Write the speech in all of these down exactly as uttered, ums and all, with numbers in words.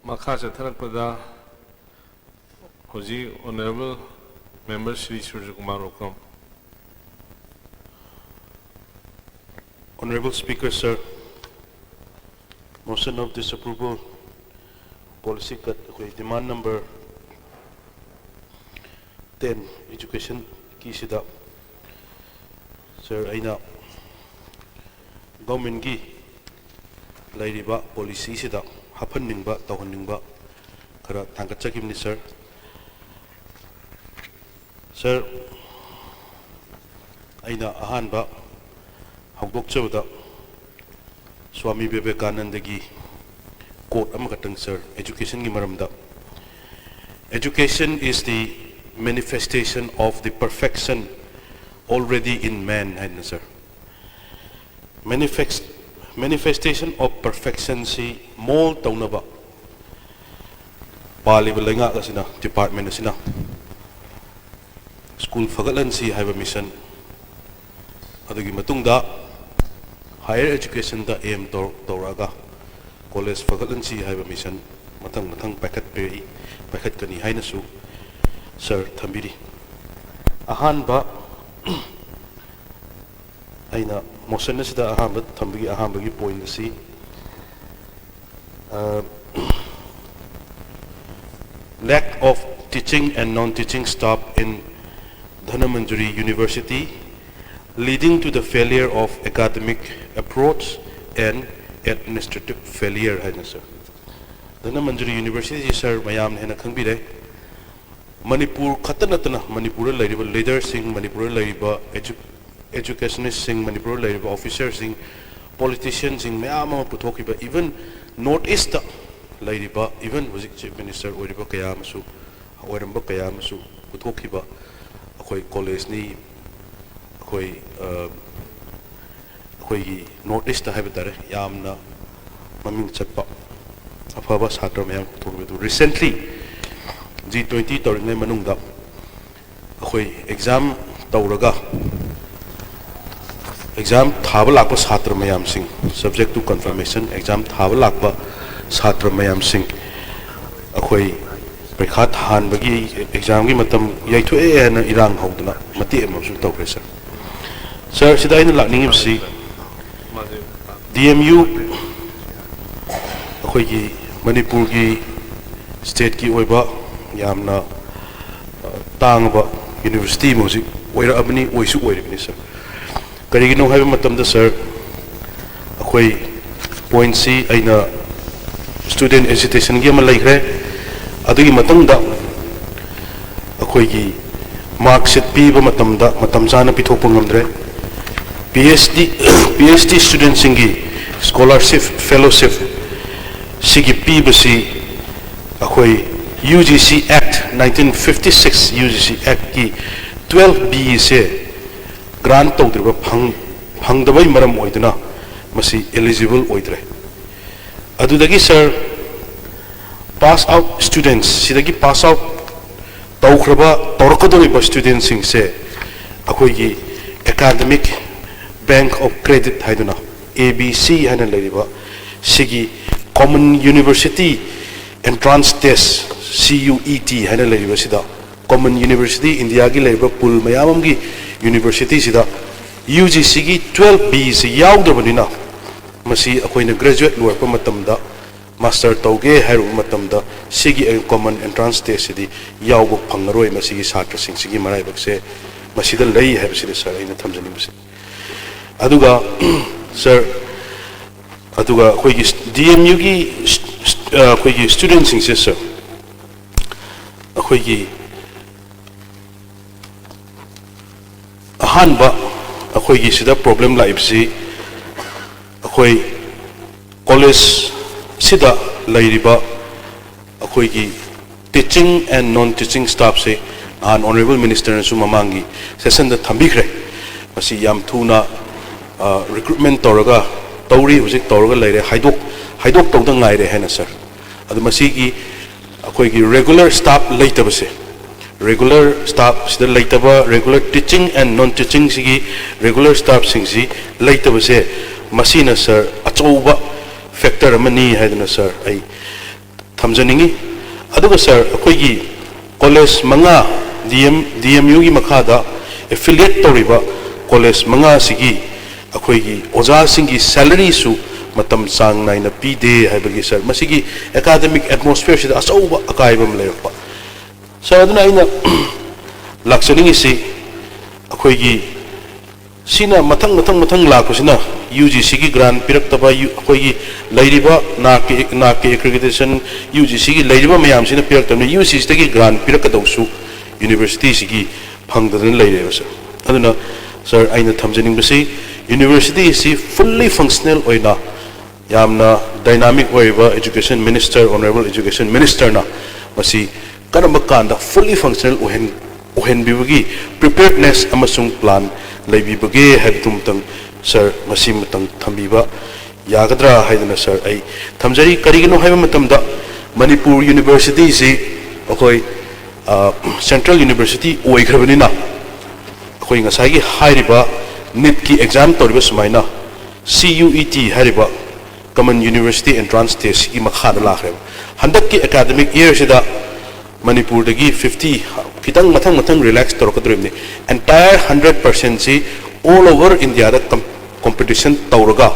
ꯃꯈꯥ ꯆꯠꯊꯔꯛꯄꯗ ꯍꯧꯖꯤꯛ Honourable Member Shri ꯁꯨꯔꯖꯀꯨꯃꯥꯔ Okram. Honourable Speaker, sir, motion of disapproval, policy cut, ꯑꯩꯈꯣꯏ demand number ten, education ꯀꯤꯁꯤꯗ, sir, ꯑꯩꯅ government ꯀꯤ ꯂꯩꯔꯤꯕ policy ꯁꯤꯗ ꯍꯥꯞꯍꯟꯅꯤꯡꯕ, ꯇꯧꯍꯟꯅꯤꯡꯕ ꯈꯔ ꯊꯥꯡꯒꯠꯆꯈꯤꯕꯅꯤ, sir꯫ Sir, ꯑꯩꯅ ꯑꯍꯥꯟꯕ ꯍꯧꯗꯣꯛꯆꯕꯗ ꯁ꯭ꯋꯥꯃꯤ ꯕꯤꯕꯦꯀꯥꯅꯟꯗꯒꯤ quote ꯑꯃꯈꯛꯇꯪ, sir, education ꯒꯤ ꯃꯔꯝꯗ, "Education is the manifestation of the perfection already in man" ꯍꯥꯏꯅ, sir꯫ Manifest, manifestation of perfection ꯁꯤ mould ꯇꯧꯅꯕ ꯄꯥꯜꯂꯤꯕ ꯂꯩꯉꯥꯛ ꯑꯁꯤꯅ, department ꯑꯁꯤꯅ school ꯐꯒꯠꯍꯟꯁꯤ ꯍꯥꯏꯕ mission, ꯑꯗꯨꯒꯤ ꯃꯇꯨꯡꯗ higher education ꯗ aim ꯇꯧ-, ꯇꯧꯔꯛꯑꯒ college ꯐꯒꯠꯍꯟꯁꯤ ꯍꯥꯏꯕ mission ꯃꯊꯪ ꯃꯊꯪ ꯄꯥꯏꯈꯠꯄꯤꯔꯛꯏ, ꯄꯥꯏꯈꯠꯀꯅꯤ ꯍꯥꯏꯅꯁꯨ, sir, ꯊꯝꯕꯤꯔꯤ꯫ ꯑꯍꯥꯟꯕ ꯑꯩꯅ motion ꯑꯁꯤꯗ ꯑꯍꯥꯟꯕ ꯊꯝꯕꯒꯤ ꯑꯍꯥꯟꯕꯒꯤ point ꯑꯁꯤ, ꯑ, "Lack of teaching and non-teaching staff in Dhanamanjuri University, leading to the failure of academic approach and administrative failure" ꯍꯥꯏꯅ, sir꯫ Dhanamanjuri University, sir, ꯃꯌꯥꯝꯅ ꯍꯦꯟꯅ ꯈꯪꯕꯤꯔꯦ꯫ ꯃꯅꯤꯄꯨꯔ ꯈꯛꯇ ꯅꯠꯇꯅ ꯃꯅꯤꯄꯨꯔꯗ ꯂꯩꯔꯤꯕ leader ꯁꯤꯡ, ꯃꯅꯤꯄꯨꯔꯗ ꯂꯩꯔꯤꯕ edu-, educationist ꯁꯤꯡ, ꯃꯅꯤꯄꯨꯔꯗ ꯂꯩꯔꯤꯕ officer ꯁꯤꯡ, politician ꯁꯤꯡ ꯃꯌꯥꯝ ꯑꯃ ꯄꯨꯊꯣꯛꯈꯤꯕ, even North East ꯇ ꯂꯩꯔꯤꯕ, even ꯍꯧꯖꯤꯛ Chief Minister ꯑꯣꯏꯔꯤꯕ ꯀꯌꯥ ꯑꯃꯁꯨ, ꯑꯣꯏꯔꯝꯕ ꯀꯌꯥ ꯑꯃꯁꯨ ꯄꯨꯊꯣꯛꯈꯤꯕ ꯑꯩꯈꯣꯏ college ꯅꯤ, ꯑꯩꯈꯣꯏ, ꯑ, ꯑꯩꯈꯣꯏꯒꯤ North East ꯇ ꯍꯥꯏꯕ ꯇꯥꯔꯦ, ꯌꯥꯝꯅ ꯃꯃꯤꯡ ꯆꯠꯄ ꯑꯐꯕ ꯁꯥꯇ꯭ꯔ ꯃꯌꯥꯝ ꯄꯨꯊꯣꯛꯈꯤꯕ ꯑꯗꯨ, recently G twenty ꯇꯧꯔꯤꯉꯩ ꯃꯅꯨꯡꯗ ꯑꯩꯈꯣꯏ exam ꯇꯧꯔꯒ exam ꯊꯥꯕ ꯂꯥꯛꯄ ꯁꯥꯇ꯭ꯔ ꯃꯌꯥꯝꯁꯤꯡ, subject to confirmation exam ꯊꯥꯕ ꯂꯥꯛꯄ ꯁꯥꯇ꯭ꯔ ꯃꯌꯥꯝꯁꯤꯡ, ꯑꯩꯈꯣꯏ ꯄꯔꯤꯈꯥ ꯊꯥꯍꯟꯕꯒꯤ ꯑꯦꯛꯖꯥꯝꯒꯤ ꯃꯇꯝ ꯌꯩꯊꯣꯛꯑꯦ ꯍꯥꯏꯅ ꯏꯔꯥꯡ ꯍꯧꯗꯅ ꯃꯇꯦꯛ ꯑꯃꯁꯨ ꯇꯧꯈ꯭ꯔꯦ ꯁꯥꯔ꯫ ꯁꯥꯔ, ꯁꯤꯗ ꯑꯩꯅ ꯂꯥꯛꯅꯤꯡꯉꯤꯕꯁꯤ, ꯗꯤ ꯑꯦꯝ ꯌꯨ ꯑꯩꯈꯣꯏꯒꯤ ꯃꯅꯤꯄꯨꯔꯒꯤ ꯁ꯭ꯇꯦꯠꯀꯤ ꯑꯣꯏꯕ ꯌꯥꯝꯅ, ꯑ, ꯇꯥꯡꯉꯕ ꯌꯨꯅꯤꯚꯔꯁꯤꯇꯤ ꯑꯃ ꯍꯧꯖꯤꯛ ꯑꯣꯏꯔꯛꯑꯕꯅꯤ, ꯑꯣꯏꯁꯨ ꯑꯣꯏꯔꯤꯕꯅꯤ ꯁꯥꯔ꯫ ꯀꯔꯤꯒꯤꯅꯣ ꯍꯥꯏꯕ ꯃꯇꯝꯗ ꯁꯥꯔ, ꯑꯩꯈꯣꯏ ꯄꯣꯏꯟꯠꯁꯤ ꯑꯩꯅ ꯁ꯭ꯇꯨꯗꯦꯟꯠ ꯑꯦꯖꯤꯇꯦꯁꯟꯒꯤ ꯑꯃ ꯂꯩꯈ꯭ꯔꯦ, ꯑꯗꯨꯒꯤ ꯃꯇꯨꯡꯗ ꯑꯩꯈꯣꯏꯒꯤ ꯃꯥꯔꯛꯁꯤꯠ ꯄꯤꯕ ꯃꯇꯝꯗ ꯃꯇꯝ ꯆꯥꯅ ꯄꯤꯊꯣꯛꯄ ꯉꯝꯗ꯭ꯔꯦ꯫ P H D, P H D ꯁ꯭ꯇꯨꯗꯦꯟꯠꯁꯤꯡꯒꯤ ꯁ꯭ꯀꯣꯂꯥꯔꯁꯤꯞ, ꯐꯦꯂꯣꯁꯤꯞ ꯁꯤꯒꯤ ꯄꯤꯕꯁꯤ ꯑꯩꯈꯣꯏ U G C act, nineteen fifty six U G C ꯑꯦꯛꯠꯀꯤ ꯇꯨꯋꯦꯜꯐ ꯕꯤ ꯁꯦ ꯒ꯭ꯔꯥꯟꯠ ꯇꯧꯗ꯭ꯔꯤꯕ, ꯐꯪ-, ꯐꯪꯗꯕꯩ ꯃꯔꯝ ꯑꯣꯏꯗꯨꯅ ꯃꯁꯤ ꯑꯦꯂꯤꯖꯤꯕꯜ ꯑꯣꯏꯗ꯭ꯔꯦ꯫ ꯑꯗꯨꯗꯒꯤ ꯁꯥꯔ, ꯄꯥꯁ ꯑꯥꯎꯠ ꯁ꯭ꯇꯨꯗꯦꯟꯠꯁ, ꯁꯤꯗꯒꯤ ꯄꯥꯁ ꯑꯥꯎꯠ ꯇꯧꯈ꯭ꯔꯕ, ꯇꯧꯔꯛꯀꯗꯧꯔꯤꯕ ꯁ꯭ꯇꯨꯗꯦꯟꯠꯁꯤꯡꯁꯦ ꯑꯩꯈꯣꯏꯒꯤ ꯑꯦꯀꯥꯗꯃꯤꯛ ꯕꯦꯡꯛ ꯑꯣꯐ ꯀ꯭ꯔꯦꯗꯤꯠ ꯍꯥꯏꯗꯨꯅ, ꯑꯦ ꯕꯤ ꯁꯤ ꯍꯥꯏꯅ ꯂꯩꯔꯤꯕ, ꯁꯤꯒꯤ ꯀꯣꯃꯟ ꯌꯨꯅꯤꯚꯔꯁꯤꯇꯤ ꯑꯦꯟꯇ꯭ꯔꯥꯟꯁ ꯇꯦꯁ, ꯁꯤ ꯌꯨ ꯏ ꯇꯤ ꯍꯥꯏꯅ ꯂꯩꯔꯤꯕꯁꯤꯗ, ꯀꯣꯃꯟ ꯌꯨꯅꯤꯚꯔꯁꯤꯇꯤ ꯏꯟꯗꯤꯌꯥꯒꯤ ꯂꯩꯔꯤꯕ ꯄꯨꯜ ꯃꯌꯥꯝ ꯑꯃꯒꯤ ꯌꯨꯅꯤꯚꯔꯁꯤꯇꯤꯁꯤꯗ ꯌꯨ ꯖꯤ ꯁꯤꯒꯤ ꯇꯨꯋꯦꯜꯐ ꯕꯤ ꯁꯤ ꯌꯥꯎꯗ꯭ꯔꯕꯅꯤꯅ, ꯃꯁꯤ ꯑꯩꯈꯣꯏꯅ ꯒ꯭ꯔꯦꯖꯨꯋꯦꯠ ꯂꯣꯏꯔꯛꯄ ꯃꯇꯝꯗ, ꯃꯥꯁꯇꯔ ꯇꯧꯒꯦ ꯍꯥꯏꯔꯨꯕ ꯃꯇꯝꯗ, ꯁꯤꯒꯤ ꯀꯣꯃꯟ ꯑꯦꯟꯇ꯭ꯔꯥꯟꯁ ꯇꯦꯁꯁꯤꯗꯤ ꯌꯥꯎꯕ ꯐꯪꯉꯔꯣꯏ꯫ ꯃꯁꯤꯒꯤ ꯁꯥꯇ꯭ꯔꯁꯤꯡꯁꯤꯒꯤ ꯃꯔꯥꯏꯕꯛꯁꯦ ꯃꯁꯤꯗ ꯂꯩ ꯍꯥꯏꯕꯁꯤꯅꯤ ꯁꯥꯔ ꯑꯩꯅ ꯊꯝꯖꯅꯤꯡꯕꯁꯦ꯫ ꯑꯗꯨꯒ ꯁꯥꯔ, ꯑꯗꯨꯒ ꯑꯩꯈꯣꯏꯒꯤ ꯗꯤ ꯑꯦꯝ ꯌꯨꯒꯤ ꯑꯩꯈꯣꯏꯒꯤ ꯁ꯭ꯇꯨꯗꯦꯟꯠꯁꯤꯡꯁꯦ ꯁꯥꯔ, ꯑꯩꯈꯣꯏꯒꯤ ꯑꯍꯥꯟꯕ ꯑꯩꯈꯣꯏꯒꯤ ꯁꯤꯗ ꯄ꯭ꯔꯣꯕ꯭ꯂꯦꯝ ꯂꯥꯛꯏꯕꯁꯤ, ꯑꯩꯈꯣꯏ ꯀꯣꯂꯦꯖꯁꯤꯗ ꯂꯩꯔꯤꯕ ꯑꯩꯈꯣꯏꯒꯤ teaching and non teaching staff ꯁꯦ ꯅꯍꯥꯟ ꯑꯣꯅꯔꯦꯕꯜ ꯃꯤꯅꯤꯁꯇꯔꯅꯁꯨ ꯃꯃꯥꯡꯒꯤ ꯁꯦꯁꯟꯗ ꯊꯝꯕꯤꯈ꯭ꯔꯦ꯫ ꯃꯁꯤ ꯌꯥꯝ ꯊꯨꯅ, ꯑ, ꯔꯤꯀ꯭ꯔꯨꯠꯃꯦꯟ ꯇꯧꯔꯒ ꯇꯧꯔꯤ, ꯍꯧꯖꯤꯛ ꯇꯧꯔꯒ ꯂꯩꯔꯦ, ꯍꯥꯏꯗꯣꯛ-, ꯍꯥꯏꯗꯣꯛꯇꯧꯗ ꯉꯥꯏꯔꯦ ꯍꯥꯏꯅ ꯁꯥꯔ꯫ ꯑꯗꯨ ꯃꯁꯤꯒꯤ ꯑꯩꯈꯣꯏꯒꯤ ꯔꯦꯒꯨꯂꯔ ꯁ꯭ꯇꯥꯐ ꯂꯩꯇꯕꯁꯦ, ꯔꯦꯒꯨꯂꯔ ꯁ꯭ꯇꯥꯐ ꯁꯤꯗ ꯂꯩꯇꯕ, regular teaching and non teaching ꯁꯤꯒꯤ ꯔꯦꯒꯨꯂꯔ ꯁ꯭ꯇꯥꯐꯁꯤꯡꯁꯤ ꯂꯩꯇꯕꯁꯦ, ꯃꯁꯤꯅ ꯁꯥꯔ ꯑꯆꯧꯕ ꯐꯦꯛꯇꯔ ꯑꯃꯅꯤ ꯍꯥꯏꯗꯅ ꯁꯥꯔ ꯑꯩ ꯊꯝꯖꯅꯤꯡꯉꯤ꯫ ꯑꯗꯨꯒ ꯁꯥꯔ, ꯑꯩꯈꯣꯏꯒꯤ ꯀꯣꯂꯦꯖ ꯃꯉꯥ, ꯗꯤ ꯑꯦꯝ, ꯗꯤ ꯑꯦꯝ ꯌꯨꯒꯤ ꯃꯈꯥꯗ ꯑꯦꯐꯤꯂꯤꯌꯦꯠ ꯇꯧꯔꯤꯕ ꯀꯣꯂꯦꯖ ꯃꯉꯥꯁꯤꯒꯤ ꯑꯩꯈꯣꯏꯒꯤ ꯑꯣꯖꯥꯁꯤꯡꯒꯤ ꯁꯦꯂꯔꯤꯁꯨ ꯃꯇꯝ ꯆꯥꯡ ꯅꯥꯏꯅ ꯄꯤꯗꯦ ꯍꯥꯏꯕꯒꯤ, ꯁꯥꯔ, ꯃꯁꯤꯒꯤ ꯑꯦꯀꯥꯗꯃꯤꯛ ꯑꯦꯠꯃꯣꯁꯐꯤꯌꯔꯁꯤꯗ ꯑꯆꯧꯕ ꯑꯀꯥꯏꯕ ꯑꯃ ꯂꯩꯔꯛꯄ꯫ ꯁꯥꯔ, ꯑꯗꯨꯅ ꯑꯩꯅ ꯂꯥꯛꯆꯅꯤꯡꯉꯤꯁꯤ, ꯑꯩꯈꯣꯏꯒꯤ ꯁꯤꯅ ꯃꯊꯪ, ꯃꯊꯪ, ꯃꯊꯪ ꯂꯥꯛꯄꯁꯤꯅ ꯌꯨ ꯖꯤ ꯁꯤꯒꯤ ꯒ꯭ꯔꯥꯟ ꯄꯤꯔꯛꯇꯕ, ꯌꯨ-, ꯑꯩꯈꯣꯏꯒꯤ ꯂꯩꯔꯤꯕ ꯅꯥꯛꯀꯤ, ꯅꯥꯛꯀꯤ ꯑꯦꯀ꯭ꯔꯤꯗꯤꯇꯦꯁꯟ, ꯌꯨ ꯖꯤ ꯁꯤꯒꯤ ꯂꯩꯔꯤꯕ ꯃꯌꯥꯝꯁꯤꯅ ꯄꯤꯔꯛꯇꯕꯅꯤ, ꯌꯨ ꯖꯤ ꯁꯤꯗꯒꯤ ꯒ꯭ꯔꯥꯟ ꯄꯤꯔꯛꯀꯗꯧꯁꯨ ꯌꯨꯅꯤꯚꯔꯁꯤꯇꯤꯁꯤꯒꯤ ꯐꯪꯗꯗꯅ ꯂꯩꯔꯦꯕ, ꯁꯥꯔ꯫ ꯑꯗꯨꯅ, ꯁꯥꯔ, ꯑꯩꯅ ꯊꯝꯖꯅꯤꯡꯕꯁꯤ, ꯌꯨꯅꯤꯚꯔꯁꯤꯇꯤ ꯑꯁꯤ ꯐꯨꯜꯂꯤ ꯐꯪꯁꯅꯦꯜ ꯑꯣꯏꯅ ꯌꯥꯝꯅ ꯗꯥꯏꯅꯥꯃꯤꯛ ꯑꯣꯏꯔꯤꯕ ꯏꯖꯨꯀꯦꯁꯟ ꯃꯤꯅꯤꯁꯇꯔ, ꯑꯣꯅꯔꯦꯕꯜ ꯏꯖꯨꯀꯦꯁꯟ ꯃꯤꯅꯤꯁꯇꯔꯅ ꯃꯁꯤ ꯀꯔꯝꯕ ꯀꯥꯟꯗ ꯐꯨꯜꯂꯤ ꯐꯪꯁꯅꯦꯜ ꯑꯣꯏꯍꯟ-, ꯑꯣꯏꯍꯟꯕꯤꯕꯒꯤ ꯄ꯭ꯔꯤꯄꯦꯌꯔꯗꯅꯦꯁ ꯑꯃꯁꯨꯡ ꯄ꯭ꯂꯥꯟ ꯂꯩꯕꯤꯕꯒꯦ ꯍꯥꯏꯕꯗꯨꯃꯇꯪ, ꯁꯥꯔ, ꯃꯁꯤꯃꯇꯪ ꯊꯝꯕꯤꯕ ꯌꯥꯒꯗ꯭ꯔꯥ ꯍꯥꯏꯗꯅ, ꯁꯥꯔ, ꯑꯩ ꯊꯝꯖꯔꯤ꯫ ꯀꯔꯤꯒꯤꯅꯣ ꯍꯥꯏꯕ ꯃꯇꯝꯗ, ꯃꯅꯤꯄꯨꯔ ꯌꯨꯅꯤꯚꯔꯁꯤꯇꯤꯁꯤ ꯑꯩꯈꯣꯏ, ꯑ, ꯁꯦꯟꯇ꯭ꯔꯦꯜ ꯌꯨꯅꯤꯚꯔꯁꯤꯇꯤ ꯑꯣꯏꯈ꯭ꯔꯕꯅꯤꯅ, ꯑꯩꯈꯣꯏ ꯉꯁꯥꯏꯒꯤ ꯍꯥꯏꯔꯤꯕ ꯅꯤꯠꯀꯤ ꯑꯦꯛꯖꯥꯝ ꯇꯧꯔꯤꯕ ꯁꯨꯃꯥꯏꯅ, ꯁꯤ ꯌꯨ ꯏ ꯇꯤ ꯍꯥꯏꯔꯤꯕ ꯀꯃꯟ ꯌꯨꯅꯤꯚꯔꯁꯤꯇꯤ ꯑꯦꯟꯇ꯭ꯔꯥꯟꯁ ꯇꯦꯁꯀꯤ ꯃꯈꯥꯗ ꯂꯥꯛꯈ꯭ꯔꯦꯕ꯫ ꯍꯟꯗꯛꯀꯤ ꯑꯦꯀꯥꯗꯃꯤꯛ ꯏꯌꯔꯁꯤꯗ ꯃꯅꯤꯄꯨꯔꯗꯒꯤ ꯐꯤꯐꯇꯤ ꯈꯤꯇꯪ ꯃꯊꯪ ꯃꯊꯪ ꯔꯤꯂꯦꯛꯁ ꯇꯧꯔꯛꯀꯗꯧꯔꯤꯕꯅꯤ꯫ ꯑꯦꯟꯇꯥꯌꯔ ꯍꯟꯗ꯭ꯔꯦꯠ ꯄꯥꯔꯁꯦꯟꯁꯤ ꯑꯣꯜ ꯑꯣꯚꯔ ꯏꯟꯗꯤꯌꯥꯗ ꯀꯝ-, ꯀꯝꯄꯤꯇꯤꯁꯟ ꯇꯧꯔꯒ,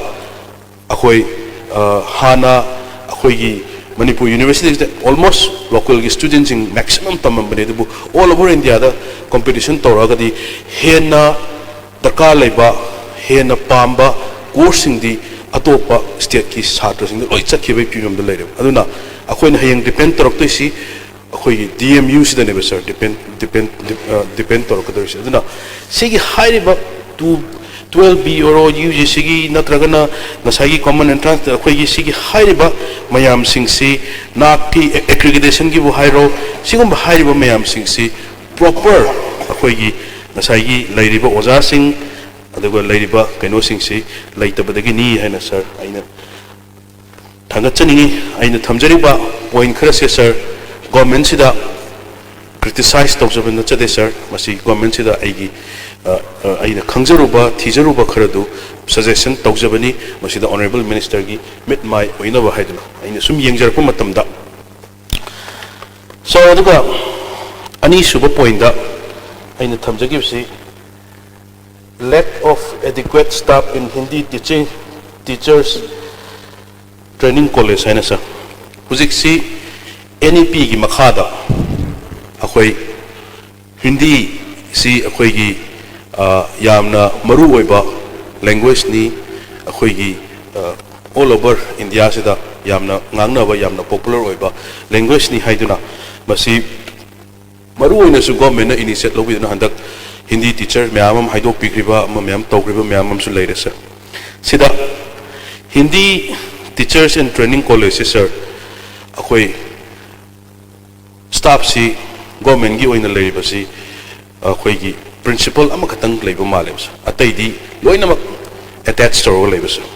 ꯑꯩꯈꯣꯏ, ꯑ, ꯍꯥꯟꯅ ꯑꯩꯈꯣꯏꯒꯤ ꯃꯅꯤꯄꯨꯔ ꯌꯨꯅꯤꯚꯔꯁꯤꯇꯤꯁꯤꯗ ꯑꯣꯜꯃꯣꯁ ꯂꯣꯀꯦꯜꯒꯤ ꯁ꯭ꯇꯨꯗꯦꯟꯁꯤꯡ ꯃꯦꯛꯁꯤꯃꯝ ꯇꯝꯃꯝꯕꯅꯤ, ꯑꯗꯨꯕꯨ ꯑꯣꯜ ꯑꯣꯚꯔ ꯏꯟꯗꯤꯌꯥꯗ ꯀꯝꯄꯤꯇꯤꯁꯟ ꯇꯧꯔꯛꯑꯒꯗꯤ ꯍꯦꯟꯅ ꯗꯔꯀꯥꯔ ꯂꯩꯕ, ꯍꯦꯟꯅ ꯄꯥꯝꯕ ꯀꯣꯔꯁꯁꯤꯡꯗꯤ ꯑꯇꯣꯞꯄ ꯁ꯭ꯇꯦꯠꯀꯤ ꯁꯥꯇ꯭ꯔꯁꯤꯡꯗ ꯂꯣꯏ ꯆꯠꯈꯤꯕꯒꯤ ꯐꯤꯕꯝꯗ ꯂꯩꯔꯦꯕ꯫ ꯑꯗꯨꯅ ꯑꯩꯈꯣꯏꯅ ꯍꯌꯦꯡ ꯗꯤꯄꯦꯟ ꯇꯧꯔꯛꯇꯣꯏꯁꯤ ꯑꯩꯈꯣꯏꯒꯤ ꯗꯤ ꯑꯦꯝ ꯌꯨꯁꯤꯗꯅꯦꯕ, ꯁꯥꯔ, ꯗꯤꯄꯦꯟ, ꯗꯤꯄꯦꯟ, ꯗꯤꯞ-, ꯑ, ꯗꯤꯄꯦꯟ ꯇꯧꯔꯛꯀꯗꯧꯔꯤꯁꯦ꯫ ꯑꯗꯨꯅ ꯁꯤꯒꯤ ꯍꯥꯏꯔꯤꯕ ꯇꯨ, ꯇꯨꯋꯦꯜꯐ ꯕꯤ ꯑꯣꯏꯔꯣ, ꯌꯨ ꯖꯤ ꯁꯤꯒꯤ ꯅꯠꯇ꯭ꯔꯒꯅ ꯉꯁꯥꯏꯒꯤ ꯀꯣꯃꯟ ꯑꯦꯟꯇ꯭ꯔꯥꯟꯁꯇ ꯑꯩꯈꯣꯏꯒꯤ ꯁꯤꯒꯤ ꯍꯥꯏꯔꯤꯕ ꯃꯌꯥꯝꯁꯤꯡꯁꯤ, ꯅꯥꯛꯀꯤ ꯑꯦ-, ꯑꯦꯀ꯭ꯔꯤꯗꯤꯇꯦꯁꯟꯒꯤꯕꯨ ꯍꯥꯏꯔꯣ, ꯁꯤꯒꯨꯝꯕ ꯍꯥꯏꯔꯤꯕ ꯃꯌꯥꯝꯁꯤꯡꯁꯤ ꯄ꯭ꯔꯣꯄꯔ ꯑꯩꯈꯣꯏꯒꯤ ꯉꯁꯥꯏꯒꯤ ꯂꯩꯔꯤꯕ ꯑꯣꯖꯥꯁꯤꯡ, ꯑꯗꯨꯒ ꯂꯩꯔꯤꯕ ꯀꯩꯅꯣꯁꯤꯡꯁꯤ ꯂꯩꯇꯕꯗꯒꯤꯅꯤ ꯍꯥꯏꯅ, ꯁꯥꯔ, ꯑꯩꯅ ꯊꯥꯒꯠꯆꯅꯤꯡꯉꯤ꯫ ꯑꯩꯅ ꯊꯝꯖꯔꯤꯕ ꯄꯣꯏꯟ ꯈꯔꯁꯦ, ꯁꯥꯔ, ꯒꯣꯔꯃꯦꯟꯁꯤꯗ ꯀ꯭ꯔꯤꯇꯤꯁꯥꯏꯖ ꯇꯧꯖꯕ ꯅꯠꯆꯗꯦ, ꯁꯥꯔ꯫ ꯃꯁꯤ ꯒꯣꯔꯃꯦꯟꯁꯤꯗ ꯑꯩꯒꯤ, ꯑ, ꯑ, ꯑꯩꯅ ꯈꯪꯖꯔꯨꯕ, ꯊꯤꯖꯔꯨꯕ ꯈꯔꯗꯨ ꯁꯖꯦꯁꯟ ꯇꯧꯖꯕꯅꯤ꯫ ꯃꯁꯤꯗ ꯑꯣꯅꯔꯦꯕꯜ ꯃꯤꯅꯤꯁꯇꯔꯒꯤ ꯃꯤꯠ ꯃꯥꯏ ꯑꯣꯏꯅꯕ ꯍꯥꯏꯗꯨꯅ ꯑꯩꯅ ꯁꯨꯝ ꯌꯦꯡꯖꯔꯛꯄ ꯃꯇꯝꯗ, So, ꯑꯗꯨꯒ ꯑꯅꯤꯁꯨꯕ ꯄꯣꯏꯟꯗ ꯑꯩꯅ ꯊꯝꯖꯈꯤꯕꯁꯤ, lack of adequate staff in Hindi teaching, teachers training college ꯍꯥꯏꯅ, ꯁꯥꯔ꯫ ꯍꯧꯖꯤꯛꯁꯤ N E P ꯒꯤ ꯃꯈꯥꯗ ꯑꯩꯈꯣꯏ ꯍꯤꯟꯗꯤꯁꯤ ꯑꯩꯈꯣꯏꯒꯤ ꯌꯥꯝꯅ ꯃꯔꯨ ꯑꯣꯏꯕ ꯂꯦꯡꯒ꯭ꯋꯦꯖꯅꯤ꯫ ꯑꯩꯈꯣꯏꯒꯤ all over India ꯁꯤꯗ ꯌꯥꯝꯅ ꯉꯥꯡꯅꯕ, ꯌꯥꯝꯅ ꯄꯣꯄꯨꯂꯔ ꯑꯣꯏꯕ ꯂꯦꯡꯒ꯭ꯋꯦꯖꯅꯤ ꯍꯥꯏꯗꯨꯅ, ꯃꯁꯤ ꯃꯔꯨ ꯑꯣꯏꯅꯁꯨ ꯒꯣꯔꯃꯦꯟꯅ ꯏꯅꯤꯁꯤꯌꯦꯠ ꯂꯧꯕꯤꯗꯨꯅ ꯍꯟꯗꯛ ꯍꯤꯟꯗꯤ ꯇꯤꯆꯔ ꯃꯌꯥꯝ ꯑꯃ ꯍꯥꯏꯗꯣꯛꯄꯤꯈ꯭ꯔꯤꯕ, ꯑꯃ ꯃꯌꯥꯝ ꯇꯧꯈ꯭ꯔꯤꯕ ꯃꯌꯥꯝ ꯑꯃꯁꯨ ꯂꯩꯔꯦ, ꯁꯥꯔ꯫ ꯁꯤꯗ Hindi teachers and training college ꯁꯤ, ꯁꯥꯔ, ꯑꯩꯈꯣꯏ ꯁ꯭ꯇꯥꯐꯁꯤ ꯒꯣꯔꯃꯦꯟꯒꯤ ꯑꯣꯏꯅ ꯂꯩꯔꯤꯕꯁꯤ ꯑꯩꯈꯣꯏꯒꯤ ꯄ꯭ꯔꯤꯟꯁꯤꯄꯜ ꯑꯃꯈꯛꯇꯪ ꯂꯩꯕ ꯃꯥꯜꯂꯦꯕ, ꯁꯥꯔ꯫ ꯑꯇꯩꯗꯤ ꯂꯣꯏꯅꯃꯛ ꯑꯦꯇꯦꯆ ꯇꯧꯔꯒ ꯂꯩꯕ, ꯁꯥꯔ꯫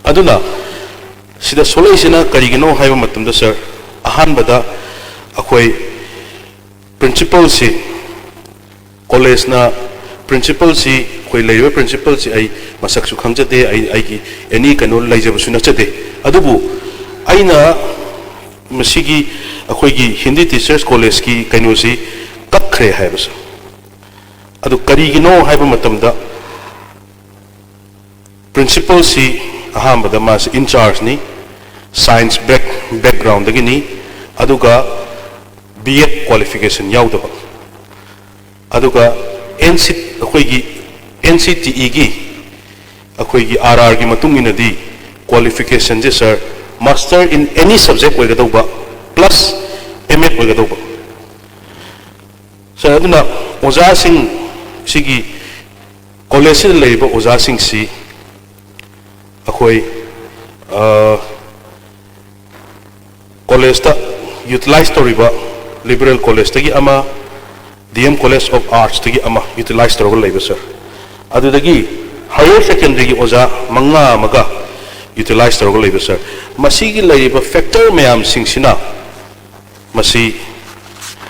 ꯑꯗꯨꯅ ꯁꯤꯗ ꯁꯣꯛꯂꯛꯏꯁꯤꯅ ꯀꯔꯤꯒꯤꯅꯣ ꯍꯥꯏꯕ ꯃꯇꯝꯗ, ꯁꯥꯔ, ꯑꯍꯥꯟꯕꯗ ꯑꯩꯈꯣꯏ ꯄ꯭ꯔꯤꯟꯁꯤꯄꯜꯁꯤ, ꯀꯣꯂꯦꯖꯅ ꯄ꯭ꯔꯤꯟꯁꯤꯄꯜꯁꯤ, ꯑꯩꯈꯣꯏ ꯂꯩꯔꯤꯕ ꯄ꯭ꯔꯤꯟꯁꯤꯄꯜꯁꯤ ꯑꯩ ꯃꯁꯛꯁꯨ ꯈꯪꯖꯗꯦ, ꯑꯩ ꯑꯩꯒꯤ ꯑꯦꯅꯤ ꯀꯩꯅꯣ ꯂꯩꯖꯕꯁꯨ ꯅꯠꯆꯗꯦ꯫ ꯑꯗꯨꯕꯨ ꯑꯩꯅ ꯃꯁꯤꯒꯤ ꯑꯩꯈꯣꯏꯒꯤ ꯍꯤꯟꯗꯤ ꯇꯤꯆꯔꯁ ꯀꯣꯂꯦꯖꯀꯤ ꯀꯩꯅꯣꯁꯤ ꯀꯛꯈ꯭ꯔꯦ ꯍꯥꯏꯕꯁꯨ꯫ ꯑꯗꯨ ꯀꯔꯤꯒꯤꯅꯣ ꯍꯥꯏꯕ ꯃꯇꯝꯗ, ꯄ꯭ꯔꯤꯟꯁꯤꯄꯜꯁꯤ ꯑꯍꯥꯟꯕꯗ ꯃꯥꯁꯤ ꯏꯟꯆꯥꯔꯖꯅꯤ, ꯁꯥꯏꯟꯁ ꯕꯦꯛ ꯕꯦꯛꯒ꯭ꯔꯥꯎꯟꯗꯒꯤꯅꯤ, ꯑꯗꯨꯒ ꯕꯤ ꯑꯦꯗ ꯀ꯭ꯋꯥꯂꯤꯐꯤꯀꯦꯁꯟ ꯌꯥꯎꯗꯕ, ꯑꯗꯨꯒ ꯑꯦꯟ ꯁꯤ ꯑꯩꯈꯣꯏꯒꯤ ꯑꯦꯟ ꯁꯤ ꯇꯤ ꯏꯒꯤ ꯑꯩꯈꯣꯏꯒꯤ ꯑꯥꯔ ꯑꯥꯔꯒꯤ ꯃꯇꯨꯡ ꯏꯟꯅꯗꯤ ꯀ꯭ꯋꯥꯂꯤꯐꯤꯀꯦꯁꯟꯁꯦ, ꯁꯥꯔ, master in any subject ꯑꯣꯏꯒꯗꯧꯕ plus M Ed ꯑꯣꯏꯒꯗꯧꯕ꯫ ꯁꯥꯔ, ꯑꯗꯨꯅ ꯑꯣꯖꯥꯁꯤꯡ ꯁꯤꯒꯤ ꯀꯣꯂꯦꯖꯁꯤꯗ ꯂꯩꯔꯤꯕ ꯑꯣꯖꯥꯁꯤꯡꯁꯤ ꯑꯩꯈꯣꯏ ꯀꯣꯂꯦꯖꯇ ꯌꯨꯇꯤꯂꯥꯏꯁ ꯇꯧꯔꯤꯕ ꯂꯤꯕꯔꯦꯜ ꯀꯣꯂꯦꯖꯇꯒꯤ ꯑꯃ, D M College of Artsꯇꯒꯤ ꯑꯃ ꯌꯨꯇꯤꯂꯥꯏꯁ ꯇꯧꯔꯒ ꯂꯩꯕ, ꯁꯥꯔ꯫ ꯑꯗꯨꯗꯒꯤ ꯍꯥꯌꯔ ꯁꯦꯀꯦꯟꯗꯔꯤꯒꯤ ꯑꯣꯖꯥ ꯃꯉꯥ ꯑꯃꯒ ꯌꯨꯇꯤꯂꯥꯏꯁ ꯇꯧꯔꯒ ꯂꯩꯕ, ꯁꯥꯔ꯫ ꯃꯁꯤꯒꯤ ꯂꯩꯔꯤꯕ ꯐꯦꯛꯇꯔ ꯃꯌꯥꯝꯁꯤꯡꯁꯤꯅ ꯃꯁꯤ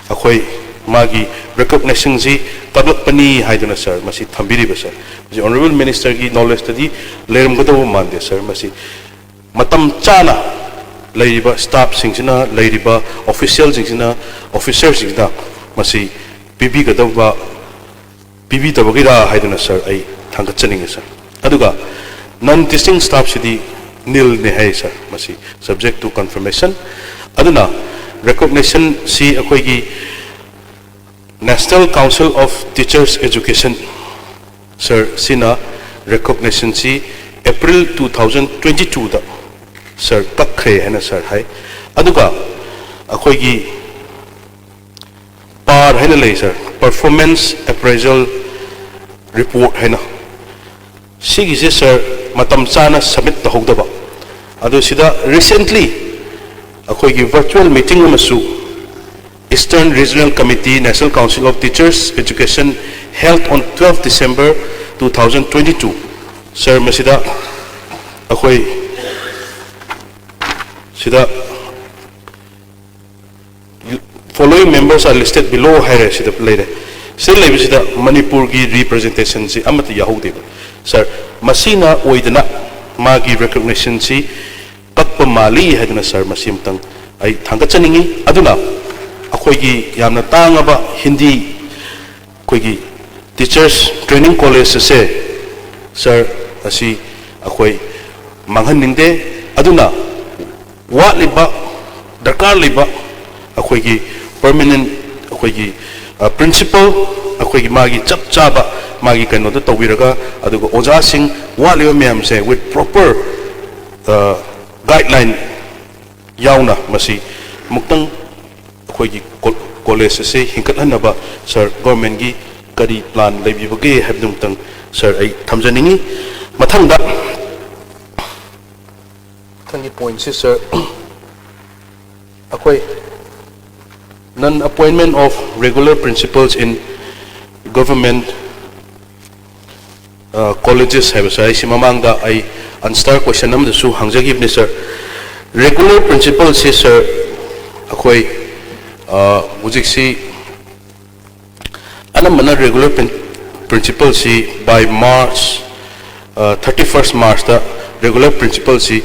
ꯑꯩꯈꯣꯏ ꯃꯥꯒꯤ ꯔꯤꯀꯣꯒꯅꯤꯁꯟꯁꯤ ꯀꯛꯂꯛꯄꯅꯤ ꯍꯥꯏꯗꯨꯅ, ꯁꯥꯔ, ꯃꯁꯤ ꯊꯝꯕꯤꯔꯤꯕ, ꯁꯥꯔ꯫ ꯃꯁꯤ ꯑꯣꯅꯔꯦꯕꯜ ꯃꯤꯅꯤꯁꯇꯔꯒꯤ ꯅꯣꯂꯦꯖꯇꯗꯤ ꯂꯩꯔꯝꯒꯗꯧꯕ ꯃꯥꯟꯗꯦ, ꯁꯥꯔ꯫ ꯃꯁꯤ ꯃꯇꯝ ꯆꯥꯅ ꯂꯩꯔꯤꯕ staffꯁꯤꯡꯁꯤꯅ, ꯂꯩꯔꯤꯕ officialꯁꯤꯡꯁꯤꯅ, officerꯁꯤꯡꯁꯤꯅ ꯃꯁꯤ ꯄꯤꯕꯤꯒꯗꯕ, ꯄꯤꯕꯤꯗꯕꯒꯤꯔꯥ ꯍꯥꯏꯗꯨꯅ ꯁꯥꯔ ꯑꯩ ꯊꯥꯡꯒꯠꯆꯅꯤꯡꯉꯤ ꯁꯥꯔ꯫ ꯑꯗꯨꯒ non teaching staffꯁꯤꯗꯤ nilꯅꯦ ꯍꯥꯏ ꯁꯥꯔ, ꯃꯁꯤ subject to confirmation꯫ ꯑꯗꯨꯅ recognitionꯁꯤ ꯑꯩꯈꯣꯏꯒꯤ National Council of Teachers Education ꯁꯥꯔ ꯁꯤꯅ recognitionꯁꯤ April two thousand twenty twoꯗ ꯁꯥꯔ ꯀꯛꯈ꯭ꯔꯦ ꯍꯥꯏꯅ ꯁꯥꯔ ꯍꯥꯏ꯫ ꯑꯗꯨꯒ ꯑꯩꯈꯣꯏꯒꯤ PAR ꯍꯥꯏꯅ ꯂꯩ ꯁꯥꯔ, Performance Appraisal Report ꯍꯥꯏꯅ, ꯁꯤꯒꯤꯁꯦ ꯁꯥꯔ ꯃꯇꯝ ꯆꯥꯅ submit ꯇꯧꯍꯧꯗꯕ꯫ ꯑꯗꯨ ꯁꯤꯗ recently ꯑꯩꯈꯣꯏꯒꯤ virtual meeting ꯑꯃꯁꯨ Eastern Regional Committee, National Council of Teachers Education held on twelve December two thousand twenty two꯫ ꯁꯥꯔ ꯃꯁꯤꯗ ꯑꯩꯈꯣꯏ ꯁꯤꯗ following members are listed below ꯍꯥꯏꯔꯦ, ꯁꯤꯗ ꯂꯩꯔꯦ꯫ ꯁꯤꯗ ꯂꯩꯕꯁꯤꯗ ꯃꯅꯤꯄꯨꯔꯒꯤ representationꯁꯤ ꯑꯃꯠꯇ ꯌꯥꯎꯍꯧꯗꯦꯕ꯫ ꯁꯥꯔ ꯃꯁꯤꯅ ꯑꯣꯏꯗꯅ ꯃꯥꯒꯤ recognitionꯁꯤ ꯀꯛꯄ ꯃꯥꯜꯂꯤ ꯍꯥꯏꯗꯨꯅ ꯁꯥꯔ ꯃꯁꯤ ꯑꯃꯇꯪ ꯑꯩ ꯊꯥꯡꯒꯠꯆꯅꯤꯡꯉꯤ꯫ ꯑꯗꯨꯅ ꯑꯩꯈꯣꯏꯒꯤ ꯌꯥꯝꯅ ꯇꯥꯡꯉꯕ ꯍꯤꯟꯗꯤ ꯑꯩꯈꯣꯏꯒꯤ Teachers Training College ꯑꯁꯦ ꯁꯥꯔ ꯑꯁꯤ ꯑꯩꯈꯣꯏ ꯃꯥꯡꯍꯟꯅꯤꯡꯗꯦ꯫ ꯑꯗꯨꯅ ꯋꯥꯠꯂꯤꯕ ꯗꯔꯀꯥꯔ ꯂꯩꯕ ꯑꯩꯈꯣꯏꯒꯤ permanent ꯑꯩꯈꯣꯏꯒꯤ principal ꯑꯩꯈꯣꯏꯒꯤ ꯃꯥꯒꯤ ꯆꯞ ꯆꯥꯕ ꯃꯥꯒꯤ ꯀꯩꯅꯣꯗ ꯇꯧꯕꯤꯔꯒ, ꯑꯗꯨꯒ ꯑꯣꯖꯥꯁꯤꯡ ꯋꯥꯠꯂꯤꯕ ꯃꯌꯥꯝꯁꯦ with proper guideline ꯌꯥꯎꯅ ꯃꯁꯤ ꯑꯃꯨꯛꯇꯪ ꯑꯩꯈꯣꯏꯒꯤ college ꯑꯁꯤ ꯍꯤꯡꯒꯠꯍꯟꯅꯕ ꯁꯥꯔ governmentꯀꯤ ꯀꯔꯤ plan ꯂꯩꯕꯤꯕꯒꯦ ꯍꯥꯏꯕꯗꯨ ꯑꯃꯨꯛꯇꯪ ꯁꯥꯔ ꯑꯩ ꯊꯝꯖꯅꯤꯡꯉꯤ꯫ ꯃꯊꯪꯗ ꯃꯊꯪꯒꯤ pointꯁꯤ ꯁꯥꯔ ꯑꯩꯈꯣꯏ non appointment of regular principals in government colleges ꯍꯥꯏꯕꯁꯦ ꯑꯩꯁꯤ ꯃꯃꯥꯡꯗ ꯑꯩ unstarred question ꯑꯃꯗꯁꯨ ꯍꯪꯖꯈꯤꯕꯅꯤ ꯁꯥꯔ꯫ Regular principalꯁꯤ ꯁꯥꯔ ꯑꯩꯈꯣꯏ ꯍꯧꯖꯤꯛꯁꯤ ꯑꯅꯝꯕꯅ regular principalꯁꯤ by March thirty first Marchꯇ regular principalꯁꯤ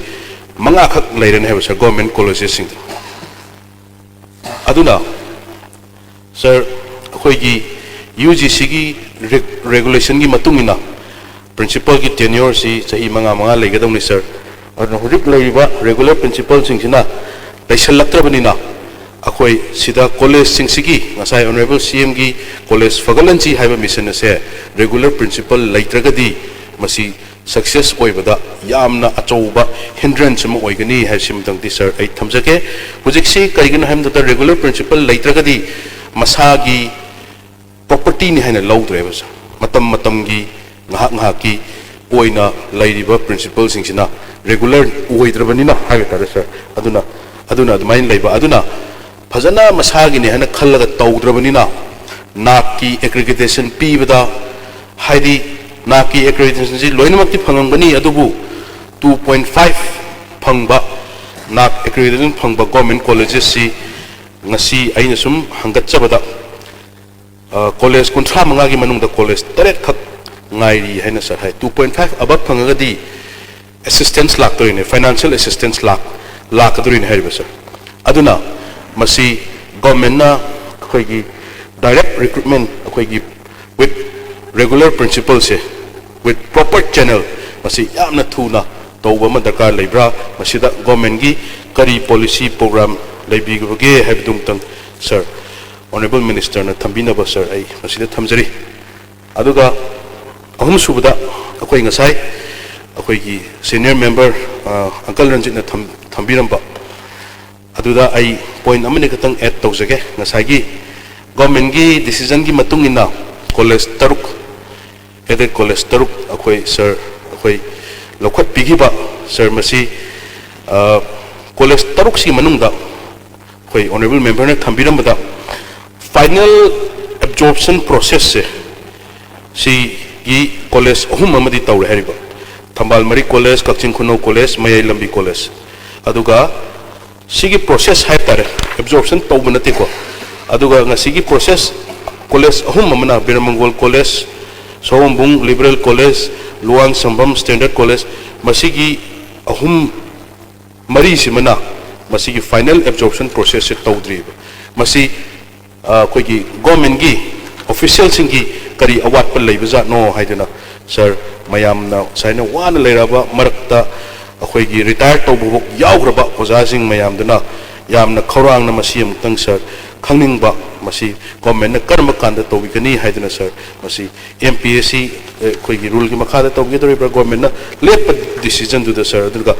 ꯃꯉꯥꯈꯛ ꯂꯩꯔꯅꯤ ꯍꯥꯏꯕ, ꯁꯥꯔ, ꯒꯣꯔꯃꯦꯟ ꯀꯣꯂꯦꯖꯦꯁꯁꯤꯡꯗ꯫ ꯑꯗꯨꯅ, ꯁꯥꯔ, ꯑꯩꯈꯣꯏꯒꯤ ꯌꯨ ꯖꯤ ꯁꯤꯒꯤ ꯔꯦꯒꯨꯂꯦꯁꯟꯒꯤ ꯃꯇꯨꯡ ꯏꯟꯅ ꯄ꯭ꯔꯤꯟꯁꯤꯄꯜꯒꯤ ꯇꯦꯟꯌꯣꯔꯁꯤ ꯆꯍꯤ ꯃꯉꯥ ꯃꯉꯥ ꯂꯩꯒꯗꯧꯅꯤ, ꯁꯥꯔ꯫ ꯑꯗꯨꯅ ꯍꯧꯖꯤꯛ ꯂꯩꯔꯤꯕ ꯔꯦꯒꯨꯂꯔ ꯄ꯭ꯔꯤꯟꯁꯤꯄꯜꯁꯤꯡꯁꯤꯅ ꯂꯩꯁꯜꯂꯛꯇ꯭ꯔꯕꯅꯤꯅ, ꯑꯩꯈꯣꯏ ꯁꯤꯗ ꯀꯣꯂꯦꯖꯁꯤꯡꯁꯤꯒꯤ, ꯉꯁꯥꯏ ꯑꯣꯅꯔꯦꯕꯜ ꯁꯤ ꯑꯦꯝꯒꯤ ꯀꯣꯂꯦꯖ ꯐꯒꯠꯍꯟꯁꯤ ꯍꯥꯏꯕ ꯃꯤꯁꯟ ꯑꯁꯦ ꯔꯦꯒꯨꯂꯔ ꯄ꯭ꯔꯤꯟꯁꯤꯄꯜ ꯂꯩꯇ꯭ꯔꯒꯗꯤ ꯃꯁꯤ ꯁꯛꯁꯦꯁ ꯑꯣꯏꯕꯗ ꯌꯥꯝꯅ ꯑꯆꯧꯕ ꯍꯤꯟꯗ꯭ꯔꯦꯟꯁ ꯑꯃ ꯑꯣꯏꯒꯅꯤ ꯍꯥꯏꯕꯁꯤꯃꯇꯪꯗꯤ, ꯁꯥꯔ, ꯑꯩ ꯊꯝꯖꯒꯦ꯫ ꯍꯧꯖꯤꯛꯁꯤ ꯀꯔꯤꯒꯤꯅꯣ ꯍꯥꯏꯕ ꯃꯇꯝꯗ ꯔꯦꯒꯨꯂꯔ ꯄ꯭ꯔꯤꯟꯁꯤꯄꯜ ꯂꯩꯇ꯭ꯔꯒꯗꯤ ꯃꯁꯥꯒꯤ ꯄ꯭ꯔꯣꯄꯔꯇꯤꯅꯤ ꯍꯥꯏꯅ ꯂꯧꯗ꯭ꯔꯦꯕ, ꯁꯥꯔ꯫ ꯃꯇꯝ ꯃꯇꯝꯒꯤ, ꯉꯥꯏꯍꯥꯛ ꯉꯥꯏꯍꯥꯛꯀꯤ ꯑꯣꯏꯅ ꯂꯩꯔꯤꯕ ꯄ꯭ꯔꯤꯟꯁꯤꯄꯜꯁꯤꯡꯁꯤꯅ ꯔꯦꯒꯨꯂꯔ ꯑꯣꯏꯗ꯭ꯔꯕꯅꯤꯅ ꯍꯥꯏꯕ ꯇꯥꯔꯦ, ꯁꯥꯔ꯫ ꯑꯗꯨꯅ, ꯑꯗꯨꯅ ꯑꯗꯨꯃꯥꯏꯅ ꯂꯩꯕ, ꯑꯗꯨꯅ ꯐꯖꯅ ꯃꯁꯥꯒꯤꯅꯤ ꯍꯥꯏꯅ ꯈꯜꯂꯒ ꯇꯧꯗ꯭ꯔꯕꯅꯤꯅ, ꯅꯥꯛꯀꯤ ꯑꯦꯀ꯭ꯔꯤꯗꯤꯇꯦꯁꯟ ꯄꯤꯕꯗ, ꯍꯥꯏꯗꯤ ꯅꯥꯛꯀꯤ ꯑꯦꯀ꯭ꯔꯤꯗꯤꯇꯦꯁꯟꯁꯤ ꯂꯣꯏꯅꯃꯛꯇꯤ ꯐꯪꯉꯝꯒꯅꯤ, ꯑꯗꯨꯕꯨ ꯇꯨ ꯄꯣꯏꯟ ꯐꯥꯏꯚ ꯐꯪꯕ, ꯅꯥꯛ ꯑꯦꯀ꯭ꯔꯤꯗꯤꯇꯦꯁꯟ ꯐꯪꯕ ꯒꯣꯔꯃꯦꯟ ꯀꯣꯂꯦꯖꯦꯁꯁꯤ ꯉꯁꯤ ꯑꯩꯅ ꯁꯨꯝ ꯍꯪꯒꯠꯆꯕꯗ, ꯑ, ꯀꯣꯂꯦꯖ ꯀꯨꯟꯊ꯭ꯔꯥ ꯃꯉꯥꯒꯤ ꯃꯅꯨꯡꯗ ꯀꯣꯂꯦꯖ ꯇꯔꯦꯠꯈꯛ ꯉꯥꯏꯔꯤ ꯍꯥꯏꯅ, ꯁꯥꯔ, ꯍꯥꯏ꯫ ꯇꯨ ꯄꯣꯏꯟ ꯐꯥꯏꯚ ꯑꯕꯞ ꯐꯪꯉꯒꯗꯤ ꯑꯦꯁꯤꯁꯇꯦꯟꯁ ꯂꯥꯛꯇꯣꯔꯤꯅꯦ, ꯐꯥꯏꯅꯥꯟꯁꯤꯌꯦꯜ ꯑꯦꯁꯤꯁꯇꯦꯟꯁ ꯂꯥꯛ-, ꯂꯥꯛꯀꯗꯣꯔꯤꯅꯦ ꯍꯥꯏꯔꯤꯕ, ꯁꯥꯔ꯫ ꯑꯗꯨꯅ ꯃꯁꯤ ꯒꯣꯔꯃꯦꯟꯅ ꯑꯩꯈꯣꯏꯒꯤ ꯗꯥꯏꯔꯦꯛ ꯔꯤꯀ꯭ꯔꯨꯠꯃꯦꯟ, ꯑꯩꯈꯣꯏꯒꯤ with regular principalꯁꯦ, with proper channel, ꯃꯁꯤ ꯌꯥꯝꯅ ꯊꯨꯅ ꯇꯧꯕ ꯑꯃ ꯗꯔꯀꯥꯔ ꯂꯩꯕ꯭ꯔꯥ? ꯃꯁꯤꯗ ꯒꯣꯔꯃꯦꯟꯒꯤ ꯀꯔꯤ ꯄꯣꯂꯤꯁꯤ ꯄ꯭ꯔꯣꯒ꯭ꯔꯥꯝ ꯂꯩꯕꯤꯕꯒꯦ ꯍꯥꯏꯕꯗꯨꯃꯇꯪ, ꯁꯥꯔ, ꯑꯣꯅꯔꯦꯕꯜ ꯃꯤꯅꯤꯁꯇꯔꯅ ꯊꯝꯕꯤꯅꯕ, ꯁꯥꯔ, ꯑꯩ ꯃꯁꯤꯗ ꯊꯝꯖꯔꯤ꯫ ꯑꯗꯨꯒ ꯑꯍꯨꯝꯁꯨꯕꯗ, ꯑꯩꯈꯣꯏ ꯉꯁꯥꯏ ꯑꯩꯈꯣꯏꯒꯤ ꯁꯦꯅꯤꯌꯔ ꯃꯦꯝꯕꯔ, ꯑ, ꯑꯪꯀꯜ ꯔꯟꯖꯤꯠꯅ ꯊꯝ-, ꯊꯝꯕꯤꯔꯝꯕ ꯑꯗꯨꯗ ꯑꯩ ꯄꯣꯏꯟ ꯑꯃꯅꯤ ꯈꯛꯇꯪ ꯑꯦꯗ ꯇꯧꯖꯒꯦ꯫ ꯉꯁꯥꯏꯒꯤ ꯒꯣꯔꯃꯦꯟꯒꯤ ꯗꯤꯁꯤꯖꯟꯒꯤ ꯃꯇꯨꯡ ꯏꯟꯅ ꯀꯣꯂꯦꯖ ꯇꯔꯨꯛ, ꯑꯦꯗꯦꯗ ꯀꯣꯂꯦꯖ ꯇꯔꯨꯛ ꯑꯩꯈꯣꯏ, ꯁꯥꯔ, ꯑꯩꯈꯣꯏ ꯂꯧꯈꯠꯄꯤꯈꯤꯕ, ꯁꯥꯔ, ꯃꯁꯤ, ꯑ, ꯀꯣꯂꯦꯖ ꯇꯔꯨꯛꯁꯤꯒꯤ ꯃꯅꯨꯡꯗ ꯑꯩꯈꯣꯏ ꯑꯣꯅꯔꯦꯕꯜ ꯃꯦꯝꯕꯔꯅ ꯊꯝꯕꯤꯔꯝꯕꯗ ꯐꯥꯏꯅꯦꯜ ꯑꯦꯕꯖꯣꯔꯞꯁꯟ ꯄ꯭ꯔꯣꯁꯦꯁꯁꯦ ꯁꯤꯒꯤ ꯀꯣꯂꯦꯖ ꯑꯍꯨꯝ ꯑꯃꯗꯤ ꯇꯧꯔꯦ ꯍꯥꯏꯔꯤꯕ, ꯊꯝꯕꯥꯜ ꯃꯔꯤ ꯀꯣꯂꯦꯖ, ꯀꯛꯆꯤꯡ ꯈꯨꯅꯧ ꯀꯣꯂꯦꯖ, ꯃꯌꯥꯏ ꯂꯝꯕꯤ ꯀꯣꯂꯦꯖ꯫ ꯑꯗꯨꯒ ꯁꯤꯒꯤ ꯄ꯭ꯔꯣꯁꯦꯁ ꯍꯥꯏꯕ ꯇꯥꯔꯦ, ꯑꯦꯕꯖꯣꯔꯞꯁꯟ ꯇꯧꯕ ꯅꯠꯇꯦꯀꯣ꯫ ꯑꯗꯨꯒ ꯉꯁꯤꯒꯤ ꯄ꯭ꯔꯣꯁꯦꯁ, ꯀꯣꯂꯦꯖ ꯑꯍꯨꯝ ꯑꯃꯅ, Biramangol college, Saombung liberal college, Luwangsangbam standard college, ꯃꯁꯤꯒꯤ ꯑꯍꯨꯝ ꯃꯔꯤꯁꯤꯃꯅ ꯃꯁꯤꯒꯤ final absorption process ꯁꯦ ꯇꯧꯗ꯭ꯔꯤꯕ꯫ ꯃꯁꯤ ꯑ, ꯑꯩꯈꯣꯏꯒꯤ government ꯀꯤ official ꯁꯤꯡꯒꯤ ꯀꯔꯤ ꯑꯋꯥꯠꯄ ꯂꯩꯕꯖꯥꯠꯅꯣ ꯍꯥꯏꯗꯅ, ꯁꯥꯔ, ꯃꯌꯥꯝꯅ ꯁꯨꯃꯥꯏꯅ ꯋꯥꯅ ꯂꯩꯔꯛꯑꯕ ꯃꯔꯛꯇ ꯑꯩꯈꯣꯏꯒꯤ retire ꯇꯧꯕ ꯐꯥꯎ ꯌꯥꯎꯈ꯭ꯔꯕ ꯑꯣꯖꯥꯁꯤꯡ ꯃꯌꯥꯝꯗꯨꯅ ꯌꯥꯝꯅ ꯈꯧꯔꯥꯡꯅ ꯃꯁꯤ ꯑꯃꯨꯛꯇꯪ, ꯁꯥꯔ, ꯈꯪꯅꯤꯡꯕ, ꯃꯁꯤ government ꯅ ꯀꯔꯝꯕ ꯀꯥꯟꯗ ꯇꯧꯕꯤꯒꯅꯤ ꯍꯥꯏꯗꯅ, ꯁꯥꯔ, ꯃꯁꯤ M P S C, ꯑ, ꯑꯩꯈꯣꯏꯒꯤ rule ꯒꯤ ꯃꯈꯥꯗ ꯇꯧꯒꯗꯧꯔꯤꯕ꯭ꯔꯥ, government ꯅ ꯂꯦꯞꯄ decision ꯗꯨꯗ, ꯁꯥꯔ? ꯑꯗꯨꯒ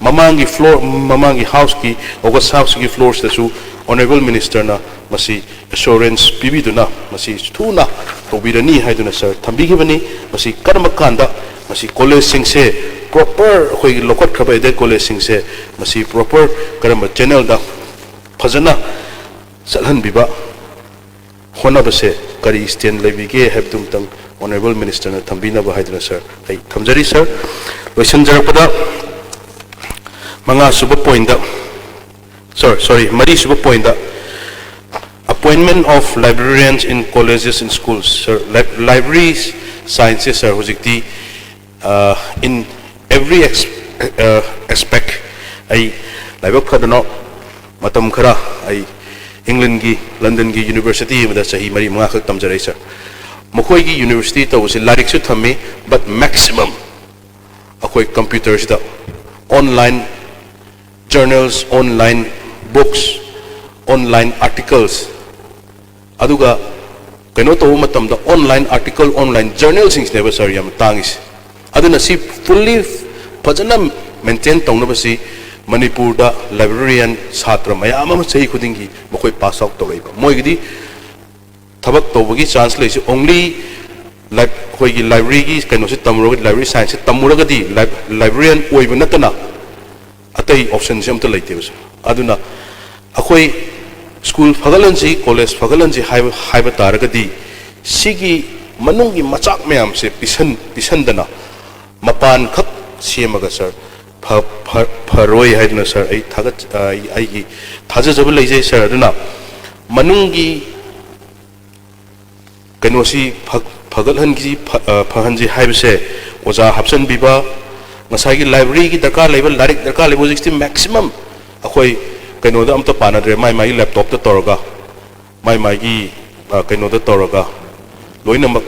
ꯃꯃꯥꯡꯒꯤ floor, ꯃꯃꯥꯡꯒꯤ house ꯀꯤ, August house ꯀꯤ floor ꯁꯤꯗꯁꯨ honourable minister ꯅ ꯃꯁꯤ assurance ꯄꯤꯕꯤꯗꯨꯅ ꯃꯁꯤ ꯊꯨꯅ ꯇꯧꯕꯤꯔꯅꯤ ꯍꯥꯏꯗꯨꯅ, ꯁꯥꯔ, ꯊꯝꯕꯤꯈꯤꯕꯅꯤ꯫ ꯃꯁꯤ ꯀꯔꯝꯕ ꯀꯥꯟꯗ ꯃꯁꯤ college ꯁꯤꯡꯁꯦ proper, ꯑꯩꯈꯣꯏꯒꯤ ꯂꯧꯈꯠꯈ꯭ꯔꯕ aided college ꯁꯤꯡꯁꯦ ꯃꯁꯤ proper ꯀꯔꯝꯕ channel ꯗ ꯐꯖꯅ ꯆꯠꯍꯟꯕꯤꯕ ꯍꯣꯠꯅꯕꯁꯦ ꯀꯔꯤ stand ꯂꯩꯕꯤꯒꯦ ꯍꯥꯏꯕꯗꯨ ꯑꯃꯇꯪ honourable minister ꯅ ꯊꯝꯕꯤꯅꯕ ꯍꯥꯏꯗꯨꯅ, ꯁꯥꯔ, ꯑꯩ ꯊꯝꯖꯔꯤ꯫ ꯁꯥꯔ, ꯂꯣꯏꯁꯤꯟꯖꯔꯛꯄꯗ ꯃꯉꯥꯁꯨꯕ point ꯇ, sorry, sorry, ꯃꯔꯤꯁꯨꯕ point ꯇ, appointment of librarians in colleges and schools꯫ Sir, Lai-, library science ꯁꯦ, ꯁꯥꯔ, ꯍꯧꯖꯤꯛꯇꯤ, ꯑ, in every ex-, ꯑ, aspect, ꯑꯩ ꯂꯥꯏꯕꯛ ꯐꯗꯅ ꯃꯇꯝ ꯈꯔ ꯑꯩ England ꯒꯤ, London ꯒꯤ university ꯑꯃꯗ ꯆꯍꯤ ꯃꯔꯤ ꯃꯉꯥꯈꯛ ꯇꯝꯖꯔꯛꯏ, ꯁꯥꯔ꯫ ꯃꯈꯣꯏꯒꯤ university ꯇꯧꯕꯁꯤ ꯂꯥꯏꯔꯤꯛꯁꯨ ꯊꯝꯃꯤ, but maximum ꯑꯩꯈꯣꯏ computer ꯁꯤꯗ online journals, online books, online articles, ꯑꯗꯨꯒ ꯀꯩꯅꯣ ꯇꯧꯕ ꯃꯇꯝꯗ online article, online journal ꯁꯤꯡꯁꯤꯅꯦꯕ, ꯁꯥꯔ, ꯌꯥꯝ ꯇꯥꯡꯉꯤꯁꯦ꯫ ꯑꯗꯨꯅ ꯁꯤ fully ꯐꯖꯅ maintain ꯇꯧꯅꯕꯁꯤ ꯃꯅꯤꯄꯨꯔꯗ librarian ꯁꯥꯇ꯭ꯔ ꯃꯌꯥꯝ ꯑꯃ ꯆꯍꯤ ꯈꯨꯗꯤꯡꯒꯤ ꯃꯈꯣꯏ pass out ꯇꯧꯔꯛꯏꯕ, ꯃꯣꯏꯒꯤꯗꯤ ꯊꯕꯛ ꯇꯧꯕꯒꯤ chance ꯂꯩꯁꯦ only ꯂꯥꯏ-, ꯑꯩꯈꯣꯏꯒꯤ library ꯒꯤ ꯀꯩꯅꯣꯁꯤ ꯇꯝꯃꯨꯔꯒꯗꯤ, library science ꯁꯤ ꯇꯝꯃꯨꯔꯒꯗꯤ ꯂꯥꯏ-, librarian ꯑꯣꯏꯕ ꯅꯠꯇꯅ ꯑꯇꯩ option ꯁꯤ ꯑꯝꯇ ꯂꯩꯇꯦꯕ, ꯁꯥꯔ꯫ ꯑꯗꯨꯅ ꯑꯩꯈꯣꯏ school ꯐꯒꯠꯍꯟꯁꯤ, college ꯐꯒꯠꯍꯟꯁꯤ ꯍꯥꯏꯕ, ꯍꯥꯏꯕ ꯇꯥꯔꯒꯗꯤ ꯁꯤꯒꯤ ꯃꯅꯨꯡꯒꯤ ꯃꯆꯥꯛ ꯃꯌꯥꯝꯁꯦ ꯄꯤꯁꯟ-, ꯄꯤꯁꯟꯗꯅ ꯃꯄꯥꯟ ꯈꯛ ꯁꯦꯝꯃꯒ, ꯁꯥꯔ, ꯐ-, ꯐ-, ꯐꯔꯣꯏ ꯍꯥꯏꯗꯨꯅ, ꯁꯥꯔ, ꯑꯩ ꯊꯥꯒꯠ-, ꯑ, ꯑꯩ, ꯑꯩꯒꯤ ꯊꯥꯖꯖꯕ ꯂꯩꯖꯩ, ꯁꯥꯔ꯫ ꯑꯗꯨꯅ ꯃꯅꯨꯡꯒꯤ ꯀꯩꯅꯣꯁꯤ ꯐ-, ꯐꯒꯠꯍꯟꯈꯤ, ꯐ-, ꯑ, ꯐꯍꯟꯁꯤ ꯍꯥꯏꯕꯁꯦ ꯑꯣꯖꯥ ꯍꯥꯞꯆꯤꯟꯕꯤꯕ, ꯉꯁꯥꯏꯒꯤ library ꯒꯤ ꯗꯔꯀꯥꯔ ꯂꯩꯕ, ꯂꯥꯏꯔꯤꯛ ꯗꯔꯀꯥꯔ ꯂꯩꯕ ꯍꯧꯖꯤꯛꯇꯤ maximum ꯑꯩꯈꯣꯏ ꯀꯩꯅꯣꯗ ꯑꯝꯇ ꯄꯥꯅꯗ꯭ꯔꯦ, ꯃꯥꯏ ꯃꯥꯏꯒꯤ laptop ꯇ ꯇꯧꯔꯒ, ꯃꯥꯏ ꯃꯥꯏꯒꯤ ꯑ, ꯀꯩꯅꯣꯗ ꯇꯧꯔꯒ ꯂꯣꯏꯅꯃꯛ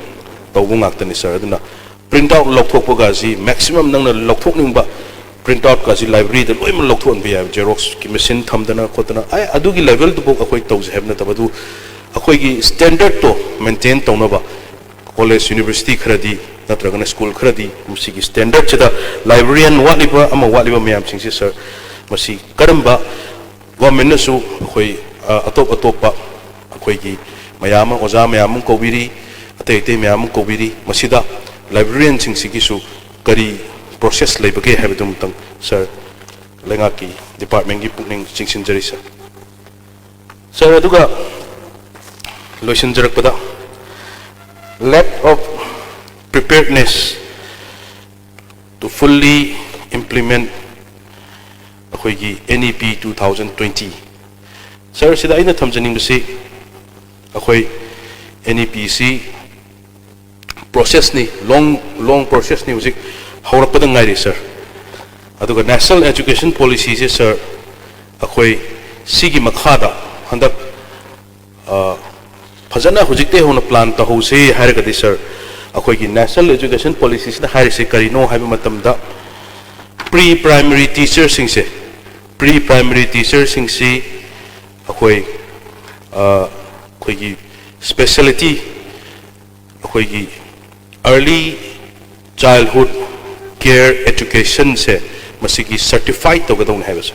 ꯇꯧꯕ ꯉꯥꯛꯇꯅꯤ ꯁꯥꯔ꯫ ꯑꯗꯨꯅ print out ꯂꯧꯊꯣꯛꯄꯒꯁꯤ maximum ꯅꯪꯅ ꯂꯧꯊꯣꯛꯅꯤꯡꯕ print out ꯀꯁꯤ library ꯗ ꯂꯣꯏꯅꯃꯛ ꯂꯧꯊꯣꯛꯍꯟꯕ ꯌꯥꯏ, xerox ꯀꯤ machine ꯊꯝꯗꯅ ꯈꯣꯠꯇꯅ꯫ ꯑꯦ, ꯑꯗꯨꯒꯤ level ꯗꯨꯐꯥꯎ ꯑꯩꯈꯣꯏ ꯇꯧꯖꯩ ꯍꯥꯏꯕ ꯅꯠꯇꯕ, ꯑꯗꯨ ꯑꯩꯈꯣꯏꯒꯤ standard ꯇꯣ maintain ꯇꯧꯅꯕ college university ꯈꯔꯗꯤ ꯅꯠꯇ꯭ꯔꯒꯅ school ꯈꯔꯗꯤ ꯃꯁꯤꯒꯤ standard ꯁꯤꯗ librarian ꯋꯥꯠꯂꯤꯕ ꯑꯃ ꯋꯥꯠꯂꯤꯕ ꯃꯌꯥꯝꯁꯤꯡꯁꯤ ꯁꯥꯔ, ꯃꯁꯤ ꯀꯔꯝꯕ government ꯅꯁꯨ ꯑꯩꯈꯣꯏ, ꯑ, ꯑꯇꯣꯞ ꯑꯇꯣꯞꯄ ꯑꯩꯈꯣꯏꯒꯤ ꯃꯌꯥꯝ ꯑꯃ, ꯑꯣꯖꯥ ꯃꯌꯥꯝ ꯑꯃ ꯀꯧꯕꯤꯔꯤ, ꯑꯇꯩ ꯑꯇꯩ ꯃꯌꯥꯝ ꯑꯃ ꯀꯧꯕꯤꯔꯤ, ꯃꯁꯤꯗ librarian ꯁꯤꯡꯁꯤꯒꯤꯁꯨ ꯀꯔꯤ process ꯂꯩꯕꯒꯦ ꯍꯥꯏꯕꯗꯨ ꯑꯃꯇꯪ ꯁꯥꯔ, ꯂꯩꯉꯥꯛꯀꯤ department ꯀꯤ ꯄꯨꯛꯅꯤꯡ ꯆꯤꯡꯁꯤꯟꯖꯔꯤ ꯁꯥꯔ꯫ ꯁꯥꯔ, ꯑꯗꯨꯒ ꯂꯣꯏꯁꯤꯟꯖꯔꯛꯄꯗ, lack of preparedness to fully implement ꯑꯩꯈꯣꯏꯒꯤ N E P two thousand twenty꯫ ꯁꯥꯔ, ꯁꯤꯗ ꯑꯩꯅ ꯊꯝꯖꯅꯤꯡꯕꯁꯤ, ꯑꯩꯈꯣꯏ N E P ꯁꯤ process ꯅꯤ, long, long process ꯅꯤ, ꯍꯧꯖꯤꯛ ꯍꯧꯔꯛꯄꯗ ꯉꯥꯏꯔꯤ ꯁꯥꯔ꯫ ꯑꯗꯨꯒ National Education Policy ꯁꯦ ꯁꯥꯔ, ꯑꯩꯈꯣꯏ ꯁꯤꯒꯤ ꯃꯈꯥꯗ ꯍꯟꯗꯛ, ꯑ, ꯐꯖꯅ ꯍꯧꯖꯤꯛꯇꯩ ꯍꯧꯅ plan ꯇꯧꯍꯧꯁꯦ ꯍꯥꯏꯔꯒꯗꯤ ꯁꯥꯔ, ꯑꯩꯈꯣꯏꯒꯤ National Education Policy ꯁꯤꯅ ꯍꯥꯏꯔꯤꯁꯦ ꯀꯔꯤꯅꯣ ꯍꯥꯏꯕ ꯃꯇꯝꯗ, pre primary teacher ꯁꯤꯡꯁꯦ, pre primary teacher ꯁꯤꯡꯁꯤ ꯑꯩꯈꯣꯏ, ꯑ, ꯑꯩꯈꯣꯏꯒꯤ speciality, ꯑꯩꯈꯣꯏꯒꯤ early childhood care education ꯁꯦ ꯃꯁꯤꯒꯤ certify ꯇꯧꯒꯗꯧꯅꯤ ꯍꯥꯏꯕꯁꯦ꯫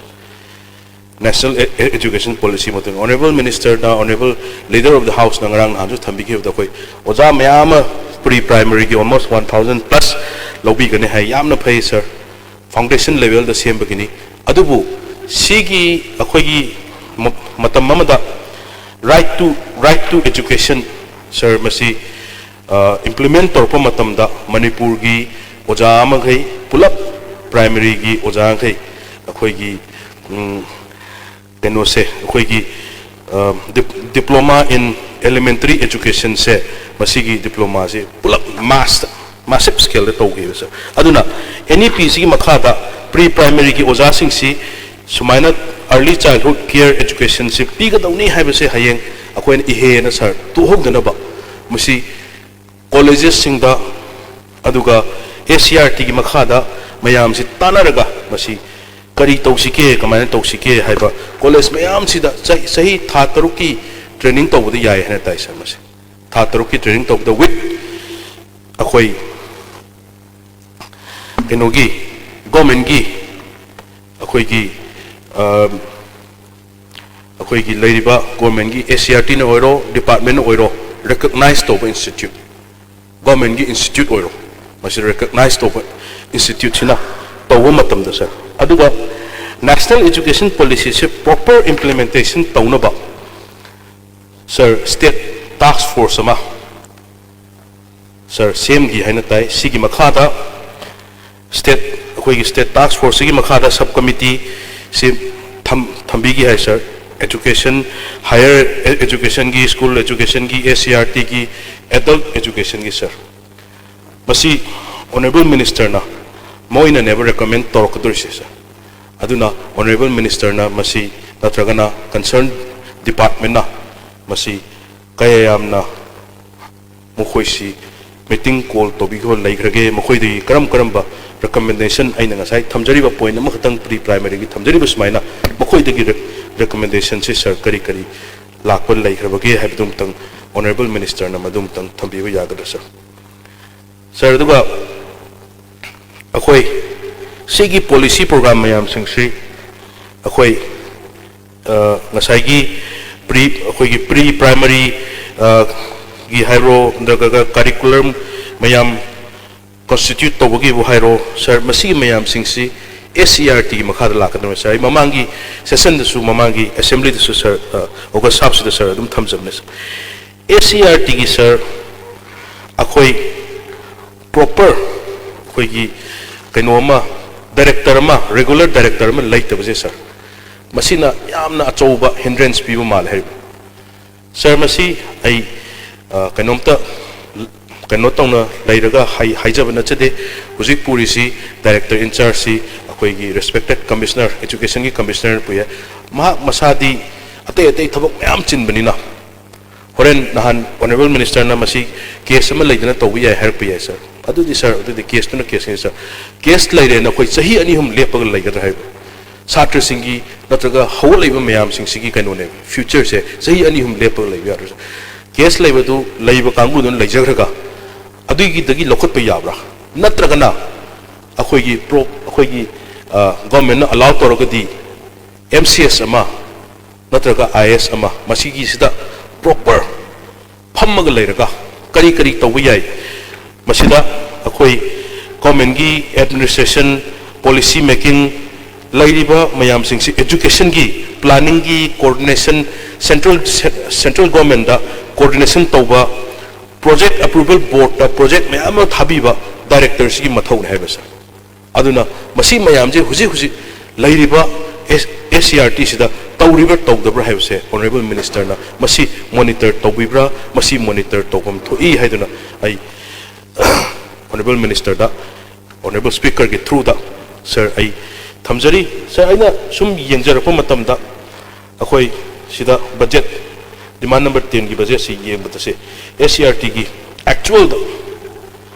National E-, E-, Education Policy ꯃꯇꯨꯡ Honourable Minister ꯅ, Honourable Leader of the House ꯅ ꯉꯔꯥꯡ ꯅꯍꯥꯟꯁꯨ ꯊꯝꯕꯤꯈꯤꯕꯗ ꯑꯩꯈꯣꯏ ꯑꯣꯖꯥ ꯃꯌꯥꯝ ꯑꯃ pre primary ꯒꯤ almost one thousand plus ꯂꯧꯕꯤꯒꯅꯤ ꯍꯥꯏ꯫ ꯌꯥꯝꯅ ꯐꯩ ꯁꯥꯔ, foundation level ꯗ ꯁꯦꯝꯕꯒꯤꯅꯤ꯫ ꯑꯗꯨꯕꯨ ꯁꯤꯒꯤ ꯑꯩꯈꯣꯏꯒꯤ ꯃ-, ꯃꯇꯝ ꯑꯃꯗ right to, right to education, ꯁꯥꯔ, ꯃꯁꯤ, ꯑ, implement ꯇꯧꯔꯛꯄ ꯃꯇꯝꯗ ꯃꯅꯤꯄꯨꯔꯒꯤ ꯑꯣꯖꯥ ꯃꯈꯩ ꯄꯨꯂꯞ, primary ꯒꯤ ꯑꯣꯖꯥ ꯃꯈꯩ ꯑꯩꯈꯣꯏꯒꯤ, ꯎꯝ, ꯀꯩꯅꯣꯁꯦ, ꯑꯩꯈꯣꯏꯒꯤ, ꯑ, dip-, Diploma in Elementary Education ꯁꯦ, ꯃꯁꯤꯒꯤ diploma ꯁꯦ ꯄꯨꯂꯞ mass ꯇ, massive scale ꯗ ꯇꯧꯈꯤꯕ, ꯁꯥꯔ꯫ ꯑꯗꯨꯅ N E P ꯁꯤꯒꯤ ꯃꯈꯥꯗ pre primary ꯒꯤ ꯑꯣꯖꯥꯁꯤꯡꯁꯤ ꯁꯨꯃꯥꯏꯅ early childhood care education ꯁꯤ ꯄꯤꯒꯗꯧꯅꯤ ꯍꯥꯏꯕꯁꯦ ꯍꯌꯦꯡ ꯑꯩꯈꯣꯏꯅ ꯏꯍꯦꯅ, ꯁꯥꯔ, ꯇꯣꯛꯍꯧꯗꯅꯕ ꯃꯁꯤ colleges ꯁꯤꯡꯗ, ꯑꯗꯨꯒ S C E R T ꯒꯤ ꯃꯈꯥꯗ ꯃꯌꯥꯝꯁꯤ ꯇꯥꯟꯅꯔꯒ ꯃꯁꯤ ꯀꯔꯤ ꯇꯧꯁꯤꯒꯦ, ꯀꯃꯥꯏꯅ ꯇꯧꯁꯤꯒꯦ ꯍꯥꯏꯕ, college ꯃꯌꯥꯝꯁꯤꯗ ꯆꯍꯤ, ꯆꯍꯤ ꯊꯥ ꯇꯔꯨꯛꯀꯤ training ꯇꯧꯕꯗ ꯌꯥꯏ ꯍꯥꯏꯅ ꯇꯥꯏ, ꯁꯥꯔ꯫ ꯃꯁꯤ ꯊꯥ ꯇꯔꯨꯛꯀꯤ training ꯇꯧꯕꯗ with ꯑꯩꯈꯣꯏ ꯀꯩꯅꯣꯒꯤ, government ꯀꯤ, ꯑꯩꯈꯣꯏꯒꯤ, ꯑ, ꯑꯩꯈꯣꯏꯒꯤ ꯂꯩꯔꯤꯕ government ꯀꯤ S C E R T ꯅ ꯑꯣꯏꯔꯣ, department ꯅ ꯑꯣꯏꯔꯣ, recognize ꯇꯧꯕ institute, government ꯀꯤ institute ꯑꯣꯏꯔꯣ, ꯃꯁꯤ recognize ꯇꯧꯕ institute ꯁꯤꯅ ꯇꯧꯕ ꯃꯇꯝꯗ, ꯁꯥꯔ, ꯑꯗꯨꯒ national education policy ꯁꯦ proper implementation ꯇꯧꯅꯕ, ꯁꯥꯔ, state task force ꯑꯃ, ꯁꯥꯔ, ꯁꯦꯝꯈꯤ ꯍꯥꯏꯅ ꯇꯥꯏ꯫ ꯁꯤꯒꯤ ꯃꯈꯥꯗ state, ꯑꯩꯈꯣꯏꯒꯤ state task force ꯁꯤꯒꯤ ꯃꯈꯥꯗ sub committee ꯁꯤ ꯊꯝ-, ꯊꯝꯕꯤꯈꯤ ꯍꯥꯏ, ꯁꯥꯔ꯫ Education, higher education ꯒꯤ, school education ꯒꯤ, S C E R T ꯒꯤ, adult education ꯒꯤ, ꯁꯥꯔ꯫ ꯃꯁꯤ honourable minister ꯅ ꯃꯣꯏꯅꯅꯦꯕ recommend ꯇꯧꯔꯛꯀꯗꯣꯔꯤꯁꯦ, ꯁꯥꯔ꯫ ꯑꯗꯨꯅ honourable minister ꯅ ꯃꯁꯤ ꯅꯠꯇ꯭ꯔꯒꯅ concern department ꯅ ꯃꯁꯤ ꯀꯌꯥ ꯌꯥꯝꯅ ꯃꯈꯣꯏꯁꯤ meeting call ꯇꯧꯕꯤꯈꯤꯕ ꯂꯩꯈ꯭ꯔꯒꯦ, ꯃꯈꯣꯏꯗꯒꯤ ꯀꯔꯝ ꯀꯔꯝꯕ recommendation, ꯑꯩꯅ ꯉꯁꯥꯏ ꯊꯝꯖꯔꯤꯕ point ꯑꯃꯈꯛꯇꯪ pre primary ꯒꯤ ꯊꯝꯖꯔꯤꯕ ꯁꯨꯃꯥꯏꯅ, ꯃꯈꯣꯏꯗꯒꯤ rec-, recommendation ꯁꯤ, ꯁꯥꯔ, ꯀꯔꯤ ꯀꯔꯤ ꯂꯥꯛꯄ ꯂꯩꯈ꯭ꯔꯕꯒꯦ ꯍꯥꯏꯕꯗꯨ ꯑꯃꯇꯪ honourable minister ꯅ ꯃꯗꯨ ꯑꯃꯇꯪ ꯊꯝꯕꯤꯕ ꯌꯥꯒꯗ꯭ꯔꯥ, ꯁꯥꯔ? ꯁꯥꯔ, ꯑꯗꯨꯒ ꯑꯩꯈꯣꯏ ꯁꯤꯒꯤ policy program ꯃꯌꯥꯝꯁꯤꯡꯁꯤ ꯑꯩꯈꯣꯏ, ꯑ, ꯉꯁꯥꯏꯒꯤ pre, ꯑꯩꯈꯣꯏꯒꯤ pre primary, ꯑ, ꯒꯤ ꯍꯥꯏꯔꯣ, ꯅꯠꯇ꯭ꯔꯒ curriculum ꯃꯌꯥꯝ constitute ꯇꯧꯕꯒꯤꯕꯨ ꯍꯥꯏꯔꯣ, ꯁꯥꯔ, ꯃꯁꯤꯒꯤ ꯃꯌꯥꯝꯁꯤꯡꯁꯤ S C E R T ꯒꯤ ꯃꯈꯥꯗ ꯂꯥꯛꯀꯗꯕꯅꯤ, ꯁꯥꯔ꯫ ꯑꯩ ꯃꯃꯥꯡꯒꯤ session ꯗꯁꯨ, ꯃꯃꯥꯡꯒꯤ assembly ꯗꯁꯨ, ꯁꯥꯔ, ꯑ, August half ꯁꯤꯗ, ꯁꯥꯔ, ꯑꯗꯨꯝ ꯊꯝꯖꯕꯅꯤ, ꯁꯥꯔ꯫ S C E R T ꯒꯤ, ꯁꯥꯔ, ꯑꯩꯈꯣꯏ proper ꯑꯩꯈꯣꯏꯒꯤ ꯀꯩꯅꯣ ꯑꯃ, director ꯑꯃ, regular director ꯑꯃ ꯂꯩꯇꯕꯁꯦ, ꯁꯥꯔ, ꯃꯁꯤꯅ ꯌꯥꯝꯅ ꯑꯆꯧꯕ hindrance ꯄꯤꯕ ꯃꯥꯜꯂꯦ ꯍꯥꯏꯔꯤꯕ꯫ ꯁꯥꯔ, ꯃꯁꯤ ꯑꯩ, ꯑ, ꯀꯩꯅꯣꯝꯇ ꯀꯩꯅꯣ ꯇꯧꯅ ꯂꯩꯔꯒ ꯍꯥꯏ-, ꯍꯥꯏꯖꯕ ꯅꯠꯆꯗꯦ꯫ ꯍꯧꯖꯤꯛ ꯄꯨꯔꯤꯁꯤ director in charge ꯁꯤ ꯑꯩꯈꯣꯏꯒꯤ respected commissioner, education ꯒꯤ commissioner ꯄꯨꯏꯌꯦ꯫ ꯃꯍꯥꯛ ꯃꯁꯥꯗꯤ ꯑꯇꯩ ꯑꯇꯩ ꯊꯕꯛ ꯃꯌꯥꯝ ꯆꯤꯟꯕꯅꯤꯅ, ꯍꯣꯔꯦꯟ ꯅꯍꯥꯟ honourable minister ꯅ ꯃꯁꯤ case ꯑꯃ ꯂꯩꯗꯅ ꯇꯧꯕ ꯌꯥꯏ ꯍꯥꯏꯔꯛꯄ ꯌꯥꯏ sir꯫ ꯑꯗꯨꯗꯤ sir, ꯑꯗꯨꯗꯤ case ꯇꯨꯅ case ꯅꯤ sir꯫ Case ꯂꯩꯔꯦꯅ ꯑꯩꯈꯣꯏ ꯆꯍꯤ ꯑꯅꯤ ꯑꯍꯨꯝ ꯂꯦꯞꯄꯒ ꯂꯩꯒꯗ꯭ꯔꯥ ꯍꯥꯏꯕ? ꯁꯥꯇ꯭ꯔꯁꯤꯡꯒꯤ ꯅꯠꯇ꯭ꯔꯒ ꯍꯧꯒꯠꯂꯛꯏꯕ ꯃꯌꯥꯝꯁꯤꯡꯁꯤꯒꯤ ꯀꯩꯅꯣꯅꯦꯕ, future ꯁꯦ ꯆꯍꯤ ꯑꯅꯤ ꯑꯍꯨꯝ ꯂꯦꯞꯄꯒ ꯂꯩꯕ ꯌꯥꯔꯣꯏ sir꯫ Case ꯂꯩꯕꯗꯨ ꯂꯩꯕ ꯀꯥꯡꯕꯨꯗꯨꯅ ꯂꯩꯖꯈ꯭ꯔꯒ ꯑꯗꯨꯒꯤꯗꯒꯤ ꯂꯧꯈꯠꯄ ꯌꯥꯕ꯭ꯔꯥ? ꯅꯠꯇ꯭ꯔꯒꯅ ꯑꯩꯈꯣꯏꯒꯤ pro-, ꯑꯩꯈꯣꯏꯒꯤ, ꯑ, government ꯅ allow ꯇꯧꯔꯒꯗꯤ M C S ꯑꯃ ꯅꯠꯇ꯭ꯔꯒ I A S ꯑꯃ ꯃꯁꯤꯒꯤꯁꯤꯗ proper ꯐꯝꯃꯒ ꯂꯩꯔꯒ ꯀꯔꯤ ꯀꯔꯤ ꯇꯧꯕ ꯌꯥꯏ? ꯃꯁꯤꯗ ꯑꯩꯈꯣꯏ government ꯀꯤ administration, policy making, ꯂꯩꯔꯤꯕ ꯃꯌꯥꯝꯁꯤꯡꯁꯤ education ꯒꯤ planning ꯒꯤ coordination, central, central government ꯇ coordination ꯇꯧꯕ, project approval board ꯇ project ꯃꯌꯥꯝ ꯑꯃ ꯊꯥꯕꯤꯕ director ꯁꯤꯒꯤ ꯃꯊꯧꯅꯤ ꯍꯥꯏꯕ sir꯫ ꯑꯗꯨꯅ ꯃꯁꯤ ꯃꯌꯥꯝꯁꯦ ꯍꯧꯖꯤꯛ ꯍꯧꯖꯤꯛ ꯂꯩꯔꯤꯕ S-, S C E R T ꯁꯤꯗ ꯇꯧꯔꯤꯕ꯭ꯔꯥ ꯇꯧꯗꯕ꯭ꯔꯥ ꯍꯥꯏꯕꯁꯦ honourable minister ꯅ ꯃꯁꯤ monitor ꯇꯧꯕꯤꯕ꯭ꯔꯥ, ꯃꯁꯤ monitor ꯇꯧꯐꯝ ꯊꯣꯛꯏ ꯍꯥꯏꯗꯨꯅ ꯑꯩ honourable minister ꯗ, honourable speaker ꯒꯤ through ꯗ sir ꯑꯩ ꯊꯝꯖꯔꯤ꯫ Sir, ꯑꯩꯅ ꯁꯨꯝ ꯌꯦꯡꯖꯔꯛꯄ ꯃꯇꯝꯗ ꯑꯩꯈꯣꯏ ꯁꯤꯗ budget, demand number ten ꯒꯤ budget ꯁꯤ ꯌꯦꯡꯕꯗ ꯁꯤ S C E R T ꯒꯤ actual ꯗ,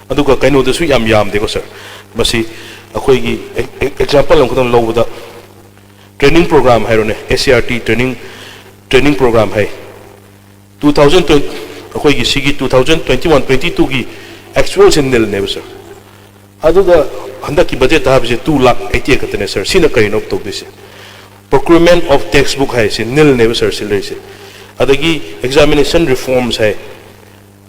ꯑꯗꯨꯒ ꯀꯩꯅꯣꯗꯁꯨ ꯌꯥꯝ ꯌꯥꯝꯗꯦꯀꯣ sir꯫ ꯃꯁꯤ ꯑꯩꯈꯣꯏꯒꯤ e-, e-, example ꯑꯃꯈꯛꯇꯪ ꯂꯧꯕꯗ training program ꯍꯥꯏꯔꯣꯅꯦ, S C E R T training, training program ꯍꯥꯏ꯫ Two thousand twenty, ꯑꯩꯈꯣꯏꯒꯤ ꯁꯤꯒꯤ two thousand twenty-one twenty-two ꯒꯤ actual ꯁꯦ nil ꯅꯦꯕ sir꯫ ꯑꯗꯨꯒ ꯍꯟꯗꯛꯀꯤ budget ꯇ ꯍꯥꯏꯕꯁꯦ two lakh eighty-eight ꯈꯛꯇꯅꯦ sir꯫ ꯁꯤꯅ ꯀꯔꯤꯅꯣ ꯇꯧꯗꯣꯏꯁꯦ? Procurement of textbook ꯍꯥꯏꯁꯦ nil ꯅꯦꯕ sir ꯁꯤ ꯂꯩꯔꯤꯁꯦ꯫ ꯑꯗꯒꯤ examination reforms ꯍꯥꯏ,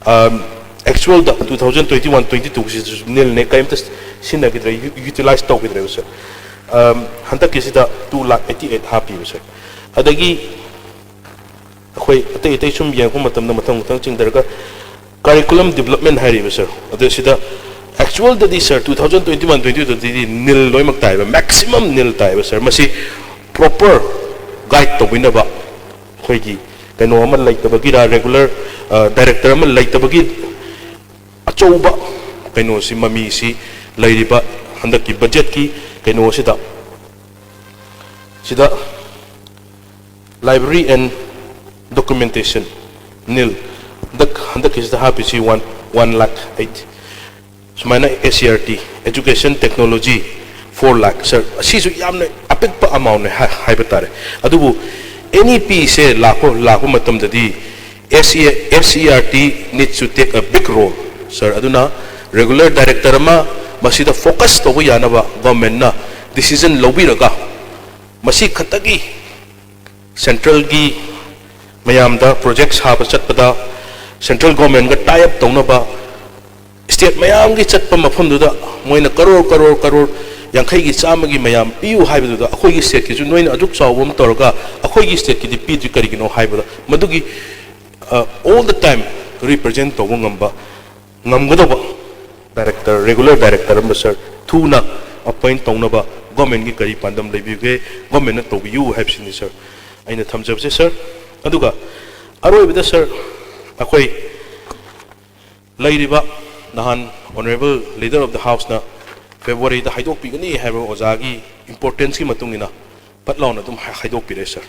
ꯑꯝ, actual ꯗ two thousand twenty-one twenty-two ꯁꯤꯗꯁꯨ nil ꯅꯦ, ꯀꯔꯤꯝꯇ ꯁꯤꯖꯤꯟꯅꯈꯤꯗ꯭ꯔꯦ, u-, utilize ꯇꯧꯈꯤꯗ꯭ꯔꯦꯕ sir꯫ ꯑꯝ, ꯍꯟꯗꯛꯀꯤꯁꯤꯗ two lakh eighty-eight ꯍꯥꯞꯄꯤꯕ sir꯫ ꯑꯗꯒꯤ ꯑꯩꯈꯣꯏ ꯑꯇꯩ ꯑꯇꯩ ꯁꯨꯝ ꯌꯦꯡꯉꯛꯄ ꯃꯇꯝꯗ ꯃꯊꯪ ꯃꯊꯪ ꯆꯤꯡꯊꯔꯒ curriculum development ꯍꯥꯏꯔꯤꯕ sir꯫ ꯑꯗꯨ ꯁꯤꯗ actual ꯗꯗꯤ sir two thousand twenty-one twenty-two ꯗꯗꯤ nil ꯂꯣꯏꯅꯃꯛ ꯇꯥꯏꯕ, maximum nil ꯇꯥꯏꯕ sir꯫ ꯃꯁꯤ proper guide ꯇꯧꯕꯤꯅꯕ ꯑꯩꯈꯣꯏꯒꯤ ꯀꯩꯅꯣ ꯑꯃ ꯂꯩꯇꯕꯒꯤꯔ, regular, ꯑ, director ꯑꯃ ꯂꯩꯇꯕꯒꯤ ꯑꯆꯧꯕ ꯀꯩꯅꯣꯁꯤ, ꯃꯃꯤꯁꯤ ꯂꯩꯔꯤꯕ ꯍꯟꯗꯛꯀꯤ ꯕꯖꯦꯠꯀꯤ ꯀꯩꯅꯣꯁꯤꯗ, ꯁꯤꯗ library and documentation, nil, ꯍꯟꯗꯛ ꯍꯟꯗꯛꯀꯤꯁꯤꯗ ꯍꯥꯞꯄꯤꯁꯤ one one lakh eight꯫ ꯁꯨꯃꯥꯏꯅ S C E R T, education technology, four lakh, sir, ꯑꯁꯤꯁꯨ ꯌꯥꯝꯅ ꯑꯄꯤꯛꯄ amount ꯅꯦ ꯍꯥꯏ- ꯍꯥꯏꯕ ꯇꯥꯔꯦ꯫ ꯑꯗꯨꯕꯨ N E P ꯁꯦ ꯂꯥꯛꯄ ꯂꯥꯛꯄ ꯃꯇꯝꯗꯗꯤ S C S C E R T needs to take a big role, sir꯫ ꯑꯗꯨꯅ regular director ꯑꯃ ꯃꯁꯤꯗ focus ꯇꯧꯕ ꯌꯥꯅꯕ government ꯅ decision ꯂꯧꯕꯤꯔꯒ, ꯃꯁꯤ ꯈꯛꯇꯒꯤ central ꯒꯤ ꯃꯌꯥꯝꯗ project ꯁꯥꯕ ꯆꯠꯄꯗ central government ꯒ tie up ꯇꯧꯅꯕ, state ꯃꯌꯥꯝꯒꯤ ꯆꯠꯄ ꯃꯐꯝꯗꯨꯗ ꯃꯣꯏꯅ ꯀꯔꯣꯔ ꯀꯔꯣꯔ ꯀꯔꯣꯔ ꯌꯥꯡꯈꯩꯒꯤ, ꯆꯥꯝꯃꯒꯤ ꯃꯌꯥꯝ ꯄꯤꯌꯨ ꯍꯥꯏꯕꯗꯨꯗ, ꯑꯩꯈꯣꯏꯒꯤ state ꯀꯤꯁꯨ ꯅꯣꯏꯅ ꯑꯗꯨꯛ ꯆꯥꯎꯕ ꯑꯃ ꯇꯧꯔꯒ ꯑꯩꯈꯣꯏꯒꯤ state ꯀꯤꯗꯤ ꯄꯤꯗ꯭ꯔꯤ ꯀꯔꯤꯒꯤꯅꯣ ꯍꯥꯏꯕꯗ, ꯃꯗꯨꯒꯤ, ꯑ, all the time represent ꯇꯧꯕ ꯉꯝꯕ, ꯉꯝꯒꯗꯧꯕ director, regular director ꯑꯃ, sir, ꯊꯨꯅ appoint ꯇꯧꯅꯕ government ꯀꯤ ꯀꯔꯤ ꯄꯥꯟꯗꯝ ꯂꯩꯕꯤꯒꯦ, government ꯅ ꯇꯧꯕꯤꯌꯨ ꯍꯥꯏꯕꯁꯤꯅꯤ, sir, ꯑꯩꯅ ꯊꯝꯖꯕꯁꯦ, sir꯫ ꯑꯗꯨꯒ ꯑꯔꯣꯏꯕꯗ, sir, ꯑꯩꯈꯣꯏ ꯂꯩꯔꯤꯕ ꯅꯍꯥꯟ honourable leader of the house ꯅ February ꯗ ꯍꯥꯏꯗꯣꯛꯄꯤꯒꯅꯤ ꯍꯥꯏꯕ ꯑꯣꯖꯥꯒꯤ importance ꯀꯤ ꯃꯇꯨꯡ ꯏꯟꯅ ꯐꯠ ꯂꯥꯎꯅ ꯑꯗꯨꯝ ꯍꯥꯏ- ꯍꯥꯏꯗꯣꯛꯄꯤꯔꯦ, sir꯫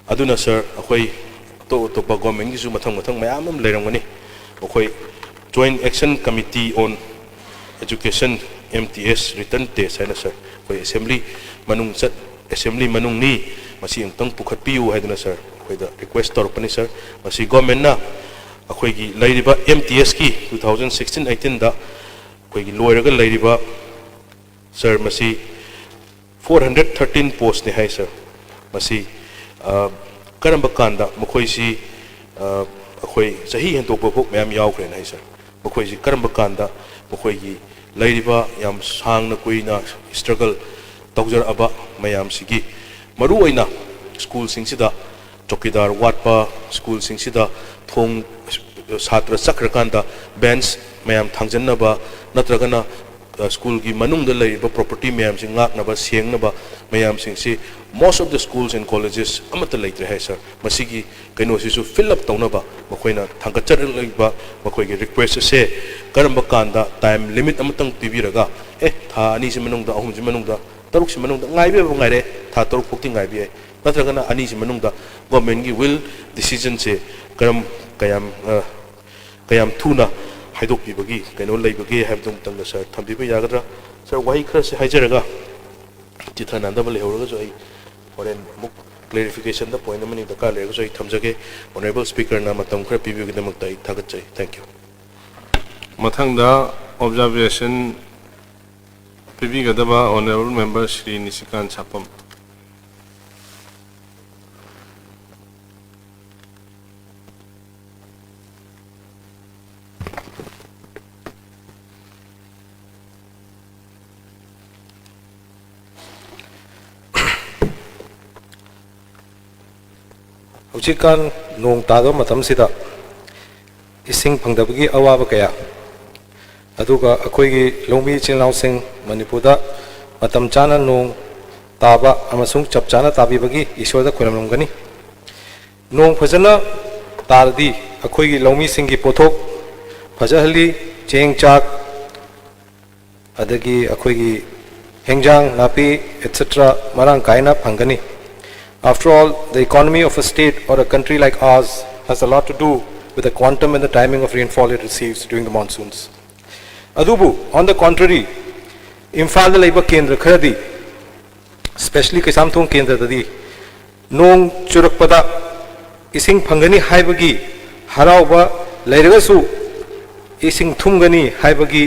ꯑꯗꯨꯅ, sir, ꯑꯩꯈꯣꯏ ꯑꯇꯣꯞ ꯑꯇꯣꯞꯄ government ꯒꯤꯁꯨ ꯃꯊꯪ ꯃꯊꯪ ꯃꯌꯥꯝ ꯑꯃ ꯂꯩꯔꯝꯒꯅꯤ꯫ ꯑꯩꯈꯣꯏ Joint Action Committee on Education, M T S, written test ꯍꯥꯏꯅ, sir, ꯑꯩꯈꯣꯏ assembly ꯃꯅꯨꯡ ꯆꯠ assembly ꯃꯅꯨꯡꯅꯤ, ꯃꯁꯤ ꯑꯃꯨꯛꯇꯪ ꯄꯨꯈꯠꯄꯤꯌꯨ ꯍꯥꯏꯗꯨꯅ, sir, ꯑꯩꯈꯣꯏꯗ request ꯇꯧꯔꯛꯄꯅꯤ, sir꯫ ꯃꯁꯤ government ꯅ ꯑꯩꯈꯣꯏꯒꯤ ꯂꯩꯔꯤꯕ M T S ꯀꯤ two thousand sixteen eighteen ꯗ ꯑꯩꯈꯣꯏꯒꯤ ꯂꯣꯏꯔꯒ ꯂꯩꯔꯤꯕ, sir, ꯃꯁꯤ four hundred thirteen post ꯅꯤ ꯍꯥꯏ, sir꯫ ꯃꯁꯤ, ꯑ, ꯀꯔꯝꯕ ꯀꯥꯟꯗ ꯃꯈꯣꯏꯁꯤ, ꯑ, ꯑꯩꯈꯣꯏ ꯆꯍꯤ ꯍꯦꯟꯗꯣꯛꯄ ꯐꯥꯎ ꯃꯌꯥꯝ ꯌꯥꯎꯈ꯭ꯔꯦꯅ ꯍꯥꯏ, sir꯫ ꯃꯈꯣꯏꯁꯤ ꯀꯔꯝꯕ ꯀꯥꯟꯗ ꯃꯈꯣꯏꯒꯤ ꯂꯩꯔꯤꯕ ꯌꯥꯝ ꯁꯥꯡꯅ ꯀꯨꯏꯅ struggle ꯇꯧꯖꯔꯛꯑꯕ ꯃꯌꯥꯝꯁꯤꯒꯤ, ꯃꯔꯨꯑꯣꯏꯅ school ꯁꯤꯡꯁꯤꯗ ꯆꯧꯀꯤꯗꯥꯔ ꯋꯥꯠꯄ, school ꯁꯤꯡꯁꯤꯗ ꯊꯣꯡ, ꯁꯥꯇ꯭ꯔ ꯆꯠꯈ꯭ꯔꯀꯥꯟꯗ bench ꯃꯌꯥꯝ ꯊꯥꯡꯖꯟꯅꯕ, ꯅꯠꯇ꯭ꯔꯒꯅ, ꯑ, school ꯒꯤ ꯃꯅꯨꯡꯗ ꯂꯩꯔꯤꯕ property ꯃꯌꯥꯝꯁꯤ ꯉꯥꯛꯅꯕ, ꯁꯦꯡꯅꯕ ꯃꯌꯥꯝꯁꯤꯡꯁꯤ most of the schools and colleges ꯑꯃꯠꯇ ꯂꯩꯇ꯭ꯔꯦ ꯍꯥꯏ, sir꯫ ꯃꯁꯤꯒꯤ ꯀꯩꯅꯣꯁꯤꯁꯨ fill up ꯇꯧꯅꯕ ꯃꯈꯣꯏꯅ ꯊꯥꯡꯒꯠꯆꯔꯛꯂꯤꯕ ꯃꯈꯣꯏꯒꯤ request ꯑꯁꯦ ꯀꯔꯝꯕ ꯀꯥꯟꯗ time limit ꯑꯃꯇꯪ ꯄꯤꯕꯤꯔꯒ, ꯑꯦ, ꯊꯥ ꯑꯅꯤꯁꯤ ꯃꯅꯨꯡꯗ, ꯑꯍꯨꯝꯁꯤ ꯃꯅꯨꯡꯗ, ꯇꯔꯨꯛꯁꯤ ꯃꯅꯨꯡꯗ ꯉꯥꯏꯕ ꯌꯥꯕ ꯉꯥꯏꯔꯦ, ꯊꯥ ꯇꯔꯨꯛ ꯐꯥꯎꯗꯤ ꯉꯥꯏꯕ ꯌꯥꯏ, ꯅꯠꯇ꯭ꯔꯒꯅ ꯑꯅꯤꯁꯤ ꯃꯅꯨꯡꯗ governmentꯀꯤ will decisionꯁꯦ ꯀꯔꯝ, ꯀꯌꯥꯝ, ꯑ, ꯀꯌꯥꯝ ꯊꯨꯅ ꯍꯥꯏꯗꯣꯛꯄꯤꯕꯒꯤ ꯀꯩꯅꯣ ꯂꯩꯕꯒꯦ ꯍꯥꯏꯕꯗꯨ ꯑꯃꯨꯛꯇꯪꯒ sir ꯊꯝꯕꯤꯕ ꯌꯥꯒꯗ꯭ꯔꯥ? Sir, ꯋꯥꯍꯩ ꯈꯔꯁꯦ ꯍꯥꯏꯖꯔꯒ ꯆꯤꯊ ꯅꯥꯟꯗꯕ ꯂꯩꯍꯧꯔꯒꯁꯨ ꯑꯩ ꯍꯣꯔꯦꯟ ꯑꯃꯨꯛ clarificationꯗ point ꯑꯃꯅꯤ ꯗꯔꯀꯥꯔ ꯂꯩꯔꯒꯁꯨ ꯑꯩ ꯊꯝꯖꯒꯦ꯫ Honourable Speakerꯅ ꯃꯇꯝ ꯈꯔ ꯄꯤꯕꯤꯕꯒꯤꯗꯃꯛꯇ ꯑꯩ ꯊꯥꯒꯠꯆꯔꯤ꯫ Thank you꯫ ꯃꯊꯪꯗ observation ꯄꯤꯕꯤꯒꯗꯕ Honourable Member ꯁ꯭ꯔꯤ ꯅꯤꯁꯤꯀꯥꯟ ꯁꯥꯄꯝ꯫ ꯍꯧꯖꯤꯛꯀꯥꯟ ꯅꯣꯡ ꯇꯥꯗꯕ ꯃꯇꯝꯁꯤꯗ ꯏꯁꯤꯡ ꯐꯪꯗꯕꯒꯤ ꯑꯋꯥꯕ ꯀꯌꯥ, ꯑꯗꯨꯒ ꯑꯩꯈꯣꯏꯒꯤ ꯂꯧꯃꯤ ꯏꯆꯤꯜ ꯏꯅꯥꯎꯁꯤꯡ ꯃꯅꯤꯄꯨꯔꯗ ꯃꯇꯝ ꯆꯥꯅ ꯅꯣꯡ ꯇꯥꯕ ꯑꯃꯁꯨꯡ ꯆꯞ ꯆꯥꯅ ꯇꯥꯕꯤꯕꯒꯤ ꯏꯁꯣꯔꯗ ꯈꯨꯔꯨꯝꯂꯝꯒꯅꯤ꯫ ꯅꯣꯡ ꯐꯖꯅ ꯇꯥꯔꯗꯤ ꯑꯩꯈꯣꯏꯒꯤ ꯂꯧꯃꯤꯁꯤꯡꯒꯤ ꯄꯣꯠꯊꯣꯛ ꯐꯖꯍꯜꯂꯤ, ꯆꯦꯡ ꯆꯥꯛ, ꯑꯗꯒꯤ ꯑꯩꯈꯣꯏꯒꯤ ꯍꯦꯟꯖꯥꯡ ꯅꯥꯄꯤ, et cetera ꯃꯔꯥꯡ ꯀꯥꯏꯅ ꯐꯪꯒꯅꯤ꯫ After all, the economy of a state or a country like ours has a lot to do with the quantum and the timing of rainfall it receives during the monsoons. ꯑꯗꯨꯕꯨ, on the contrary, ꯏꯝꯐꯥꯜꯗ ꯂꯩꯕ ꯀꯦꯟꯗ꯭ꯔ ꯈꯔꯗꯤ, especially Keishamthong ꯀꯦꯟꯗ꯭ꯔꯗꯗꯤ, ꯅꯣꯡ ꯆꯨꯔꯛꯄꯗ ꯏꯁꯤꯡ ꯐꯪꯒꯅꯤ ꯍꯥꯏꯕꯒꯤ ꯍꯔꯥꯎꯕ ꯂꯩꯔꯒꯁꯨ, ꯏꯁꯤꯡ ꯊꯨꯝꯒꯅꯤ ꯍꯥꯏꯕꯒꯤ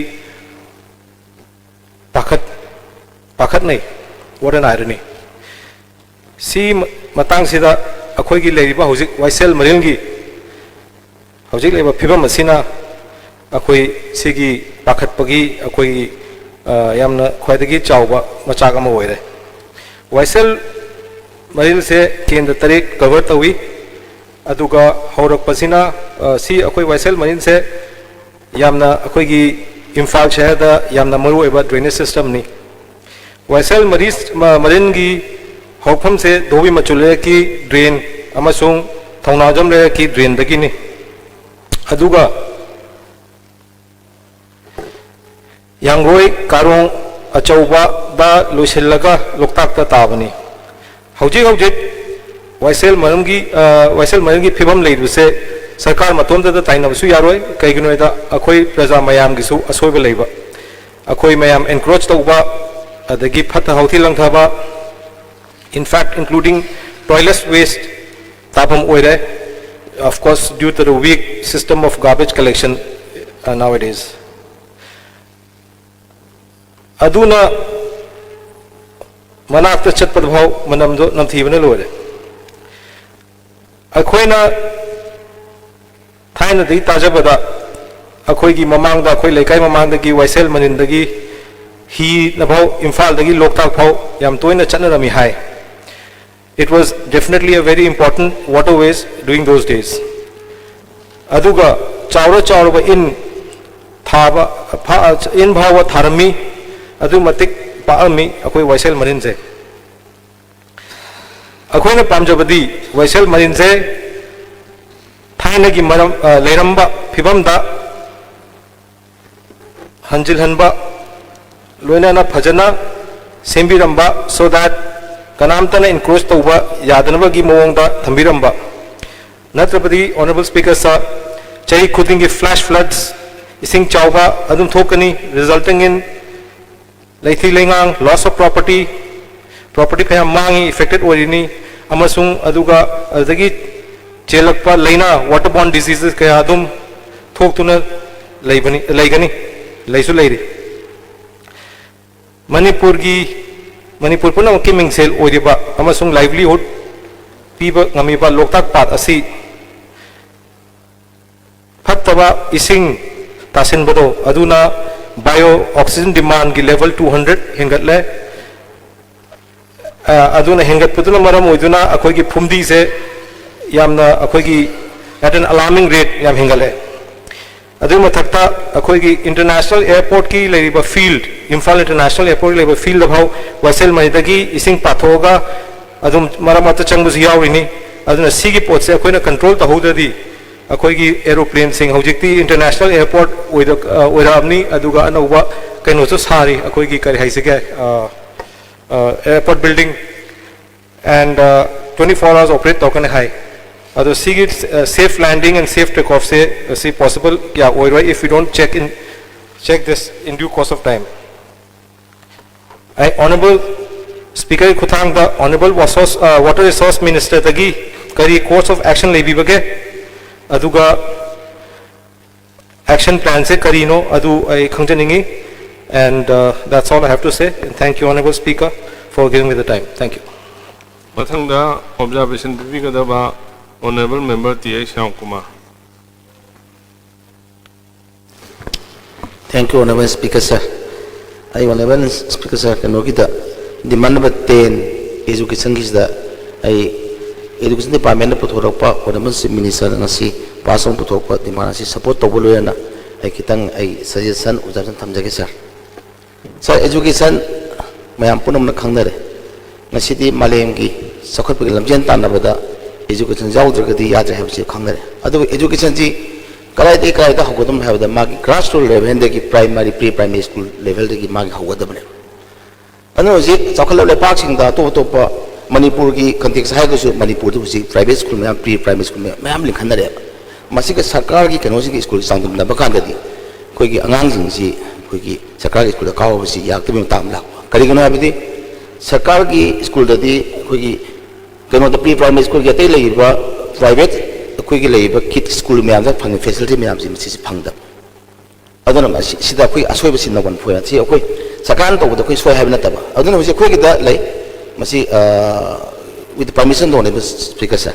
ꯄꯥꯈꯠ, ꯄꯥꯈꯠꯅꯩ꯫ What an irony! ꯁꯤ ꯃ-, ꯃꯇꯥꯡꯁꯤꯗ ꯑꯩꯈꯣꯏꯒꯤ ꯂꯩꯔꯤꯕ ꯍꯧꯖꯤꯛ ꯋꯥꯏꯁꯦꯜ ꯃꯔꯤꯜꯒꯤ ꯍꯧꯖꯤꯛ ꯂꯩꯕ ꯐꯤꯕꯝ ꯑꯁꯤꯅ ꯑꯩꯈꯣꯏ ꯁꯤꯒꯤ ꯄꯥꯈꯠꯄꯒꯤ ꯑꯩꯈꯣꯏꯒꯤ, ꯑ, ꯌꯥꯝꯅ ꯈ꯭ꯋꯥꯏꯗꯒꯤ ꯆꯥꯎꯕ ꯃꯆꯥꯛ ꯑꯃ ꯑꯣꯏꯔꯦ꯫ ꯋꯥꯏꯁꯦꯜ ꯃꯔꯤꯜꯁꯦ ꯀꯦꯟꯗ꯭ꯔ ꯇꯔꯦꯠ cover ꯇꯧꯏ꯫ ꯑꯗꯨꯒ ꯍꯧꯔꯛꯄꯁꯤꯅ, ꯑ, ꯁꯤ ꯑꯩꯈꯣꯏ ꯋꯥꯏꯁꯦꯜ ꯃꯔꯤꯜꯁꯦ ꯌꯥꯝꯅ ꯑꯩꯈꯣꯏꯒꯤ ꯏꯝꯐꯥꯜ ꯁꯍꯔꯗ ꯌꯥꯝꯅ ꯃꯔꯨꯑꯣꯏꯕ drainage systemꯅꯤ꯫ ꯋꯥꯏꯁꯦꯜ ꯃꯔꯤ-, ꯃ-, ꯃꯔꯤꯜꯒꯤ ꯍꯧꯔꯛꯐꯝꯁꯦ ꯙꯣꯕꯤ ꯃꯆꯨ ꯂꯩꯔꯛꯀꯤ drain ꯑꯃꯁꯨꯡ ꯊꯧꯅꯥꯖꯝ ꯂꯩꯔꯛꯀꯤ drainꯗꯒꯤꯅꯤ꯫ ꯑꯗꯨꯒ ꯂꯥꯡꯒꯣꯏ ꯀꯥꯔꯣꯡ ꯑꯆꯧꯕꯗ ꯂꯣꯏꯁꯤꯜꯂꯒ ꯂꯣꯛꯇꯥꯛꯇ ꯇꯥꯕꯅꯤ꯫ ꯍꯧꯖꯤꯛ ꯍꯧꯖꯤꯛ ꯋꯥꯏꯁꯦꯜ ꯃꯔꯝꯒꯤ, ꯑ, ꯋꯥꯏꯁꯦꯜ ꯃꯔꯝꯒꯤ ꯐꯤꯕꯝ ꯂꯩꯕꯁꯦ ꯁꯔꯀꯥꯔ ꯃꯇꯣꯝꯇꯗ ꯇꯥꯏꯅꯕꯁꯨ ꯌꯥꯔꯣꯏ꯫ ꯀꯩꯒꯤꯅꯣ ꯍꯥꯏꯗ ꯑꯩꯈꯣꯏ ꯄ꯭ꯔꯖꯥ ꯃꯌꯥꯝꯒꯤꯁꯨ ꯑꯁꯣꯏꯕ ꯂꯩꯕ, ꯑꯩꯈꯣꯏ ꯃꯌꯥꯝ ꯑꯦꯟꯀ꯭ꯔꯣꯆ ꯇꯧꯕ, ꯑꯗꯒꯤ ꯐꯠꯇ ꯍꯥꯎꯊꯤ ꯂꯪꯊꯕ, in fact including toilet waste ꯇꯥꯐꯝ ꯑꯣꯏꯔꯦ, of course due to the weak system of garbage collection, uh, nowadays. ꯑꯗꯨꯅ ꯃꯅꯥꯛꯇ ꯆꯠꯄꯗ ꯐꯥꯎ ꯃꯅꯝꯗꯣ ꯅꯝꯊꯤꯕꯅ ꯂꯣꯏꯔꯦ꯫ ꯑꯩꯈꯣꯏꯅ ꯊꯥꯏꯅꯗꯒꯤ ꯇꯥꯖꯕꯗ ꯑꯩꯈꯣꯏꯒꯤ ꯃꯃꯥꯡꯗ, ꯑꯩꯈꯣꯏ ꯂꯩꯀꯥꯏ ꯃꯃꯥꯡꯗꯒꯤ ꯋꯥꯏꯁꯦꯜ ꯃꯅꯤꯟꯗꯒꯤ ꯍꯤꯅꯐꯥꯎ ꯏꯝꯐꯥꯜꯗꯒꯤ ꯂꯣꯛꯇꯥꯛ ꯐꯥꯎ ꯌꯥꯝ ꯇꯣꯏꯅ ꯆꯠꯅꯔꯝꯃꯤ ꯍꯥꯏ꯫ It was definitely a very important waterways during those days. ꯑꯗꯨꯒ ꯆꯥꯎꯔ ꯆꯥꯎꯔꯕ ꯏꯟ ꯊꯥꯕ, ꯐꯥ-, ꯏꯟ ꯐꯥꯎꯕ ꯊꯥꯔꯝꯃꯤ, ꯑꯗꯨ ꯃꯇꯤꯛ ꯄꯥꯛꯑꯝꯃꯤ ꯑꯩꯈꯣꯏ ꯋꯥꯏꯁꯦꯜ ꯃꯔꯤꯟꯁꯦ꯫ ꯑꯩꯈꯣꯏꯅ ꯄꯥꯝꯖꯕꯗꯤ ꯋꯥꯏꯁꯦꯜ ꯃꯔꯤꯟꯁꯦ ꯊꯥꯏꯅꯒꯤ ꯃꯔꯝ, ꯑ, ꯂꯩꯔꯝꯕ ꯐꯤꯕꯝꯗ ꯍꯟꯖꯤꯜꯍꯟꯕ, ꯂꯣꯏꯅꯅ ꯐꯖꯅ ꯁꯦꯝꯕꯤꯔꯝꯕ, so that ꯀꯅꯥꯝꯇꯅ ꯏꯟꯀ꯭ꯔꯣꯆ ꯇꯧꯕ ꯌꯥꯗꯅꯕꯒꯤ ꯃꯑꯣꯡꯗ ꯊꯝꯕꯤꯔꯝꯕ꯫ ꯅꯠꯇ꯭ꯔꯕꯗꯤ, Honourable Speaker Sir, ꯆꯍꯤ ꯈꯨꯗꯤꯡꯒꯤ flash floods, ꯏꯁꯤꯡ ꯆꯥꯎꯕ ꯑꯗꯨꯝ ꯊꯣꯛꯀꯅꯤ, resulting in ꯂꯩꯊꯤ ꯂꯩꯉꯥꯡ, loss of property, property ꯀꯌꯥ ꯃꯥꯡꯉꯤ, affected ꯑꯣꯏꯔꯤꯅꯤ, ꯑꯃꯁꯨꯡ ꯑꯗꯨꯒ ꯑꯗꯨꯗꯒꯤ ꯆꯦꯜꯂꯛꯄ ꯂꯥꯏꯅꯥ, waterborne diseases ꯀꯌꯥ ꯑꯗꯨꯝ ꯊꯣꯛꯇꯨꯅ ꯂꯩꯕꯅꯤ, ꯂꯩꯒꯅꯤ, ꯂꯩꯁꯨ ꯂꯩꯔꯤ꯫ ꯃꯅꯤꯄꯨꯔꯒꯤ, ꯃꯅꯤꯄꯨꯔ ꯄꯨꯝꯅꯃꯛꯀꯤ ꯃꯤꯡꯁꯦꯜ ꯑꯣꯏꯔꯤꯕ ꯑꯃꯁꯨꯡ livelihood ꯄꯤꯕ ꯉꯝꯃꯤꯕ ꯂꯣꯛꯇꯥꯛ ꯄꯥꯠ ꯑꯁꯤ ꯐꯠꯇꯕ ꯏꯁꯤꯡ ꯇꯥꯁꯤꯟꯕꯗꯣ, ꯑꯗꯨꯅ bio oxygen demandꯒꯤ level two hundred ꯍꯦꯟꯒꯠꯂꯦ꯫ ꯑ, ꯑꯗꯨꯅ ꯍꯦꯟꯒꯠꯄꯗꯨꯅ ꯃꯔꯝ ꯑꯣꯏꯗꯨꯅ ꯑꯩꯈꯣꯏꯒꯤ ꯐꯨꯝꯗꯤꯁꯦ ꯌꯥꯝꯅ ꯑꯩꯈꯣꯏꯒꯤ at an alarming rate ꯌꯥꯝ ꯍꯦꯟꯒꯠꯂꯦ꯫ ꯑꯗꯨꯒꯤ ꯃꯊꯛꯇ ꯑꯩꯈꯣꯏꯒꯤ international airportꯀꯤ ꯂꯩꯔꯤꯕ field, ꯏꯝꯐꯥꯜ International Airportꯀꯤ ꯂꯩꯔꯤꯕ fieldꯗ ꯐꯥꯎ ꯋꯥꯏꯁꯦꯜ ꯃꯩꯗꯒꯤ ꯏꯁꯤꯡ ꯄꯥꯊꯣꯛꯑꯒ ꯑꯗꯨꯝ ꯃꯔꯛ ꯃꯔꯛꯇ ꯆꯪꯕꯁꯨ ꯌꯥꯎꯔꯤꯅꯤ꯫ ꯑꯗꯨꯅ ꯁꯤꯒꯤ ꯄꯣꯠꯁꯦ ꯑꯩꯈꯣꯏꯅ control ꯇꯧꯍꯧꯗ꯭ꯔꯗꯤ ꯑꯩꯈꯣꯏꯒꯤ aeroplaneꯁꯤꯡ ꯍꯧꯖꯤꯛꯇꯤ international airport ꯑꯣꯏꯗ-, ꯑ, ꯑꯣꯏꯔꯛꯑꯕꯅꯤ, ꯑꯗꯨꯒ ꯑꯅꯧꯕ ꯀꯩꯅꯣꯁꯨ ꯁꯥꯔꯤ, ꯑꯩꯈꯣꯏꯒꯤ ꯀꯔꯤ ꯍꯥꯏꯁꯤꯒꯦ, airport building and twenty four hours operate ꯇꯧꯔꯛꯀꯅꯤ ꯍꯥꯏ꯫ ꯑꯗꯣ ꯁꯤꯒꯤ safe landing and safe take ꯑꯣꯐꯁꯦ ꯁꯤ ꯄꯣꯁꯤꯕꯜ ꯀꯌꯥ ꯑꯣꯏꯔꯣꯏ, if we don't check in, check this in due course of time. ꯑꯩ ꯑꯣꯅꯔꯦꯕꯜ ꯁ꯭ꯄꯤꯀꯔꯒꯤ ꯈꯨꯠꯊꯥꯡꯗ ꯑꯣꯅꯔꯦꯕꯜ ꯋꯥꯇꯔ ꯔꯤꯁꯣꯔꯁ ꯃꯤꯅꯤꯁꯇꯔꯗꯒꯤ ꯀꯔꯤ ꯀꯣꯔꯁ ꯑꯣꯐ ꯑꯦꯛꯁꯟ ꯂꯩꯕꯤꯕꯒꯦ, ꯑꯗꯨꯒ ꯑꯦꯛꯁꯟ ꯄ꯭ꯂꯥꯟꯁꯦ ꯀꯔꯤꯅꯣ ꯑꯗꯨ ꯑꯩ ꯈꯪꯖꯅꯤꯡꯉꯤ꯫ And uh, that's all I have to say. And thank you, Honorable Speaker, for giving me the time. Thank you. ꯃꯊꯪꯗ observation ꯄꯤꯕꯤꯒꯗꯕ honourable member T H Shyamkumar. Thank you, Honorable Speaker, sir. ꯑꯩ Honorable Speaker, sir, ꯀꯩꯅꯣꯒꯤꯗ ꯗꯤꯃꯥꯟ number ten, ꯑꯦꯖꯨꯀꯦꯁꯟꯒꯤꯁꯤꯗ ꯑꯩ education ꯗꯤꯄꯥꯔꯠꯃꯦꯟꯅ ꯄꯨꯊꯣꯔꯛꯄ Honorable Chief Minister ꯉꯁꯤ pass ꯑꯃ ꯄꯨꯊꯣꯔꯛꯄ ꯗꯤꯃꯥꯟ ꯑꯁꯤ ꯁꯄꯣꯔꯠ ꯇꯧꯕ ꯂꯣꯏꯅ ꯑꯩ ꯈꯤꯇꯪ ꯑꯩ ꯁꯖꯦꯁꯟ ꯑꯣꯕꯖꯥꯔꯕꯦꯁꯟ ꯊꯝꯖꯒꯦ, sir꯫ Sir, education ꯃꯌꯥꯝ ꯄꯨꯝꯅꯃꯛꯅ ꯈꯪꯅꯔꯦ꯫ ꯉꯁꯤꯗꯤ ꯃꯥꯂꯦꯝꯒꯤ ꯆꯥꯎꯈꯠꯄꯒꯤ ꯂꯝꯖꯦꯟ ꯇꯥꯟꯅꯕꯗ education ꯌꯥꯎꯗ꯭ꯔꯒꯗꯤ ꯌꯥꯗ꯭ꯔꯦ ꯍꯥꯏꯕꯁꯤ ꯈꯪꯅꯔꯦ꯫ ꯑꯗꯨꯕꯨ educationꯁꯤ ꯀꯗꯥꯏꯗꯒꯤ ꯀꯗꯥꯏꯗ ꯍꯧꯒꯗꯕꯅꯣ ꯍꯥꯏꯕꯗ ꯃꯥꯒꯤ grassroots levelꯗꯒꯤ primary, pre primary school levelꯗꯒꯤ ꯃꯥꯒꯤ ꯍꯧꯒꯗꯕꯅꯦꯕ꯫ ꯑꯗꯨꯅ ꯍꯧꯖꯤꯛ ꯆꯥꯎꯈꯠꯂꯕ ꯂꯩꯄꯥꯛꯁꯤꯡꯗ ꯑꯇꯣꯞ ꯑꯇꯣꯞꯄ ꯃꯅꯤꯄꯨꯔꯒꯤ context ꯍꯥꯏꯔꯒꯁꯨ ꯃꯅꯤꯄꯨꯔꯗ ꯍꯧꯖꯤꯛ private school ꯃꯌꯥꯝ, pre primary school ꯃꯌꯥꯝ, ꯃꯌꯥꯝ ꯂꯤꯡꯈꯠꯅꯔꯦꯕ꯫ ꯃꯁꯤꯒ ꯁꯔꯀꯥꯔꯒꯤ ꯀꯩꯅꯣꯁꯤꯡꯒꯤ school ꯆꯥꯡꯗꯝꯅꯕ ꯀꯥꯟꯗꯗꯤ ꯑꯩꯈꯣꯏꯒꯤ ꯑꯉꯥꯡꯁꯤꯡꯁꯤ ꯑꯩꯈꯣꯏꯒꯤ ꯁꯔꯀꯥꯔꯒꯤ schoolꯗ ꯀꯥꯎꯕꯁꯤ ꯌꯥꯔꯛꯇꯕꯒꯤ ꯃꯇꯥꯡ ꯑꯃ ꯂꯥꯛꯄ꯫ ꯀꯔꯤꯒꯤꯅꯣ ꯍꯥꯏꯕꯗꯤ ꯁꯔꯀꯥꯔꯒꯤ schoolꯗꯗꯤ ꯑꯩꯈꯣꯏꯒꯤ ꯀꯩꯅꯣꯗ pre primary schoolꯒꯤ ꯑꯇꯩ ꯂꯩꯔꯤꯕ private ꯑꯩꯈꯣꯏꯒꯤ ꯂꯩꯔꯤꯕ kids school ꯃꯌꯥꯝꯗ ꯐꯪꯉꯤ facility ꯃꯌꯥꯝꯁꯤ ꯃꯁꯤꯁꯤ ꯐꯪꯗꯕ꯫ ꯑꯗꯨꯅ ꯃꯁꯤ ꯁꯤꯗ ꯑꯩꯈꯣꯏ ꯑꯁꯣꯏꯕꯁꯤ number one point ꯁꯤ ꯑꯩꯈꯣꯏ ꯁꯔꯀꯥꯔꯅ ꯇꯧꯕꯗ ꯑꯩꯈꯣꯏ ꯁꯣꯏ ꯍꯥꯏꯕ ꯅꯠꯇꯕ꯫ ꯑꯗꯨꯅ ꯍꯧꯖꯤꯛ ꯑꯩꯈꯣꯏꯒꯤꯗ ꯂꯩ ꯃꯁꯤ with permission of Honorable Speaker, sir,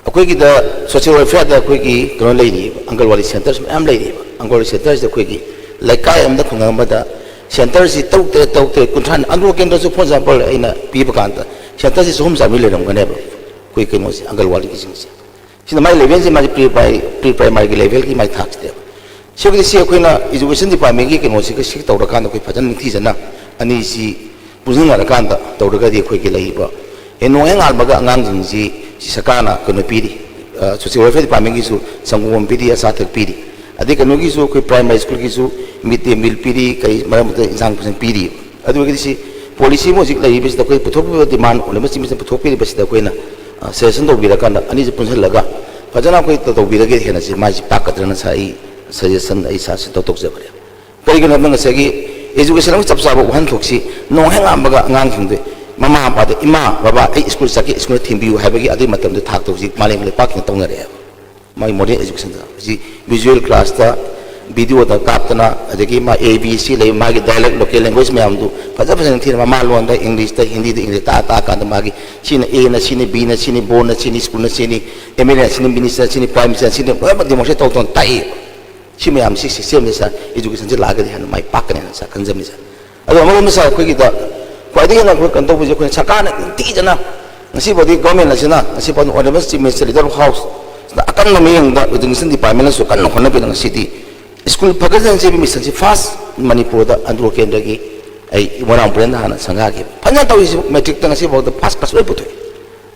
ꯑꯩꯈꯣꯏꯒꯤꯗ social welfareꯗ ꯑꯩꯈꯣꯏꯒꯤ ꯀꯩꯅꯣ ꯂꯩꯔꯤꯕ ꯑꯪꯒꯜꯋꯥꯗꯤ centres ꯃꯌꯥꯝ ꯂꯩꯔꯤꯕ ꯑꯪꯒꯜꯋꯥꯗꯤ centresꯇ ꯑꯩꯈꯣꯏꯒꯤ ꯂꯩꯀꯥꯏ ꯑꯃꯗ ꯈꯨꯡꯒꯪ ꯑꯃꯗ centreꯁꯤ ꯇꯔꯨꯛ ꯇꯔꯦꯠ ꯇꯔꯨꯛ ꯇꯔꯦꯠ ꯀꯨꯟꯊ꯭ꯔꯥ ꯑꯪꯒꯜꯋꯥꯗꯤ centreꯁꯤ for example ꯑꯩꯅ ꯄꯤꯕ ꯀꯥꯟꯗ centreꯁꯤ ꯆꯍꯨꯝ ꯆꯥꯃꯔꯤ ꯂꯩꯔꯝꯒꯅꯦꯕ ꯑꯩꯈꯣꯏ ꯀꯩꯅꯣꯁꯦ ꯑꯪꯒꯜꯋꯥꯗꯤꯒꯤꯁꯤꯡꯁꯦ꯫ ꯁꯤꯅ ꯃꯥꯏ levelꯁꯦ ꯃꯥꯁꯦ pre primary pre primaryꯒꯤ levelꯒꯤ ꯃꯥꯏ ꯊꯥꯛꯁꯤꯅꯦꯕ꯫ ꯁꯤꯕꯨꯗꯤ ꯁꯤ ꯑꯩꯈꯣꯏꯅ education departmentꯀꯤ ꯀꯩꯅꯣꯁꯤꯒ ꯁꯤ ꯇꯧꯔꯀꯥꯟꯗ ꯑꯩꯈꯣꯏ ꯐꯖꯅ ꯅꯤꯡꯊꯤꯖꯅ ꯑꯅꯤꯁꯤ ꯄꯨꯟꯁꯤꯟꯅꯔꯀꯥꯟꯗ ꯇꯧꯔꯒꯗꯤ ꯑꯩꯈꯣꯏꯒꯤ ꯂꯩꯔꯤꯕ ꯍꯦ ꯅꯣꯡ ꯍꯦꯛ ꯉꯥꯟꯕꯒ ꯑꯉꯥꯡꯁꯤꯡꯁꯤ ꯁꯤ ꯁꯔꯀꯥꯔꯅ ꯀꯩꯅꯣ ꯄꯤꯔꯤ, social welfare departmentꯒꯤꯁꯨ ꯁꯪꯒꯣꯝ ꯄꯤꯔꯤ, ꯑꯆꯥ ꯑꯊꯛ ꯄꯤꯔꯤ꯫ ꯑꯗꯩ ꯀꯩꯅꯣꯒꯤꯁꯨ, ꯑꯩꯈꯣꯏ ꯄ꯭ꯔꯥꯏꯃꯥꯔꯤ ꯁ꯭ꯀꯨꯜꯒꯤꯁꯨ ꯃꯤꯠ ꯗꯦ ꯃꯤꯜ ꯄꯤꯔꯤ, ꯀꯩ ꯃꯔꯛ ꯃꯔꯛꯇ ꯏꯟꯁꯥꯡ ꯐꯖꯅ ꯄꯤꯔꯤ꯫ ꯑꯗꯨ ꯑꯣꯏꯔꯒꯗꯤ ꯁꯤ ꯄꯣꯂꯤꯁꯤ ꯑꯃ ꯍꯧꯖꯤꯛ ꯂꯩꯔꯤꯕꯁꯤꯗ, ꯑꯩꯈꯣꯏ ꯄꯨꯊꯣꯛꯄꯤꯕ ꯗꯤꯃꯥꯟ ꯑꯣꯏꯅꯕ ꯆꯤꯡ ꯃꯆꯟ ꯄꯨꯊꯣꯛꯄꯤꯔꯤꯕꯁꯤꯗ ꯑꯩꯈꯣꯏꯅ ꯁꯖꯦꯁꯟ ꯇꯧꯕꯤꯔꯀꯥꯟꯗ ꯑꯅꯤꯁꯤ ꯄꯨꯟꯁꯤꯜꯂꯒ ꯐꯖꯅ ꯑꯩꯈꯣꯏ ꯇꯧꯕꯤꯔꯒꯦ, ꯍꯦꯟꯅ ꯁꯤ ꯃꯥꯏꯁꯤ ꯄꯥꯛꯀꯗ꯭ꯔꯅ ꯁꯥ ꯑꯩ ꯁꯖꯦꯁꯟ ꯑꯩ ꯁꯥ ꯁꯤ ꯇꯧꯊꯣꯛꯆꯕꯅꯦ꯫ ꯀꯔꯤꯒꯤꯅꯣ ꯍꯥꯏꯕꯗ ꯉꯁꯥꯏꯒꯤ ꯏꯖꯨꯀꯦꯁꯟ ꯑꯃ ꯆꯞ ꯆꯥꯕ ꯋꯥꯍꯟꯊꯣꯛꯁꯤ ꯅꯣꯡ ꯍꯦꯛ ꯉꯥꯟꯕꯒ ꯑꯉꯥꯡꯁꯤꯡꯗꯨ ꯃꯃꯥ ꯃꯄꯥꯗ, "ꯏꯃꯥ, ꯕꯕꯥ, ꯑꯩ ꯁ꯭ꯀꯨꯜ ꯆꯠꯀꯦ, ꯁ꯭ꯀꯨꯜꯗ ꯊꯤꯟꯕꯤꯌꯨ" ꯍꯥꯏꯕꯒꯤ ꯑꯗꯨꯒꯤ ꯃꯇꯝꯗꯨ ꯊꯥꯛꯇ ꯍꯧꯖꯤꯛ ꯃꯥꯂꯦꯝ ꯂꯩꯄꯥꯛꯀꯤꯅ ꯇꯧꯅꯔꯛꯑꯦꯕ꯫ ꯃꯥꯒꯤ ꯃꯣꯗꯔꯟ ꯑꯦꯖꯨꯀꯦꯁꯟꯗ ꯍꯧꯖꯤꯛ ꯚꯤꯖꯨꯋꯦꯜ ꯀ꯭ꯂꯥꯁꯇ, ꯚꯤꯗꯤꯑꯣꯗ ꯀꯥꯞꯇꯅ, ꯑꯗꯒꯤ ꯃꯥ ꯑꯦ ꯕꯤ ꯁꯤ ꯂꯩ, ꯃꯥꯒꯤ ꯗꯥꯏꯂꯦꯛ, ꯂꯣꯀꯦꯜ ꯂꯦꯡꯒ꯭ꯋꯦꯖ ꯃꯌꯥꯝꯗꯨ ꯐꯖ ꯐꯖꯅ ꯊꯤꯅ ꯃꯃꯥ ꯂꯣꯟꯗ, ꯏꯪꯂꯤꯁꯇ, ꯍꯤꯟꯗꯤꯗ, ꯏꯪꯂꯤꯁ ꯇꯥꯛꯑ ꯇꯥꯛꯑꯀꯥꯟꯗ ꯃꯥꯒꯤ ꯁꯤꯅ ꯑꯦꯅ ꯁꯤꯅꯤ, ꯕꯤꯅ ꯁꯤꯅꯤ, ꯕꯣꯔꯗꯅ ꯁꯤꯅꯤ, ꯁ꯭ꯀꯨꯜꯅ ꯁꯤꯅꯤ, ꯑꯦꯝ ꯑꯦꯜ ꯑꯦꯅ ꯁꯤꯅꯤ, ꯃꯤꯅꯤꯁꯇꯔꯅ ꯁꯤꯅꯤ, ꯄ꯭ꯔꯥꯏꯝ ꯃꯤꯅꯤꯁꯇꯔꯅ ꯁꯤꯅꯤ, ꯂꯣꯏꯅꯃꯛ ꯗꯦꯃꯣꯟꯁꯇ꯭ꯔꯦꯠ ꯇꯧ ꯇꯧꯅ ꯇꯥꯛꯏ꯫ ꯁꯤ ꯃꯌꯥꯝꯁꯤ ꯁꯤꯁꯇꯦꯝꯁꯤ ꯁꯥꯔ, ꯑꯦꯖꯨꯀꯦꯁꯟꯁꯤ ꯂꯥꯛꯑꯒꯗꯤ ꯍꯦꯟꯅ ꯃꯥꯏ ꯄꯥꯛꯀꯅꯤ ꯍꯥꯏꯅ ꯁꯥꯔ ꯈꯟꯖꯕꯅꯤ ꯁꯥꯔ꯫ ꯑꯗꯣ ꯑꯃꯔꯣꯝꯗ ꯁꯥꯔ, ꯑꯩꯈꯣꯏꯒꯤꯗ ꯈ꯭ꯋꯥꯏꯗꯒꯤ ꯍꯦꯟꯅ ꯑꯩꯈꯣꯏ ꯀꯩꯅꯣ ꯇꯧꯕꯁꯦ, ꯑꯩꯈꯣꯏꯅ ꯁꯔꯀꯥꯔꯅ ꯅꯤꯡꯊꯤꯖꯅ ꯉꯁꯤꯐꯥꯎꯗꯤ ꯒꯣꯔꯃꯦꯟ ꯑꯁꯤꯅ, ꯉꯁꯤ ꯐꯥꯎꯗ honourable chief minister, leader of house, ꯑꯀꯟꯕ ꯃꯤꯠꯌꯦꯡꯗ ꯑꯦꯖꯨꯀꯦꯁꯟ ꯗꯤꯄꯥꯔꯠꯃꯦꯟꯅꯁꯨ ꯀꯟꯅ ꯍꯣꯠꯅꯕꯤꯗꯅ ꯉꯁꯤꯗꯤ ꯁ꯭ꯀꯨꯜ ꯐꯒꯠꯍꯟꯁꯦ ꯍꯥꯏꯕ ꯃꯤꯁꯟꯁꯤ ꯐꯥꯔꯁ ꯃꯅꯤꯄꯨꯔꯗ ꯑꯟꯗ꯭ꯔꯣ ꯀꯦꯟꯗ꯭ꯔꯒꯤ ꯑꯩ ꯃꯣꯏꯔꯥꯡ ꯄꯨꯔꯦꯟꯗ ꯍꯥꯟꯅ ꯁꯪꯒꯥꯈꯤꯕ꯫ ꯐꯖꯅ ꯇꯧꯔꯤꯁꯤ ꯃꯦꯇ꯭ꯔꯤꯛꯇ ꯉꯁꯤꯐꯥꯎꯗ ꯐꯥꯔꯁ ꯀ꯭ꯂꯥꯁ ꯂꯣꯏ ꯄꯨꯊꯣꯛꯏ꯫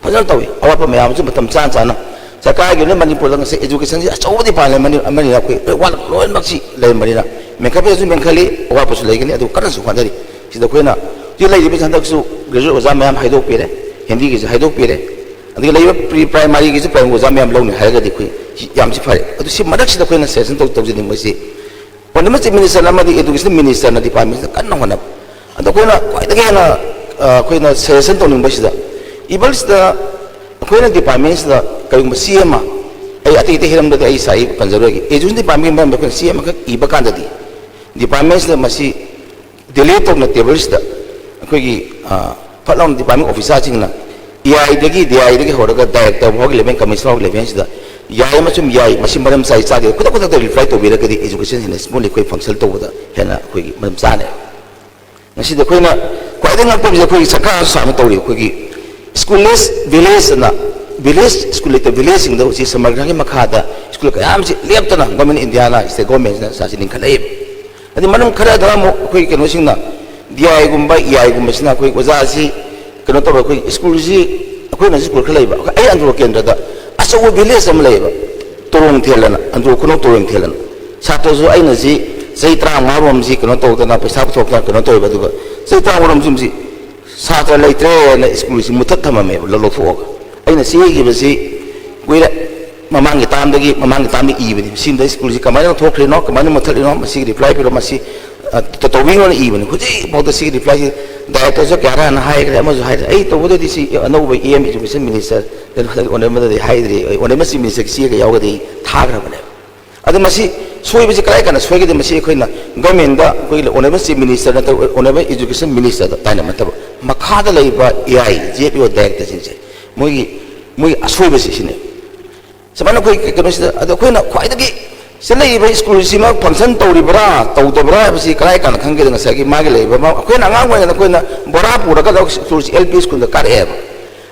ꯐꯖꯅ ꯇꯧꯏ꯫ ꯑꯋꯥꯠꯄ ꯃꯌꯥꯝꯁꯨ ꯃꯇꯝ ꯆꯥꯅ ꯆꯥꯅ ꯁꯔꯀꯥꯔꯒꯤ ꯑꯣꯏꯅ ꯃꯅꯤꯄꯨꯔꯗ ꯉꯁꯤ ꯑꯦꯖꯨꯀꯦꯁꯟꯁꯤ ꯑꯆꯧꯕ ꯗꯤꯄꯥꯔꯠꯃꯦꯟ ꯑꯃꯅꯤ, ꯑꯃꯅꯤꯅ ꯑꯩꯈꯣꯏ ꯂꯣꯏ ꯋꯥꯠꯂꯛ-, ꯂꯣꯏꯅꯃꯛꯁꯤ ꯂꯩꯔꯝꯕꯅꯤꯅ ꯃꯦꯟꯈꯠꯄꯗꯁꯨ ꯃꯦꯟꯈꯠꯂꯤ, ꯑꯋꯥꯠꯄꯁꯨ ꯂꯩꯒꯅꯤ, ꯑꯗꯨ ꯀꯟꯅꯁꯨ ꯍꯣꯠꯅꯔꯤ꯫ ꯁꯤꯗ ꯑꯩꯈꯣꯏꯅ ꯍꯧꯖꯤꯛ ꯂꯩꯔꯤꯕ ꯍꯟꯗꯛꯁꯨ ꯒ꯭ꯔꯦꯖꯨꯋꯦꯠ ꯑꯣꯖꯥ ꯃꯌꯥꯝ ꯍꯥꯏꯗꯣꯛꯄꯤꯔꯦ, ꯍꯤꯟꯗꯤꯒꯤꯁꯨ ꯍꯥꯏꯗꯣꯛꯄꯤꯔꯦ, ꯑꯗꯒꯤ ꯂꯩꯔꯤꯕ ꯄ꯭ꯔꯤ ꯄ꯭ꯔꯥꯏꯃꯥꯔꯤꯒꯤꯁꯨ ꯄ꯭ꯔꯥꯏꯃꯥꯔꯤ ꯑꯣꯖꯥ ꯃꯌꯥꯝ ꯂꯧꯅꯤ ꯍꯥꯏꯔꯒꯗꯤ ꯑꯩꯈꯣꯏ ꯁꯤ ꯌꯥꯝꯁꯤ ꯐꯔꯦ꯫ ꯑꯗꯨ ꯁꯤ ꯃꯔꯛꯁꯤꯗ ꯑꯩꯈꯣꯏꯅ ꯁꯖꯦꯁꯟ ꯇꯧ-, ꯇꯧꯖꯅꯤꯡꯕꯁꯤ ꯑꯣꯅꯔꯦꯕꯜ ꯆꯤꯐ ꯃꯤꯅꯤꯁꯇꯔ ꯑꯃꯗꯤ ꯑꯦꯖꯨꯀꯦꯁꯟ ꯃꯤꯅꯤꯁꯇꯔꯅ ꯗꯤꯄꯥꯔꯠꯃꯦꯟꯁꯤꯗ ꯀꯟꯅ ꯍꯣꯠꯅꯕ꯫ ꯑꯗꯣ ꯑꯩꯈꯣꯏꯅ ꯈ꯭ꯋꯥꯏꯗꯒꯤ ꯍꯦꯟꯅ, ꯑ, ꯑꯩꯈꯣꯏꯅ ꯁꯖꯦꯁꯟ ꯇꯧꯅꯤꯡꯕꯁꯤꯗ, ꯏꯕꯜꯁꯤꯗ ꯑꯩꯈꯣꯏꯅ ꯗꯤꯄꯥꯔꯠꯃꯦꯟꯁꯤꯗ ꯀꯔꯤꯒꯨꯝꯕ ꯆꯦ ꯑꯃ, ꯑꯩ ꯑꯇꯩ ꯑꯇꯩ ꯍꯤꯔꯝꯗꯗꯤ ꯑꯩ ꯁꯥꯏ ꯄꯟꯖꯔꯣꯏꯒꯦ, ꯑꯦꯖꯨꯀꯦꯁꯟ ꯗꯤꯄꯥꯔꯠꯃꯦꯟꯒꯤ ꯃꯔꯝꯗ ꯑꯩꯈꯣꯏꯅ ꯆꯦ ꯑꯃꯈꯛ ꯏꯕ ꯀꯥꯟꯗꯗꯤ ꯗꯤꯄꯥꯔꯠꯃꯦꯟꯁꯤꯗ ꯃꯁꯤ ꯗꯤꯂꯤꯠ ꯇꯧꯅ ꯇꯦꯕꯜꯁꯤꯗ ꯑꯩꯈꯣꯏꯒꯤ, ꯑ, ꯐꯠ ꯂꯥꯎꯅ ꯗꯤꯄꯥꯔꯠꯃꯦꯟ ꯑꯣꯐꯤꯁꯥꯔꯁꯤꯡꯅ ꯏ ꯑꯥꯏꯗꯒꯤ, ꯗꯤ ꯑꯥꯏꯗꯒꯤ ꯍꯧꯔꯒ ꯗꯥꯏꯔꯦꯛꯇꯔ ꯐꯥꯎꯒꯤ ꯂꯦꯚꯦꯜ, ꯀꯃꯤꯁꯅꯔ ꯐꯥꯎꯒꯤ ꯂꯦꯚꯦꯜꯁꯤꯗ ꯌꯥꯏ ꯑꯃꯁꯨꯡ ꯌꯥꯏ, ꯃꯁꯤ ꯃꯔꯝ ꯆꯥꯏ ꯆꯥꯗꯦ, ꯈꯨꯗꯛ ꯈꯨꯗꯛꯇ ꯔꯤꯄ꯭ꯂꯥꯏ ꯇꯧꯕꯤꯔꯒꯗꯤ ꯑꯦꯖꯨꯀꯦꯁꯟ ꯍꯦꯟꯅ ꯁ꯭ꯃꯨꯠꯂꯤ ꯑꯩꯈꯣꯏ ꯐꯪꯁꯟ ꯇꯧꯕꯗ ꯍꯦꯟꯅ ꯑꯩꯈꯣꯏꯒꯤ ꯃꯔꯝ ꯆꯥꯅꯤ꯫ ꯉꯁꯤꯗꯤ ꯑꯩꯈꯣꯏꯅ ꯈ꯭ꯋꯥꯏꯗꯒꯤ ꯉꯛꯄ ꯑꯃꯁꯦ ꯑꯩꯈꯣꯏꯒꯤ ꯁꯔꯀꯥꯔꯅꯁꯨ ꯁꯥꯅ ꯇꯧꯔꯤ, ꯑꯩꯈꯣꯏꯒꯤ ꯁ꯭ꯀꯨꯜꯂꯦꯁ ꯚꯤꯂꯦꯖ ꯑꯅ, ꯚꯤꯂꯦꯖ, ꯁ꯭ꯀꯨꯜ ꯂꯩꯇꯕ ꯚꯤꯂꯦꯖꯁꯤꯡꯗ ꯍꯧꯖꯤꯛ ꯁꯃꯒ꯭ꯔꯥꯒꯤ ꯃꯈꯥꯗ ꯁ꯭ꯀꯨꯜ ꯀꯌꯥ ꯑꯃꯁꯤ ꯂꯦꯞꯇꯅ ꯒꯣꯔꯃꯦꯟ ꯏꯟꯗꯤꯌꯥꯅ, ꯁ꯭ꯇꯦꯠ ꯒꯣꯔꯃꯦꯟꯁꯤꯅ ꯁꯥꯁꯤ ꯂꯤꯡꯈꯠꯂꯛꯏ꯫ ꯑꯗꯩ ꯃꯔꯝ ꯈꯔꯗ ꯑꯃꯨꯛ ꯑꯩꯈꯣꯏ ꯀꯩꯅꯣꯁꯤꯡꯅ, ꯗꯤ ꯑꯥꯏꯒꯨꯝꯕ, ꯏ ꯑꯥꯏꯒꯨꯝꯕꯁꯤꯅ ꯑꯩꯈꯣꯏ ꯑꯣꯖꯥꯁꯤ ꯀꯩꯅꯣ ꯇꯧꯔꯒ ꯑꯩꯈꯣꯏ ꯁ꯭ꯀꯨꯜꯁꯤ, ꯑꯩꯈꯣꯏꯅꯁꯨ ꯁ꯭ꯀꯨꯜ ꯈꯔ ꯂꯩꯕ, ꯑꯩ ꯑꯟꯗ꯭ꯔꯣ ꯀꯦꯟꯗ꯭ꯔꯗ ꯑꯆꯧꯕ ꯚꯤꯂꯦꯖ ꯑꯃ ꯂꯩꯌꯦꯕ, ꯇꯣꯔꯣꯡꯊꯦꯜ ꯑꯅ, ꯑꯟꯗ꯭ꯔꯣ ꯈꯨꯅꯧ ꯇꯣꯔꯣꯡꯊꯦꯜ ꯑꯅ꯫ ꯁꯥꯇ꯭ꯔꯁꯨ ꯑꯩꯅ ꯁꯤ ꯆꯍꯤ ꯇꯔꯥꯃꯉꯥꯔꯣꯝꯁꯤ ꯀꯩꯅꯣ ꯇꯧꯗꯅ ꯄꯩꯁꯥ ꯄꯨꯊꯣꯛꯇꯅ ꯀꯩꯅꯣ ꯇꯧꯋꯦꯕ꯫ ꯑꯗꯨꯒ ꯆꯍꯤ ꯇꯔꯥꯃꯉꯥꯔꯣꯝꯁꯤ ꯁꯥꯇ꯭ꯔ ꯂꯩꯇ꯭ꯔꯦꯅ ꯁ꯭ꯀꯨꯜꯁꯤ ꯃꯨꯊꯠ ꯊꯝꯃꯝꯃꯦꯕ, ꯂꯧꯊꯣꯛꯑꯒ꯫ ꯑꯩꯅ ꯆꯦꯈꯤꯕꯁꯤ ꯀꯨꯏꯔꯦ, ꯃꯃꯥꯡꯒꯤ ꯇꯥꯝꯗꯒꯤ, ꯃꯃꯥꯡꯒꯤ ꯇꯥꯝꯗ ꯏꯕꯅꯤ꯫ ꯁꯤꯝꯗ ꯁ꯭ꯀꯨꯜꯁꯤ ꯀꯃꯥꯏꯅ ꯂꯧꯊꯣꯛꯈ꯭ꯔꯤꯅꯣ, ꯀꯃꯥꯏꯅ ꯃꯨꯊꯠꯂꯤꯅꯣ, ꯃꯁꯤꯒꯤ ꯔꯤꯄ꯭ꯂꯥꯏ ꯄꯤꯔꯣ, ꯃꯁꯤ ꯑ, ꯇꯧꯕꯤꯌꯣꯅ ꯏꯕꯅꯤ꯫ ꯍꯧꯖꯤꯛꯐꯥꯎꯗ ꯁꯤꯒꯤ ꯔꯤꯄ꯭ꯂꯥꯏꯁꯤ ꯗꯥꯏꯔꯦꯛꯇꯔꯁꯨ ꯀꯌꯥꯔꯛ ꯍꯥꯟꯅ ꯍꯥꯏꯈ꯭ꯔꯦ, ꯑꯃꯁꯨ ꯍꯥꯏꯈ꯭ꯔꯦ꯫ ꯑꯩ ꯇꯧꯕꯗꯗꯤ ꯁꯤ ꯑꯅꯧꯕ E M education minister, honourable chief ꯃꯤꯅꯤꯁꯇꯔꯒꯤ ꯆꯦꯒ ꯌꯥꯎꯔꯒꯗꯤ ꯊꯥꯈ꯭ꯔꯕꯅꯦꯕ꯫ ꯑꯗꯣ ꯃꯁꯤ ꯁꯣꯏꯕꯁꯤ ꯀꯗꯥꯏ ꯀꯥꯟꯗ ꯁꯣꯏꯒꯗꯦ? ꯃꯁꯤ ꯑꯩꯈꯣꯏꯅ ꯒꯃꯦꯟꯗ ꯑꯩꯈꯣꯏꯒꯤ ꯑꯣꯅꯔꯦꯕꯜ ꯆꯤꯐ ꯃꯤꯅꯤꯁꯇꯔ ꯅꯠꯇ꯭ꯔꯒ ꯑꯣꯅꯔꯦꯕꯜ ꯏꯗꯨꯀꯦꯁꯟ ꯃꯤꯅꯤꯁꯇꯔꯗ ꯇꯥꯏꯅꯕ ꯅꯠꯇꯕ, ꯃꯈꯥꯗ ꯂꯩꯕ ꯑꯦ ꯑꯥꯏ ꯖꯦꯠ ꯑꯣ ꯗꯥꯏꯔꯦꯛꯇꯔꯁꯤꯡꯁꯦ, ꯃꯣꯏꯒꯤ, ꯃꯣꯏꯒꯤ ꯑꯁꯣꯏꯕꯁꯤ ꯁꯤꯅꯦ꯫ ꯁꯨꯃꯥꯏꯅ ꯑꯩꯈꯣꯏ ꯀꯩꯅꯣꯁꯤꯗ, ꯑꯗꯣ ꯑꯩꯈꯣꯏꯅ ꯈ꯭ꯋꯥꯏꯗꯒꯤ ꯁꯤ ꯂꯩꯔꯤꯕ ꯁ꯭ꯀꯨꯜꯁꯤꯃ ꯐꯪꯁꯟ ꯇꯧꯔꯤꯕ꯭ꯔꯥ ꯇꯧꯗꯕ꯭ꯔꯥ ꯍꯥꯏꯕꯁꯤ ꯀꯗꯥꯏ ꯀꯥꯟꯗ ꯈꯪꯒꯦꯗ? ꯉꯁꯥꯏꯒꯤ ꯃꯥꯒꯤ ꯂꯩꯔꯤꯕ, ꯃ-, ꯑꯩꯈꯣꯏꯅ ꯑꯉꯥꯡ ꯑꯣꯏꯔꯤꯉꯩꯗ ꯑꯩꯈꯣꯏꯅ ꯕꯣꯔꯥ ꯄꯨꯔꯒ ꯁ꯭ꯀꯨꯜꯁꯤ ꯑꯦꯜ ꯄꯤ ꯁ꯭ꯀꯨꯜꯗ ꯀꯥꯔꯛꯑꯦꯕ꯫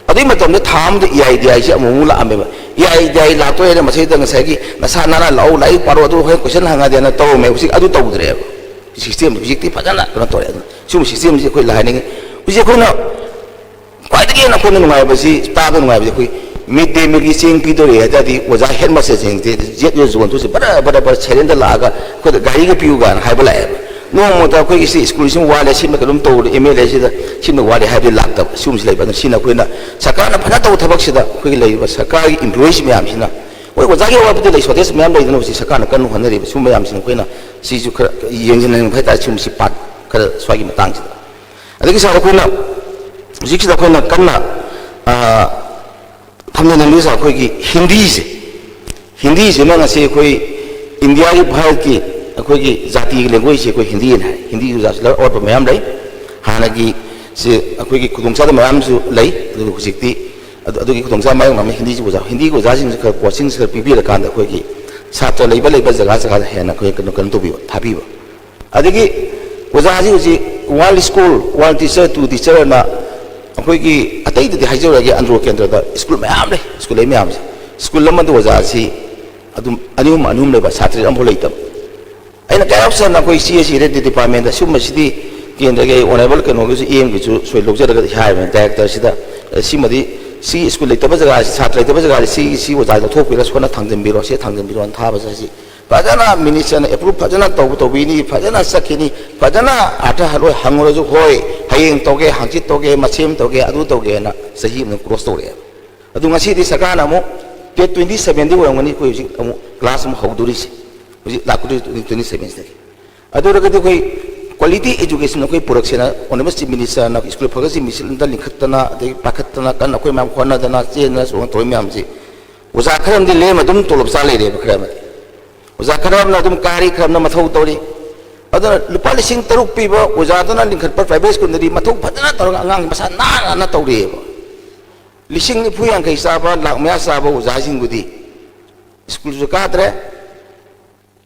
ꯑꯗꯨꯒꯤ ꯃꯇꯝꯗ ꯊꯥ ꯑꯃꯗ ꯏ ꯑꯥꯏ ꯗꯤ ꯑꯥꯏꯁꯤ ꯑꯃꯨꯛ ꯑꯃꯨꯛ ꯂꯥꯛꯑꯝꯃꯦꯕ꯫ ꯏ ꯑꯥꯏ ꯗꯤ ꯑꯥꯏ ꯂꯥꯛꯇꯣꯔꯦꯅ ꯃꯁꯤꯗ ꯉꯁꯥꯏꯒꯤ ꯅꯁꯥ ꯅꯥꯟꯅ ꯂꯥꯛꯑꯣ, ꯂꯥꯏꯔꯤꯛ ꯄꯥꯔꯣ, ꯑꯗꯨ ꯍꯣꯔꯦꯟ ꯀꯣꯏꯁꯟ ꯍꯪꯉꯗꯤꯅ ꯇꯧꯔꯝꯃꯦ꯫ ꯍꯧꯖꯤꯛ ꯑꯗꯨ ꯇꯧꯗ꯭ꯔꯦꯕ꯫ ꯁꯤꯁꯇꯦꯝ ꯍꯧꯖꯤꯛꯇꯤ ꯐꯖꯅ ꯀꯩꯅꯣ ꯇꯧꯔꯦ꯫ ꯑꯗꯨꯅ ꯁꯤꯒꯨꯝꯕ ꯁꯤꯁꯇꯦꯝꯁꯤ ꯑꯩꯈꯣꯏ ꯂꯥꯏꯅꯤꯡꯉꯤ꯫ ꯍꯧꯖꯤꯛ ꯑꯩꯈꯣꯏꯅ ꯈ꯭ꯋꯥꯏꯗꯒꯤ ꯍꯦꯟꯅ ꯑꯩꯈꯣꯏꯅ ꯅꯨꯡꯉꯥꯏꯕꯁꯤ, ꯇꯥꯕ ꯅꯨꯡꯉꯥꯏꯕꯁꯤ ꯑꯩꯈꯣꯏ ꯃꯤꯗ ꯗꯦ ꯃꯤꯜꯒꯤ ꯆꯦꯡ ꯄꯤꯗꯣꯔꯦ ꯍꯥꯏ ꯇꯥꯔꯗꯤ ꯑꯣꯖꯥ ꯍꯦꯗ ꯃꯥꯁꯇꯔꯁꯤꯡꯁꯦ ꯖꯦꯠ ꯌꯣ ꯖꯣꯟ ꯊꯣꯛꯁꯦ ꯕꯔ ꯕꯔ ꯕꯔ ꯁꯦꯔꯦꯟꯗ ꯂꯥꯛꯑꯒ ꯑꯩꯈꯣꯏꯗ ꯒꯥꯔꯤꯒ ꯄꯤꯌꯨ ꯀꯥꯏꯅ ꯍꯥꯏꯕ ꯂꯥꯛꯑꯦꯕ꯫ ꯅꯣꯡꯃꯇ ꯑꯩꯈꯣꯏꯒꯤ ꯁꯤ ꯁ꯭ꯀꯨꯜꯁꯤꯃ ꯋꯥꯠꯂꯦ, ꯁꯤꯃ ꯀꯩꯅꯣꯝ ꯇꯧꯔꯦ, ꯑꯦꯝ ꯑꯦꯜ ꯑꯦꯁꯤꯗ ꯁꯤꯃ ꯋꯥꯠꯂꯦ ꯍꯥꯏꯕꯗꯤ ꯂꯥꯛꯇꯕ꯫ ꯁꯤꯒꯨꯝꯕꯁꯤ ꯂꯩꯕ꯫ ꯑꯗꯨꯅ ꯁꯤꯅ ꯑꯩꯈꯣꯏꯅ ꯁꯔꯀꯥꯔꯅ ꯐꯖꯅ ꯇꯧꯕ ꯊꯕꯛꯁꯤꯗ ꯑꯩꯈꯣꯏꯒꯤ ꯂꯩꯔꯤꯕ ꯁꯔꯀꯥꯔꯒꯤ ꯏꯝꯄ꯭ꯂꯣꯌꯤꯁ ꯃꯌꯥꯝꯁꯤꯅ, ꯍꯣꯏ, ꯑꯣꯖꯥꯒꯤ ꯑꯋꯥꯠꯄꯗꯤ ꯂꯩ, ꯁꯣꯔꯇꯦꯖ ꯃꯌꯥꯝ ꯂꯩꯗꯅ ꯍꯧꯖꯤꯛ ꯁꯔꯀꯥꯔꯅ ꯀꯟꯅ ꯍꯣꯠꯅꯔꯤꯕ ꯁꯤꯒꯨꯝꯕ ꯃꯌꯥꯝꯁꯤꯅ ꯑꯩꯈꯣꯏꯅ ꯁꯤꯁꯨ ꯈꯔ ꯌꯦꯡꯁꯤꯟꯅꯤꯡꯕ ꯍꯥꯏꯇꯥꯔꯦ꯫ ꯁꯤꯒꯨꯝꯕꯁꯤ ꯄꯥꯔꯠ ꯈꯔ ꯁ꯭ꯋꯥꯏꯒꯤ ꯃꯇꯥꯡꯁꯤꯗ꯫ ꯑꯗꯒꯤ ꯁꯥꯔ, ꯑꯩꯈꯣꯏꯅ ꯍꯧꯖꯤꯛꯁꯤꯗ ꯑꯩꯈꯣꯏꯅ ꯀꯟꯅ, ꯑ, ꯊꯝꯖꯅꯤꯡꯂꯤꯁꯦ ꯑꯩꯈꯣꯏꯒꯤ ꯍꯤꯟꯗꯤꯁꯦ, ꯍꯤꯟꯗꯤꯁꯤꯃ ꯉꯁꯤ ꯑꯩꯈꯣꯏ ꯏꯟꯗꯤꯌꯥꯒꯤ, ꯚꯥꯔꯠꯀꯤ ꯑꯩꯈꯣꯏꯒꯤ ꯖꯥꯇꯤꯒꯤ ꯂꯦꯡꯒ꯭ꯋꯦꯖꯁꯦ ꯑꯩꯈꯣꯏ ꯍꯤꯟꯗꯤꯅ ꯍꯥꯏ꯫ ꯍꯤꯟꯗꯤꯁꯨ ꯑꯣꯖꯥꯁꯨ ꯂꯣꯏ ꯑꯋꯥꯠꯄ ꯃꯌꯥꯝ ꯂꯩ꯫ ꯍꯥꯟꯅꯒꯤ ꯁꯤ ꯑꯩꯈꯣꯏꯒꯤ ꯈꯨꯗꯣꯡꯆꯥꯗꯕ ꯃꯌꯥꯝꯁꯨ ꯂꯩ, ꯑꯗꯨꯕꯨ ꯍꯧꯖꯤꯛꯇꯤ ꯑꯗꯨ, ꯑꯗꯨꯒꯤ ꯈꯨꯗꯣꯡꯆꯥꯕ ꯃꯥꯌꯣꯛꯅꯕ ꯍꯤꯟꯗꯤꯁꯤ ꯑꯣꯖꯥ, ꯍꯤꯟꯗꯤꯒꯤ ꯑꯣꯖꯥꯁꯤꯡꯁꯦ ꯈꯔ ꯀꯣꯆꯤꯡꯁꯦ ꯈꯔ ꯄꯤꯕꯤꯔꯀꯥꯟꯗ ꯑꯩꯈꯣꯏꯒꯤ ꯁꯥꯇ꯭ꯔ ꯂꯩꯕ ꯂꯩꯕ ꯖꯒꯥ ꯖꯒꯥꯗ ꯍꯦꯟꯅ ꯑꯩꯈꯣꯏ ꯀꯩꯅꯣ, ꯀꯩꯅꯣ ꯇꯧꯕꯤꯕ, ꯊꯥꯕꯤꯕ꯫ ꯑꯗꯒꯤ ꯑꯣꯖꯥꯁꯤ ꯍꯧꯖꯤꯛ world school, world teacher, two teacher ꯑꯅ ꯑꯩꯈꯣꯏꯒꯤ ꯑꯇꯩꯗꯗꯤ ꯍꯥꯏꯖꯔꯣꯏꯒꯦ, ꯑꯟꯗ꯭ꯔꯣ ꯀꯦꯟꯗ꯭ꯔꯗ ꯁ꯭ꯀꯨꯜ ꯃꯌꯥꯝ ꯂꯩ꯫ ꯁ꯭ꯀꯨꯜ ꯂꯩ ꯃꯌꯥꯝꯁꯦ, ꯁ꯭ꯀꯨꯜ ꯑꯃꯗ ꯑꯣꯖꯥꯁꯤ ꯑꯗꯨꯝ ꯑꯅꯤ ꯑꯍꯨꯝ, ꯑꯅꯤ ꯑꯍꯨꯝ ꯂꯩꯕ, ꯁꯥꯇ꯭ꯔ ꯑꯃꯐꯥꯎ ꯂꯩꯇꯕ꯫ ꯑꯩꯅ ꯀꯌꯥ ꯁꯟꯅ ꯑꯩꯈꯣꯏ ꯁꯤ ꯑꯦꯁ ꯁꯤ ꯔꯦꯠ ꯗꯤꯄꯥꯔꯠꯃꯦꯟꯗ ꯁꯤꯒꯨꯝꯕꯁꯤꯗꯤ ꯀꯦꯟꯗ꯭ꯔꯒꯤ ꯑꯩ ꯑꯣꯅꯔꯦꯕꯜ ꯀꯩꯅꯣꯒꯤꯁꯨ, ꯏ ꯑꯦꯝꯒꯤꯁꯨ ꯁꯣꯏ ꯂꯧꯖꯔꯒ ꯍꯥꯏꯕꯅꯤ ꯗꯥꯏꯔꯦꯛꯇꯔꯁꯤꯗ, ꯑ, ꯁꯤꯃꯗꯤ ꯁꯤ ꯁ꯭ꯀꯨꯜ ꯂꯩꯇꯕ ꯖꯒꯥꯁꯤ, ꯁꯥꯇ꯭ꯔ ꯂꯩꯇꯕ ꯖꯒꯥꯁꯤ, ꯁꯤ, ꯁꯤ ꯑꯣꯖꯥ ꯂꯧꯊꯣꯛꯄꯤꯔ ꯁꯣꯟꯅ ꯊꯥꯡꯖꯟꯕꯤꯔꯣ, ꯁꯤ ꯊꯥꯡꯖꯟꯕꯤꯔꯣꯅ ꯊꯥꯕꯁꯦ ꯁꯤ ꯐꯖꯅ ꯃꯤꯅꯤꯁꯇꯔꯅ ꯑꯦꯄ꯭ꯔꯨꯞ ꯐꯖꯅ ꯇꯧꯕ ꯇꯧꯕꯤꯅꯤ, ꯐꯖꯅ ꯆꯠꯈꯤꯅꯤ, ꯐꯖꯅ ꯑꯥꯔꯊ ꯂꯣꯏ ꯍꯪꯉꯨꯔꯁꯨ ꯍꯣꯏ, ꯍꯌꯦꯡ ꯇꯧꯒꯦ, ꯍꯪꯆꯤꯠ ꯇꯧꯒꯦ, ꯃꯁꯦꯝ ꯇꯧꯒꯦ, ꯑꯗꯨ ꯇꯧꯒꯦꯅ ꯆꯍꯤ ꯑꯃ ꯀ꯭ꯂꯣꯁ ꯇꯧꯔꯛꯑꯦꯕ꯫ ꯑꯗꯨ ꯉꯁꯤꯗꯤ ꯁꯔꯀꯥꯔꯅ ꯑꯃꯨꯛ ꯗꯦꯠ ꯇ꯭ꯋꯦꯟꯇꯤ ꯁꯕꯦꯟꯗꯒꯤ ꯑꯣꯏꯔꯝꯒꯅꯤ ꯑꯩꯈꯣꯏ ꯍꯧꯖꯤꯛ ꯑꯃꯨꯛ ꯀ꯭ꯂꯥꯁ ꯑꯃꯨꯛ ꯍꯧꯗꯣꯔꯤꯁꯦ, ꯍꯧꯖꯤꯛ ꯂꯥꯛꯀꯗꯣꯏ ꯇ꯭ꯋꯦꯟꯇꯤ ꯁꯕꯦꯟꯁꯤꯗꯒꯤ꯫ ꯑꯗꯨ ꯑꯣꯏꯔꯒꯗꯤ ꯑꯩꯈꯣꯏ ꯀ꯭ꯋꯥꯂꯤꯇꯤ ꯑꯦꯖꯨꯀꯦꯁꯟ ꯑꯩꯈꯣꯏ ꯄꯨꯔꯛꯁꯦꯅ ꯑꯣꯅꯔꯦꯕꯜ ꯆꯤꯐ ꯃꯤꯅꯤꯁꯇꯔꯅ ꯁ꯭ꯀꯨꯜ ꯐꯒꯠꯁꯤ ꯃꯤꯁꯤꯠ ꯑꯝꯇ ꯂꯤꯡꯈꯠꯇꯅ, ꯑꯗꯒꯤ ꯄꯥꯏꯈꯠꯇꯅ, ꯀꯟꯅ ꯑꯩꯈꯣꯏ ꯃꯌꯥꯝ ꯍꯣꯠꯅꯗꯅ, ꯆꯦꯟꯗꯅ ꯆꯣꯡꯗꯅ ꯇꯧꯔꯤ ꯃꯌꯥꯝꯁꯤ ꯑꯣꯖꯥ ꯈꯔ ꯑꯃꯗꯤ ꯂꯦꯝꯅ ꯑꯗꯨꯝ ꯇꯣꯂꯣꯞ ꯆꯥ ꯂꯩꯔꯦꯕ ꯈꯔ ꯑꯃꯗꯤ꯫ ꯑꯣꯖꯥ ꯈꯔ ꯑꯃꯅ ꯑꯗꯨꯝ ꯀꯥꯔꯤ, ꯈꯔ ꯑꯃꯅ ꯃꯊꯧ ꯇꯧꯔꯤ꯫ ꯑꯗꯨꯅ ꯂꯨꯄꯥ ꯂꯤꯁꯤꯡ ꯇꯔꯨꯛ ꯄꯤꯕ ꯑꯣꯖꯥꯗꯨꯅ ꯂꯤꯡꯈꯠꯄ ꯄ꯭ꯔꯥꯏꯚꯦꯠ ꯁ꯭ꯀꯨꯜꯗꯗꯤ ꯃꯊꯧ ꯐꯖꯅ ꯇꯧꯔꯒ ꯑꯉꯥꯡ ꯃꯁꯥ ꯅꯥꯟꯅ ꯇꯧꯔꯤꯑꯕ꯫ ꯂꯤꯁꯤꯡ ꯅꯤꯐꯨ ꯌꯥꯡꯈꯩ ꯆꯥꯕ, ꯂꯥꯛ ꯃꯌꯥ ꯆꯥꯕ ꯑꯣꯖꯥꯁꯤꯡꯕꯨꯗꯤ ꯁ꯭ꯀꯨꯜꯁꯨ ꯀꯥꯗ꯭ꯔꯦ,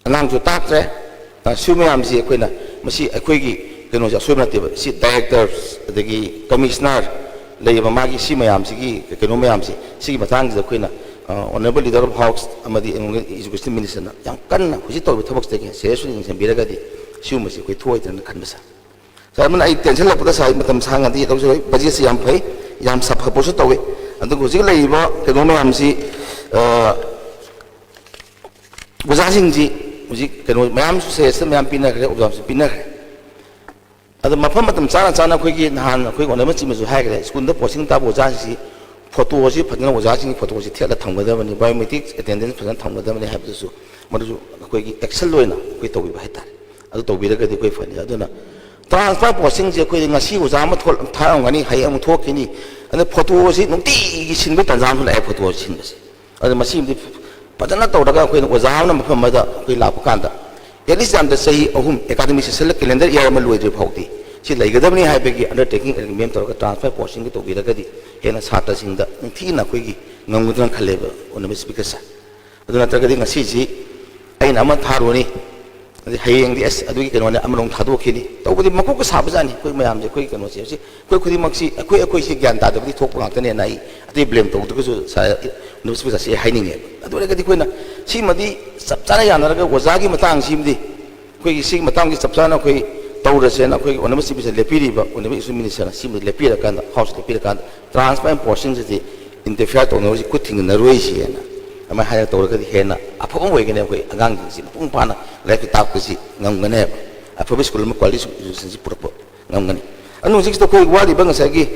ꯑꯉꯥꯡꯁꯨ ꯇꯥꯛꯇ꯭ꯔꯦ꯫ ꯑ, ꯁꯤ ꯃꯌꯥꯝꯁꯤ ꯑꯩꯈꯣꯏꯅ, ꯃꯁꯤ ꯑꯩꯈꯣꯏꯒꯤ ꯀꯩꯅꯣꯁꯦ ꯑꯁꯣꯏꯕ ꯅꯠꯇꯦꯕ꯫ ꯁꯤ ꯗꯥꯏꯔꯦꯛꯇꯔ, ꯑꯗꯒꯤ ꯀꯃꯤꯁꯅꯔ ꯂꯩꯔꯤꯕ ꯃꯥꯒꯤ ꯁꯤ ꯃꯌꯥꯝꯁꯤꯒꯤ ꯀꯩꯅꯣ ꯃꯌꯥꯝꯁꯤ, ꯁꯤꯒꯤ ꯃꯇꯥꯡꯁꯤꯗ ꯑꯩꯈꯣꯏꯅ, ꯑ, ꯑꯣꯅꯔꯦꯕꯜ ꯂꯤꯗꯔ ꯑꯣꯐ ꯍꯥꯎꯁ ꯑꯃꯗꯤ ꯑꯦꯖꯨꯀꯦꯁꯟ ꯃꯤꯅꯤꯁꯇꯔꯅ ꯌꯥꯝ ꯀꯟꯅ ꯍꯧꯖꯤꯛ ꯇꯧꯔꯤꯕ ꯊꯕꯛꯁꯤꯗꯒꯤ ꯁꯦꯔꯤꯌꯁ ꯑꯣꯏꯅ ꯌꯦꯡꯁꯤꯟꯕꯤꯔꯒꯗꯤ ꯁꯤꯒꯨꯝꯕꯁꯤ ꯑꯩꯈꯣꯏ ꯊꯣꯛꯑꯣꯏꯗ꯭ꯔꯅ ꯈꯟꯕ ꯁꯥꯔ꯫ ꯁꯥꯔ, ꯑꯃꯅ ꯑꯩ ꯇꯦꯟꯁꯟ ꯂꯥꯛꯄꯗ ꯁꯥꯔ ꯃꯇꯝ ꯁꯥꯡꯉꯗꯤ ꯂꯧꯖꯔꯣꯏ, ꯕꯖꯦꯠꯁꯤ ꯌꯥꯝ ꯐꯩ, ꯌꯥꯝ ꯁꯞꯄꯣꯔꯠꯁꯨ ꯇꯧꯏ꯫ ꯑꯗꯨꯒ ꯍꯧꯖꯤꯛ ꯂꯩꯔꯤꯕ ꯀꯩꯅꯣ ꯃꯌꯥꯝꯁꯤ, ꯑ, ꯑꯣꯖꯥꯁꯤꯡꯁꯤ ꯍꯧꯖꯤꯛ ꯀꯩꯅꯣ ꯃꯌꯥꯝꯁꯨ ꯁꯖꯦꯁꯟ ꯃꯌꯥꯝ ꯄꯤꯅꯈ꯭ꯔꯦ, ꯑꯣꯕꯖꯥꯔꯕꯦꯁꯟ ꯄꯤꯅꯈ꯭ꯔꯦ꯫ ꯑꯗꯣ ꯃꯐꯝ ꯃꯇꯝ ꯆꯥꯅ ꯆꯥꯅ ꯑꯩꯈꯣꯏꯒꯤ ꯅꯍꯥꯟ ꯑꯩꯈꯣꯏ ꯑꯣꯅꯔꯦꯕꯜ ꯆꯤꯐꯅꯁꯨ ꯍꯥꯏꯈ꯭ꯔꯦ, ꯁ꯭ꯀꯨꯜꯗ ꯄꯣꯁꯇꯤꯡ ꯇꯥꯕ ꯑꯣꯖꯥꯁꯤꯡꯁꯤ ꯐꯣꯇꯣꯁꯤ ꯐꯖꯅ ꯑꯣꯖꯥꯁꯤꯡꯒꯤ ꯐꯣꯇꯣꯁꯤ ꯊꯦꯠꯂ ꯊꯝꯒꯗꯕꯅꯤ, ꯕꯥꯏꯑꯣꯃꯦꯇ꯭ꯔꯤꯛ ꯑꯦꯇꯦꯟꯗꯦꯟꯁ ꯐꯖꯅ ꯊꯝꯒꯗꯕꯅꯤ ꯍꯥꯏꯕꯗꯨꯁꯨ ꯃꯗꯨꯁꯨ ꯑꯩꯈꯣꯏꯒꯤ ꯑꯦꯛꯁꯟ ꯑꯣꯏꯅ ꯑꯩꯈꯣꯏ ꯇꯧꯕꯤꯕ ꯍꯥꯏꯇꯥꯔꯦ꯫ ꯑꯗꯨ ꯇꯧꯕꯤꯔꯒꯗꯤ ꯑꯩꯈꯣꯏ ꯐꯅꯤ꯫ ꯑꯗꯨꯅ ꯇ꯭ꯔꯥꯟꯁꯐꯔ ꯄꯣꯁꯇꯤꯡꯁꯦ ꯑꯩꯈꯣꯏꯗꯤ ꯉꯁꯤ ꯑꯣꯖꯥ ꯑꯃ ꯊꯣꯛ-, ꯊꯥꯔꯝꯒꯅꯤ, ꯍꯌꯦꯡ ꯑꯃꯨꯛ ꯊꯣꯛꯈꯤꯅꯤ꯫ ꯑꯗꯨꯅ ꯐꯣꯇꯣꯁꯤ ꯅꯨꯡꯇꯤꯒꯤ ꯁꯤꯟꯕꯒꯤ ꯇꯥꯟꯖꯥ ꯑꯃꯁꯨ ꯂꯥꯛꯑꯦ ꯐꯣꯇꯣ ꯁꯤꯟꯕꯁꯦ꯫ ꯑꯗꯨ ꯃꯁꯤꯃꯗꯤ ꯐꯖꯅ ꯇꯧꯔꯒ ꯑꯩꯈꯣꯏꯅ ꯑꯣꯖꯥ ꯑꯃꯅ ꯃꯐꯝ ꯑꯃꯗ ꯑꯩꯈꯣꯏ ꯂꯥꯛꯄ ꯀꯥꯟꯗ, ꯑꯦꯠꯂꯤꯁ ꯌꯥꯝꯗ ꯆꯍꯤ ꯑꯍꯨꯝ, ꯑꯦꯀꯥꯗꯃꯤꯛ ꯁꯦꯁꯟ ꯀꯦꯂꯦꯟꯗꯔ ꯏꯌꯥꯔ ꯑꯃ ꯂꯣꯏꯗ꯭ꯔꯤ ꯐꯥꯎꯗꯤ ꯁꯤ ꯂꯩꯒꯗꯕꯅꯤ ꯍꯥꯏꯕꯒꯤ ꯑꯟꯗꯔꯇꯦꯀꯤꯡ ꯑꯦꯒ꯭ꯔꯤꯃꯦꯟ ꯇꯧꯔꯒ ꯇ꯭ꯔꯥꯟꯁꯐꯔ ꯄꯣꯁꯇꯤꯡꯒꯤ ꯇꯧꯕꯤꯔꯒꯗꯤ ꯍꯦꯟꯅ ꯁꯥꯇ꯭ꯔꯁꯤꯡꯗ ꯅꯤꯡꯊꯤꯅ ꯑꯩꯈꯣꯏꯒꯤ ꯉꯝꯒꯗ꯭ꯔꯅ ꯈꯜꯂꯦꯕ, ꯑꯣꯅꯔꯦꯕꯜ ꯁ꯭ꯄꯤꯀꯔ ꯁꯥꯔ꯫ ꯑꯗꯨ ꯅꯠꯇ꯭ꯔꯒꯗꯤ ꯉꯁꯤꯁꯤ ꯑꯩꯅ ꯑꯃ ꯊꯥꯔꯨꯔꯅꯤ, ꯑꯗꯩ ꯍꯌꯦꯡꯗꯤ ꯑꯁ ꯑꯗꯨꯒꯤ ꯀꯩꯅꯣꯅꯦ ꯑꯃꯔꯣꯝ ꯊꯥꯗꯣꯛꯈꯤꯅꯤ꯫ ꯇꯧꯕꯗꯤ ꯃꯀꯣꯛꯀ ꯁꯥꯕꯖꯥꯠꯅꯤ ꯑꯩꯈꯣꯏ ꯃꯌꯥꯝꯁꯦ, ꯑꯩꯈꯣꯏ ꯀꯩꯅꯣꯁꯦ꯫ ꯍꯧꯖꯤꯛ ꯑꯩꯈꯣꯏ ꯈꯨꯗꯤꯡꯃꯛꯁꯤ ꯑꯩꯈꯣꯏ ꯑꯩꯈꯣꯏꯁꯤ ꯒ꯭ꯌꯥꯟ ꯇꯥꯗꯕꯗꯤ ꯊꯣꯛꯄ ꯉꯥꯛꯇꯅꯦꯅ ꯑꯩ ꯑꯇꯩ ꯕ꯭ꯂꯦꯝ ꯇꯧꯗ꯭ꯔꯒꯁꯨ ꯁꯥꯔ ꯅꯨꯃꯤꯠꯁꯤꯕꯨ ꯆꯠꯁꯦ ꯍꯥꯏꯅꯤꯡꯉꯦꯕ꯫ ꯑꯗꯨ ꯑꯣꯏꯔꯒꯗꯤ ꯑꯩꯈꯣꯏꯅ ꯁꯤꯃꯗꯤ ꯆꯞ ꯆꯥꯅ ꯌꯥꯅꯔꯒ ꯑꯣꯖꯥꯒꯤ ꯃꯇꯥꯡꯁꯤꯃꯗꯤ ꯑꯩꯈꯣꯏꯒꯤ ꯁꯤꯒꯤ ꯃꯇꯥꯡꯁꯤ ꯆꯞ ꯆꯥꯅ ꯑꯩꯈꯣꯏ ꯇꯧꯔꯁꯦꯅ ꯑꯩꯈꯣꯏꯒꯤ ꯑꯣꯅꯔꯦꯕꯜ ꯆꯤꯐ ꯃꯤꯅꯤꯁꯇꯔ ꯂꯦꯞꯄꯤꯔꯤꯕ, ꯑꯣꯅꯔꯦꯕꯜ ꯏꯁꯨ ꯃꯤꯅꯤꯁꯇꯔꯅ ꯁꯤꯃꯗꯤ ꯂꯦꯞꯄꯤꯔꯀꯥꯟꯗ, ꯍꯥꯎꯁ ꯂꯦꯞꯄꯤꯔꯀꯥꯟꯗ ꯇ꯭ꯔꯥꯟꯁꯐꯔ ꯄꯣꯁꯇꯤꯡꯁꯤꯗꯤ ꯏꯟꯇꯔꯐꯤꯌꯔ ꯇꯧꯅꯔꯣꯏꯁꯤ, ꯈꯨꯠ ꯊꯤꯡꯖꯤꯟꯅꯔꯣꯏꯁꯤꯅ ꯑꯗꯨꯃꯥꯏꯅ ꯍꯥꯏꯔꯒ ꯇꯧꯔꯒꯗꯤ ꯍꯦꯟꯅ ꯑꯐꯕ ꯑꯃ ꯑꯣꯏꯒꯅꯤ꯫ ꯑꯩꯈꯣꯏ ꯑꯉꯥꯡꯁꯤꯡꯁꯤ ꯃꯄꯨꯡ ꯐꯥꯅ ꯂꯥꯏꯔꯤꯛ ꯇꯥꯛꯄꯁꯤ ꯉꯝꯒꯅꯦꯕ꯫ ꯑꯐꯕ ꯁ꯭ꯀꯨꯜ ꯑꯃ, quality education ꯁꯤ ꯄꯨꯔꯛꯄ ꯉꯝꯒꯅꯤ꯫ ꯑꯗꯨꯅ ꯍꯧꯖꯤꯛꯁꯤꯗ ꯑꯩꯈꯣꯏ ꯋꯥꯠꯂꯤꯕ ꯉꯁꯥꯏꯒꯤ,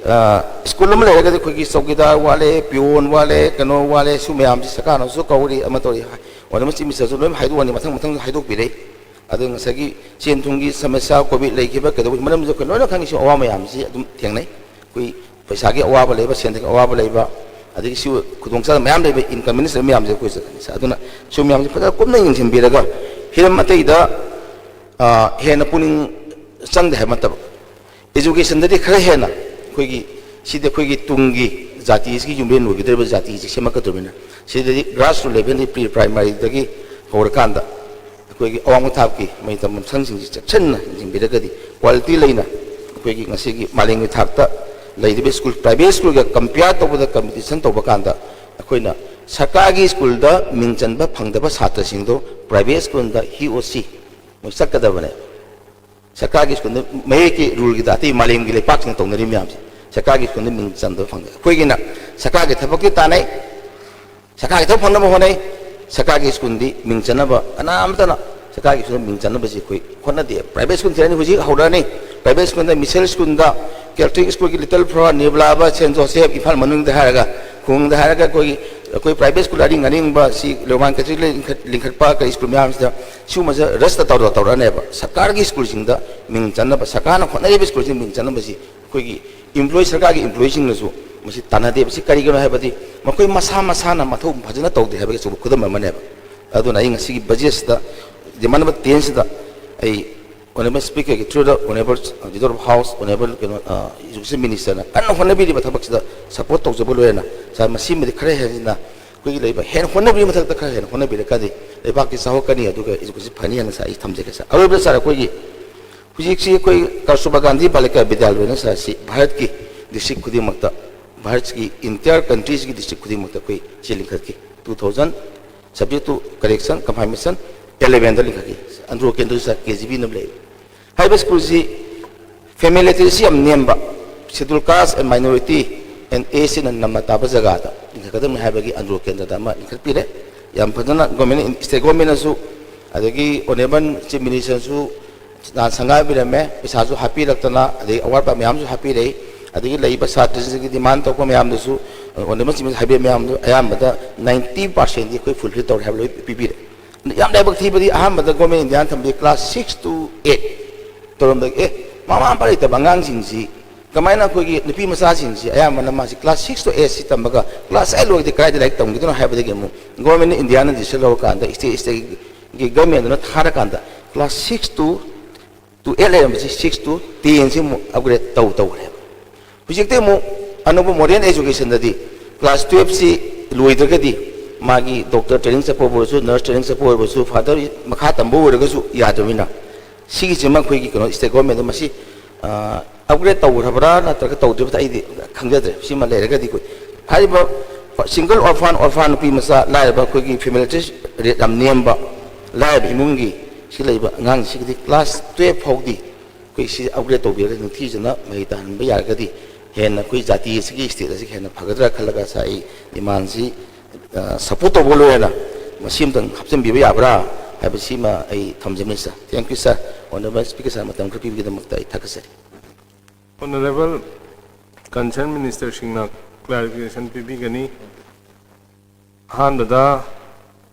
ꯑ, ꯁ꯭ꯀꯨꯜ ꯑꯃ ꯂꯩꯔꯒꯗꯤ ꯑꯩꯈꯣꯏꯒꯤ ꯆꯧꯀꯤꯗꯥꯔ ꯋꯥꯠꯂꯦ, ꯄꯤꯌꯣꯟ ꯋꯥꯠꯂꯦ, ꯀꯩꯅꯣ ꯋꯥꯠꯂꯦ, ꯁꯨ ꯃꯌꯥꯝꯁꯤ ꯁꯔꯀꯥꯔꯅꯁꯨ ꯀꯧꯔꯤ, ꯑꯃ ꯇꯧꯔꯤ ꯍꯥꯏ꯫ ꯑꯣꯅꯔꯦꯕꯜ ꯆꯤꯐ ꯃꯤꯅꯤꯁꯇꯔꯁꯨ ꯂꯣꯏꯅ ꯍꯥꯏꯗꯣꯛꯑꯅꯤ, ꯃꯊꯪ ꯃꯊꯪ ꯍꯥꯏꯗꯣꯛꯄꯤꯔꯛꯏ꯫ ꯑꯗꯨ ꯉꯁꯥꯏꯒꯤ ꯁꯦꯟ ꯊꯨꯝꯒꯤ ꯁꯃꯁ꯭ꯌꯥ, ꯀꯣꯚꯤꯗ ꯂꯩꯈꯤꯕ ꯀꯩꯗꯧꯕꯒꯤ ꯃꯔꯝꯁꯨ ꯑꯩꯈꯣꯏ ꯂꯣꯏꯅ ꯈꯪꯉꯤ꯫ ꯁꯤ ꯑꯋꯥ ꯃꯌꯥꯝꯁꯤ ꯑꯗꯨꯝ ꯊꯦꯡꯅꯩ꯫ ꯑꯩꯈꯣꯏ ꯄꯩꯁꯥꯒꯤ ꯑꯋꯥꯕ ꯂꯩꯕ, ꯁꯦꯟꯗꯒꯤ ꯑꯋꯥꯕ ꯂꯩꯕ, ꯑꯗꯒꯤ ꯁꯤ ꯈꯨꯗꯣꯡꯆꯥꯗꯕ ꯃꯌꯥꯝ ꯂꯩꯕ, inconvenience ꯂꯩꯕ ꯃꯌꯥꯝꯁꯦ ꯑꯩꯈꯣꯏ ꯆꯠꯀꯅꯤ꯫ ꯑꯗꯨꯅ ꯁꯤ ꯃꯌꯥꯝꯁꯦ ꯐꯖꯅ ꯀꯨꯞꯅ ꯌꯦꯡꯁꯤꯟꯕꯤꯔꯒ ꯍꯤꯔꯝ ꯑꯇꯩꯗ, ꯑ, ꯍꯦꯟꯅ ꯄꯨꯛꯅꯤꯡ ꯆꯪꯗꯦ ꯍꯥꯏꯕ ꯅꯠꯇꯕ, education ꯗꯗꯤ ꯈꯔ ꯍꯦꯟꯅ ꯑꯩꯈꯣꯏꯒꯤ, ꯁꯤꯗꯤ ꯑꯩꯈꯣꯏꯒꯤ ꯇꯨꯡꯒꯤ ꯖꯥꯇꯤꯁꯤꯒꯤ ꯌꯨꯝꯕꯤꯔꯦꯟ ꯑꯣꯏꯒꯗꯧꯔꯤꯕ ꯖꯥꯇꯤꯁꯤ ꯁꯦꯝꯃꯛꯀꯗꯧꯔꯤꯕꯅꯤꯅ, ꯁꯤꯗꯗꯤ grassroot level ꯗꯒꯤ, pre primary ꯗꯒꯤ ꯍꯧꯔꯀꯥꯟꯗ ꯑꯩꯈꯣꯏꯒꯤ ꯑꯋꯥꯡꯕ ꯊꯥꯛꯀꯤ ꯃꯍꯩ ꯇꯝꯐꯝ ꯁꯪꯁꯤꯡꯁꯤ ꯆꯦꯛꯁꯤꯟꯅ ꯌꯦꯡꯁꯤꯟꯕꯤꯔꯒꯗꯤ, quality ꯂꯩꯅ ꯑꯩꯈꯣꯏꯒꯤ ꯉꯁꯤꯒꯤ ꯃꯥꯂꯦꯝꯒꯤ ꯊꯥꯛꯇ ꯂꯩꯔꯤꯕ ꯁ꯭ꯀꯨꯜ, private ꯁ꯭ꯀꯨꯜꯒ compare ꯇꯧꯕꯗ, competition ꯇꯧꯕ ꯀꯥꯟꯗ ꯑꯩꯈꯣꯏꯅ ꯁꯔꯀꯥꯔꯒꯤ ꯁ꯭ꯀꯨꯜꯗ ꯃꯤꯡ ꯆꯟꯕ ꯐꯪꯗꯕ ꯁꯥꯇ꯭ꯔꯁꯤꯡꯗꯣ private ꯁ꯭ꯀꯨꯜꯗ he or she ꯃꯣꯏ ꯆꯠꯀꯗꯕꯅꯦ꯫ ꯁꯔꯀꯥꯔꯒꯤ ꯁ꯭ꯀꯨꯜꯗ, ꯃꯌꯦꯛꯀꯤ ꯔꯨꯜꯒꯤꯗ ꯑꯇꯩ ꯃꯥꯂꯦꯝꯒꯤ ꯂꯩꯄꯥꯛꯁꯤꯡꯅ ꯇꯧꯅꯔꯤꯕ ꯃꯌꯥꯝꯁꯦ, ꯁꯔꯀꯥꯔꯒꯤ ꯁ꯭ꯀꯨꯜꯗ ꯃꯤꯡ ꯆꯟꯗꯕ ꯐꯪꯗꯦ꯫ ꯑꯩꯈꯣꯏꯒꯤꯅ ꯁꯔꯀꯥꯔꯒꯤ ꯊꯕꯛꯇꯤ ꯇꯥꯟꯅꯩ, ꯁꯔꯀꯥꯔꯒꯤ ꯊꯕꯛ ꯐꯪꯅꯕ ꯍꯣꯠꯅꯩ, ꯁꯔꯀꯥꯔꯒꯤ ꯁ꯭ꯀꯨꯜꯗꯤ ꯃꯤꯡ ꯆꯟꯅꯕ ꯀꯅꯥꯝꯇꯅ ꯁꯔꯀꯥꯔꯒꯤ ꯁ꯭ꯀꯨꯜꯗ ꯃꯤꯡ ꯆꯟꯅꯕꯁꯤ ꯑꯩꯈꯣꯏ ꯍꯣꯠꯅꯗꯦ꯫ Private ꯁ꯭ꯀꯨꯜ ꯊꯤꯔꯅꯤ, ꯍꯧꯖꯤꯛ ꯍꯧꯔꯛꯑꯅꯤ꯫ Private ꯁ꯭ꯀꯨꯜꯗ, ꯃꯤꯁꯦꯜ ꯁ꯭ꯀꯨꯜꯗ, ꯀꯦꯊꯣꯂꯤꯛ ꯁ꯭ꯀꯨꯜꯒꯤ ꯂꯤꯇꯜ ꯐ꯭ꯂꯥꯋꯔ, ꯅꯤꯔꯃꯂꯥꯕ, ꯁꯦꯟ ꯖꯣꯁꯦꯐ, ꯏꯝꯐꯥꯜ ꯃꯅꯨꯡꯗ ꯍꯥꯏꯔꯒ, ꯈꯨꯡꯒꯪꯗ ꯍꯥꯏꯔꯒ ꯑꯩꯈꯣꯏꯒꯤ, ꯑꯩꯈꯣꯏ private ꯁ꯭ꯀꯨꯜ ꯑꯔꯤꯡ ꯑꯔꯤꯡꯕ ꯁꯤ ꯔꯣꯃꯥꯟ ꯀꯦꯊꯣꯂꯤꯛ ꯂꯤꯡꯈꯠ-, ꯂꯤꯡꯈꯠꯄ ꯀꯔꯤ ꯁ꯭ꯀꯨꯜ ꯃꯌꯥꯝꯁꯤꯗ ꯁꯤꯒꯨꯝꯕꯁꯦ ꯔꯁꯇ ꯇꯧꯔ ꯇꯧꯔꯛꯑꯅꯦꯕ꯫ ꯁꯔꯀꯥꯔꯒꯤ ꯁ꯭ꯀꯨꯜꯁꯤꯡꯗ ꯃꯤꯡ ꯆꯟꯅꯕ, ꯁꯔꯀꯥꯔꯅ ꯍꯣꯠꯅꯔꯤꯕ ꯁ꯭ꯀꯨꯜꯁꯤꯡ ꯃꯤꯡ ꯆꯟꯅꯕꯁꯤ ꯑꯩꯈꯣꯏꯒꯤ employee, ꯁꯔꯀꯥꯔꯒꯤ employeeꯁꯤꯡꯅꯁꯨ ꯃꯁꯤ ꯇꯥꯟꯅꯗꯦꯕ꯫ ꯁꯤ ꯀꯔꯤꯒꯤꯅꯣ ꯍꯥꯏꯕꯗꯤ ꯃꯈꯣꯏ ꯃꯁꯥ ꯃꯁꯥꯅ ꯃꯊꯧ ꯐꯖꯅ ꯇꯧꯗꯦ ꯍꯥꯏꯕꯒꯤ ꯑꯆꯧꯕ ꯈꯨꯗꯝ ꯑꯃꯅꯦꯕ꯫ ꯑꯗꯨꯅ ꯑꯩ ꯉꯁꯤꯒꯤ budgetꯁꯤꯗ, December tenꯁꯤꯗ ꯑꯩ Honourable Speakerꯒꯤ through the Honourable Leader of House, Honourable ꯀꯩꯅꯣ, ꯑ, Education Ministerꯅ ꯀꯟꯅ ꯍꯣꯠꯅꯕꯤꯔꯤꯕ ꯊꯕꯛꯁꯤꯗ support ꯇꯧꯖꯕ ꯂꯣꯏꯅꯅ, ꯁꯥꯔ, ꯃꯁꯤꯃꯗꯤ ꯈꯔ ꯍꯦꯟꯅ ꯑꯩꯈꯣꯏꯒꯤ ꯂꯩꯕ ꯍꯦꯟꯅ ꯍꯣꯠꯅꯕꯤꯕ ꯃꯊꯛꯇ ꯈꯔ ꯍꯦꯟꯅ ꯍꯣꯠꯅꯕꯤꯔꯒꯗꯤ ꯂꯩꯕꯥꯛꯀꯤ ꯆꯥꯎꯈꯠꯀꯅꯤ, ꯑꯗꯨꯒ education ꯐꯅꯤ ꯍꯥꯏꯅ, ꯁꯥꯔ, ꯑꯩ ꯊꯝꯖꯒꯦ, ꯁꯥꯔ꯫ ꯑꯔꯣꯏꯕꯗ, ꯁꯥꯔ, ꯑꯩꯈꯣꯏꯒꯤ ꯍꯧꯖꯤꯛꯁꯤ ꯑꯩꯈꯣꯏ ꯀꯁꯇꯨꯔꯕꯥ ꯒꯥꯟꯙꯤ ꯕꯥꯂꯤꯀꯥ ꯕꯤꯗ꯭ꯌꯥꯂꯌꯅ, ꯁꯥꯔ, ꯁꯤ ꯚꯥꯔꯠꯀꯤ district ꯈꯨꯗꯤꯡꯃꯛꯇ, ꯚꯥꯔꯠꯀꯤ entire countryꯁꯤꯒꯤ district ꯈꯨꯗꯤꯡꯃꯛꯇ ꯑꯩꯈꯣꯏ ꯁꯤ ꯂꯤꯡꯈꯠꯈꯤ꯫ Two thousand, subject to correction, conformation elevenꯗ ꯂꯤꯡꯈꯠꯈꯤ꯫ ꯑꯟꯗ꯭ꯔꯣ ꯀꯦꯟꯗ꯭ꯔꯁꯤ, ꯁꯥꯔ, KGBꯅ ꯂꯩ꯫ ꯍꯥꯏꯔꯤꯕ ꯁ꯭ꯀꯨꯜꯁꯤ family literacy ꯌꯥꯝ ꯅꯦꯝꯕ, Scheduled Caste and Minority and ASCꯅ ꯅꯝꯅ ꯇꯥꯕ ꯖꯒꯥꯗ ꯂꯤꯡꯈꯠꯀꯗꯕꯅꯤ ꯍꯥꯏꯕꯒꯤ ꯑꯟꯗ꯭ꯔꯣ ꯀꯦꯟꯗ꯭ꯔꯗ ꯑꯃ ꯂꯤꯡꯈꯠꯄꯤꯔꯦ꯫ ꯌꯥꯝ ꯐꯖꯅ ꯒꯣꯔꯃꯦꯟ, ꯁ꯭ꯇꯦꯠ ꯒꯣꯔꯃꯦꯟꯅꯁꯨ, ꯑꯗꯒꯤ ꯑꯣꯅꯦꯕꯜ ꯆꯤꯐ ꯃꯤꯅꯤꯁꯇꯔꯁꯨ ꯅꯍꯥꯟ ꯁꯪꯒꯥꯏꯕꯤꯔꯝꯃꯦ, ꯄꯩꯁꯥꯁꯨ ꯍꯥꯞꯄꯤꯔꯛꯇꯅ, ꯑꯗꯒꯤ ꯑꯋꯥꯠꯄ ꯃꯌꯥꯝꯁꯨ ꯍꯥꯞꯄꯤꯔꯛꯏ꯫ ꯑꯗꯒꯤ ꯂꯩꯔꯤꯕ ꯁꯥꯇ꯭ꯔꯁꯤꯡꯒꯤ ꯗꯤꯃꯥꯟ ꯇꯧꯔꯛꯄ ꯃꯌꯥꯝꯗꯨꯁꯨ ꯑꯣꯅꯦꯕꯜ ꯆꯤꯐ ꯃꯤꯅꯤꯁꯇꯔ ꯍꯥꯏꯕꯤꯕ ꯃꯌꯥꯝꯗꯨ ꯑꯌꯥꯝꯕꯗ ꯅꯥꯏꯟꯇꯤ ꯄꯥꯔꯁꯦꯟꯗꯤ ꯑꯩꯈꯣꯏ ꯐꯨꯜꯐꯤꯜ ꯇꯧꯔꯦ ꯍꯥꯏꯕ ꯂꯣꯏ ꯄꯤꯕꯤꯔꯦ꯫ ꯌꯥꯝ ꯂꯥꯏꯕꯛ ꯊꯤꯕꯗꯤ ꯑꯍꯥꯟꯕꯗ ꯒꯣꯔꯃꯦꯟ ꯏꯟꯗꯤꯌꯥꯅ ꯊꯝꯕꯗꯤ ꯀ꯭ꯂꯥꯁ ꯁꯤꯛꯁ ꯇꯨ ꯑꯦꯠ ꯇꯧꯔꯝꯕꯗꯒꯤ, ꯑꯦ, ꯃꯃꯥ ꯃꯄꯥ ꯂꯩꯇꯕ ꯑꯉꯥꯡꯁꯤꯡꯁꯤ ꯀꯃꯥꯏꯅ ꯑꯩꯈꯣꯏꯒꯤ ꯅꯨꯄꯤ ꯃꯆꯥꯁꯤꯡꯁꯤ ꯑꯌꯥꯝꯕꯅ ꯃꯥꯁꯤ ꯀ꯭ꯂꯥꯁ ꯁꯤꯛꯁ ꯇꯨ ꯑꯦꯠꯁꯤ ꯇꯝꯃꯒ ꯀ꯭ꯂꯥꯁ ꯑꯦꯠ ꯂꯣꯏꯔꯗꯤ ꯀꯗꯥꯏꯗ ꯂꯥꯏꯔꯤꯛ ꯇꯝꯈꯤꯗꯣꯏꯅꯣ ꯍꯥꯏꯕꯗꯒꯤ ꯑꯃꯨꯛ ꯒꯣꯔꯃꯦꯟꯅ ꯏꯟꯗꯤꯌꯥꯅ ꯗꯤꯁꯤꯖꯟ ꯂꯧꯔꯀꯥꯟꯗ ꯁ꯭ꯇꯦꯠ ꯁ꯭ꯇꯦꯠꯀꯤ ꯒꯣꯔꯃꯦꯟꯗꯨꯅ ꯊꯥꯔꯀꯥꯟꯗ class six to to eight ꯂꯩꯔꯝꯕꯁꯤ ꯁꯤꯛꯁ ꯇꯨ ꯇꯦꯟꯁꯤ ꯑꯃꯨꯛ ꯑꯞꯒ꯭ꯔꯦꯗ ꯇꯧ ꯇꯧꯈ꯭ꯔꯦꯕ꯫ ꯍꯧꯖꯤꯛꯇꯤ ꯑꯃꯨꯛ ꯑꯅꯧꯕ ꯃꯣꯗꯔꯟ ꯑꯦꯖꯨꯀꯦꯁꯟꯗꯗꯤ ꯀ꯭ꯂꯥꯁ ꯇꯨꯌꯦꯜꯞꯁꯤ ꯂꯣꯏꯗ꯭ꯔꯒꯗꯤ ꯃꯥꯒꯤ ꯗꯣꯛꯇꯔ ꯇ꯭ꯔꯦꯅꯤꯡ ꯆꯠꯄ ꯑꯣꯏꯔꯁꯨ, ꯅꯔꯁ ꯇ꯭ꯔꯦꯅꯤꯡ ꯆꯠꯄ ꯑꯣꯏꯔꯁꯨ, ꯐꯥꯗꯔ ꯃꯈꯥ ꯇꯝꯕ ꯑꯣꯏꯔꯒꯁꯨ ꯌꯥꯗ꯭ꯔꯕꯅꯤꯅ, ꯁꯤꯒꯤꯁꯤꯃ ꯑꯩꯈꯣꯏꯒꯤ ꯀꯩꯅꯣ ꯁ꯭ꯇꯦꯠ ꯒꯣꯔꯃꯦꯟꯗ ꯃꯁꯤ, ꯑ, ꯑꯞꯒ꯭ꯔꯦꯗ ꯇꯧꯈ꯭ꯔꯕ꯭ꯔꯥ ꯅꯠꯇ꯭ꯔꯒ ꯇꯧꯗ꯭ꯔꯤꯕ꯭ꯔꯥ ꯑꯩꯗꯤ ꯈꯪꯖꯗ꯭ꯔꯦ꯫ ꯁꯤꯃ ꯂꯩꯔꯒꯗꯤ ꯑꯩꯈꯣꯏ ꯍꯥꯏꯔꯤꯕ ꯁꯤꯡꯒꯜ ꯑꯣꯔꯐꯥꯟ, ꯑꯣꯔꯐꯥꯟ ꯅꯨꯄꯤ ꯃꯆꯥ, ꯂꯥꯏꯔꯕ ꯑꯩꯈꯣꯏꯒꯤ ꯐꯦꯃꯤꯂꯤ ꯔꯦꯠ ꯌꯥꯝ ꯅꯦꯝꯕ, ꯂꯥꯏꯔꯕ ꯏꯃꯨꯡꯒꯤ ꯁꯤ ꯂꯩꯕ ꯑꯉꯥꯡꯁꯤꯒꯤꯗꯤ ꯀ꯭ꯂꯥꯁ ꯇꯨꯌꯦꯜꯞ ꯐꯥꯎꯗꯤ ꯑꯩꯈꯣꯏ ꯁꯤ ꯑꯞꯒ꯭ꯔꯦꯗ ꯇꯧꯕꯤꯔꯒ ꯅꯤꯡꯊꯤꯖꯅ ꯃꯍꯩ ꯇꯥꯍꯟꯕ ꯌꯥꯔꯒꯗꯤ ꯍꯦꯟꯅ ꯑꯩꯈꯣꯏ ꯖꯥꯇꯤ ꯑꯁꯤꯒꯤ, ꯁ꯭ꯇꯦꯠ ꯑꯁꯤꯒꯤ ꯍꯦꯟꯅ ꯐꯒꯗ꯭ꯔꯥ ꯈꯜꯂꯒ ꯉꯁꯥꯏ ꯑꯩ ꯗꯤꯃꯥꯟꯁꯤ, ꯑ, ꯁꯄꯣꯔꯠ ꯇꯧꯕ ꯂꯣꯏꯔꯅ ꯃꯁꯤ ꯑꯃꯇꯪ ꯍꯥꯞꯆꯤꯟꯕꯤꯕ ꯌꯥꯕ꯭ꯔꯥ ꯍꯥꯏꯕꯁꯤꯃ ꯑꯩ ꯊꯝꯖꯅꯤꯡꯉꯤ, sir. Thank you, sir. Honourable speaker, sir, ꯃꯇꯝ ꯈꯔ ꯄꯤꯕꯒꯤꯗꯃꯛꯇ ꯑꯩ ꯊꯥꯒꯠꯆꯔꯤ꯫ ꯑꯣꯅꯔꯦꯕꯜ ꯀꯟꯁꯔꯟ ꯃꯤꯅꯤꯁꯇꯔꯁꯤꯡꯅ ꯀ꯭ꯂꯥꯔꯤꯐꯤꯀꯦꯁꯟ ꯄꯤꯕꯤꯒꯅꯤ꯫ ꯑꯍꯥꯟꯕꯗ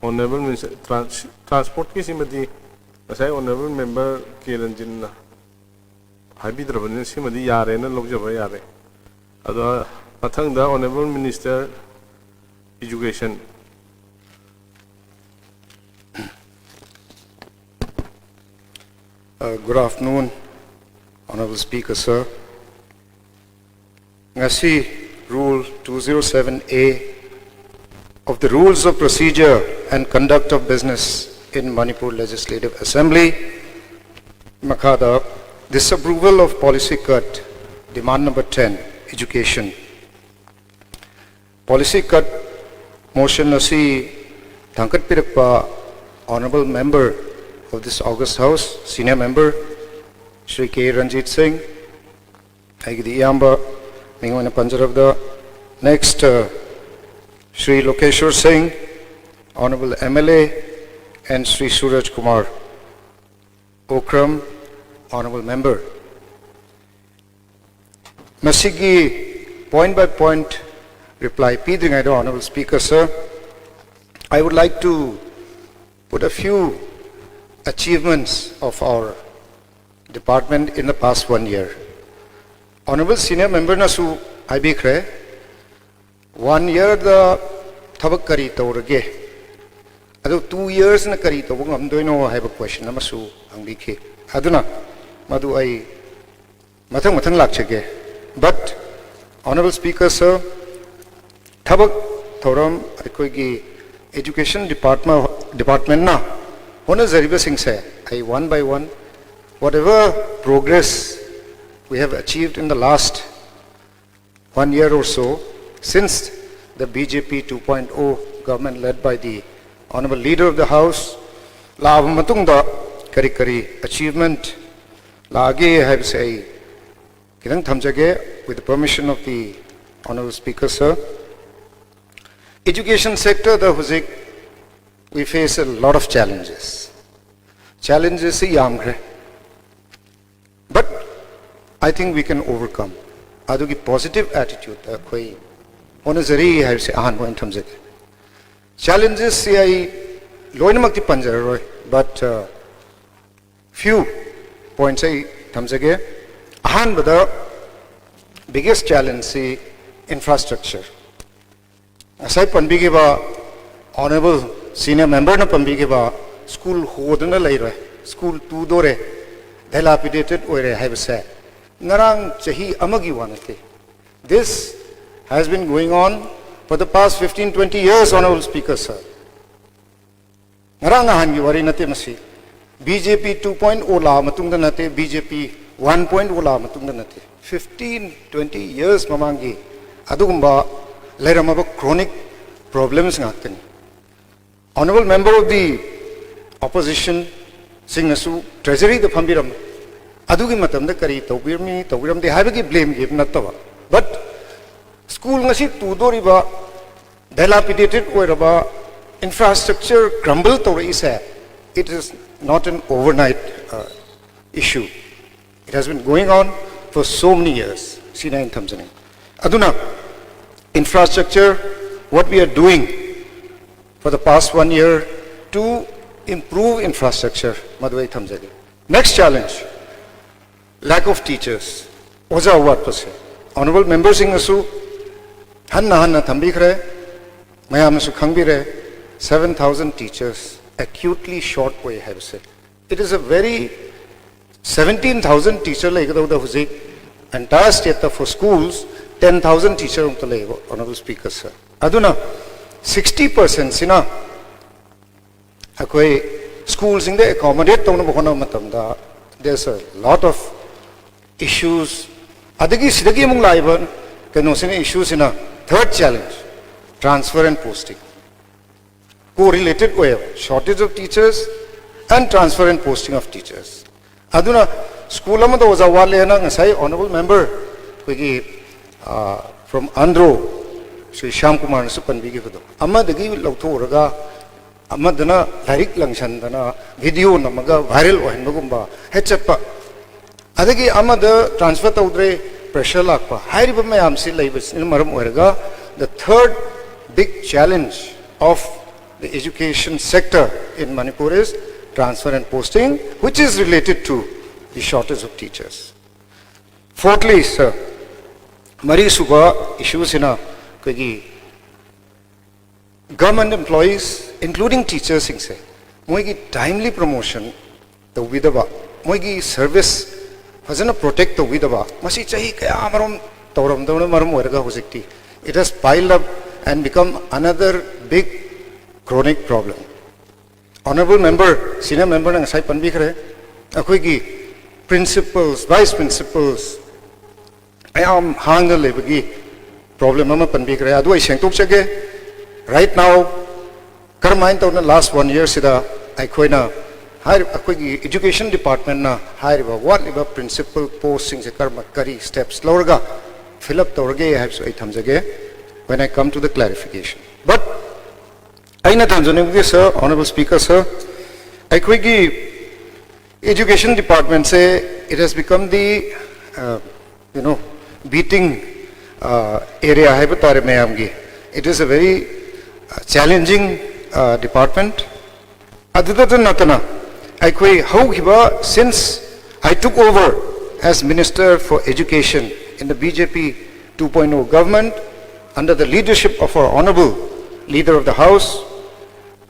ꯑꯣꯅꯔꯦꯕꯜ ꯃꯤꯅꯤꯁꯇꯔ ꯇ꯭ꯔꯥꯟꯁ-, ꯇ꯭ꯔꯥꯟꯁꯄꯣꯔꯠꯀꯤꯁꯤꯃꯗꯤ ꯉꯁꯥꯏ ꯑꯣꯅꯔꯦꯕꯜ ꯃꯦꯝꯕꯔ ꯀꯦ ꯔꯟꯖꯤꯠꯅ ꯍꯥꯏꯕꯤꯗ꯭ꯔꯕꯅꯤꯅ ꯁꯤꯃꯗꯤ ꯌꯥꯔꯦꯅ ꯂꯧꯖꯕ ꯌꯥꯔꯦ꯫ ꯑꯗꯣ ꯃꯊꯪꯗ honourable minister education. Uh, good afternoon, Honorable Speaker, sir. Ngasi Rule two zero seven A of the Rules of Procedure and Conduct of Business in Manipur Legislative Assembly, Makhada, disapproval of policy cut, demand number ten, education. Policy cut motion ꯑꯁꯤ ꯊꯥꯡꯒꯠꯄꯤꯔꯛꯄ Honorable Member of this August House, Senior Member, Shri K Ranjit Singh, ꯑꯩꯒꯤꯗꯤ ꯏꯌꯥꯝꯕ ꯃꯤꯡ ꯑꯣꯏꯅ ꯄꯟꯖꯔꯕꯗ, next, uh, Shri Lokeshwar Singh, Honorable M L A, and Shri Suraj Kumar Okram, Honorable Member. ꯃꯁꯤꯒꯤ point by point reply ꯄꯤꯗ꯭ꯔꯤꯉꯩꯗ, Honorable Speaker, sir, I would like to put a few achievements of our department in the past one year. Honorable Senior Member ꯅꯁꯨ ꯍꯥꯏꯕꯤꯈ꯭ꯔꯦ, one year ꯗ ꯊꯕꯛ ꯀꯔꯤ ꯇꯧꯔꯒꯦ, ꯑꯗꯨ two years ꯅ ꯀꯔꯤ ꯇꯧꯕ ꯉꯝꯗꯣꯏꯅꯣ ꯍꯥꯏꯕ question ꯑꯃꯁꯨ ꯍꯪꯕꯤꯈꯤ꯫ ꯑꯗꯨꯅ ꯃꯗꯨ ꯑꯩ ꯃꯊꯪ ꯃꯊꯪ ꯂꯥꯛꯆꯒꯦ꯫ But, Honorable Speaker, sir, ꯊꯕꯛ ꯊꯧꯔꯝ ꯑꯩꯈꯣꯏꯒꯤ education department, department ꯅ ꯍꯣꯠꯅꯖꯔꯤꯕꯁꯤꯡꯁꯦ ꯑꯩ one by one, whatever progress we have achieved in the last one year or so, since the B J P two point oh government led by the Honorable Leader of the House ꯂꯥꯛꯑꯕ ꯃꯇꯨꯡꯗ ꯀꯔꯤ ꯀꯔꯤ achievement ꯂꯥꯛꯑꯒꯦ ꯍꯥꯏꯕꯁꯦ ꯑꯩ ꯈꯤꯇꯪ ꯊꯝꯖꯒꯦ, with the permission of the Honorable Speaker, sir. Education sector ꯗ ꯍꯧꯖꯤꯛ we face a lot of challenges. Challenges ꯁꯤ ꯌꯥꯝꯈ꯭ꯔꯦ, but I think we can overcome. ꯑꯗꯨꯒꯤ positive attitude ꯗ ꯑꯩꯈꯣꯏ ꯍꯣꯠꯅꯖꯔꯤ ꯍꯥꯏꯕꯁꯦ ꯑꯍꯥꯟꯕ ꯑꯣꯏꯅ ꯊꯝꯖꯒꯦ꯫ Challenges ꯁꯤ ꯑꯩ ꯂꯣꯏꯅꯃꯛꯇꯤ ꯄꯟꯖꯔꯔꯣꯏ, but, uh, few points ꯑꯩ ꯊꯝꯖꯒꯦ꯫ ꯑꯍꯥꯟꯕꯗ, biggest challenge ꯁꯤ infrastructure꯫ ꯉꯁꯥꯏ ꯄꯟꯕꯤꯈꯤꯕ, Honorable Senior Member ꯅ ꯄꯟꯕꯤꯈꯤꯕ, school ꯍꯣꯗꯅ ꯂꯩꯔꯦ, school ꯇꯨꯗꯣꯔꯦ, dilapidated ꯑꯣꯏꯔꯦ ꯍꯥꯏꯕꯁꯦ ꯉꯔꯥꯡ ꯆꯍꯤ ꯑꯃꯒꯤ ꯋꯥ ꯅꯠꯇꯦ꯫ This has been going on for the past fifteen, twenty years, Honorable Speaker, sir. ꯉꯔꯥꯡ ꯅꯍꯥꯟꯒꯤ ꯋꯥꯔꯤ ꯅꯠꯇꯦ ꯃꯁꯤ꯫ B J P two point oh ꯂꯥꯛꯑ ꯃꯇꯨꯡꯗ ꯅꯠꯇꯦ, B J P one point oh ꯂꯥꯛꯑ ꯃꯇꯨꯡꯗ ꯅꯠꯇꯦ, fifteen, twenty years ꯃꯃꯥꯡꯒꯤ ꯑꯗꯨꯒꯨꯝꯕ ꯂꯩꯔꯝꯃꯕ chronic problems ꯉꯥꯛꯇꯅꯤ꯫ Honorable Member of the Opposition ꯁꯤꯡꯅꯁꯨ Treasury ꯗ ꯐꯝꯕꯤꯔꯝꯃꯤ꯫ ꯑꯗꯨꯒꯤ ꯃꯇꯝꯗ ꯀꯔꯤ ꯇꯧꯕꯤꯔꯝꯃꯤ, ꯇꯧꯕꯤꯔꯝꯗꯦ ꯍꯥꯏꯕꯒꯤ blame game ꯅꯠꯇꯕ, but school ꯉꯁꯤ ꯇꯨꯗꯣꯔꯤꯕ Dilapidated ꯑꯣꯏꯔꯕ, infrastructure crumble ꯇꯧꯔꯛꯏꯁꯦ, it is not an overnight uh, issue. It has been going on for so many years. ꯁꯤꯅ ꯑꯩꯅ ꯊꯝꯖꯅꯤꯡꯉꯤ꯫ ꯑꯗꯨꯅ, infrastructure, what we are doing for the past one year to improve infrastructure, ꯃꯗꯨ ꯑꯩ ꯊꯝꯖꯒꯦ꯫ Next challenge, lack of teachers. ꯑꯣꯖꯥ ꯋꯥꯠꯄꯁꯦ꯫ Honourable memberꯁꯤꯡꯅꯁꯨ ꯍꯟꯅ ꯍꯟꯅ ꯊꯝꯕꯤꯈ꯭ꯔꯦ, ꯃꯌꯥꯝꯅꯁꯨ ꯈꯪꯕꯤꯔꯦ꯫ Seven thousand teachers acutely short ꯑꯣꯏ ꯍꯥꯏꯕꯁꯦ꯫ It is a very, seventeen thousand teacher ꯂꯩꯒꯗꯧꯗ ꯍꯧꯖꯤꯛ entire stateꯇ for schools ten thousand teacher ꯑꯃꯨꯛꯇ ꯂꯩꯌꯦꯕ, Honourable Speaker sir꯫ ꯑꯗꯨꯅ sixty percentꯁꯤꯅ ꯑꯩꯈꯣꯏ schoolꯁꯤꯡꯗ accommodate ꯇꯧꯅꯕ ꯍꯣꯠꯅꯕ ꯃꯇꯝꯗ, there's a lot of issues꯫ ꯑꯗꯒꯤ ꯁꯤꯗꯒꯤ ꯑꯃꯨꯛ ꯂꯥꯛꯏꯕ ꯀꯩꯅꯣꯁꯤꯅ, issueꯁꯤꯅ, third challenge, transfer and posting꯫ Co-related ꯑꯣꯏꯌꯦꯕ, shortage of teachers and transfer and posting of teachers꯫ ꯑꯗꯨꯅ school ꯑꯃꯗ ꯑꯣꯖꯥ ꯋꯥꯠꯂꯦꯅ ꯉꯁꯥꯏ Honourable member ꯑꯩꯈꯣꯏꯒꯤ from Andro, ꯁ꯭ꯔꯤ ꯁ꯭ꯌꯥꯝ ꯀꯨꯃꯥꯔꯅꯁꯨ ꯄꯟꯕꯤꯈꯤꯕꯗꯣ, ꯑꯃꯗꯒꯤ ꯂꯧꯊꯣꯛꯎꯔꯒ ꯑꯃꯗꯅ ꯂꯥꯏꯔꯤꯛ ꯂꯪꯁꯟꯗꯅ, video ꯅꯝꯃꯒ viral ꯑꯣꯏꯍꯟꯕꯒꯨꯝꯕ ꯍꯦꯛ ꯆꯠꯄ, ꯑꯗꯒꯤ ꯑꯃꯗ transfer ꯇꯧꯗ꯭ꯔꯦ, pressure ꯂꯥꯛꯄ, ꯍꯥꯏꯔꯤꯕ ꯃꯌꯥꯝꯁꯤ ꯂꯩꯕꯁꯤꯅ ꯃꯔꯝ ꯑꯣꯏꯔꯒ, the third big challenge of the education sector in Manipur is transfer and posting, which is related to the shortage of teachers. Fourthly, sir, ꯃꯔꯤꯁꯨꯕ issueꯁꯤꯅ ꯑꯩꯈꯣꯏꯒꯤ government employees, including teacherꯁꯤꯡꯁꯦ, ꯃꯣꯏꯒꯤ timely promotion ꯇꯧꯕꯤꯗꯕ, ꯃꯣꯏꯒꯤ service ꯐꯖꯅ protect ꯇꯧꯕꯤꯗꯕ, ꯃꯁꯤ ꯆꯍꯤ ꯀꯌꯥ ꯑꯃꯔꯣꯝ ꯇꯧꯔꯝꯗꯕꯅ ꯃꯔꯝ ꯑꯣꯏꯔꯒ ꯍꯧꯖꯤꯛꯇꯤ it has piled up and become another big chronic problem. Honourable member, senior memberꯅ ꯉꯁꯥꯏ ꯄꯟꯕꯤꯈ꯭ꯔꯦ, ꯑꯩꯈꯣꯏꯒꯤ principals, vice principals ꯃꯌꯥꯝ ꯍꯥꯡꯅ ꯂꯩꯕꯒꯤ problem ꯑꯃ ꯄꯟꯕꯤꯈ꯭ꯔꯦ, ꯑꯗꯨ ꯑꯩ ꯁꯦꯡꯗꯣꯛꯆꯒꯦ꯫ Right now, ꯀꯔꯝꯍꯥꯏꯅ ꯇꯧꯅ last one yearꯁꯤꯗ ꯑꯩꯈꯣꯏꯅ ꯍꯥꯏꯔꯤꯕ, ꯑꯩꯈꯣꯏꯒꯤ education departmentꯅ ꯍꯥꯏꯔꯤꯕ ꯋꯥꯠꯂꯤꯕ principal postꯁꯤꯡꯁꯦ ꯀꯔꯝꯕ, ꯀꯔꯤ steps ꯂꯧꯔꯒ fill up ꯇꯧꯔꯒꯦ ꯍꯥꯏꯕꯁꯨ ꯑꯩ ꯊꯝꯖꯒꯦ꯫ when I come to the clarification. But ꯑꯩꯅ ꯊꯝꯖꯅꯤꯡꯕꯗꯤ, sir, honorable speaker, sir, ꯑꯩꯈꯣꯏꯒꯤ education department say, it has become the, uh, you know, beating, uh, area ꯍꯥꯏꯕ ꯇꯥꯔꯦ ꯃꯌꯥꯝꯒꯤ. It is a very, uh, challenging, uh, department. ꯑꯗꯨꯗꯇ ꯅꯠꯇꯅ ꯑꯩꯈꯣꯏ ꯍꯧꯈꯤꯕ, since I took over as Minister for Education in the B J P two point oh government under the leadership of our honorable Leader of the House,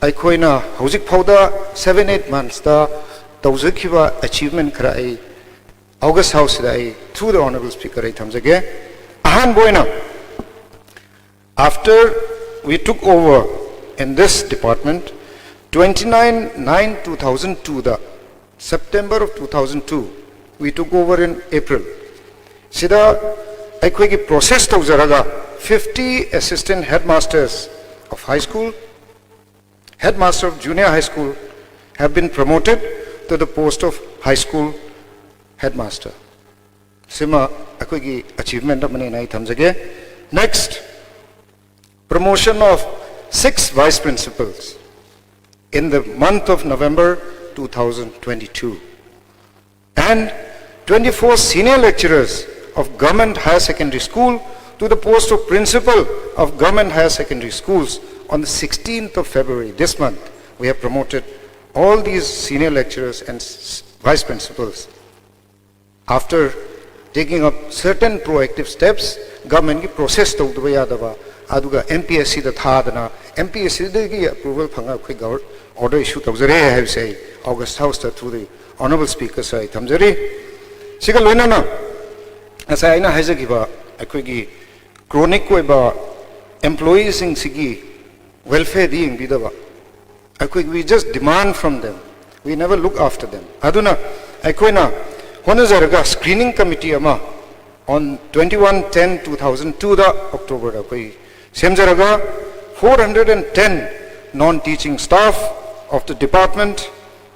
ꯑꯩꯈꯣꯏꯅ ꯍꯧꯖꯤꯛ ꯐꯥꯎꯗ seven eight months ꯇ ꯇꯧꯖꯈꯤꯕ achievement ꯈꯔ ꯑꯩ August House ꯁꯤꯗ ꯑꯩ, through the honorable speaker, ꯑꯩ ꯊꯝꯖꯒꯦ. ꯑꯍꯥꯟꯕ ꯑꯣꯏꯅ, after we took over in this department, twenty-nine nine two thousand two the, September of two thousand two, we took over in April. ꯁꯤꯗ ꯑꯩꯈꯣꯏꯒꯤ process ꯇꯧꯖꯔꯒ fifty assistant headmasters of high school, headmaster of junior high school have been promoted to the post of high school headmaster. ꯁꯤꯃ ꯑꯩꯈꯣꯏꯒꯤ achievement ꯑꯃꯅꯦꯅ ꯑꯩ ꯊꯝꯖꯒꯦ. Next, promotion of six vice principals in the month of November two thousand twenty-two. And twenty-four senior lecturers of Government Higher Secondary School to the post of principal of Government Higher Secondary Schools on the sixteenth of February this month. We have promoted all these senior lecturers and s-, vice principals. After taking up certain proactive steps, government ꯀꯤ process ꯇꯧꯗꯕ ꯌꯥꯗꯕ, ꯑꯗꯨꯒ M P S C ꯗ ꯊꯥꯗꯅ, M P S C ꯗꯒꯤ approval ꯐꯪꯉ ꯑꯩꯈꯣꯏ order issue ꯇꯧꯖꯔꯦ ꯍꯥꯏꯕꯁꯦ ꯑꯩ August House ꯇ through the honorable speaker ꯁꯨ ꯑꯩ ꯊꯝꯖꯔꯤ꯫ ꯁꯤꯒ ꯂꯣꯏꯅꯅ ꯉꯁꯥꯏ ꯑꯩꯅ ꯍꯥꯏꯖꯈꯤꯕ ꯑꯩꯈꯣꯏꯒꯤ chronic ꯑꯣꯏꯕ employee ꯁꯤꯡꯁꯤꯒꯤ welfare ꯗꯤ ꯌꯦꯡꯕꯤꯗꯕ, ꯑꯩꯈꯣꯏ, we just demand from them, we never look after them. ꯑꯗꯨꯅ ꯑꯩꯈꯣꯏꯅ ꯍꯣꯠꯅꯖꯔꯒ screening committee ꯑꯃ on twenty-one ten two thousand two the, October ꯗ ꯑꯩꯈꯣꯏ ꯁꯦꯝꯖꯔꯒ, four hundred and ten non-teaching staff of the department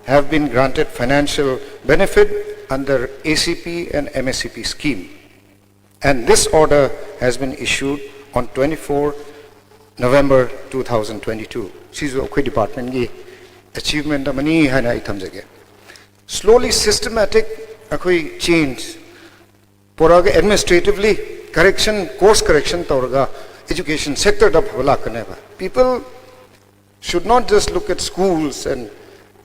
have been granted financial benefit under A C P and M S C P scheme. And this order has been issued on twenty-four November two thousand twenty-two꯫ ꯁꯤꯁꯨ ꯑꯩꯈꯣꯏ departmentꯀꯤ achievement ꯑꯃꯅꯤ ꯍꯥꯏꯅ ꯑꯩ ꯊꯝꯖꯒꯦ꯫ Slowly systematic ꯑꯩꯈꯣꯏ change ꯄꯨꯔꯛꯑꯒ administratively correction, course correction ꯇꯧꯔꯒ education sectorꯗ ꯑꯐꯕ ꯂꯥꯛꯀꯅꯦꯕ꯫ People should not just look at schools and,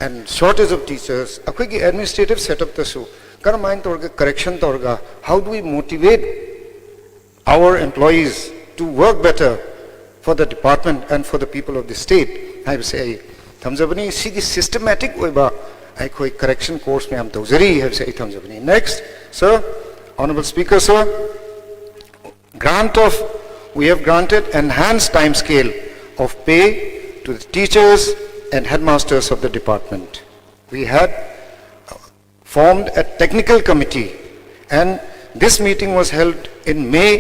and shortage of teachers꯫ ꯑꯩꯈꯣꯏꯒꯤ administrative setupꯇꯁꯨ ꯀꯔꯝꯍꯥꯏꯅ ꯇꯧꯔꯒ correction ꯇꯧꯔꯒ, how do we motivate our employees to work better for the department and for the people of the state ꯍꯥꯏꯕꯁꯦ ꯑꯩ ꯊꯝꯖꯕꯅꯤ꯫ ꯁꯤꯒꯤ systematic ꯑꯣꯏꯕ ꯑꯩꯈꯣꯏ correction course ꯃꯌꯥꯝ ꯇꯧꯖꯔꯤ ꯍꯥꯏꯕꯁꯦ ꯑꯩ ꯊꯝꯖꯕꯅꯤ꯫ Next, sir, Honorable Speaker, sir, grant of, we have granted enhanced time scale of pay to the teachers and headmasters of the department. We had formed a technical committee, and this meeting was held in May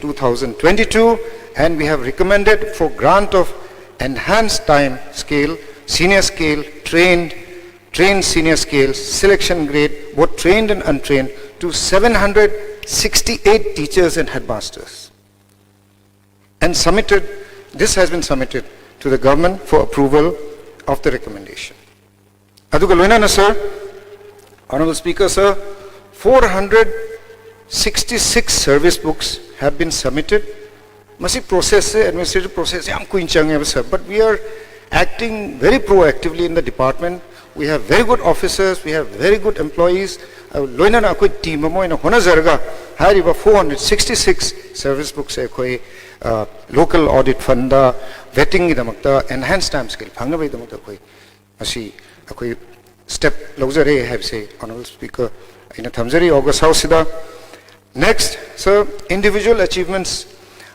two thousand twenty-two, and we have recommended for grant of enhanced time scale, senior scale, trained, trained senior scale, selection grade, both trained and untrained, to seven hundred sixty-eight teachers and headmasters. And submitted, this has been submitted to the government for approval of the recommendation. ꯑꯗꯨꯒ ꯂꯣꯏꯅꯅ, sir, Honorable Speaker, sir, four hundred sixty-six service books have been submitted. ꯃꯁꯤ processꯁꯦ, administrative process ꯌꯥꯝ ꯀꯨꯏꯅ ꯆꯪꯉꯦꯕ, sir, but we are acting very proactively in the department. We have very good officers, we have very good employees. ꯑ, ꯂꯣꯏꯅꯅ ꯑꯩꯈꯣꯏ team ꯑꯃ ꯑꯣꯏꯅ ꯍꯣꯠꯅꯖꯔꯒ ꯍꯥꯏꯔꯤꯕ four hundred sixty-six service booksꯁꯦ ꯑꯩꯈꯣꯏ, ꯑ, local audit fundꯗ vettingꯒꯤꯗꯃꯛꯇ enhanced time scale ꯐꯪꯅꯕꯒꯤꯗꯃꯛꯇ ꯑꯩꯈꯣꯏ ꯉꯁꯤ ꯑꯩꯈꯣꯏ step ꯂꯧꯖꯔꯦ ꯍꯥꯏꯕꯁꯦ Honorable Speaker ꯑꯩꯅ ꯊꯝꯖꯔꯤ August Houseꯁꯤꯗ꯫ Next, sir, individual achievements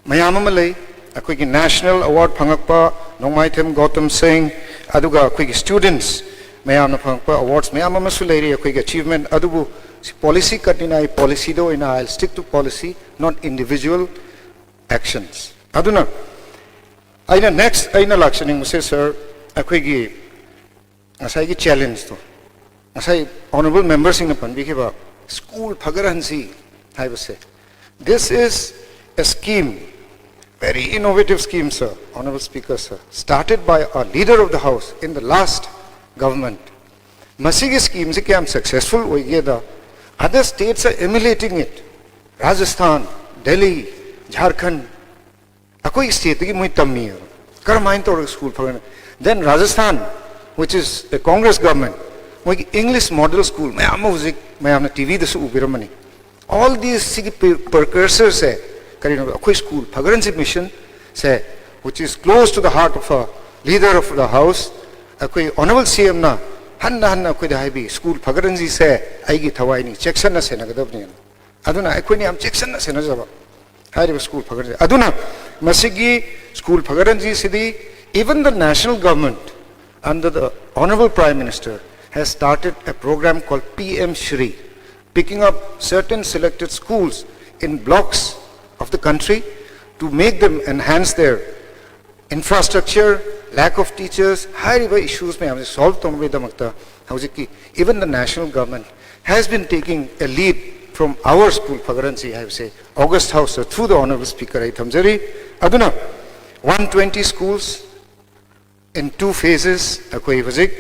ꯃꯌꯥꯝ ꯑꯃ ꯂꯩ꯫ ꯑꯩꯈꯣꯏꯒꯤ national award ꯐꯪꯉꯛꯄ ꯅꯣꯡꯃꯥꯏꯊꯦꯝ ꯒꯧꯇꯝ ꯁꯤꯡ, ꯑꯗꯨꯒ ꯑꯩꯈꯣꯏꯒꯤ students ꯃꯌꯥꯝꯅ ꯐꯪꯉꯛꯄ awards ꯃꯌꯥꯝ ꯑꯃꯁꯨ ꯂꯩꯔꯤ ꯑꯩꯈꯣꯏꯒꯤ achievement꯫ ꯑꯗꯨꯕꯨ policy ꯀꯠꯅꯤꯅ ꯑꯩ policyꯗ ꯑꯣꯏꯅ, I'll stick to policy, not individual actions꯫ ꯑꯗꯨꯅ ꯑꯩꯅ next ꯑꯩꯅ ꯂꯥꯛꯆꯅꯤꯡꯕꯁꯦ, sir, ꯑꯩꯈꯣꯏꯒꯤ ꯉꯁꯥꯏꯒꯤ challengeꯇꯣ, ꯉꯁꯥꯏ honourable memberꯁꯤꯡꯅ ꯄꯟꯕꯤꯈꯤꯕ school ꯐꯒꯠꯍꯟꯁꯤ ꯍꯥꯏꯕꯁꯦ, this is a scheme Very innovative scheme, sir, Honorable Speaker, sir, started by a leader of the House in the last government. ꯃꯁꯤꯒꯤ ꯁ꯭ꯀꯤꯝꯁꯤ ꯀꯌꯥꯝ successful ꯑꯣꯏꯒꯦꯗ, other states are emulating it. Rajasthan, Delhi, Jharkhand, ꯑꯩꯈꯣꯏ ꯁ꯭ꯇꯦꯠꯇꯒꯤ ꯃꯣꯏ ꯇꯝꯃꯤꯑꯕ꯫ ꯀꯔꯝꯍꯥꯏꯅ ꯇꯧꯔꯒ school ꯐꯒꯠꯅ? Then Rajasthan, which is a Congress government, ꯃꯣꯏꯒꯤ English model school ꯃꯌꯥꯝ ꯑꯃ ꯍꯧꯖꯤꯛ ꯃꯌꯥꯝꯅ ꯇꯤ ꯚꯤꯗꯁꯨ ꯎꯕꯤꯔꯝꯃꯅꯤ꯫ All these ꯁꯤꯒꯤ ꯄ꯭ꯔꯤꯀꯔꯁꯔꯁꯦ ꯀꯔꯤꯅꯣ? ꯑꯩꯈꯣꯏ school ꯐꯒꯠꯍꯟꯁꯤ ꯃꯤꯁꯟꯁꯦ, which is close to the heart of a leader of the House, ꯑꯩꯈꯣꯏ ꯑꯣꯅꯔꯦꯕꯜ ꯁꯤ ꯑꯦꯝꯅ ꯍꯟꯅ ꯍꯟꯅ ꯑꯩꯈꯣꯏꯗ ꯍꯥꯏꯕꯤ, ꯁ꯭ꯀꯨꯜ ꯐꯒꯠꯍꯟꯁꯤꯁꯦ ꯑꯩꯒꯤ ꯊꯋꯥꯏꯅꯤ, ꯆꯦꯛꯁꯤꯟꯅ ꯁꯦꯟꯅꯒꯗꯕꯅꯦꯅ꯫ ꯑꯗꯨꯅ ꯑꯩꯈꯣꯏꯅ ꯌꯥꯝ ꯆꯦꯛꯁꯤꯟꯅ ꯁꯦꯟꯅꯖꯕ ꯍꯥꯏꯔꯤꯕ ꯁ꯭ꯀꯨꯜ ꯐꯒꯠꯍꯟꯁꯤ꯫ ꯑꯗꯨꯅ ꯃꯁꯤꯒꯤ school ꯐꯒꯠꯍꯟꯁꯤꯁꯤꯗꯤ, even the national government under the Honorable Prime Minister has started a program called P M Shri, picking up certain selected schools in blocks of the country to make them enhance their infrastructure, lack of teachers, ꯍꯥꯏꯔꯤꯕ issues ꯃꯌꯥꯝꯁꯦ solve ꯇꯧꯅꯕꯒꯤꯗꯃꯛꯇ ꯍꯧꯖꯤꯛꯀꯤ, even the national government has been taking a lead from our school ꯐꯒꯠꯍꯟꯁꯤ ꯍꯥꯏꯕꯁꯦ August House through the Honorable Speaker ꯑꯩ ꯊꯝꯖꯔꯤ꯫ ꯑꯗꯨꯅ one twenty schools in two phases ꯑꯩꯈꯣꯏ ꯍꯧꯖꯤꯛ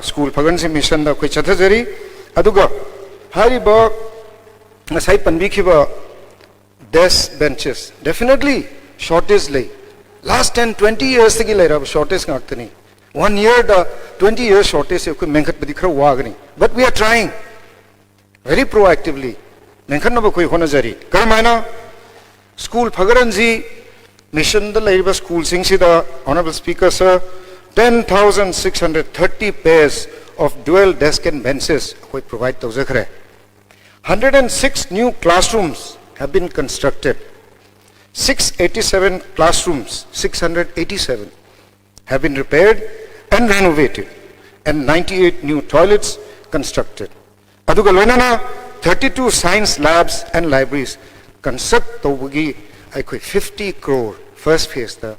ꯁ꯭ꯀꯨꯜ ꯐꯒꯠꯍꯟꯁꯤ ꯃꯤꯁꯟꯗ ꯑꯩꯈꯣꯏ ꯆꯠꯊꯖꯔꯤ꯫ ꯑꯗꯨꯒ ꯍꯥꯏꯔꯤꯕ ꯉꯁꯥꯏ ꯄꯟꯕꯤꯈꯤꯕ desk benches, definitely shortage ꯂꯩ꯫ Last ten twenty yearsꯇꯒꯤ ꯂꯩꯔꯕ shortage ꯉꯥꯛꯇꯅꯤ꯫ One yearꯗ twenty years shortageꯁꯦ ꯑꯩꯈꯣꯏ ꯃꯦꯟꯈꯠꯄꯗꯤ ꯈꯔ ꯋꯥꯒꯅꯤ, but we are trying, very proactively ꯃꯦꯟꯈꯠꯅꯕ ꯑꯩꯈꯣꯏ ꯍꯣꯠꯅꯖꯔꯤ꯫ ꯀꯔꯝꯍꯥꯏꯅ? ꯁ꯭ꯀꯨꯜ ꯐꯒꯠꯍꯟꯁꯤ ꯃꯤꯁꯟꯗ ꯂꯩꯔꯤꯕ ꯁ꯭ꯀꯨꯜꯁꯤꯡꯁꯤꯗ, Honorable Speaker, sir, ten thousand six hundred thirty pairs of dual desk and benches ꯑꯩꯈꯣꯏ provide ꯇꯧꯖꯈ꯭ꯔꯦ꯫ Hundred and six new classrooms have been constructed. Six eighty-seven classrooms, six hundred eighty-seven, have been repaired and renovated, and ninety-eight new toilets constructed. ꯑꯗꯨꯒ ꯂꯣꯏꯅꯅ thirty-two science labs and libraries construct ꯇꯧꯕꯒꯤ ꯑꯩꯈꯣꯏ fifty crore first phaseꯇ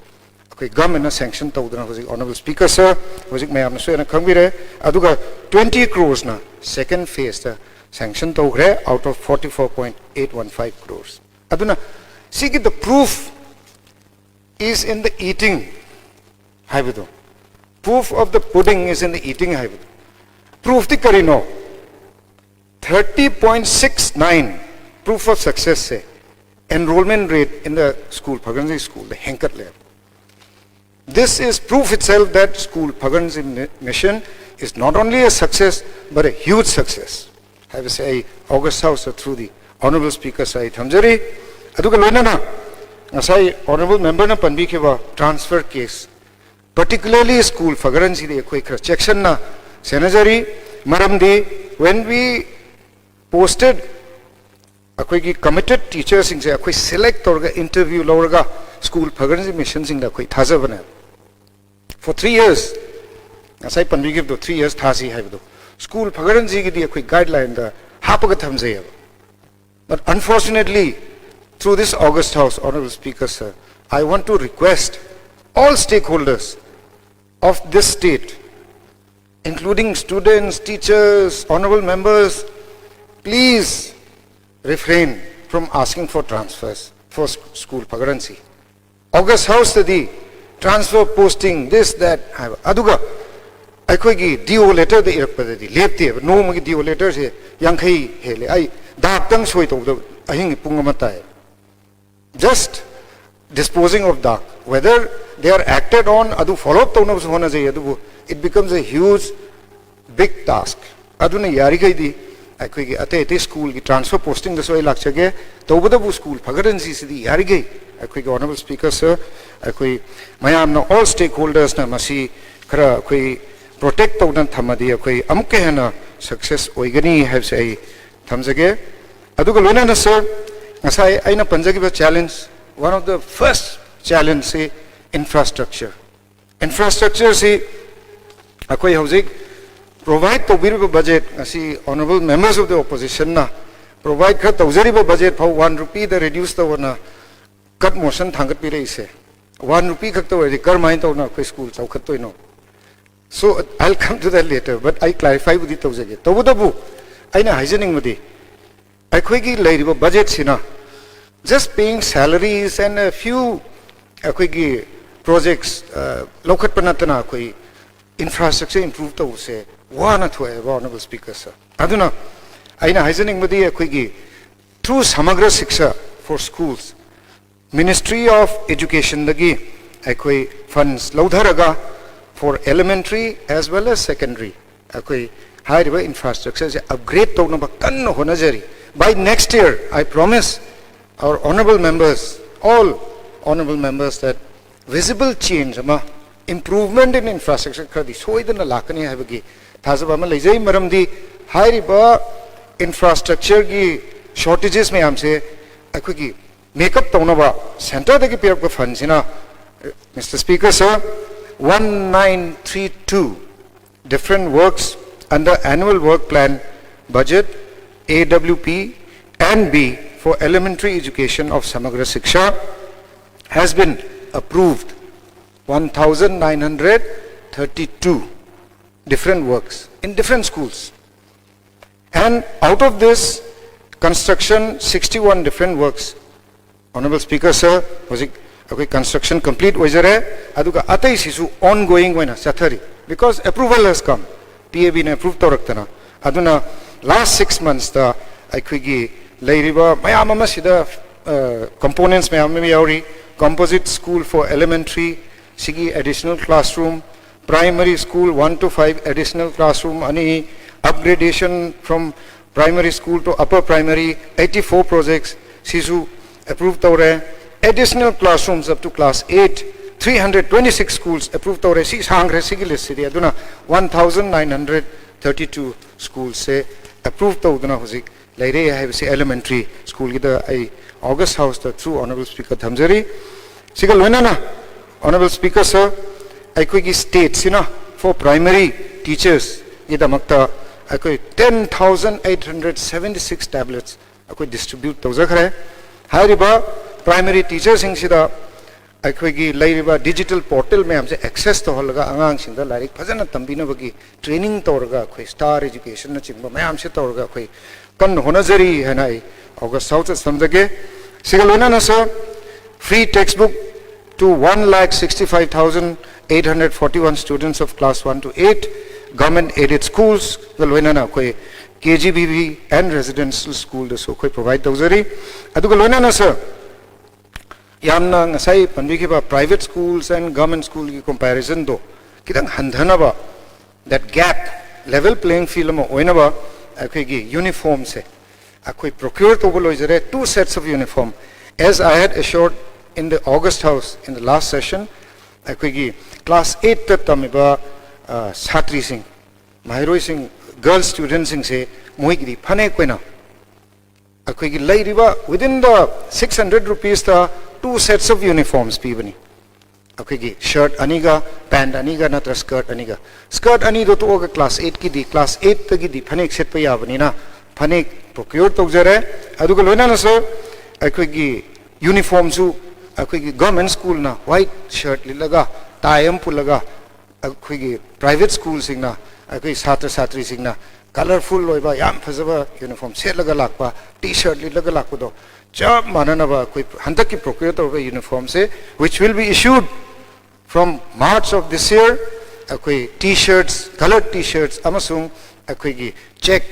ꯑꯩꯈꯣꯏ ꯒꯚꯔꯟꯃꯦꯟꯅ sanction ꯇꯧꯗꯅ ꯍꯧꯖꯤꯛ, Honorable Speaker, sir, ꯍꯧꯖꯤꯛ ꯃꯌꯥꯝꯅꯁꯨ ꯍꯦꯟꯅ ꯈꯪꯕꯤꯔꯦ꯫ ꯑꯗꯨꯒ twenty croresꯅ second phaseꯇ ꯁꯦꯡꯁꯟ ꯇꯧꯈ꯭ꯔꯦ, out of forty-four point eight one five crores꯫ ꯑꯗꯨꯅ ꯁꯤꯒꯤ the proof is in the eating ꯍꯥꯏꯕꯗꯣ, proof of the pudding is in the eating ꯍꯥꯏꯕꯗꯣ, proofꯇꯤ ꯀꯔꯤꯅꯣ? Thirty point six nine proof of success say enrollment rate in the school, ꯐꯒ꯭ꯔꯟꯁꯤ schoolꯗ ꯍꯦꯟꯀꯠꯂꯦ꯫ This is proof itself that school ꯐꯒ꯭ꯔꯟꯁꯤ mission is not only a success but a huge success ꯍꯥꯏꯕꯁꯦ ꯑꯩ August House through the honorable speaker ꯁꯦ ꯑꯩ ꯊꯝꯖꯔꯤ꯫ ꯑꯗꯨꯒ ꯂꯣꯏꯅꯅ ꯉꯁꯥꯏ honorable memberꯅ ꯄꯟꯕꯤꯈꯤꯕ transfer case, particularly school ꯐꯒ꯭ꯔꯟꯁꯤꯗꯤ ꯑꯩꯈꯣꯏ ꯈꯔ ꯆꯦꯛꯁꯤꯟꯅ ꯁꯦꯟꯅꯖꯔꯤ꯫ ꯃꯔꯝꯗꯤ when we posted ꯑꯩꯈꯣꯏꯒꯤ committed teacherꯁꯤꯡꯁꯦ ꯑꯩꯈꯣꯏ select ꯇꯧꯔꯒ interview ꯂꯧꯔꯒ school ꯐꯒ꯭ꯔꯟꯁꯤ missionꯁꯤꯡꯗ ꯑꯩꯈꯣꯏ ꯊꯥꯖꯕꯅꯦ꯫ For three years, ꯉꯁꯥꯏ ꯄꯟꯕꯤꯈꯤꯕꯗꯣ three years ꯊꯥꯁꯤ ꯍꯥꯏꯕꯗꯣ, school ꯐꯒ꯭ꯔꯟꯁꯤꯒꯤꯗꯤ ꯑꯩꯈꯣꯏ guideline ꯗ ꯍꯥꯞꯄꯒ ꯊꯝꯖꯩꯑꯕ꯫ But unfortunately, through this August House, honorable speaker sir, I want to request all stakeholders of this state, including students, teachers, honorable members, please refrain from asking for transfers for school ꯐꯒ꯭ꯔꯟꯁꯤ꯫ August House ꯇꯗꯤ transfer, posting, this, that ꯍꯥꯏꯕ, ꯑꯗꯨꯒ ꯑꯩꯈꯣꯏꯒꯤ D O letter ꯗ ꯏꯔꯛꯄꯗꯗꯤ ꯂꯦꯞꯇꯦꯕ꯫ ꯅꯣꯡꯃꯒꯤ D O letter ꯁꯦ ꯌꯥꯡꯈꯩ ꯍꯦꯜꯂꯦ꯫ ꯑꯩ ꯗꯥꯛꯇꯪ ꯁꯣꯏ ꯇꯧꯕꯗ ꯑꯍꯤꯡꯒꯤ ꯄꯨꯡ ꯑꯃ ꯇꯥꯏ꯫ Just disposing of dak, whether they are acted on, ꯑꯗꯨ follow up ꯇꯧꯅꯕꯁꯨ ꯍꯣꯠꯅꯖꯩ, ꯑꯗꯨꯕꯨ it becomes a huge big task. ꯑꯗꯨꯅ ꯌꯥꯔꯤꯈꯩꯗꯤ ꯑꯩꯈꯣꯏꯒꯤ ꯑꯇꯩ ꯑꯇꯩ school ꯒꯤ transfer posting ꯗꯁꯨ ꯑꯩ ꯂꯥꯛꯆꯒꯦ꯫ ꯇꯧꯕꯇꯕꯨ school ꯐꯒꯠꯍꯟꯁꯤꯁꯤꯗꯤ ꯌꯥꯔꯤꯈꯩ ꯑꯩꯈꯣꯏꯒꯤ honorable speaker sir, ꯑꯩꯈꯣꯏ ꯃꯌꯥꯝꯅ, all stakeholders ꯅ ꯃꯁꯤ ꯈꯔ ꯑꯩꯈꯣꯏ protect ꯇꯧꯗꯅ ꯊꯝꯃꯗꯤ ꯑꯩꯈꯣꯏ ꯑꯃꯨꯛꯀ ꯍꯦꯟꯅ success ꯑꯣꯏꯒꯅꯤ ꯍꯥꯏꯕꯁꯦ ꯑꯩ ꯊꯝꯖꯒꯦ꯫ ꯑꯗꯨꯒ ꯂꯣꯏꯅꯅ sir, ꯉꯁꯥꯏ ꯑꯩꯅ ꯄꯟꯖꯈꯤꯕ challenge, one of the first challenge ꯁꯤ infrastructure꯫ Infrastructure ꯁꯤ ꯑꯩꯈꯣꯏ ꯍꯧꯖꯤꯛ provide ꯇꯧꯕꯤꯔꯤꯕ budget, ꯉꯁꯤ honorable members of the opposition ꯅ provide ꯈꯔ ꯇꯧꯖꯔꯤꯕ budget ꯐꯥꯎ one rupee ꯗ reduce ꯇꯧꯑꯣꯅ cut motion ꯊꯥꯡꯒꯠꯄꯤꯔꯛꯏꯁꯦ, one rupee ꯈꯛꯇ ꯑꯣꯏꯔꯗꯤ ꯀꯔꯝꯍꯥꯏꯅ ꯇꯧꯅ ꯑꯩꯈꯣꯏ school ꯆꯥꯎꯈꯠꯇꯣꯏꯅꯣ? So, I'll come to that later, but ꯑꯩ clarify ꯕꯨꯗꯤ ꯇꯧꯖꯒꯦ꯫ ꯇꯧꯕꯇꯕꯨ ꯑꯩꯅ ꯍꯥꯏꯖꯅꯤꯡꯕꯗꯤ, ꯑꯩꯈꯣꯏꯒꯤ ꯂꯩꯔꯤꯕ budget ꯁꯤꯅ just paying salaries and a few ꯑꯩꯈꯣꯏꯒꯤ ꯄ꯭ꯔꯣꯖꯦꯛꯁ ꯂꯧꯈꯠꯄ ꯅꯠꯇꯅ ꯑꯩꯈꯣꯏ ꯏꯟꯐ꯭ꯔꯥꯁ꯭ꯇ꯭ꯔꯛꯆꯔ ꯏꯝꯄ꯭ꯔꯨꯚ ꯇꯧꯕꯁꯦ ꯋꯥꯅ ꯊꯣꯛꯑꯦꯕ, ꯑꯣꯅꯔꯦꯕꯜ ꯁ꯭ꯄꯤꯀꯔ ꯁꯥꯔ꯫ ꯑꯗꯨꯅ ꯑꯩꯅ ꯍꯥꯏꯖꯅꯤꯡꯕꯗꯤ ꯑꯩꯈꯣꯏꯒꯤ through Samagra Shiksha for schools, Ministry of Educationꯗꯒꯤ ꯑꯩꯈꯣꯏ funds ꯂꯧꯊꯔꯒ for elementary as well as secondary ꯑꯩꯈꯣꯏ ꯍꯥꯏꯔꯤꯕ ꯏꯟꯐ꯭ꯔꯥꯁ꯭ꯇ꯭ꯔꯛꯆꯔꯁꯦ ꯑꯞꯒ꯭ꯔꯦꯗ ꯇꯧꯅꯕ ꯀꯟꯅ ꯍꯣꯠꯅꯖꯔꯤ꯫ By next year, I promise our honorable members, all honorable members, that visible change ꯑꯃ, improvement in infrastructure ꯈꯔꯗꯤ ꯁꯣꯏꯗꯅ ꯂꯥꯛꯀꯅꯤ ꯍꯥꯏꯕꯒꯤ ꯊꯥꯖꯕ ꯑꯃ ꯂꯩꯖꯩ꯫ ꯃꯔꯝꯗꯤ ꯍꯥꯏꯔꯤꯕ ꯏꯟꯐ꯭ꯔꯥꯁ꯭ꯇ꯭ꯔꯛꯆꯔꯒꯤ ꯁꯣꯔꯇꯦꯖꯦꯁ ꯃꯌꯥꯝꯁꯦ ꯑꯩꯈꯣꯏꯒꯤ ꯃꯦꯀꯞ ꯇꯧꯅꯕ ꯁꯦꯟꯇꯔꯗꯒꯤ ꯄꯤꯔꯛꯄ ꯐꯟꯁꯤꯅ, Mister Speaker, sir, one nine three two different works under annual work plan budget, A W P and B, for elementary education of Samagra Shiksha has been approved, one thousand nine hundred thirty-two different works in different schools. And out of this, construction sixty-one different works. Honorable Speaker, sir, ꯍꯧꯖꯤꯛ ꯑꯩꯈꯣꯏ construction complete ꯑꯣꯏꯖꯔꯦ, ꯑꯗꯨꯒ ꯑꯇꯩꯁꯤꯁꯨ ongoing ꯑꯣꯏꯅ ꯆꯠꯊꯔꯤ, because approval has come, P A Bꯅ approve ꯇꯧꯔꯛꯇꯅ꯫ ꯑꯗꯨꯅ last six monthsꯇ ꯑꯩꯈꯣꯏꯒꯤ ꯂꯩꯔꯤꯕ ꯃꯌꯥꯝ ꯑꯃꯁꯤꯗ components ꯃꯌꯥꯝ ꯑꯃ ꯌꯥꯎꯔꯤ꯫ Composite school for elementary, ꯁꯤꯒꯤ additional classroom, primary school one to five additional classroom ꯑꯅꯤ, upgradation from primary school to upper primary, eighty-four projects, ꯁꯤꯁꯨ approve ꯇꯧꯔꯦ꯫ Additional classrooms up to class eight, three hundred twenty-six schools approve ꯇꯧꯔꯦ꯫ ꯁꯤ ꯁꯥꯡꯈ꯭ꯔꯦ, ꯁꯤꯒꯤ listꯁꯤꯗꯤ꯫ ꯑꯗꯨꯅ one thousand nine hundred thirty-two schoolsꯁꯦ approve ꯇꯧꯗꯨꯅ ꯍꯧꯖꯤꯛ ꯂꯩꯔꯦ ꯍꯥꯏꯕꯁꯤ elementary schoolꯒꯤꯗ ꯑꯩ August Houseꯇ through Honorable Speaker ꯊꯝꯖꯔꯤ꯫ ꯁꯤꯒ ꯂꯣꯏꯅꯅ, Honorable Speaker, sir, ꯑꯩꯈꯣꯏꯒꯤ stateꯁꯤꯅ for primary teachersꯒꯤꯗꯃꯛꯇ ꯑꯩꯈꯣꯏ ten thousand eight hundred seventy-six tablets ꯑꯩꯈꯣꯏ distribute ꯇꯧꯖꯈ꯭ꯔꯦ꯫ ꯍꯥꯏꯔꯤꯕ primary teacherꯁꯤꯡꯁꯤꯗ ꯑꯩꯈꯣꯏꯒꯤ ꯂꯩꯔꯤꯕ digital portal ꯃꯌꯥꯝꯁꯦ access ꯇꯧꯍꯜꯂꯒ ꯑꯉꯥꯡꯁꯤꯡꯗ ꯂꯥꯏꯔꯤꯛ ꯐꯖꯅ ꯇꯝꯕꯤꯅꯕꯒꯤ training ꯇꯧꯔꯒ, ꯑꯩꯈꯣꯏ star educationꯅꯆꯤꯡꯕ ꯃꯌꯥꯝꯁꯦ ꯇꯧꯔꯒ ꯑꯩꯈꯣꯏ ꯀꯟꯅ ꯍꯣꯠꯅꯖꯔꯤ ꯍꯥꯏꯅ ꯑꯩ August Houseꯇ ꯊꯝꯖꯒꯦ꯫ ꯁꯤꯒ ꯂꯣꯏꯅꯅ, sir, free textbook to one lakh sixty-five thousand eight hundred forty-one students of class one to eight, government aided schools ꯒ ꯂꯣꯏꯅꯅ ꯑꯩꯈꯣꯏ K G B V and residential school ꯗꯁꯨ ꯑꯩꯈꯣꯏ provide ꯇꯧꯖꯔꯤ꯫ ꯑꯗꯨꯒ ꯂꯣꯏꯅꯅ sir, ꯌꯥꯝꯅ ꯉꯁꯥꯏ ꯄꯟꯕꯤꯈꯤꯕ private schools and government school ꯒꯤ comparison ꯗꯣ ꯈꯤꯇꯪ ꯍꯟꯊꯅꯕ, that gap level playing field ꯑꯃ ꯑꯣꯏꯅꯕ ꯑꯩꯈꯣꯏꯒꯤ uniform ꯁꯦ ꯑꯩꯈꯣꯏ procure ꯇꯧꯕ ꯂꯣꯏꯖꯔꯦ, two sets of uniform. As I had assured in the August House in the last session, ꯑꯩꯈꯣꯏꯒꯤ class eight ꯇ ꯇꯝꯃꯤꯕ, ꯑ, ꯁꯥꯇ꯭ꯔꯤꯁꯤꯡ, ꯃꯍꯩꯔꯣꯏꯁꯤꯡ, girl student ꯁꯤꯡꯁꯦ ꯃꯣꯏꯒꯤꯗꯤ ꯐꯅꯦꯛ ꯑꯣꯏꯅ ꯑꯩꯈꯣꯏꯒꯤ ꯂꯩꯔꯤꯕ within the six hundred rupees ꯇ two sets of uniforms ꯄꯤꯕꯅꯤ꯫ ꯑꯩꯈꯣꯏꯒꯤ shirt ꯑꯅꯤꯒ, pant ꯑꯅꯤꯒ ꯅꯠꯇ꯭ꯔ skirt ꯑꯅꯤꯒ꯫ Skirt ꯑꯅꯤꯗꯣ ꯇꯣꯛꯑꯒ class eight ꯀꯤꯗꯤ, class eight ꯇꯒꯤꯗꯤ ꯐꯅꯦꯛ ꯁꯦꯠꯄ ꯌꯥꯕꯅꯤꯅ ꯐꯅꯦꯛ procure ꯇꯧꯖꯔꯦ꯫ ꯑꯗꯨꯒ ꯂꯣꯏꯅꯅ sir, ꯑꯩꯈꯣꯏꯒꯤ uniform ꯁꯨ ꯑꯩꯈꯣꯏꯒꯤ government school ꯅ white shirt ꯂꯤꯠꯂꯒ tie ꯑꯃ ꯄꯨꯜꯂꯒ, ꯑꯩꯈꯣꯏꯒꯤ private school ꯁꯤꯡꯅ, ꯑꯩꯈꯣꯏ ꯁꯥꯇ꯭ꯔ ꯁꯥꯇ꯭ꯔꯤꯁꯤꯡꯅ colourful ꯑꯣꯏꯕ ꯌꯥꯝ ꯐꯖꯕ uniform ꯁꯦꯠꯂꯒ ꯂꯥꯛꯄ, T-shirt ꯂꯤꯠꯂꯒ ꯂꯥꯛꯄꯗꯣ ꯆꯞ ꯃꯥꯟꯅꯅꯕ ꯑꯩꯈꯣꯏ ꯍꯟꯗꯛꯀꯤ procure ꯇꯧꯔꯤꯕ uniform say, which will be issued from March of this year, ꯑꯩꯈꯣꯏ T-shirts, coloured T-shirts ꯑꯃꯁꯨꯡ ꯑꯩꯈꯣꯏꯒꯤ check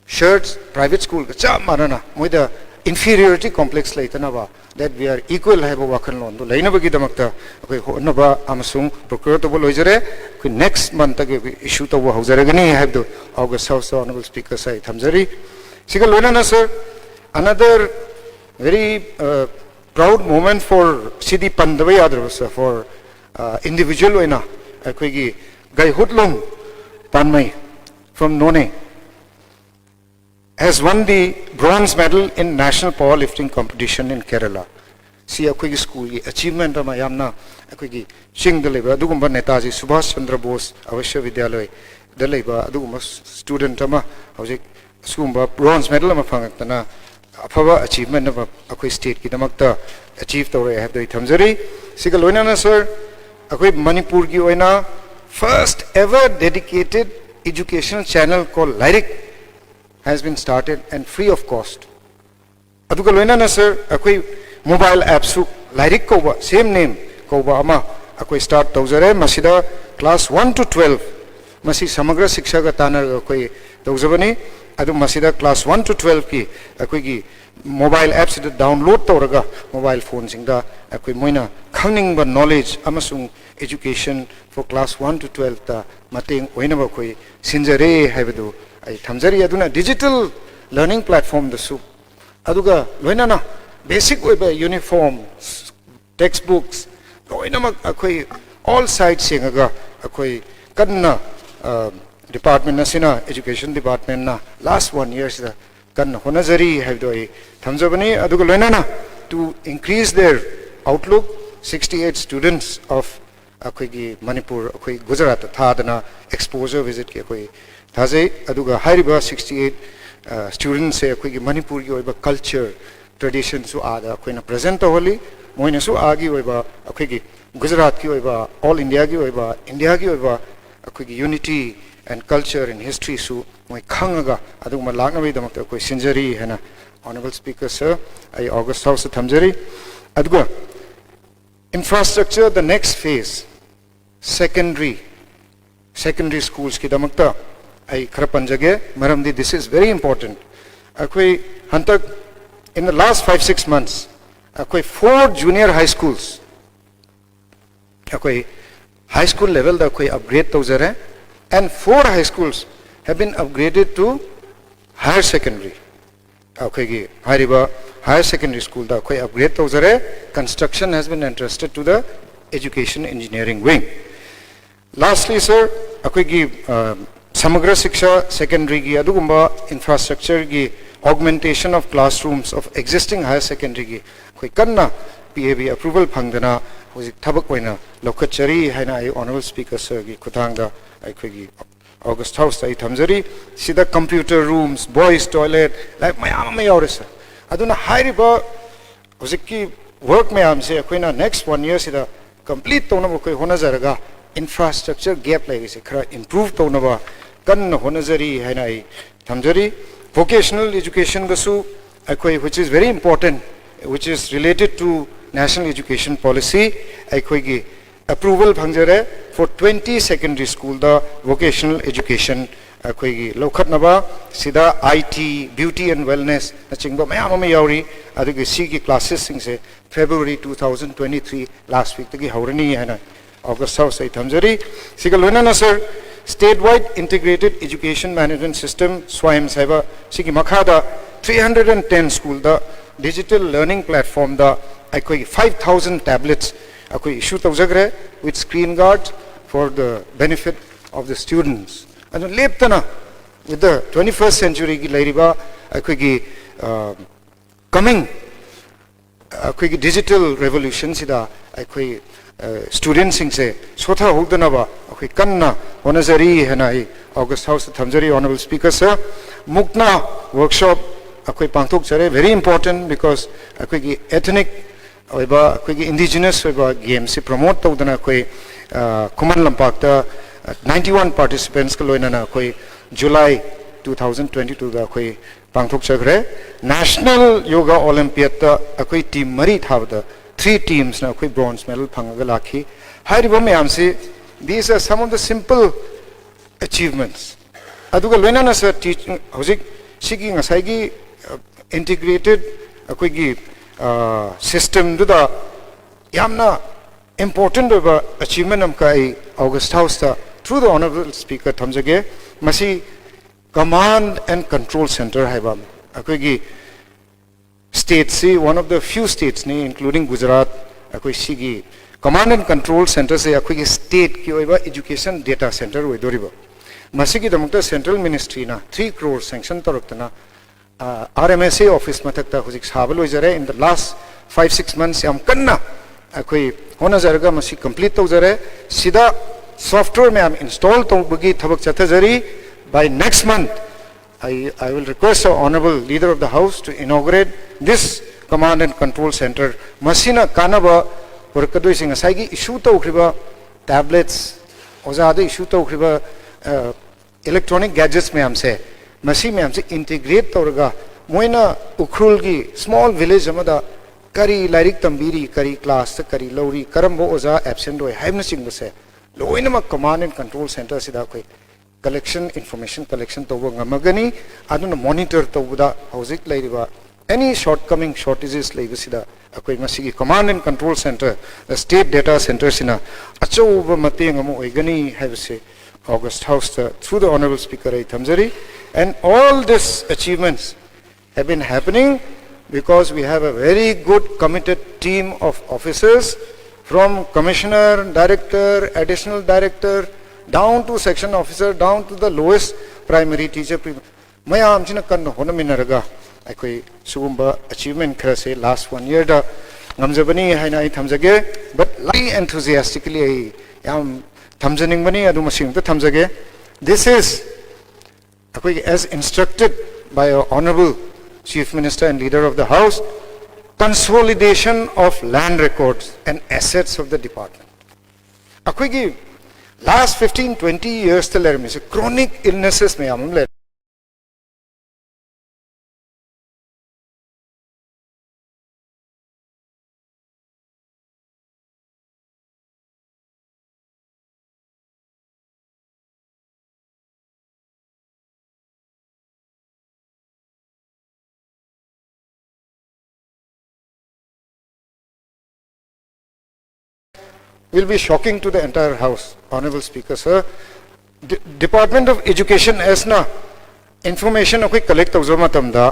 shirts, private school ꯒ ꯆꯞ ꯃꯥꯟꯅꯅ ꯃꯣꯏꯗ inferiority complex ꯂꯩꯇꯅꯕ, that we are equal ꯍꯥꯏꯕ ꯋꯥꯈꯜꯂꯣꯟꯗꯨ ꯂꯩꯅꯕꯒꯤꯗꯃꯛꯇ ꯑꯩꯈꯣꯏ ꯍꯣꯠꯅꯕ ꯑꯃꯁꯨꯡ procure ꯇꯧꯕ ꯂꯣꯏꯖꯔꯦ꯫ ꯑꯩꯈꯣꯏ next month ꯇꯒꯤ ꯑꯩꯈꯣꯏ issue ꯇꯧꯕ ꯍꯧꯖꯔꯒꯅꯤ ꯍꯥꯏꯕꯗꯨ August House ꯇ honourable speaker sir ꯑꯩ ꯊꯝꯖꯔꯤ꯫ ꯁꯤꯒ ꯂꯣꯏꯅꯅ sir, another very, uh, proud moment for, ꯁꯤꯗꯤ ꯄꯟꯗꯕ ꯌꯥꯗ꯭ꯔꯕ sir, for, uh, individual ꯑꯣꯏꯅ ꯑꯩꯈꯣꯏꯒꯤ ꯒꯥꯏꯍꯨꯠꯂꯨꯝ ꯄꯥꯟꯃꯩ from Noney has won the bronze medal in National Power Lifting Competition in Kerala. ꯁꯤ ꯑꯩꯈꯣꯏꯒꯤ school ꯒꯤ achievement ꯑꯃ, ꯌꯥꯝꯅ ꯑꯩꯈꯣꯏꯒꯤ ꯆꯤꯡꯗ ꯂꯩꯕ ꯑꯗꯨꯒꯨꯝꯕ ꯅꯦꯇꯥꯖꯤ ꯁꯨꯚꯥꯁ ꯆꯟꯗ꯭ꯔ ꯕꯣꯁ ꯑꯋꯤꯁ꯭ꯌ ꯕꯤꯗ꯭ꯌꯥꯂꯌꯗ ꯂꯩꯕ ꯑꯗꯨꯒꯨꯝꯕ student ꯑꯃ ꯍꯧꯖꯤꯛ ꯁꯤꯒꯨꯝꯕ bronze medal ꯑꯃ ꯐꯪꯉꯛꯇꯅ ꯑꯐꯕ achievement ꯑꯃ ꯑꯩꯈꯣꯏ state ꯀꯤꯗꯃꯛꯇ achieve ꯇꯧꯔꯛꯑꯦ ꯍꯥꯏꯕꯗꯣ ꯑꯩ ꯊꯝꯖꯔꯤ꯫ ꯁꯤꯒ ꯂꯣꯏꯅꯅ sir, ꯑꯩꯈꯣꯏ ꯃꯅꯤꯄꯨꯔꯒꯤ ꯑꯣꯏꯅ first ever dedicated educational channel called ꯂꯥꯏꯔꯤꯛ has been started and free of cost. ꯑꯗꯨꯒ ꯂꯣꯏꯅꯅ sir, ꯑꯩꯈꯣꯏ mobile app ꯁꯨ ꯂꯥꯏꯔꯤꯛ ꯀꯧꯕ, ꯁꯦꯝ ꯅꯦꯝ ꯀꯧꯕ ꯑꯃ ꯑꯩꯈꯣꯏ start ꯇꯧꯖꯔꯦ꯫ ꯃꯁꯤꯗ class one to twelve, ꯃꯁꯤ ꯁꯃꯒ꯭ꯔ ꯁꯤꯛꯁꯥꯒ ꯇꯥꯟꯅꯔꯒ ꯑꯩꯈꯣꯏ ꯇꯧꯖꯕꯅꯤ꯫ ꯑꯗꯨ ꯃꯁꯤꯗ class one to twelveꯀꯤ ꯑꯩꯈꯣꯏꯒꯤ mobile appꯁꯤꯗ download ꯇꯧꯔꯒ mobile phoneꯁꯤꯡꯗ ꯑꯩꯈꯣꯏ ꯃꯣꯏꯅ ꯈꯪꯅꯤꯡꯕ knowledge ꯑꯃꯁꯨꯡ education for class one to twelveꯇ ꯃꯇꯦꯡ ꯑꯣꯏꯅꯕ ꯑꯩꯈꯣꯏ ꯁꯤꯟꯖꯔꯦ ꯍꯥꯏꯕꯗꯨ ꯑꯩ ꯊꯝꯖꯔꯤ꯫ ꯑꯗꯨꯅ digital learning platformꯗꯁꯨ, ꯑꯗꯨꯒ ꯂꯣꯏꯅꯅ basic ꯑꯣꯏꯕ uniform, textbooks, ꯂꯣꯏꯅꯃꯛ ꯑꯩꯈꯣꯏ all sides ꯌꯦꯡꯉꯒ ꯑꯩꯈꯣꯏ ꯀꯟꯅ, ꯑ, department ꯑꯁꯤꯅ, education departmentꯅ last one yearꯁꯤꯗ ꯀꯟꯅ ꯍꯣꯠꯅꯖꯔꯤ ꯍꯥꯏꯕꯗꯣ ꯑꯩ ꯊꯝꯖꯕꯅꯤ꯫ ꯑꯗꯨꯒ ꯂꯣꯏꯅꯅ to increase their outlook, sixty eight students of ꯑꯩꯈꯣꯏꯒꯤ ꯃꯅꯤꯄꯨꯔ, ꯑꯩꯈꯣꯏ ꯒꯨꯖꯔꯥꯠꯇ ꯊꯥꯗꯅ exposure visitꯀꯤ ꯑꯩꯈꯣꯏ ꯊꯥꯖꯩ꯫ ꯑꯗꯨꯒ ꯍꯥꯏꯔꯤꯕ sixty eight studentꯁꯦ ꯑꯩꯈꯣꯏꯒꯤ ꯃꯅꯤꯄꯨꯔꯒꯤ ꯑꯣꯏꯕ culture, traditionꯁꯨ ꯑꯥꯗ ꯑꯩꯈꯣꯏꯅ present ꯇꯧꯍꯜꯂꯤ꯫ ꯃꯣꯏꯅꯁꯨ ꯑꯥꯒꯤ ꯑꯣꯏꯕ, ꯑꯩꯈꯣꯏꯒꯤ ꯒꯨꯖꯔꯥꯠꯀꯤ ꯑꯣꯏꯕ, all Indiaꯒꯤ ꯑꯣꯏꯕ, ꯏꯟꯗꯤꯌꯥꯒꯤ ꯑꯣꯏꯕ ꯑꯩꯈꯣꯏꯒꯤ unity and culture and historyꯁꯨ ꯃꯣꯏ ꯈꯪꯉꯒ ꯑꯗꯨꯒꯨꯝꯕ ꯂꯥꯛꯅꯕꯒꯤꯗꯃꯛꯇ ꯑꯩꯈꯣꯏ ꯁꯤꯟꯖꯔꯤ ꯍꯥꯏꯅ Honourable Speaker Sir, ꯑꯩ August Houseꯇ ꯊꯝꯖꯔꯤ꯫ ꯑꯗꯨꯒ infrastructure, the next phase, secondary, secondary schools ꯀꯤꯗꯃꯛꯇ ꯑꯩ ꯈꯔ ꯄꯟꯖꯒꯦ, ꯃꯔꯝꯗꯤ this is very important. ꯑꯩꯈꯣꯏ ꯍꯟꯗꯛ, in the last five six months, ꯑꯩꯈꯣꯏ four junior high schools, ꯑꯩꯈꯣꯏ high school levelꯗ ꯑꯩꯈꯣꯏ upgrade ꯇꯧꯖꯔꯦ, and four high schools have been upgraded to higher secondary. ꯑꯩꯈꯣꯏꯒꯤ ꯍꯥꯏꯔꯤꯕ higher secondary schoolꯗ ꯑꯩꯈꯣꯏ upgrade ꯇꯧꯖꯔꯦ꯫ Construction has been entrusted to the education engineering wing. Lastly, sir, ꯑꯩꯈꯣꯏꯒꯤ, ꯑ, ꯁꯃꯒ꯭ꯔ ꯁꯤꯛꯁꯥ secondaryꯒꯤ ꯑꯗꯨꯒꯨꯝꯕ infrastructureꯒꯤ, augmentation of classrooms of existing higher secondaryꯒꯤ ꯑꯩꯈꯣꯏ ꯀꯟꯅ P A B approval ꯐꯪꯗꯅ ꯍꯧꯖꯤꯛ ꯊꯕꯛ ꯑꯣꯏꯅ ꯂꯧꯈꯠꯆꯔꯤ ꯍꯥꯏꯅ ꯑꯩ Honourable Speaker Sirꯒꯤ ꯈꯨꯠꯊꯥꯡꯗ ꯑꯩꯈꯣꯏꯒꯤ August Houseꯇ ꯑꯩ ꯊꯝꯖꯔꯤ꯫ ꯁꯤꯗ computer rooms, boys toilet, ꯂꯥꯏꯔꯤꯛ ꯃꯌꯥꯝ ꯑꯃ ꯌꯥꯎꯔꯦ, sir꯫ ꯑꯗꯨꯅ ꯍꯥꯏꯔꯤꯕ ꯍꯧꯖꯤꯛꯀꯤ work ꯃꯌꯥꯝꯁꯦ ꯑꯩꯈꯣꯏꯅ next one yearꯁꯤꯗ complete ꯇꯧꯅꯕ ꯑꯩꯈꯣꯏ ꯍꯣꯠꯅꯖꯔꯒ infrastructure gap ꯂꯩꯔꯤꯁꯦ ꯈꯔ improve ꯇꯧꯅꯕ ꯀꯟꯅ ꯍꯣꯠꯅꯖꯔꯤ ꯍꯥꯏꯅ ꯑꯩ ꯊꯝꯖꯔꯤ꯫ Vocational educationꯗꯁꯨ ꯑꯩꯈꯣꯏ, which is very important, which is related to National Education Policy ꯑꯩꯈꯣꯏꯒꯤ approval ꯐꯪꯖꯔꯦ꯫ For twenty secondary schoolꯗ vocational education ꯑꯩꯈꯣꯏꯒꯤ ꯂꯧꯈꯠꯅꯕ꯫ ꯁꯤꯗ I T, beauty and wellness ꯅꯆꯤꯡꯕ ꯃꯌꯥꯝ ꯑꯃ ꯌꯥꯎꯔꯤ꯫ ꯑꯗꯨꯒꯤ ꯁꯤꯒꯤ classesꯁꯤꯡꯁꯦ February two thousand twenty three last weekꯇꯒꯤ ꯍꯧꯔꯅꯤ ꯍꯥꯏꯅ August House ꯑꯩ ꯊꯝꯖꯔꯤ꯫ ꯁꯤꯒ ꯂꯣꯏꯅꯅ sir, state wide integrated education management system, SWAYMS ꯍꯥꯏꯕ, ꯁꯤꯒꯤ ꯃꯈꯥꯗ three hundred and ten schoolꯗ digital learning platformꯗ ꯑꯩꯈꯣꯏꯒꯤ five thousand tablets ꯑꯩꯈꯣꯏ issue ꯇꯧꯖꯈ꯭ꯔꯦ, with screen guard for the benefit of the students. ꯑꯗꯨ ꯂꯦꯞꯇꯅ with the twenty first centuryꯒꯤ ꯂꯩꯔꯤꯕ ꯑꯩꯈꯣꯏꯒꯤ coming ꯑꯩꯈꯣꯏꯒꯤ digital revolutionꯁꯤꯗ ꯑꯩꯈꯣꯏ studentꯁꯤꯡꯁꯦ ꯁꯣꯊꯍꯧꯗꯅꯕ ꯑꯩꯈꯣꯏ ꯀꯟꯅ ꯍꯣꯠꯅꯖꯔꯤ ꯍꯥꯏꯅ ꯑꯩ August Houseꯇ ꯊꯝꯖꯔꯤ꯫ Honourable Speaker sir, MOOCNA workshop ꯑꯩꯈꯣꯏ ꯄꯥꯡꯊꯣꯛꯆꯔꯦ, very important, because ꯑꯩꯈꯣꯏꯒꯤ ethnic ꯑꯣꯏꯕ, ꯑꯩꯈꯣꯏꯒꯤ indigenous ꯑꯣꯏꯕ gameꯁꯤ promote ꯇꯧꯗꯅ ꯑꯩꯈꯣꯏ ꯈꯨꯃꯟ ꯂꯝꯄꯥꯛꯇ ninety one participantsꯀ ꯂꯣꯏꯅꯅ ꯑꯩꯈꯣꯏ July two thousand twenty twoꯗ ꯑꯩꯈꯣꯏ ꯄꯥꯡꯊꯣꯛꯆꯈ꯭ꯔꯦ꯫ National Yoga Olympiadꯇ ꯑꯩꯈꯣꯏ team ꯃꯔꯤ ꯊꯥꯕꯗ three teamsꯅ ꯑꯩꯈꯣꯏ bronze medal ꯐꯪꯉꯒ ꯂꯥꯛꯈꯤ꯫ ꯍꯥꯏꯔꯤꯕ ꯃꯌꯥꯝꯁꯤ, these are some of the simple achievements. ꯑꯗꯨꯒ ꯂꯣꯏꯅꯅ sir, ꯍꯧꯖꯤꯛ ꯁꯤꯒꯤ ꯉꯁꯥꯏꯒꯤ integrated ꯑꯩꯈꯣꯏꯒꯤ systemꯗꯨꯗ ꯌꯥꯝꯅ important ꯑꯣꯏꯕ achievement ꯑꯃꯈꯛ ꯑꯩ August Houseꯇ through the Honourable Speaker ꯊꯝꯖꯒꯦ꯫ ꯃꯁꯤ Command and Control Centre ꯍꯥꯏꯕ ꯑꯃ, ꯑꯩꯈꯣꯏꯒꯤ stateꯁꯤ one of the few statesꯅꯤ, including Gujarat, ꯑꯩꯈꯣꯏ ꯁꯤꯒꯤ Command and Control Centreꯁꯦ ꯑꯩꯈꯣꯏꯒꯤ stateꯀꯤ ꯑꯣꯏꯕ education data centre ꯑꯣꯏꯗꯣꯔꯤꯕ꯫ ꯃꯁꯤꯒꯤꯗꯃꯛꯇ central ministryꯅ three crore sanction ꯇꯧꯔꯛꯇꯅ RMSA office ꯃꯊꯛꯇ ꯍꯧꯖꯤꯛ ꯁꯥꯕ ꯂꯣꯏꯖꯔꯦ꯫ In the last five six months ꯌꯥꯝ ꯀꯟꯅ ꯑꯩꯈꯣꯏ ꯍꯣꯠꯅꯖꯔꯒ ꯃꯁꯤ complete ꯇꯧꯖꯔꯦ꯫ ꯁꯤꯗ software ꯃꯌꯥꯝ install ꯇꯧꯕꯒꯤ ꯊꯕꯛ ꯆꯠꯊꯖꯔꯤ꯫ By next month, I, I will request the Honourable Leader of the House to inaugurate this Command and Control Centre. ꯃꯁꯤꯅ ꯀꯥꯟꯅꯕ ꯄꯨꯔꯛꯀꯗꯣꯏꯁꯦ ꯉꯁꯥꯏꯒꯤ issue ꯇꯧꯈ꯭ꯔꯤꯕ tablets, ꯑꯣꯖꯥꯗ issue ꯇꯧꯈ꯭ꯔꯤꯕ electronic gadgets ꯃꯌꯥꯝꯁꯦ, ꯃꯁꯤ ꯃꯌꯥꯝꯁꯦ integrate ꯇꯧꯔꯒ ꯃꯣꯏꯅ ꯎꯈ꯭ꯔꯨꯜꯒꯤ small village ꯑꯃꯗ ꯀꯔꯤ ꯂꯥꯏꯔꯤꯛ ꯇꯝꯕꯤꯔꯤ, ꯀꯔꯤ ꯀ꯭ꯂꯥꯁꯇ ꯀꯔꯤ ꯂꯧꯔꯤ, ꯀꯔꯝꯕ ꯑꯣꯖꯥ ꯑꯦꯕꯁꯦꯟꯠ ꯑꯣꯏ ꯍꯥꯏꯕꯅꯆꯤꯡꯕꯁꯦ ꯂꯣꯏꯅꯃꯛ ꯀꯃꯥꯟ ꯑꯦꯟ ꯀꯟꯇ꯭ꯔꯣꯜ ꯁꯦꯟꯇꯔꯁꯤꯗ ꯑꯩꯈꯣꯏ ꯀꯂꯦꯛꯁꯟ, ꯏꯟꯐꯣꯔꯃꯦꯁꯟ ꯀꯂꯦꯛꯁꯟ ꯇꯧꯕ ꯉꯝꯃꯒꯅꯤ꯫ ꯑꯗꯨꯅ ꯃꯣꯅꯤꯇꯔ ꯇꯧꯕꯗ ꯍꯧꯖꯤꯛ ꯂꯩꯔꯤꯕ ꯑꯦꯅꯤ ꯁꯣꯔꯠ ꯀꯃꯤꯡ, ꯁꯣꯔꯇꯦꯖꯦꯁ ꯂꯩꯕꯁꯤꯗ ꯑꯩꯈꯣꯏ ꯃꯁꯤꯒꯤ command and control centre, state data ꯁꯦꯟꯇꯔꯁꯤꯅ ꯑꯆꯧꯕ ꯃꯇꯦꯡ ꯑꯃ ꯑꯣꯏꯒꯅꯤ ꯍꯥꯏꯕꯁꯤ ꯑꯣꯒꯁ ꯍꯥꯎꯁꯇ through the honorable speaker ꯑꯩ ꯊꯝꯖꯔꯤ꯫ And all this achievements have been happening because we have a very good committed team of officers, from commissioner, director, additional director, down to section officer, down to the lowest primary teacher. Pre- ꯃꯌꯥꯝꯁꯤꯅ ꯀꯟꯅ ꯍꯣꯠꯅꯃꯤꯟꯅꯔꯒ ꯑꯩꯈꯣꯏ ꯁꯤꯒꯨꯝꯕ ꯑꯦꯆꯤꯚꯃꯦꯟ ꯈꯔꯁꯦ ꯂꯥꯁ one ꯌꯔꯗ ꯉꯝꯖꯕꯅꯤ ꯍꯥꯏꯅ ꯑꯩ ꯊꯝꯖꯒꯦ꯫ But very enthusiastically ꯑꯩ ꯌꯥꯝ ꯊꯝꯖꯅꯤꯡꯕꯅꯤ, ꯑꯗꯨ ꯃꯁꯤ ꯑꯝꯇ ꯊꯝꯖꯒꯦ꯫ This is ꯑꯩꯈꯣꯏꯒꯤ, as instructed by our honorable Chief Minister and Leader of the House, consolidation of land records and assets of the department. ꯑꯩꯈꯣꯏꯒꯤ ꯂꯥꯁ ꯐꯤꯐꯇꯤꯟ ꯇ꯭ꯋꯦꯟꯇꯤ ꯌꯔꯁꯇ ꯂꯩꯔꯝꯃꯤꯁꯦ ꯀ꯭ꯔꯣꯅꯤꯛ ꯏꯜꯅꯦꯁꯦꯁ ꯃꯌꯥꯝ ꯑꯃ ꯂꯩꯔꯦ꯫ Will be shocking to the entire House, Honorable Speaker, sir. Department of Education ꯑꯦꯁꯅ information ꯑꯩꯈꯣꯏ collect ꯇꯧꯖꯕ ꯃꯇꯝꯗ,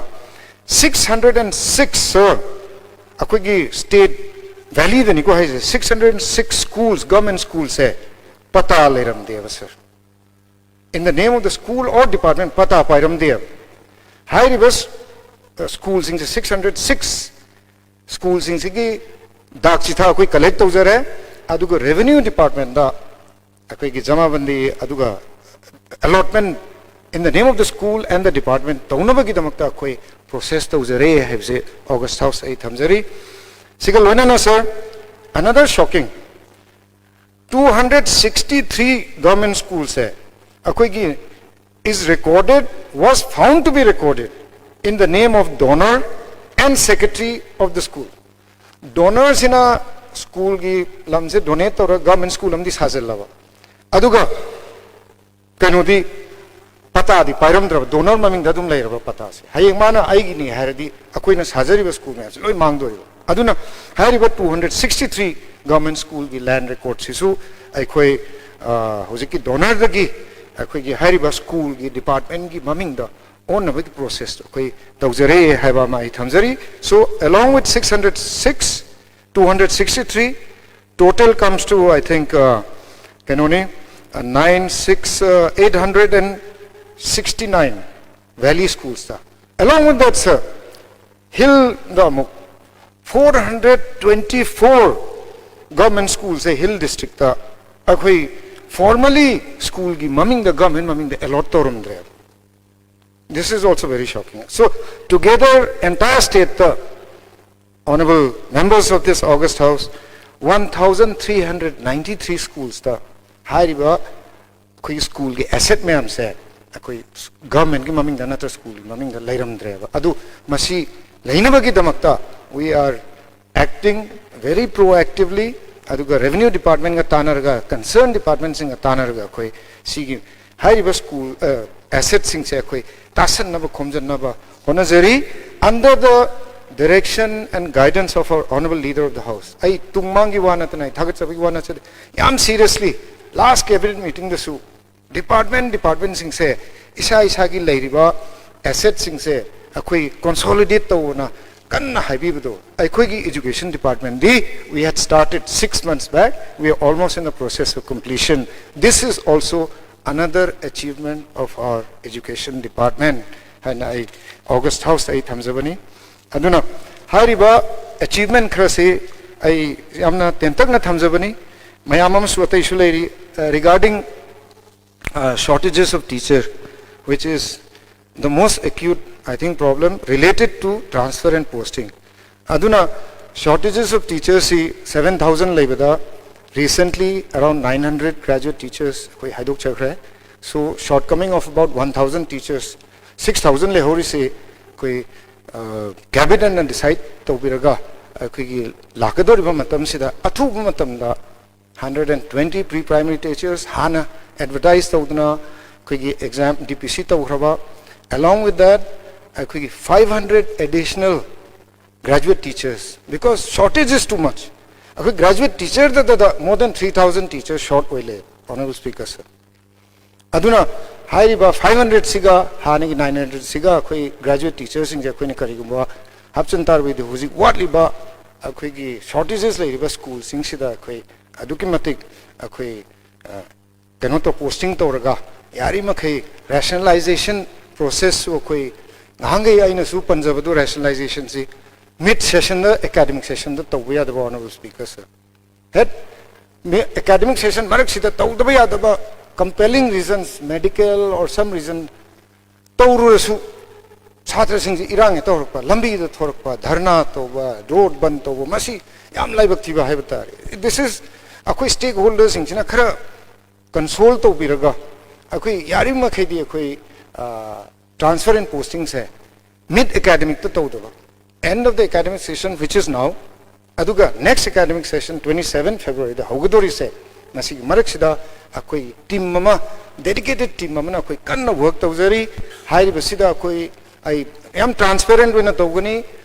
six hundred and six, sir, ꯑꯩꯈꯣꯏꯒꯤ state ꯚꯦꯂꯤꯗꯅꯤꯀꯣ ꯍꯥꯏꯁꯦ, six hundred six schools, government ꯁ꯭ꯀꯨꯜꯁꯦ ꯄꯇꯥ ꯂꯩꯔꯝꯗꯦꯕ, sir. In the name of the school or department, ꯄꯇꯥ ꯄꯥꯏꯔꯝꯗꯦꯕ꯫ ꯍꯥꯏꯔꯤꯕ ꯁ꯭ꯀꯨꯜꯁꯤꯡꯁꯦ, ꯁꯤꯛꯁ ꯍꯟꯗ꯭ꯔꯦꯠ ꯁꯤꯛꯁ ꯁ꯭ꯀꯨꯜꯁꯤꯡꯁꯤꯒꯤ ꯗꯥꯛ ꯆꯤꯊꯥ ꯑꯩꯈꯣꯏ ꯀꯂꯦꯛ ꯇꯧꯖꯔꯦ꯫ ꯑꯗꯨꯒ ꯔꯦꯚꯦꯅ꯭ꯌꯨ ꯗꯤꯄꯥꯔꯠꯃꯦꯟꯗ ꯑꯩꯈꯣꯏꯒꯤ ꯖꯃꯥꯕꯟꯗꯤ ꯑꯗꯨꯒ allotment in the name of the school and the department ꯇꯧꯅꯕꯒꯤꯗꯃꯛꯇ ꯑꯩꯈꯣꯏ ꯄ꯭ꯔꯣꯁꯦꯁ ꯇꯧꯖꯔꯦ ꯍꯥꯏꯕꯁꯦ ꯑꯣꯒꯁ ꯍꯥꯎꯁ ꯑꯩ ꯊꯝꯖꯔꯤ꯫ ꯁꯤꯒ ꯂꯣꯏꯅꯅ, sir, another shocking, two hundred sixty three government schools ꯁꯦ ꯑꯩꯈꯣꯏꯒꯤ is recorded, was found to be recorded in the name of donor and secretary of the school. ꯗꯣꯅꯔꯁꯤꯅ ꯁ꯭ꯀꯨꯜꯒꯤ ꯂꯝꯁꯦ ꯗꯣꯅꯦꯠ ꯇꯧꯔꯒ ꯒꯚꯔꯟꯃꯦꯟ ꯁ꯭ꯀꯨꯜ ꯑꯃꯗꯤ ꯁꯥꯖꯜꯂꯕ, ꯑꯗꯨꯒ ꯀꯩꯅꯣꯗꯤ ꯄꯇꯥꯗꯤ ꯄꯥꯏꯔꯝꯗ꯭ꯔꯕ, ꯗꯣꯅꯔ ꯃꯃꯤꯡꯗ ꯑꯗꯨꯝ ꯂꯩꯔꯕ ꯄꯇꯥꯁꯦ꯫ ꯍꯌꯦꯡ ꯃꯥꯅ ꯑꯩꯒꯤꯅꯤ ꯍꯥꯏꯔꯗꯤ ꯑꯩꯈꯣꯏꯅ ꯁꯥꯖꯔꯤꯕ ꯁ꯭ꯀꯨꯜ ꯃꯌꯥꯝꯁꯦ ꯂꯣꯏ ꯃꯥꯡꯗꯣꯏꯕ꯫ ꯑꯗꯨꯅ ꯍꯥꯏꯔꯤꯕ two hundred sixty three government ꯁ꯭ꯀꯨꯜꯒꯤ ꯂꯦꯟ ꯔꯦꯀꯣꯔꯠꯁꯤꯁꯨ ꯑꯩꯈꯣꯏ ꯍꯧꯖꯤꯛꯀꯤ ꯗꯣꯅꯔꯗꯒꯤ ꯑꯩꯈꯣꯏꯒꯤ ꯍꯥꯏꯔꯤꯕ ꯁ꯭ꯀꯨꯜꯒꯤ ꯗꯤꯄꯥꯔꯠꯃꯦꯟꯒꯤ ꯃꯃꯤꯡꯗ ꯑꯣꯟꯅꯕꯒꯤ ꯄ꯭ꯔꯣꯁꯦꯁꯇꯣ ꯑꯩꯈꯣꯏ ꯇꯧꯖꯔꯦ ꯍꯥꯏꯕ ꯑꯃ ꯑꯩ ꯊꯝꯖꯔꯤ꯫ So along with six hundred six, two hundred sixty three, total comes to, I think, uh, ꯀꯩꯅꯣꯅꯤ, uh, nine six, uh, eight hundred and sixty nine valley schools ꯇ꯫ Along with that, sir, ꯍꯤꯜꯗ ꯑꯃꯨꯛ four hundred twenty four government ꯁ꯭ꯀꯨꯜꯁꯦ hill district ꯑꯩꯈꯣꯏ formally ꯁ꯭ꯀꯨꯜꯒꯤ ꯃꯃꯤꯡꯗ, government ꯃꯃꯤꯡꯗ allot ꯇꯧꯔꯝꯗ꯭ꯔꯦꯕ꯫ This is also very shocking. So together, entire state ꯇ, honorable members of this august house, one thousand three hundred ninety three schools ꯇ ꯍꯥꯏꯔꯤꯕ ꯑꯩꯈꯣꯏꯒꯤ ꯁ꯭ꯀꯨꯜꯒꯤ ꯑꯦꯁꯦꯠ ꯃꯌꯥꯝꯁꯦ ꯑꯩꯈꯣꯏ ꯒꯚꯔꯟꯃꯦꯟꯒꯤ ꯃꯃꯤꯡꯗ ꯅꯠꯇ꯭ꯔ ꯁ꯭ꯀꯨꯜꯒꯤ ꯃꯃꯤꯡꯗ ꯂꯩꯔꯝꯗ꯭ꯔꯦꯕ꯫ ꯑꯗꯨ ꯃꯁꯤ ꯂꯩꯅꯕꯒꯤꯗꯃꯛꯇ we are acting very proactively, ꯑꯗꯨꯒ ꯔꯦꯚꯤꯅ꯭ꯌꯨ ꯗꯤꯄꯥꯔꯠꯃꯦꯟꯒ ꯇꯥꯟꯅꯔꯒ, ꯀꯟꯁꯔꯟ ꯗꯤꯄꯥꯔꯠꯃꯦꯟꯁꯤꯡꯒ ꯇꯥꯟꯅꯔꯒ ꯑꯩꯈꯣꯏ ꯁꯤꯒꯤ ꯍꯥꯏꯔꯤꯕ ꯁ꯭ꯀꯨꯜ ꯑꯦꯁꯦꯠꯁꯤꯡꯁꯦ ꯑꯩꯈꯣꯏ ꯇꯥꯁꯟꯅꯕ ꯈꯣꯝꯖꯤꯟꯅꯕ ꯍꯣꯠꯅꯖꯔꯤ, under the direction and guidance of our honorable leader of the house. ꯑꯩ ꯇꯨꯡ ꯃꯥꯡꯒꯤ ꯋꯥ ꯅꯠꯇꯅ, ꯑꯩ ꯊꯥꯒꯠꯆꯕꯒꯤ ꯋꯥ ꯅꯠꯆꯗꯦ, ꯌꯥꯝ ꯁꯤꯔꯤꯌꯁꯂꯤ ꯂꯥꯁ ꯀꯦꯕꯤꯅꯦꯠ ꯃꯤꯇꯤꯡꯗꯁꯨ ꯗꯤꯄꯥꯔꯠꯃꯦꯟ ꯗꯤꯄꯥꯔꯠꯃꯦꯟꯁꯤꯡꯁꯦ ꯏꯁꯥ ꯏꯁꯥꯒꯤ ꯂꯩꯔꯤꯕ ꯑꯦꯁꯦꯠꯁꯤꯡꯁꯦ ꯑꯩꯈꯣꯏ ꯀꯣꯟꯁꯣꯂꯤꯗꯦꯠ ꯇꯧꯅ ꯀꯟꯅ ꯍꯥꯏꯕꯤꯕꯗꯣ ꯑꯩꯈꯣꯏꯒꯤ education department D, we had started six months back, we are almost in the process of completion. This is also another achievement of our education department ꯍꯥꯏꯅ ꯑꯩ ꯑꯣꯒꯁ ꯍꯥꯎꯁꯇ ꯑꯩ ꯊꯝꯖꯕꯅꯤ꯫ ꯑꯗꯨꯅ ꯍꯥꯏꯔꯤꯕ ꯑꯦꯆꯤꯚꯃꯦꯟ ꯈꯔꯁꯤ ꯑꯩ ꯌꯥꯝꯅ ꯇꯦꯟꯇꯛꯅ ꯊꯝꯖꯕꯅꯤ꯫ ꯃꯌꯥꯝ ꯑꯃꯁꯨ ꯑꯇꯩꯁꯨ ꯂꯩꯔꯤ꯫ Regarding uh, shortages of teacher, which is the most acute, I think, problem related to transfer and posting. ꯑꯗꯨꯅ shortages of teachers ꯁꯤ seven thousand ꯂꯩꯕꯗ recently around nine hundred graduate teachers ꯑꯩꯈꯣꯏ ꯍꯥꯏꯗꯣꯛꯆꯈ꯭ꯔꯦ꯫ So shortcoming of about one thousand teachers, six thousand ꯂꯩꯍꯧꯔꯤꯁꯤ ꯑꯩꯈꯣꯏ ꯀꯦꯕꯤꯅꯦꯠꯅ design ꯇꯧꯕꯤꯔꯒ ꯑꯩꯈꯣꯏꯒꯤ ꯂꯥꯛꯀꯗꯧꯔꯤꯕ ꯃꯇꯝꯁꯤꯗ ꯑꯊꯨꯕ ꯃꯇꯝꯗ hundred and twenty pre primary teachers ꯍꯥꯟꯅ ꯑꯦꯗꯚꯔꯇꯥꯏꯁ ꯇꯧꯗꯨꯅ ꯑꯩꯈꯣꯏꯒꯤ ꯑꯦꯛꯖꯥꯝ ꯗꯤ ꯄꯤ ꯁꯤ ꯇꯧꯈ꯭ꯔꯕ, along with that ꯑꯩꯈꯣꯏꯒꯤ five hundred additional graduate teachers, because shortage is too much. ꯑꯩꯈꯣꯏ graduate ꯇꯤꯆꯔꯗꯗ more than three thousand teachers short ꯑꯣꯏ ꯂꯩ, Honorable Speaker sir. ꯑꯗꯨꯅ ꯍꯥꯏꯔꯤꯕ five hundred ꯁꯤꯒ ꯍꯥꯟꯅꯒꯤ nine hundred ꯁꯤꯒ ꯑꯩꯈꯣꯏ ꯒ꯭ꯔꯦꯖꯨꯋꯦꯠ ꯇꯤꯆꯔꯁꯤꯡꯁꯦ ꯑꯩꯈꯣꯏꯅ ꯀꯔꯤꯒꯨꯝꯕ ꯍꯥꯞꯆꯤꯟ ꯇꯥꯔꯕꯗꯤ ꯍꯧꯖꯤꯛ ꯋꯥꯠꯂꯤꯕ ꯑꯩꯈꯣꯏꯒꯤ ꯁꯣꯔꯇꯦꯖꯦꯁ ꯂꯩꯔꯤꯕ ꯁ꯭ꯀꯨꯜꯁꯤꯡꯁꯤꯗ ꯑꯩꯈꯣꯏ ꯑꯗꯨꯛꯀꯤ ꯃꯇꯤꯛ ꯑꯩꯈꯣꯏ ꯀꯩꯅꯣ ꯇꯧ ꯄꯣꯁꯇꯤꯡ ꯇꯧꯔꯒ ꯌꯥꯔꯤꯃꯈꯩ ꯔꯦꯁꯅꯦꯂꯥꯏꯖꯦꯁꯟ ꯄ꯭ꯔꯣꯁꯦꯁꯁꯨ ꯑꯩꯈꯣꯏ ꯉꯍꯥꯟꯈꯩ ꯑꯩꯅꯁꯨ ꯄꯟꯖꯕꯗꯨ ꯔꯦꯁꯅꯦꯂꯥꯏꯖꯦꯁꯟꯁꯤ ꯃꯤꯠ ꯁꯦꯁꯟꯗ ꯑꯦꯀꯥꯗꯃꯤꯛ ꯁꯦꯁꯟꯗ ꯇꯧꯕ ꯌꯥꯗꯕ, Honorable Speaker sir. ꯍꯦꯠ ꯑꯦꯀꯥꯗꯃꯤꯛ ꯁꯦꯁꯟ ꯃꯔꯛꯁꯤꯗ ꯇꯧꯗꯕ ꯌꯥꯗꯕ compelling reasons, medical or some reason ꯇꯧꯔꯨꯔꯁꯨ ꯁꯥꯇ꯭ꯔꯁꯤꯡꯁꯤ ꯏꯔꯥꯡ ꯍꯦꯛꯇ ꯍꯧꯔꯛꯄ, ꯂꯝꯕꯤꯗ ꯊꯣꯔꯛꯄ, ꯙꯔꯅꯥ ꯇꯧꯕ, ꯔꯣꯗ ꯕꯟ ꯇꯧꯕ, ꯃꯁꯤ ꯌꯥꯝ ꯂꯥꯏꯕꯛ ꯊꯤꯕ ꯍꯥꯏꯕ ꯇꯥꯔꯦ꯫ This is ꯑꯩꯈꯣꯏ ꯁ꯭ꯇꯦꯛ ꯍꯣꯜꯗꯔꯁꯤꯡꯁꯤꯅ ꯈꯔ ꯀꯟꯁꯣꯜ ꯇꯧꯕꯤꯔꯒ ꯑꯩꯈꯣꯏ ꯌꯥꯔꯤꯕꯃꯈꯩꯗꯤ ꯑꯩꯈꯣꯏ transfer and postingꯁꯦ ꯃꯤꯠ ꯑꯦꯀꯥꯗꯃꯤꯛꯇ ꯇꯧꯗꯕ, end of the academic session which is now, ꯑꯗꯨꯒ next academic session twenty seven Februaryꯗ ꯍꯧꯒꯗꯧꯔꯤꯁꯦ, ꯃꯁꯤꯒꯤ ꯃꯔꯛꯁꯤꯗ ꯑꯩꯈꯣꯏ ꯇꯤꯝ ꯑꯃ, dedicated team ꯑꯃꯅ ꯑꯩꯈꯣꯏ ꯀꯟꯅ ꯋꯔꯛ ꯇꯧꯖꯔꯤ꯫ ꯍꯥꯏꯔꯤꯕꯁꯤꯗ ꯑꯩꯈꯣꯏ ꯑꯩ ꯌꯥꯝ ꯇ꯭ꯔꯥꯟꯁꯄꯦꯔꯦꯟ ꯑꯣꯏꯅ ꯇꯧꯒꯅꯤ꯫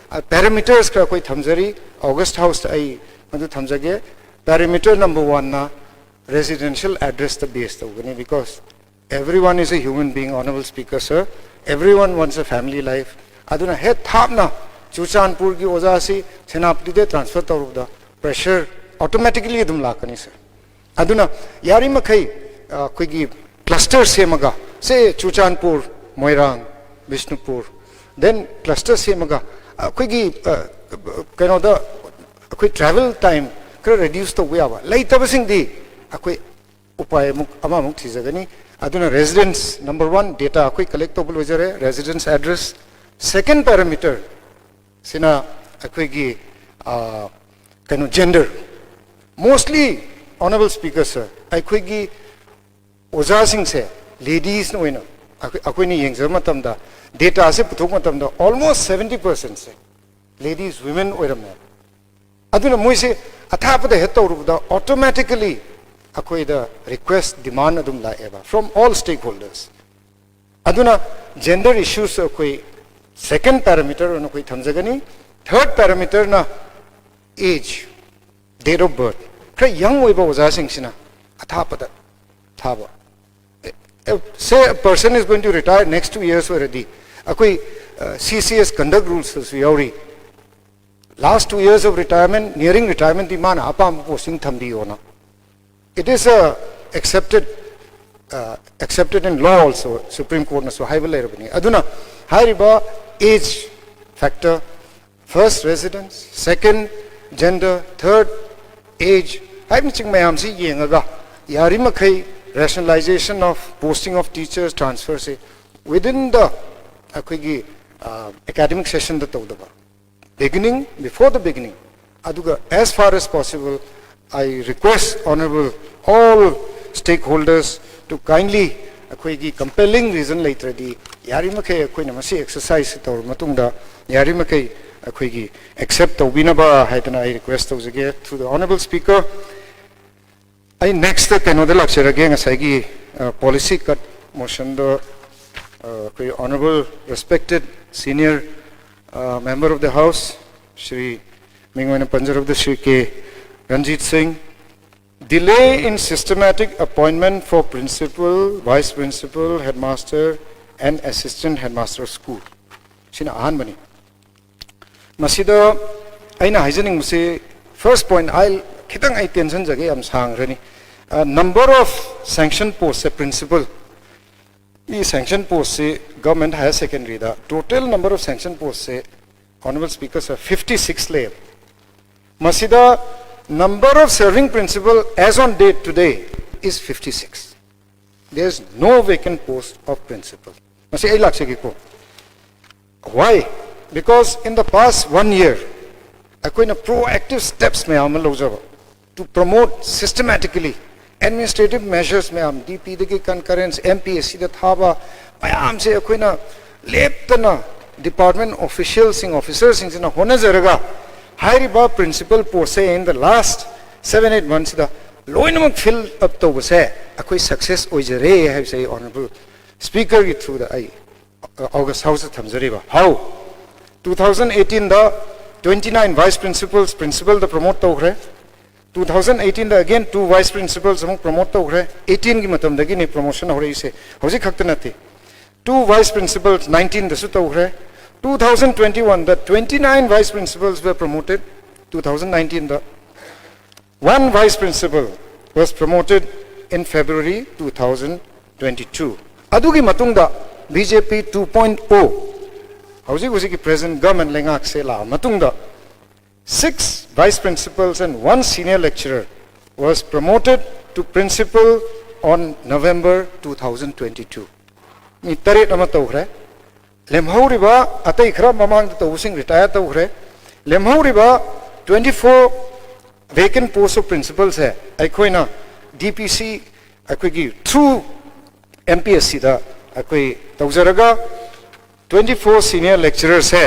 ꯄꯦꯔꯥꯃꯤꯇꯔꯁ ꯈꯔ ꯑꯩꯈꯣꯏ ꯊꯝꯖꯔꯤ꯫ ꯑꯣꯒꯁ ꯍꯥꯎꯁꯇ ꯑꯩ ꯃꯗꯨ ꯊꯝꯖꯒꯦ꯫ Parameter number oneꯅ residential addressꯇ ꯕꯦꯁ ꯇꯧꯒꯅꯤ, because everyone is a human being, Honorable Speaker sir. Everyone wants a family life. ꯑꯗꯨꯅ ꯍꯦꯛ ꯊꯥꯞꯅ ꯆꯨꯔꯆꯥꯟꯄꯨꯔꯒꯤ ꯑꯣꯖꯥꯁꯤ ꯁꯦꯅꯥꯄꯇꯤꯗ ꯇ꯭ꯔꯥꯟꯁꯐꯔ ꯇꯧꯔꯨꯕꯗ ꯄ꯭ꯔꯦꯁꯔ ꯑꯣꯇꯣꯃꯦꯇꯤꯀꯦꯂꯤ ꯑꯗꯨꯝ ꯂꯥꯛꯀꯅꯤ sir. ꯑꯗꯨꯅ ꯌꯥꯔꯤꯃꯈꯩ ꯑꯩꯈꯣꯏꯒꯤ ꯀ꯭ꯂꯁꯇꯔ ꯁꯦꯝꯃꯒ, ꯁꯦ ꯆꯨꯔꯆꯥꯟꯄꯨꯔ, ꯃꯣꯏꯔꯥꯡ, ꯕꯤꯁꯅꯨꯄꯨꯔ, then cluster ꯁꯦꯝꯃꯒ ꯑꯩꯈꯣꯏꯒꯤ ꯀꯩꯅꯣꯗ ꯑꯩꯈꯣꯏ ꯇ꯭ꯔꯥꯚꯦꯜ ꯇꯥꯏꯝ ꯈꯔ ꯔꯤꯗ꯭ꯌꯨꯁ ꯇꯧꯕ ꯌꯥꯕ, ꯂꯩꯇꯕꯁꯤꯡꯗꯤ ꯑꯩꯈꯣꯏ ꯎꯄꯥꯏ ꯑꯃꯨꯛ ꯑꯃꯃꯨꯛ ꯊꯤꯖꯒꯅꯤ꯫ ꯑꯗꯨꯅ residence number one data ꯑꯩꯈꯣꯏ ꯀꯂꯦꯛ ꯇꯧꯕ ꯂꯣꯏꯖꯔꯦ, residence address. Second parameter ꯁꯤꯅ ꯑꯩꯈꯣꯏꯒꯤ ꯀꯩꯅꯣ, gender. Mostly, Honorable Speaker sir, ꯑꯩꯈꯣꯏꯒꯤ ꯑꯣꯖꯥꯁꯤꯡꯁꯦ ꯂꯦꯗꯤꯁꯅ ꯑꯣꯏꯅ ꯑꯩꯈꯣꯏ ꯑꯩꯈꯣꯏꯅ ꯌꯦꯡꯖꯕ ꯃꯇꯝꯗ, ꯗꯦꯇꯥꯁꯦ ꯄꯨꯊꯣꯛꯄ ꯃꯇꯝꯗ almost seventy percentꯁꯦ ladies, women ꯑꯣꯏꯔꯝꯃꯦ꯫ ꯑꯗꯨꯅ ꯃꯣꯏꯁꯦ ꯑꯊꯥꯞꯄꯗ ꯍꯦꯛ ꯇꯧꯔꯨꯕꯗ automatically ꯑꯩꯈꯣꯏꯗ request, demand ꯑꯗꯨꯝ ꯂꯥꯛꯑꯦꯕ from all stakeholders. ꯑꯗꯨꯅ gender issues ꯑꯩꯈꯣꯏ second parameter ꯑꯣꯏꯅ ꯑꯩꯈꯣꯏ ꯊꯝꯖꯒꯅꯤ. Third parameterꯅ age, date of birth. ꯈꯔ young ꯑꯣꯏꯕ ꯑꯣꯖꯥꯁꯤꯡꯁꯤꯅ ꯑꯊꯥꯞꯄꯗ ꯊꯥꯕ. Say a person is going to retire next two years ꯑꯣꯏꯔꯗꯤ ꯑꯩꯈꯣꯏ C C S conduct rulesꯇꯁꯨ ꯌꯥꯎꯔꯤ, last two years of retirement, nearing retirementꯇꯤ ꯃꯥꯅ ꯑꯄꯥꯝꯕ posting ꯊꯝꯕꯤꯌꯣꯅ. It is a accepted, uh, accepted in law also, Supreme Courtꯅꯁꯨ ꯍꯥꯏꯕ ꯂꯩꯔꯕꯅꯤ. ꯑꯗꯨꯅ ꯍꯥꯏꯔꯤꯕ age factor, first residence, second gender, third age ꯍꯥꯏꯕꯅꯆꯤꯡꯕ ꯃꯌꯥꯝꯁꯤ ꯌꯦꯡꯉꯒ ꯌꯥꯔꯤꯃꯈꯩ rationalization of posting of teachers, transferꯁꯦ within the ꯑꯩꯈꯣꯏꯒꯤ academic sessionꯗ ꯇꯧꯗꯕ, beginning, before the beginning. ꯑꯗꯨꯒ as far as possible, I request honorable all stakeholders to kindly, ꯑꯩꯈꯣꯏꯒꯤ compelling reason ꯂꯩꯇ꯭ꯔꯗꯤ ꯌꯥꯔꯤꯃꯈꯩ ꯑꯩꯈꯣꯏꯅ ꯃꯁꯤ exercise ꯇꯧꯔꯕ ꯃꯇꯨꯡꯗ ꯌꯥꯔꯤꯃꯈꯩ ꯑꯩꯈꯣꯏꯒꯤ accept ꯇꯧꯕꯤꯅꯕ ꯍꯥꯏꯗꯅ ꯑꯩ request ꯇꯧꯖꯒꯦ to the honorable speaker. ꯑꯩ next ꯀꯩꯅꯣꯗ ꯂꯥꯛꯆꯔꯒꯦ, ꯉꯁꯥꯏꯒꯤ policy cut motionꯗꯣ ꯑꯩꯈꯣꯏ honorable respected senior member of the house, Shri ꯃꯤꯡ ꯑꯣꯏꯅ ꯄꯟꯖꯔꯕꯗ ꯁ꯭ꯔꯤ ꯀꯦ ꯔꯟꯖꯤꯠ ꯁꯤꯡ, delay in systematic appointment for principal, vice principal, headmaster and assistant headmaster of school. ꯁꯤꯅ ꯑꯍꯥꯟꯕꯅꯤ. ꯃꯁꯤꯗ ꯑꯩꯅ ꯍꯥꯏꯖꯅꯤꯡꯕꯁꯤ, first point, ꯑꯩ ꯈꯤꯇꯪ ꯑꯩ ꯇꯦꯟꯁꯤꯟꯖꯒꯦ, ꯌꯥꯝ ꯁꯥꯡꯈ꯭ꯔꯅꯤ. Number of sanction postꯁꯦ, principalꯒꯤ sanction postꯁꯤ government higher secondary total number of sanction postꯁꯦ, honorable speaker sir, fifty six ꯂꯩꯌꯦꯕ. ꯃꯁꯤꯗ number of serving principal as on date today is fifty six. There is no vacant post of principal. ꯃꯁꯤ ꯑꯩ ꯂꯥꯛꯆꯒꯦꯀꯣ. Why? Because in the past one year, ꯑꯩꯈꯣꯏꯅ proactive steps ꯃꯌꯥꯝ ꯑꯃ ꯂꯧꯖꯕ to promote systematically administrative measures ꯃꯌꯥꯝ, DPꯗꯒꯤ concurrence, MPSCꯗ ꯊꯥꯕ ꯃꯌꯥꯝꯁꯦ ꯑꯩꯈꯣꯏꯅ ꯂꯦꯞꯇꯅ department officialꯁꯤꯡ, officerꯁꯤꯡꯁꯤꯅ ꯍꯣꯠꯅꯖꯔꯒ ꯍꯥꯏꯔꯤꯕ principal postꯁꯦ in the last seven eight monthsꯁꯤꯗ ꯂꯣꯏꯅꯃꯛ fill up ꯇꯧꯕꯁꯦ ꯑꯩꯈꯣꯏ success ꯑꯣꯏꯖꯔꯦ ꯍꯥꯏꯕꯁꯦ ꯑꯩ honourable speakerꯒꯤ throughꯗ ꯑꯩ August Houseꯇ ꯊꯝꯖꯔꯤꯕ꯫ How? Two thousand eighteenꯗ twenty nine vice principals principalꯗ promote ꯇꯧꯈ꯭ꯔꯦ꯫ Two thousand eighteenꯗ again two vice principals ꯑꯃꯨꯛ promote ꯇꯧꯈ꯭ꯔꯦ꯫ Eighteenꯒꯤ ꯃꯇꯝꯗꯒꯤꯅꯤ promotion ꯍꯧꯔꯛꯏꯁꯦ, ꯍꯧꯖꯤꯛ ꯈꯛꯇ ꯅꯠꯇꯦ꯫ Two vice principals nineteenꯗꯁꯨ ꯇꯧꯈ꯭ꯔꯦ꯫ Two thousand twenty oneꯗ twenty nine vice principals were promoted. Two thousand nineteenꯗ one vice principal was promoted in February two thousand twenty two. ꯑꯗꯨꯒꯤ ꯃꯇꯨꯡꯗ BJP two point O, ꯍꯧꯖꯤꯛ ꯍꯧꯖꯤꯛꯀꯤ present government ꯂꯩꯉꯥꯛꯁꯦ ꯂꯥꯛꯑ ꯃꯇꯨꯡꯗ six vice principals and one senior lecturer was promoted to principal on November two thousand twenty two. ꯃꯤ ꯇꯔꯦꯠ ꯑꯃ ꯇꯧꯈ꯭ꯔꯦ꯫ ꯂꯦꯝꯍꯧꯔꯤꯕ ꯑꯇꯩ ꯈꯔ ꯃꯃꯥꯡꯗ ꯇꯧꯕꯁꯤꯡ retire ꯇꯧꯈ꯭ꯔꯦ꯫ ꯂꯦꯝꯍꯧꯔꯤꯕ twenty four vacant post of principalꯁꯦ ꯑꯩꯈꯣꯏꯅ DPC, ꯑꯩꯈꯣꯏꯒꯤ through MPSCꯗ ꯑꯩꯈꯣꯏ ꯇꯧꯖꯔꯒ twenty four senior lecturerꯁꯦ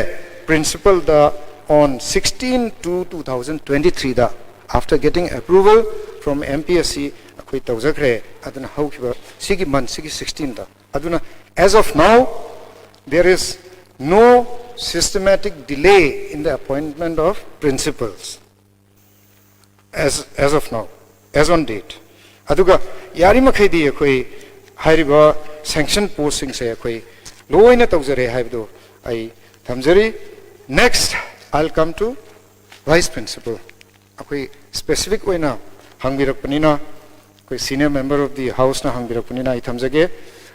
principalꯗ on sixteen two two thousand twenty threeꯗ, after getting approval from MPSC, ꯑꯩꯈꯣꯏ ꯇꯧꯖꯈ꯭ꯔꯦ꯫ ꯑꯗꯨꯅ ꯍꯧꯈꯤꯕ ꯁꯤꯒꯤ monthꯁꯤꯒꯤ sixteenꯗ꯫ ꯑꯗꯨꯅ as of now there is no systematic delay in the appointment of principals as, as of now, as on date. ꯑꯗꯨꯒ ꯌꯥꯔꯤꯃꯈꯩꯗꯤ ꯑꯩꯈꯣꯏ ꯍꯥꯏꯔꯤꯕ sanction postꯁꯤꯡꯁꯦ ꯑꯩꯈꯣꯏ ꯂꯣꯏꯅ ꯇꯧꯖꯔꯦ ꯍꯥꯏꯕꯗꯨ ꯑꯩ ꯊꯝꯖꯔꯤ꯫ Next, I'll come to vice principal. ꯑꯩꯈꯣꯏ specific ꯑꯣꯏꯅ ꯍꯪꯕꯤꯔꯛꯄꯅꯤꯅ, ꯑꯩꯈꯣꯏ senior member of the Houseꯅ ꯍꯪꯕꯤꯔꯛꯄꯅꯤꯅ ꯑꯩ ꯊꯝꯖꯒꯦ꯫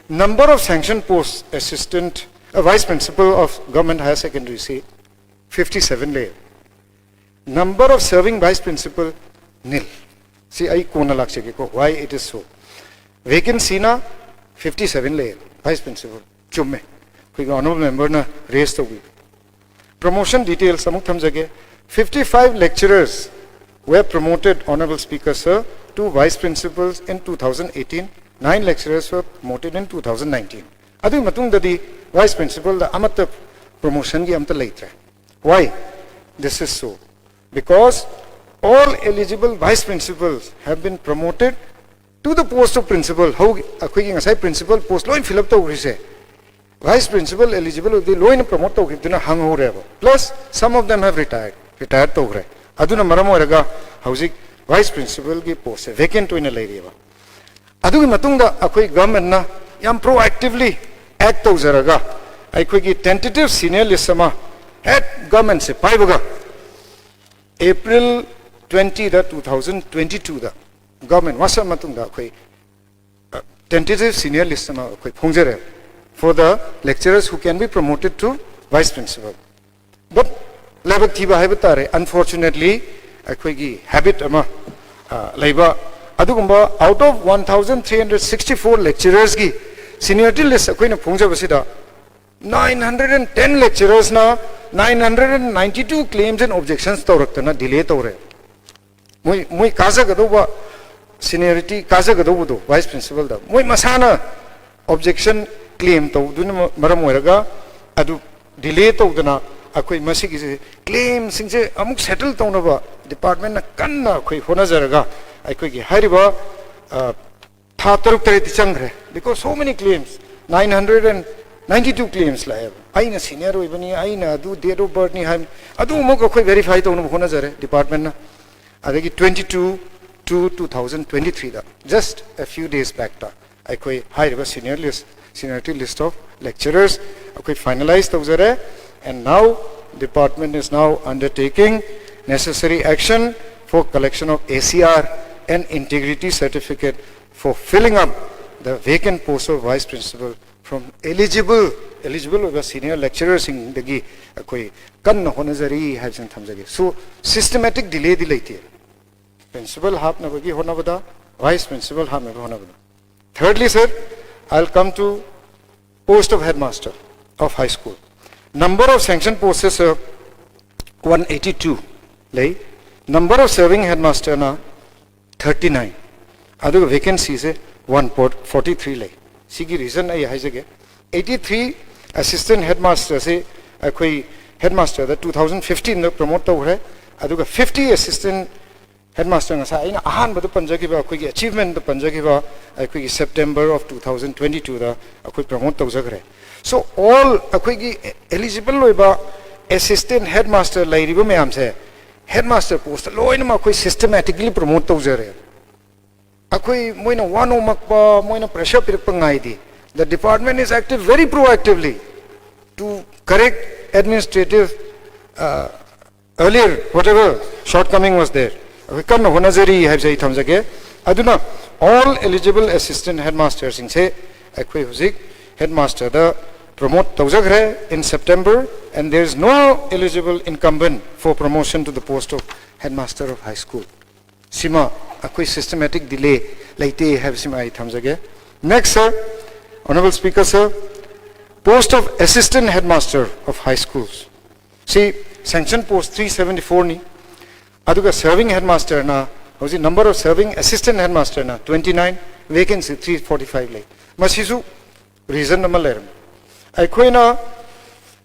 Number of sanction post assistant, uh, vice principal of government higher secondaryꯁꯤ fifty seven ꯂꯩ꯫ Number of serving vice principal nil. ꯁꯤ ꯑꯩ ꯀꯣꯟꯅ ꯂꯥꯛꯆꯒꯦꯀꯣ, why it is so. Vacancyꯅ fifty seven ꯂꯩ vice principal, ꯆꯨꯝꯃꯦ꯫ ꯑꯩꯈꯣꯏꯒꯤ honourable memberꯅ raise ꯇꯧꯕꯤꯕ꯫ Promotion details ꯑꯃꯨꯛ ꯊꯝꯖꯒꯦ꯫ Fifty five lecturers were promoted, honourable speaker sir, to vice principals in two thousand eighteen. Nine lecturers were promoted in two thousand nineteen. ꯑꯗꯨꯒꯤ ꯃꯇꯨꯡꯗꯗꯤ vice principalꯗ ꯑꯃꯠꯇ promotionꯒꯤ ꯑꯃꯠꯇ ꯂꯩꯇ꯭ꯔꯦ꯫ Why? This is so because all eligible vice principals have been promoted to the post of principal. ꯍꯧ ꯑꯩꯈꯣꯏꯒꯤ ꯉꯁꯥꯏ principal post ꯂꯣꯏ fill up ꯇꯧꯈ꯭ꯔꯤꯁꯦ, vice principal eligible ꯑꯣꯏꯕꯗꯤ ꯂꯣꯏꯅ promote ꯇꯧꯈꯤꯕꯗꯨꯅ ꯍꯪꯍꯧꯔꯦꯕ. Plus some of them have retired, retire ꯇꯧꯈ꯭ꯔꯦ. ꯑꯗꯨꯅ ꯃꯔꯝ ꯑꯣꯏꯔꯒ ꯍꯧꯖꯤꯛ vice principalꯒꯤ postꯁꯦ vacant ꯑꯣꯏꯅ ꯂꯩꯔꯤꯑꯕ. ꯑꯗꯨꯒꯤ ꯃꯇꯨꯡꯗ ꯑꯩꯈꯣꯏ governmentꯅ ꯌꯥꯝ proactively act ꯇꯧꯖꯔꯒ ꯑꯩꯈꯣꯏꯒꯤ tentative senior list ꯑꯃ ꯍꯦꯛ governmentꯁꯦ ꯄꯥꯏꯕꯒ April twentyꯗ two thousand twenty twoꯗ government ꯋꯥꯁꯛ ꯃꯇꯨꯡꯗ ꯑꯩꯈꯣꯏ tentative senior list ꯑꯃ ꯑꯩꯈꯣꯏ ꯐꯣꯡꯖꯔꯦ for the lecturers who can be promoted to vice principal. But ꯂꯥꯏꯕꯛ ꯊꯤꯕ ꯍꯥꯏꯕ ꯇꯥꯔꯦ, unfortunately ꯑꯩꯈꯣꯏꯒꯤ habit ꯑꯃ ꯂꯩꯕ, ꯑꯗꯨꯒꯨꯝꯕ out of one thousand three hundred sixty four lecturersꯀꯤ seniority list ꯑꯩꯈꯣꯏꯅ ꯐꯣꯡꯖꯕꯁꯤꯗ nine hundred and ten lecturersꯅ nine hundred and ninety two claims and objections ꯇꯧꯔꯛꯇꯅ delay ꯇꯧꯔꯦ. ꯃꯣꯏ ꯃꯣꯏ ꯀꯥꯖꯒꯗꯧꯕ seniority ꯀꯥꯖꯒꯗꯧꯕꯗꯣ vice principalꯗ ꯃꯣꯏ ꯃꯁꯥꯅ objection claim ꯇꯧꯗꯨꯅ ꯃꯔꯝ ꯑꯣꯏꯔꯒ ꯑꯗꯨ delay ꯇꯧꯗꯅ ꯑꯩꯈꯣꯏ ꯃꯁꯤꯒꯤꯁꯦ claimꯁꯤꯡꯁꯦ ꯑꯃꯨꯛ settle ꯇꯧꯅꯕ departmentꯅ ꯀꯟꯅ ꯑꯩꯈꯣꯏ ꯍꯣꯠꯅꯖꯔꯒ ꯑꯩꯈꯣꯏꯒꯤ ꯍꯥꯏꯔꯤꯕ ꯊꯥ ꯇꯔꯨꯛ ꯇꯔꯦꯠꯇꯤ ꯆꯪꯈ꯭ꯔꯦ, because so many claims, nine hundred and ninety two claims ꯂꯥꯛꯑꯦꯕ꯫ ꯑꯩꯅ senior ꯑꯣꯏꯕꯅꯤ, ꯑꯩꯅ ꯑꯗꯨ date of birthꯅꯤ ꯍꯥꯏꯕꯅꯤ, ꯑꯗꯨ ꯑꯃꯨꯛ ꯑꯩꯈꯣꯏ verify ꯇꯧꯅꯕ ꯍꯣꯠꯅꯖꯔꯦ departmentꯅ꯫ ꯑꯗꯒꯤ twenty two two two thousand twenty threeꯗ, just a few days backꯇ ꯑꯩꯈꯣꯏ ꯍꯥꯏꯔꯤꯕ senior list, seniority list of lecturers ꯑꯩꯈꯣꯏ finalize ꯇꯧꯖꯔꯦ꯫ And now department is now undertaking necessary action for collection of A C R and integrity certificate for filling up the vacant post of vice principal from eligible eligible ꯑꯣꯏꯕ senior lecturerꯁꯤꯡꯗꯒꯤ ꯑꯩꯈꯣꯏ ꯀꯟꯅ ꯍꯣꯠꯅꯖꯔꯤ ꯍꯥꯏꯕꯁꯤꯅ ꯊꯝꯖꯒꯦ꯫ So systematic delayꯗꯤ ꯂꯩꯇꯦ principal ꯍꯥꯞꯅꯕꯒꯤ ꯍꯣꯠꯅꯕꯗ, vice principal ꯍꯥꯞꯅꯕ ꯍꯣꯠꯅꯕꯗ꯫ Thirdly, sir, I'll come to post of headmaster of high school. Number of sanction posts, sir, one eighty two ꯂꯩ꯫ Number of serving headmasterꯅ thirty nine, ꯑꯗꯨꯒ vacancyꯁꯦ one forty three ꯂꯩ꯫ ꯁꯤꯒꯤ reason ꯑꯩ ꯍꯥꯏꯖꯒꯦ꯫ Eighty three assistant headmasterꯁꯦ ꯑꯩꯈꯣꯏ head ꯃꯥꯁꯇꯔꯗ two thousand ꯐꯤꯐꯇꯤꯟꯗ promote ꯇꯧꯈ꯭ꯔꯦ꯫ ꯑꯗꯨꯒ ꯐꯤꯐꯇꯤ ꯑꯦꯁꯤꯁꯇꯦꯟ ꯍꯦꯗ ꯃꯥꯁꯇꯔ, ꯉꯁꯥꯏ ꯑꯩꯅ ꯑꯍꯥꯟꯕꯗ ꯄꯟꯖꯈꯤꯕ, ꯑꯩꯈꯣꯏꯒꯤ ꯑꯆꯤꯚꯃꯦꯟꯗ ꯄꯟꯖꯈꯤꯕ, ꯑꯩꯈꯣꯏꯒꯤ September of two thousand twenty twoꯗ ꯑꯩꯈꯣꯏ ꯄ꯭ꯔꯣꯃꯣꯠ ꯇꯧꯖꯈ꯭ꯔꯦ꯫ So all ꯑꯩꯈꯣꯏꯒꯤ ꯑꯦꯂꯤꯖꯤꯕꯜ ꯑꯣꯏꯕ ꯑꯦꯁꯤꯁꯇꯦꯟ ꯍꯦꯗ ꯃꯥꯁꯇꯔ ꯂꯩꯔꯤꯕ ꯃꯌꯥꯝꯁꯦ ꯍꯦꯗ ꯃꯥꯁꯇꯔ ꯄꯣꯁꯇ ꯂꯣꯏꯅꯃꯛ ꯑꯩꯈꯣꯏ ꯁꯤꯁꯇꯃꯦꯇꯤꯀꯦꯂꯤ ꯄ꯭ꯔꯣꯃꯣꯠ ꯇꯧꯖꯔꯦ꯫ ꯑꯩꯈꯣꯏ ꯃꯣꯏꯅ ꯋꯥ ꯅꯣꯝꯃꯛꯄ, ꯃꯣꯏꯅ ꯄ꯭ꯔꯦꯁꯔ ꯄꯤꯔꯛꯄ ꯉꯥꯏꯗꯦ꯫ The department is active very proactively to correct administrative, uh, earlier whatever shortcoming was there. ꯑꯩꯈꯣꯏ ꯀꯟꯅ ꯍꯣꯠꯅꯖꯔꯤ ꯍꯥꯏꯕꯁꯦ ꯑꯩ ꯊꯝꯖꯒꯦ꯫ ꯑꯗꯨꯅ all eligible assistant headmasterꯁꯤꯡꯁꯦ ꯑꯩꯈꯣꯏ ꯍꯧꯖꯤꯛ ꯍꯦꯗ ꯃꯥꯁꯇꯔꯗ ꯄ꯭ꯔꯣꯃꯣꯠ ꯇꯧꯖꯈ꯭ꯔꯦ in September, and there is no eligible incumbent for promotion to the post of headmaster of high school. ꯁꯤꯃ ꯑꯩꯈꯣꯏ systematic delay ꯂꯩꯇꯦ ꯍꯥꯏꯕꯁꯤꯃ ꯑꯩ ꯊꯝꯖꯒꯦ꯫ Next, sir, Honorable Speaker, sir, post of assistant headmaster of high schools, ꯁꯤ sanction post three seventy fourꯅꯤ꯫ ꯑꯗꯨꯒ serving headmasterꯅ, ꯍꯧꯖꯤꯛ number of serving assistant headmasterꯅ twenty nine, vacancy three forty five ꯂꯩ꯫ ꯃꯁꯤꯁꯨ reason ꯑꯃ ꯂꯩꯔꯝꯃꯤ꯫ ꯑꯩꯈꯣꯏꯅ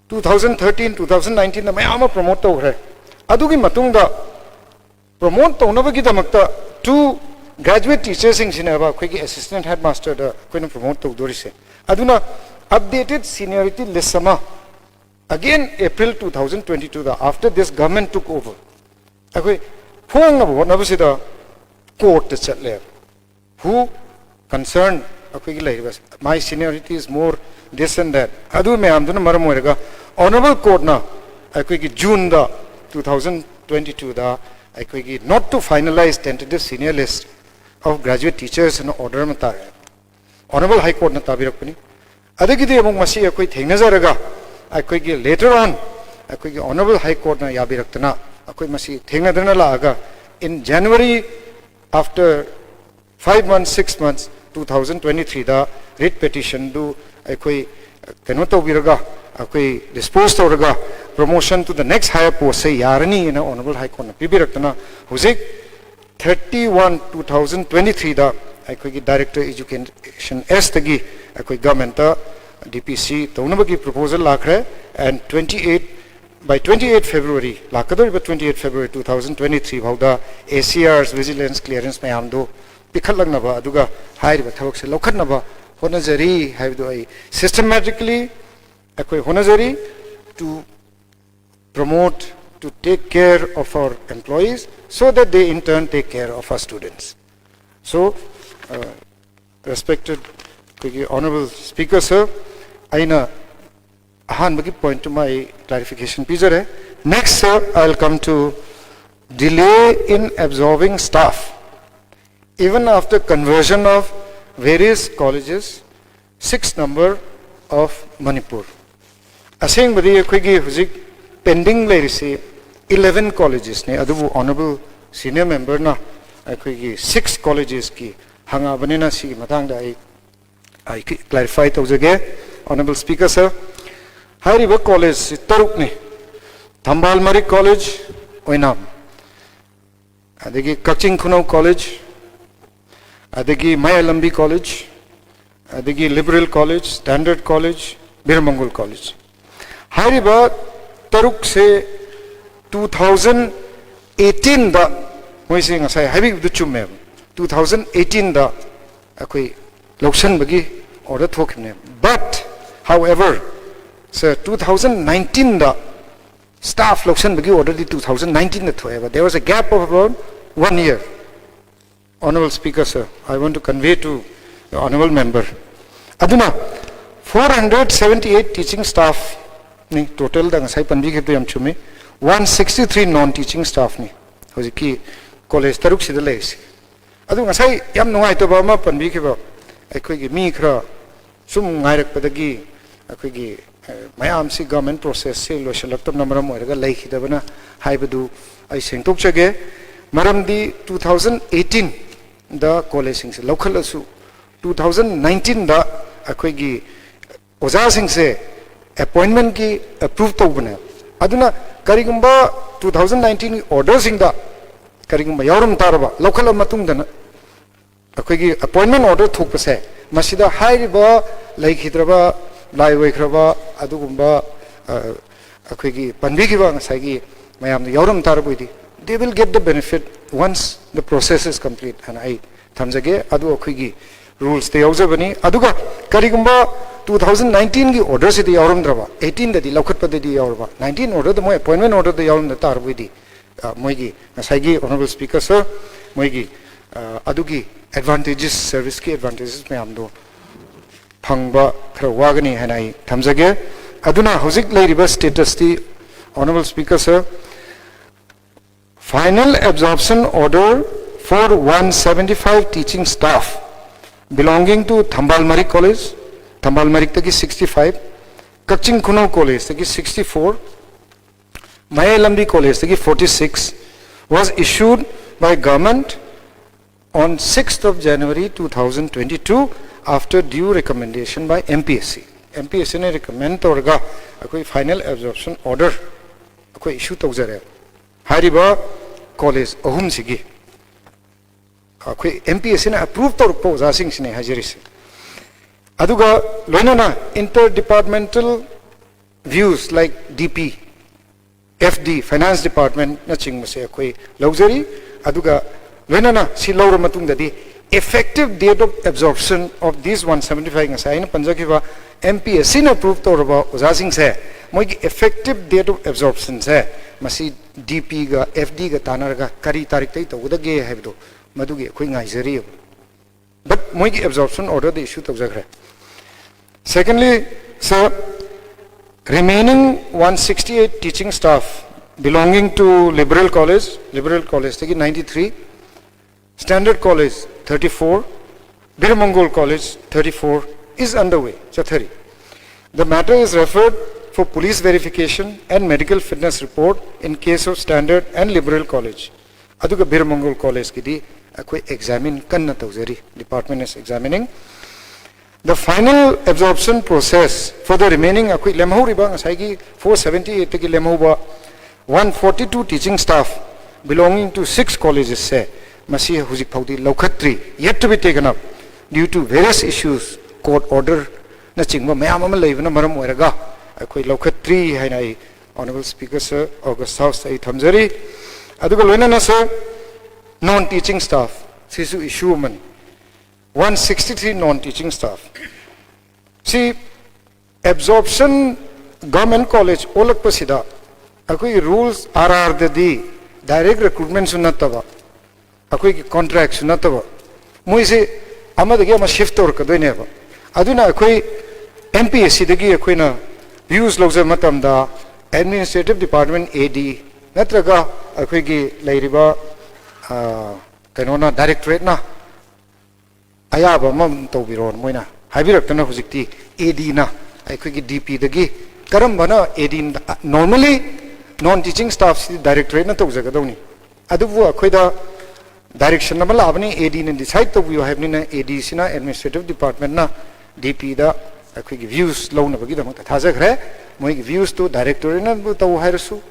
two thousand thirteen, two thousand nineteenꯗ ꯃꯌꯥꯝ ꯑꯃ ꯄ꯭ꯔꯣꯃꯣꯠ ꯇꯧꯈ꯭ꯔꯦ꯫ ꯑꯗꯨꯒꯤ ꯃꯇꯨꯡꯗ ꯄ꯭ꯔꯣꯃꯣꯠ ꯇꯧꯅꯕꯒꯤꯗꯃꯛꯇ two graduate teacherꯁꯤꯡꯁꯤꯅꯦꯕ ꯑꯩꯈꯣꯏꯒꯤ assistant headmasterꯗ ꯑꯩꯈꯣꯏꯅ ꯄ꯭ꯔꯣꯃꯣꯠ ꯇꯧꯗꯣꯔꯤꯁꯦ꯫ ꯑꯗꯨꯅ updated seniority list ꯑꯃ again April two thousand twenty twoꯗ, after this government took over, ꯑꯩꯈꯣꯏ ꯐꯣꯡꯅꯕ ꯍꯣꯠꯅꯕꯁꯤꯗ ꯀꯣꯔꯠꯇ ꯆꯠꯂꯦ꯫ Who concerned ꯑꯩꯈꯣꯏꯒꯤ ꯂꯩꯔꯤꯕ, my seniority is more this and that, ꯑꯗꯨ ꯃꯌꯥꯝꯗꯨꯅ ꯃꯔꯝ ꯑꯣꯏꯔꯒ Honorable Courtꯅ ꯑꯩꯈꯣꯏꯒꯤ Juneꯗ two thousand twenty twoꯗ ꯑꯩꯈꯣꯏꯒꯤ not to finalize tentative senior list of graduate teachers ꯑꯅ order ꯑꯃ ꯇꯥꯔꯦ꯫ Honorable High Courtꯅ ꯇꯥꯕꯤꯔꯛꯄꯅꯤ꯫ ꯑꯗꯒꯤꯗꯤ ꯑꯃꯨꯛ ꯃꯁꯤ ꯑꯩꯈꯣꯏ ꯊꯦꯡꯅꯖꯔꯒ ꯑꯩꯈꯣꯏꯒꯤ later on ꯑꯩꯈꯣꯏꯒꯤ Honorable High Courtꯅ ꯌꯥꯕꯤꯔꯛꯇꯅ ꯑꯩꯈꯣꯏ ꯃꯁꯤ ꯊꯦꯡꯅꯗꯅ ꯂꯥꯛꯑꯒ in January, after five months, six months, two thousand twenty threeꯗ writ petitionꯗꯨ ꯑꯩꯈꯣꯏ ꯀꯩꯅꯣ ꯇꯧꯕꯤꯔꯒ, ꯑꯩꯈꯣꯏ dispose ꯇꯧꯔꯒ promotion to the next higher postꯁꯦ ꯌꯥꯔꯅꯤꯅ Honorable High Courtꯅ ꯄꯤꯕꯤꯔꯛꯇꯅ ꯍꯧꯖꯤꯛ thirty one two thousand twenty threeꯗ ꯑꯩꯈꯣꯏꯒꯤ Director Education Sꯗꯒꯤ ꯑꯩꯈꯣꯏ governmentꯇ DPC ꯇꯧꯅꯕꯒꯤ proposal ꯂꯥꯛꯈ꯭ꯔꯦ꯫ And twenty eight by twenty eight February, ꯂꯥꯛꯀꯗꯧꯔꯤꯕ twenty eight February two thousand twenty three ꯐꯥꯎꯗ A C R's vigilance clearance ꯃꯌꯥꯝꯗꯨ ꯄꯤꯈꯠꯂꯛꯅꯕ ꯑꯗꯨꯒ ꯍꯥꯏꯔꯤꯕ ꯊꯕꯛꯁꯦ ꯂꯧꯈꯠꯅꯕ ꯍꯣꯠꯅꯖꯔꯤ ꯍꯥꯏꯕꯗꯨ ꯑꯩ systematically ꯑꯩꯈꯣꯏ ꯍꯣꯠꯅꯖꯔꯤ to promote, to take care of our employees so that they in turn take care of our students. So, uh, respected ꯑꯩꯈꯣꯏꯒꯤ honourable speaker sir, ꯑꯩꯅ ꯑꯍꯥꯟꯕꯒꯤ point ꯇꯨꯃ ꯑꯩ clarification ꯄꯤꯖꯔꯦ. Next, sir, I'll come to delay in absorbing staff even after conversion of various colleges, six number of Manipur. ꯑꯁꯦꯡꯕꯗꯤ ꯑꯩꯈꯣꯏꯒꯤ ꯍꯧꯖꯤꯛ pending ꯂꯩꯔꯤꯁꯤ eleven colleges ꯅꯤ, ꯑꯗꯨꯕꯨ honourable senior member ꯅ ꯑꯩꯈꯣꯏꯒꯤ six colleges ꯀꯤ ꯍꯪꯉꯛꯑꯕꯅꯤꯅ ꯁꯤꯒꯤ ꯃꯇꯥꯡꯗ ꯑꯩ ꯑꯩ clarify ꯇꯧꯖꯒꯦ, honourable speaker sir. ꯍꯥꯏꯔꯤꯕ college ꯁꯤ ꯇꯔꯨꯛꯅꯤ: ꯊꯝꯕꯥꯜ ꯃꯔꯤꯛ college, ꯑꯣꯏꯅꯥꯝ, ꯑꯗꯒꯤ ꯀꯛꯆꯤꯡ ꯈꯨꯅꯧ college, ꯑꯗꯒꯤ ꯃꯌꯥꯏ ꯂꯝꯕꯤ college, ꯑꯗꯒꯤ liberal college, standard college, ꯕꯤꯔ ꯃꯪꯒꯣꯜ college. ꯍꯥꯏꯔꯤꯕ ꯇꯔꯨꯛꯁꯦ two thousand eighteen ꯗ, ꯃꯣꯏꯁꯦ ꯉꯁꯥꯏ ꯍꯥꯏꯕꯤꯕꯗꯨ ꯆꯨꯝꯃꯦꯕ, two thousand eighteen ꯗ ꯑꯩꯈꯣꯏ ꯂꯧꯁꯟꯕꯒꯤ order ꯊꯣꯛꯈꯤꯕꯅꯦ. But however, sir, two thousand nineteen the staff ꯂꯧꯁꯟꯕꯒꯤ order D two thousand nineteen ꯗ ꯊꯣꯛꯑꯦꯕ. There was a gap of about one year. Honourable speaker sir, I want to convey to the honourable member, ꯑꯗꯨꯅ four hundred seventy eight teaching staff ꯅꯤ total ꯗ, ꯉꯁꯥꯏ ꯄꯟꯕꯤꯈꯤꯕꯗꯨ ꯌꯥꯝ ꯆꯨꯝꯃꯤ. One sixty three non teaching staff ꯅꯤ ꯍꯧꯖꯤꯛꯀꯤ college ꯇꯔꯨꯛꯁꯤꯗ ꯂꯩꯔꯤꯁꯦ. ꯑꯗꯨ ꯉꯁꯥꯏ ꯌꯥꯝ ꯅꯨꯡꯉꯥꯏꯇꯕ ꯑꯃ ꯄꯟꯕꯤꯈꯤꯕ, ꯑꯩꯈꯣꯏꯒꯤ ꯃꯤ ꯈꯔ ꯁꯨꯝ ꯉꯥꯏꯔꯛꯄꯗꯒꯤ ꯑꯩꯈꯣꯏꯒꯤ ꯃꯌꯥꯝꯁꯤ government process ꯁꯤ ꯂꯣꯏꯁꯤꯜꯂꯛꯇꯕꯅ ꯃꯔꯝ ꯑꯣꯏꯔꯒ ꯂꯩꯈꯤꯗꯕꯅ ꯍꯥꯏꯕꯗꯨ ꯑꯩ ꯁꯦꯡꯗꯣꯛꯆꯒꯦ. ꯃꯔꯝꯗꯤ two thousand eighteen ꯗ college ꯁꯤꯡꯁꯦ ꯂꯧꯈꯠꯂꯁꯨ, two thousand nineteen ꯗ ꯑꯩꯈꯣꯏꯒꯤ ꯑꯣꯖꯥꯁꯤꯡꯁꯦ appointment ꯀꯤ approve ꯇꯧꯕꯅꯦ. ꯑꯗꯨꯅ ꯀꯔꯤꯒꯨꯝꯕ two thousand nineteen ꯒꯤ order ꯁꯤꯡꯗ ꯀꯔꯤꯒꯨꯝꯕ ꯌꯥꯎꯔꯝ ꯇꯥꯔꯕ, ꯂꯧꯈꯠꯂꯕ ꯃꯇꯨꯡꯗꯅ ꯑꯩꯈꯣꯏꯒꯤ appointment order ꯊꯣꯛꯄꯁꯦ, ꯃꯁꯤꯗ ꯍꯥꯏꯔꯤꯕ ꯂꯩꯈꯤꯗ꯭ꯔꯕ, ꯂꯥꯏ ꯑꯣꯏꯈ꯭ꯔꯕ ꯑꯗꯨꯒꯨꯝꯕ, ꯑ, ꯑꯩꯈꯣꯏꯒꯤ ꯄꯟꯕꯤꯈꯤꯕ ꯉꯁꯥꯏꯒꯤ ꯃꯌꯥꯝꯗꯣ ꯌꯥꯎꯔꯝ ꯇꯥꯔꯕꯣꯏꯗꯤ, they will get the benefit once the process is complete ꯍꯥꯏꯅ ꯑꯩ ꯊꯝꯖꯒꯦ꯫ ꯑꯗꯨ ꯑꯩꯈꯣꯏꯒꯤ ꯔꯨꯜꯁꯇ ꯌꯥꯎꯖꯕꯅꯤ꯫ ꯑꯗꯨꯒ ꯀꯔꯤꯒꯨꯝꯕ two thousand nineteenꯒꯤ orderꯁꯤꯗ ꯌꯥꯎꯔꯝꯗ꯭ꯔꯕ, eighteenꯗꯗꯤ ꯂꯧꯈꯠꯄꯗꯗꯤ ꯌꯥꯎꯔꯕ, nineteen orderꯗ ꯃꯣꯏ appointment orderꯗ ꯌꯥꯎꯔꯝꯗ ꯇꯥꯔꯕꯣꯏꯗꯤ, ꯑ, ꯃꯣꯏꯒꯤ ꯉꯁꯥꯏꯒꯤ Honorable Speaker Sir, ꯃꯣꯏꯒꯤ, ꯑ, ꯑꯗꯨꯒꯤ advantages, serviceꯀꯤ advantages ꯃꯌꯥꯝꯗꯣ ꯐꯪꯕ ꯈꯔ ꯋꯥꯒꯅꯤ ꯍꯥꯏꯅ ꯑꯩ ꯊꯝꯖꯒꯦ꯫ ꯑꯗꯨꯅ ꯍꯧꯖꯤꯛ ꯂꯩꯔꯤꯕ statusꯇꯤ, Honorable Speaker Sir, final absorption order for one seventy-five teaching staff belonging to Thambal Marik College, ꯊꯝꯕꯥꯜ ꯃꯔꯤꯛꯇꯒꯤ sixty-five, ꯀꯛꯆꯤꯡ ꯈꯨꯅꯧ ꯀꯣꯂꯦꯖꯇꯒꯤ sixty-four, ꯃꯌꯥꯏ ꯂꯝꯕꯤ ꯀꯣꯂꯦꯖꯇꯒꯤ forty-six, was issued by government on sixth of January two thousand twenty-two, after due recommendation by M P S C. M P S Cꯅ recommend ꯇꯧꯔꯒ ꯑꯩꯈꯣꯏ final absorption order ꯑꯩꯈꯣꯏ issue ꯇꯧꯖꯔꯦ꯫ ꯍꯥꯏꯔꯤꯕ college ꯑꯍꯨꯝꯁꯤꯒꯤ ꯑꯩꯈꯣꯏ M P S Cꯅ approve ꯇꯧꯔꯛꯄ ꯑꯣꯖꯥꯁꯤꯡꯁꯤꯅꯦ ꯍꯥꯏꯖꯔꯤꯁꯦ꯫ ꯑꯗꯨꯒ ꯂꯣꯏꯅꯅ inter departmental views like D P, F D, Finance Departmentꯅꯆꯤꯡꯕꯁꯦ ꯑꯩꯈꯣꯏ ꯂꯧꯖꯔꯤ꯫ ꯑꯗꯨꯒ ꯂꯣꯏꯅꯅ ꯁꯤ ꯂꯧꯔ ꯃꯇꯨꯡꯗꯗꯤ effective date of absorption of these one seventy-five, ꯉꯁꯥꯏ ꯑꯩꯅ ꯄꯟꯖꯈꯤꯕ M P S Cꯅ approve ꯇꯧꯔꯕ ꯑꯣꯖꯥꯁꯤꯡꯁꯦ, ꯃꯣꯏꯒꯤ effective date of absorptionꯁꯦ ꯃꯁꯤ D Pꯒ F Dꯒ ꯇꯥꯟꯅꯔꯒ ꯀꯔꯤ ꯇꯥꯔꯤꯛꯇꯒꯤ ꯇꯧꯒꯗꯒꯦ ꯍꯥꯏꯕꯗꯣ ꯃꯗꯨꯒꯤ ꯑꯩꯈꯣꯏ ꯉꯥꯏꯖꯔꯤꯑꯕ꯫ But ꯃꯣꯏꯒꯤ absorption orderꯗꯤ issue ꯇꯧꯖꯈ꯭ꯔꯦ꯫ Secondly, sir, remaining one sixty-eight teaching staff belonging to Liberal College, Liberal Collegeꯗꯒꯤ ninety-three, Standard College thirty-four, Birmangol College thirty-four is underway, ꯆꯠꯊꯔꯤ꯫ The matter is referred for police verification and medical fitness report in case of Standard and Liberal College. ꯑꯗꯨꯒ ꯕꯤꯔꯃꯪꯒꯣꯜ ꯀꯣꯂꯦꯖꯀꯤꯗꯤ ꯑꯩꯈꯣꯏ examine ꯀꯟꯅ ꯇꯧꯖꯔꯤ, department is examining. The final absorption process for the remaining, ꯑꯩꯈꯣꯏ ꯂꯦꯝꯍꯧꯔꯤꯕ ꯉꯁꯥꯏꯒꯤ four seventy-eightꯇꯒꯤ ꯂꯦꯝꯍꯧꯕ one forty-two teaching staff belonging to six collegesꯁꯦ ꯃꯁꯤ ꯍꯧꯖꯤꯛ ꯐꯥꯎꯗꯤ ꯂꯧꯈꯠꯇ꯭ꯔꯤ, yet to be taken up, due to various issues, court orderꯅꯆꯤꯡꯕ ꯃꯌꯥꯝ ꯑꯃ ꯂꯩꯕꯅ ꯃꯔꯝ ꯑꯣꯏꯔꯒ ꯑꯩꯈꯣꯏ ꯂꯧꯈꯠꯇ꯭ꯔꯤ ꯍꯥꯏꯅ ꯑꯩ Honorable Speaker sir, August House ꯑꯩ ꯊꯝꯖꯔꯤ꯫ ꯑꯗꯨꯒ ꯂꯣꯏꯅꯅ sir, non teaching staff ꯁꯤꯁꯨ issue ꯑꯃꯅꯤ꯫ One sixty three non teaching staff ꯁꯤ absorption, government college ꯑꯣꯜꯂꯛꯄꯁꯤꯗ ꯑꯩꯈꯣꯏꯒꯤ rules R R ꯗꯗꯤ direct recruitmentꯁꯨ ꯅꯠꯇꯕ, ꯑꯩꯈꯣꯏꯒꯤ contractꯁꯨ ꯅꯠꯇꯕ, ꯃꯣꯏꯁꯦ ꯑꯃꯗꯒꯤ ꯑꯃ shift ꯇꯧꯔꯛꯀꯗꯣꯏꯅꯦꯕ꯫ ꯑꯗꯨꯅ ꯑꯩꯈꯣꯏ M P S Cꯗꯒꯤ ꯑꯩꯈꯣꯏꯅ views ꯂꯧꯖꯕ ꯃꯇꯝꯗ administrative department A D ꯅꯠꯇ꯭ꯔꯒ ꯑꯩꯈꯣꯏꯒꯤ ꯂꯩꯔꯤꯕ, ꯑ, ꯀꯩꯅꯣꯅ, directorateꯅ ꯑꯌꯥꯕ ꯑꯃ ꯇꯧꯕꯤꯔꯣꯅ ꯃꯣꯏꯅ ꯍꯥꯏꯕꯤꯔꯛꯇꯅ ꯍꯧꯖꯤꯛꯇꯤ A Dꯅ ꯑꯩꯈꯣꯏꯒꯤ D Pꯗꯒꯤ ꯀꯔꯝꯕꯅ A D, normally non teaching staffꯁꯤꯗꯤ directorateꯅ ꯇꯧꯖꯒꯗꯧꯅꯤ꯫ ꯑꯗꯨꯕꯨ ꯑꯩꯈꯣꯏꯗ direction ꯑꯃ ꯂꯥꯛꯑꯕꯅꯤ, A Dꯅ decide ꯇꯧꯕꯤꯌꯨ ꯍꯥꯏꯕꯅꯤꯅ, A Dꯁꯤꯅ administrative departmentꯅ D Pꯗ ꯑꯩꯈꯣꯏꯒꯤ views ꯂꯧꯅꯕꯒꯤꯗꯃꯛꯇ ꯊꯥꯖꯈ꯭ꯔꯦ꯫ ꯃꯣꯏꯒꯤ viewsꯇꯨ directorateꯅꯕꯨ ꯇꯧ ꯍꯥꯏꯔꯁꯨ,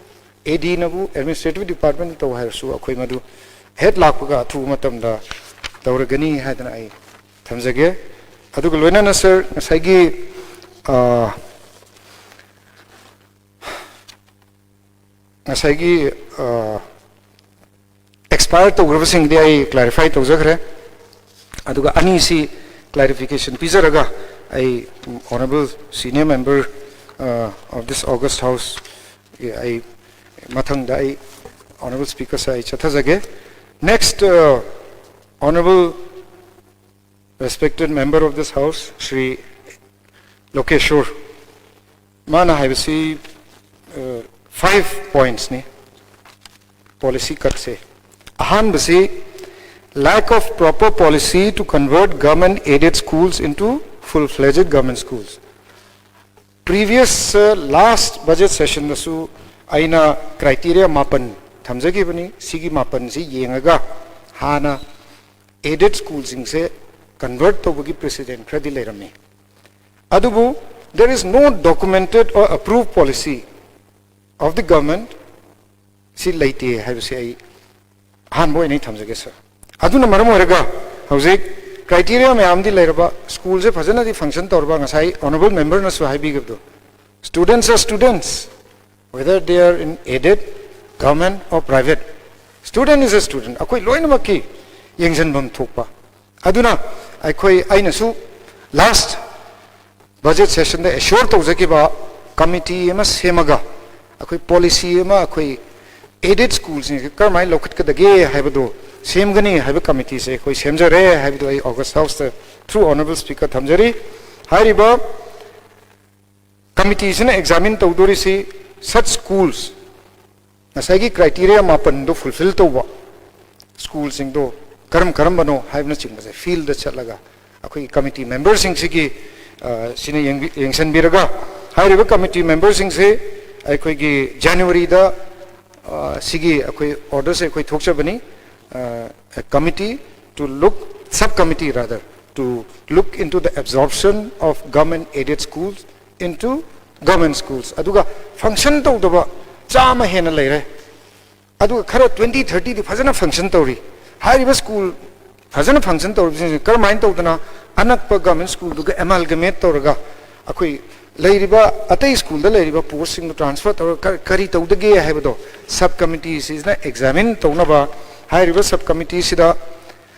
A Dꯅꯕꯨ administrative department ꯇꯧ ꯍꯥꯏꯔꯁꯨ, ꯑꯩꯈꯣꯏ ꯃꯗꯨ ꯍꯦꯛ ꯂꯥꯛꯄꯒ ꯑꯊꯨꯕ ꯃꯇꯝꯗ ꯇꯧꯔꯒꯅꯤ ꯍꯥꯏꯗꯅ ꯑꯩ ꯊꯝꯖꯒꯦ꯫ ꯑꯗꯨꯒ ꯂꯣꯏꯅꯅ sir, ꯉꯁꯥꯏꯒꯤ, ꯑ, ꯉꯁꯥꯏꯒꯤ, ꯑ, expire ꯇꯧꯈ꯭ꯔꯕꯁꯤꯡꯗꯤ ꯑꯩ clarify ꯇꯧꯖꯈ꯭ꯔꯦ꯫ ꯑꯗꯨꯒ ꯑꯅꯤꯁꯤ clarification ꯄꯤꯖꯔꯒ ꯑꯩ honorable senior member, ꯑ, of this August House, ꯑꯩ ꯃꯊꯪꯗ ꯑꯩ honorable speaker sir ꯑꯩ ꯆꯠꯊꯖꯒꯦ꯫ Next, ꯑ, honorable respected member of this house, Shri ꯂꯣꯀꯦꯁꯣꯔ, ꯃꯥꯅ ꯍꯥꯏꯕꯁꯤ, ꯑ, five pointsꯅꯤ policy cutꯁꯦ꯫ ꯑꯍꯥꯟꯕꯁꯤ, lack of proper policy to convert government aided schools into full fledged government schools꯫ Previous, uh, last budget sessionꯗꯁꯨ ꯑꯩꯅ criteria ꯃꯥꯄꯟ ꯊꯝꯖꯈꯤꯕꯅꯤ꯫ ꯁꯤꯒꯤ ꯃꯥꯄꯟꯁꯤ ꯌꯦꯡꯉꯒ ꯍꯥꯟꯅ aided schoolꯁꯤꯡꯁꯦ convert ꯇꯧꯕꯒꯤ precedent ꯈꯔꯗꯤ ꯂꯩꯔꯝꯃꯤ꯫ ꯑꯗꯨꯕꯨ there is no documented or approved policy of the government ꯁꯤ ꯂꯩꯇꯦ ꯍꯥꯏꯕꯁꯤ ꯑꯩ ꯑꯍꯥꯟꯕ ꯑꯣꯏꯅ ꯑꯩ ꯊꯝꯖꯒꯦ sir꯫ ꯑꯗꯨꯅ ꯃꯔꯝ ꯑꯣꯏꯔꯒ ꯍꯧꯖꯤꯛ criteria ꯃꯌꯥꯝꯗꯤ ꯂꯩꯔꯕ, schoolꯁꯦ ꯐꯖꯅꯗꯤ function ꯇꯧꯔꯕ, ꯉꯁꯥꯏ honorable memberꯅꯁꯨ ꯍꯥꯏꯕꯤꯈꯤꯕꯗꯣ, students are students, whether they are in aided, government or private. Student is a student. ꯑꯩꯈꯣꯏ ꯂꯣꯏꯅꯃꯛꯀꯤ ꯌꯦꯡꯁꯤꯟꯐꯝ ꯊꯣꯛꯄ꯫ ꯑꯗꯨꯅ ꯑꯩꯈꯣꯏ, ꯑꯩꯅꯁꯨ last budget sessionꯗ assure ꯇꯧꯖꯈꯤꯕ committee ꯑꯃ ꯁꯦꯝꯃꯒ ꯑꯩꯈꯣꯏ policy ꯑꯃ, ꯑꯩꯈꯣꯏ aided schoolꯁꯤꯡꯁꯦ ꯀꯔꯝꯍꯥꯏꯅ ꯂꯧꯈꯠꯀꯗꯒꯦ ꯍꯥꯏꯕꯗꯨ ꯁꯦꯝꯒꯅꯤ ꯍꯥꯏꯕ committeeꯁꯦ ꯑꯩꯈꯣꯏ ꯁꯦꯝꯖꯔꯦ ꯍꯥꯏꯕꯗꯨ ꯑꯩ August Houseꯇ through honourable speaker ꯊꯝꯖꯔꯤ꯫ ꯍꯥꯏꯔꯤꯕ committeeꯁꯤꯅ examine ꯇꯧꯗꯣꯔꯤꯁꯤ such schools, ꯉꯁꯥꯏꯒꯤ criteria ꯃꯥꯄꯟꯗꯣ fulfill ꯇꯧꯕ schoolꯁꯤꯡꯗꯣ ꯀꯔꯝ ꯀꯔꯝꯕꯅꯣ ꯍꯥꯏꯕꯅꯆꯤꯡꯕꯁꯦ fieldꯗ ꯆꯠꯂꯒ ꯑꯩꯈꯣꯏꯒꯤ committee memberꯁꯤꯡꯁꯤꯒꯤ, ꯑ, ꯁꯤꯅ ꯌꯦꯡꯕꯤ-, ꯌꯦꯡꯁꯤꯟꯕꯤꯔꯒ ꯍꯥꯏꯔꯤꯕ committee memberꯁꯤꯡꯁꯦ ꯑꯩꯈꯣꯏꯒꯤ Januaryꯗ, ꯑ, ꯁꯤꯒꯤ ꯑꯩꯈꯣꯏ orderꯁꯦ ꯑꯩꯈꯣꯏ ꯊꯣꯛꯆꯕꯅꯤ꯫ ꯑ, a committee to look, subcommittee rather, to look into the absorption of government aided schools into government schools. ꯑꯗꯨꯒ function ꯇꯧꯗꯕ ꯆꯥꯝꯃ ꯍꯦꯟꯅ ꯂꯩꯔꯦ꯫ ꯑꯗꯨꯒ ꯈꯔ twenty thirtyꯗꯤ ꯐꯖꯅ function ꯇꯧꯔꯤ꯫ ꯍꯥꯏꯔꯤꯕ school ꯐꯖꯅ function ꯇꯧꯔꯤꯕꯁꯤꯡꯁꯤ ꯀꯔꯝꯍꯥꯏꯅ ꯇꯧꯗꯅ ꯑꯅꯛꯄ government schoolꯗꯨꯒ amalgamate ꯇꯧꯔꯒ ꯑꯩꯈꯣꯏ ꯂꯩꯔꯤꯕ ꯑꯇꯩ schoolꯗ ꯂꯩꯔꯤꯕ postꯁꯤꯡꯗꯨ transfer ꯇꯧꯔꯒ ꯀ-, ꯀꯔꯤ ꯇꯧꯗꯒꯦ ꯍꯥꯏꯕꯗꯣ subcommitteeꯁꯤꯅ examine ꯇꯧꯅꯕ ꯍꯥꯏꯔꯤꯕ subcommitteeꯁꯤꯗ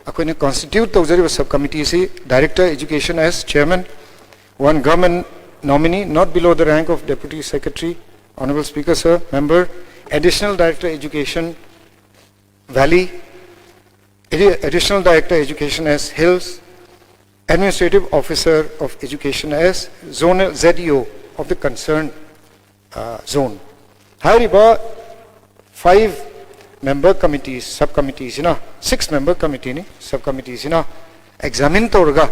ꯑꯩꯈꯣꯏꯅ constitute ꯇꯧꯖꯔꯤꯕ subcommitteeꯁꯤ Director Education as chairman, one government nominee not below the rank of Deputy Secretary, Honorable Speaker, sir, member, Additional Director Education, Valley, Addi-, Additional Director Education as Hills, Administrative Officer of Education as Zonal Z E O of the concerned, uh, zone. ꯍꯥꯏꯔꯤꯕ five member committees, subcommitteeꯁꯤꯅ, six member committeeꯅꯤ, subcommitteeꯁꯤꯅ examine ꯇꯧꯔꯒ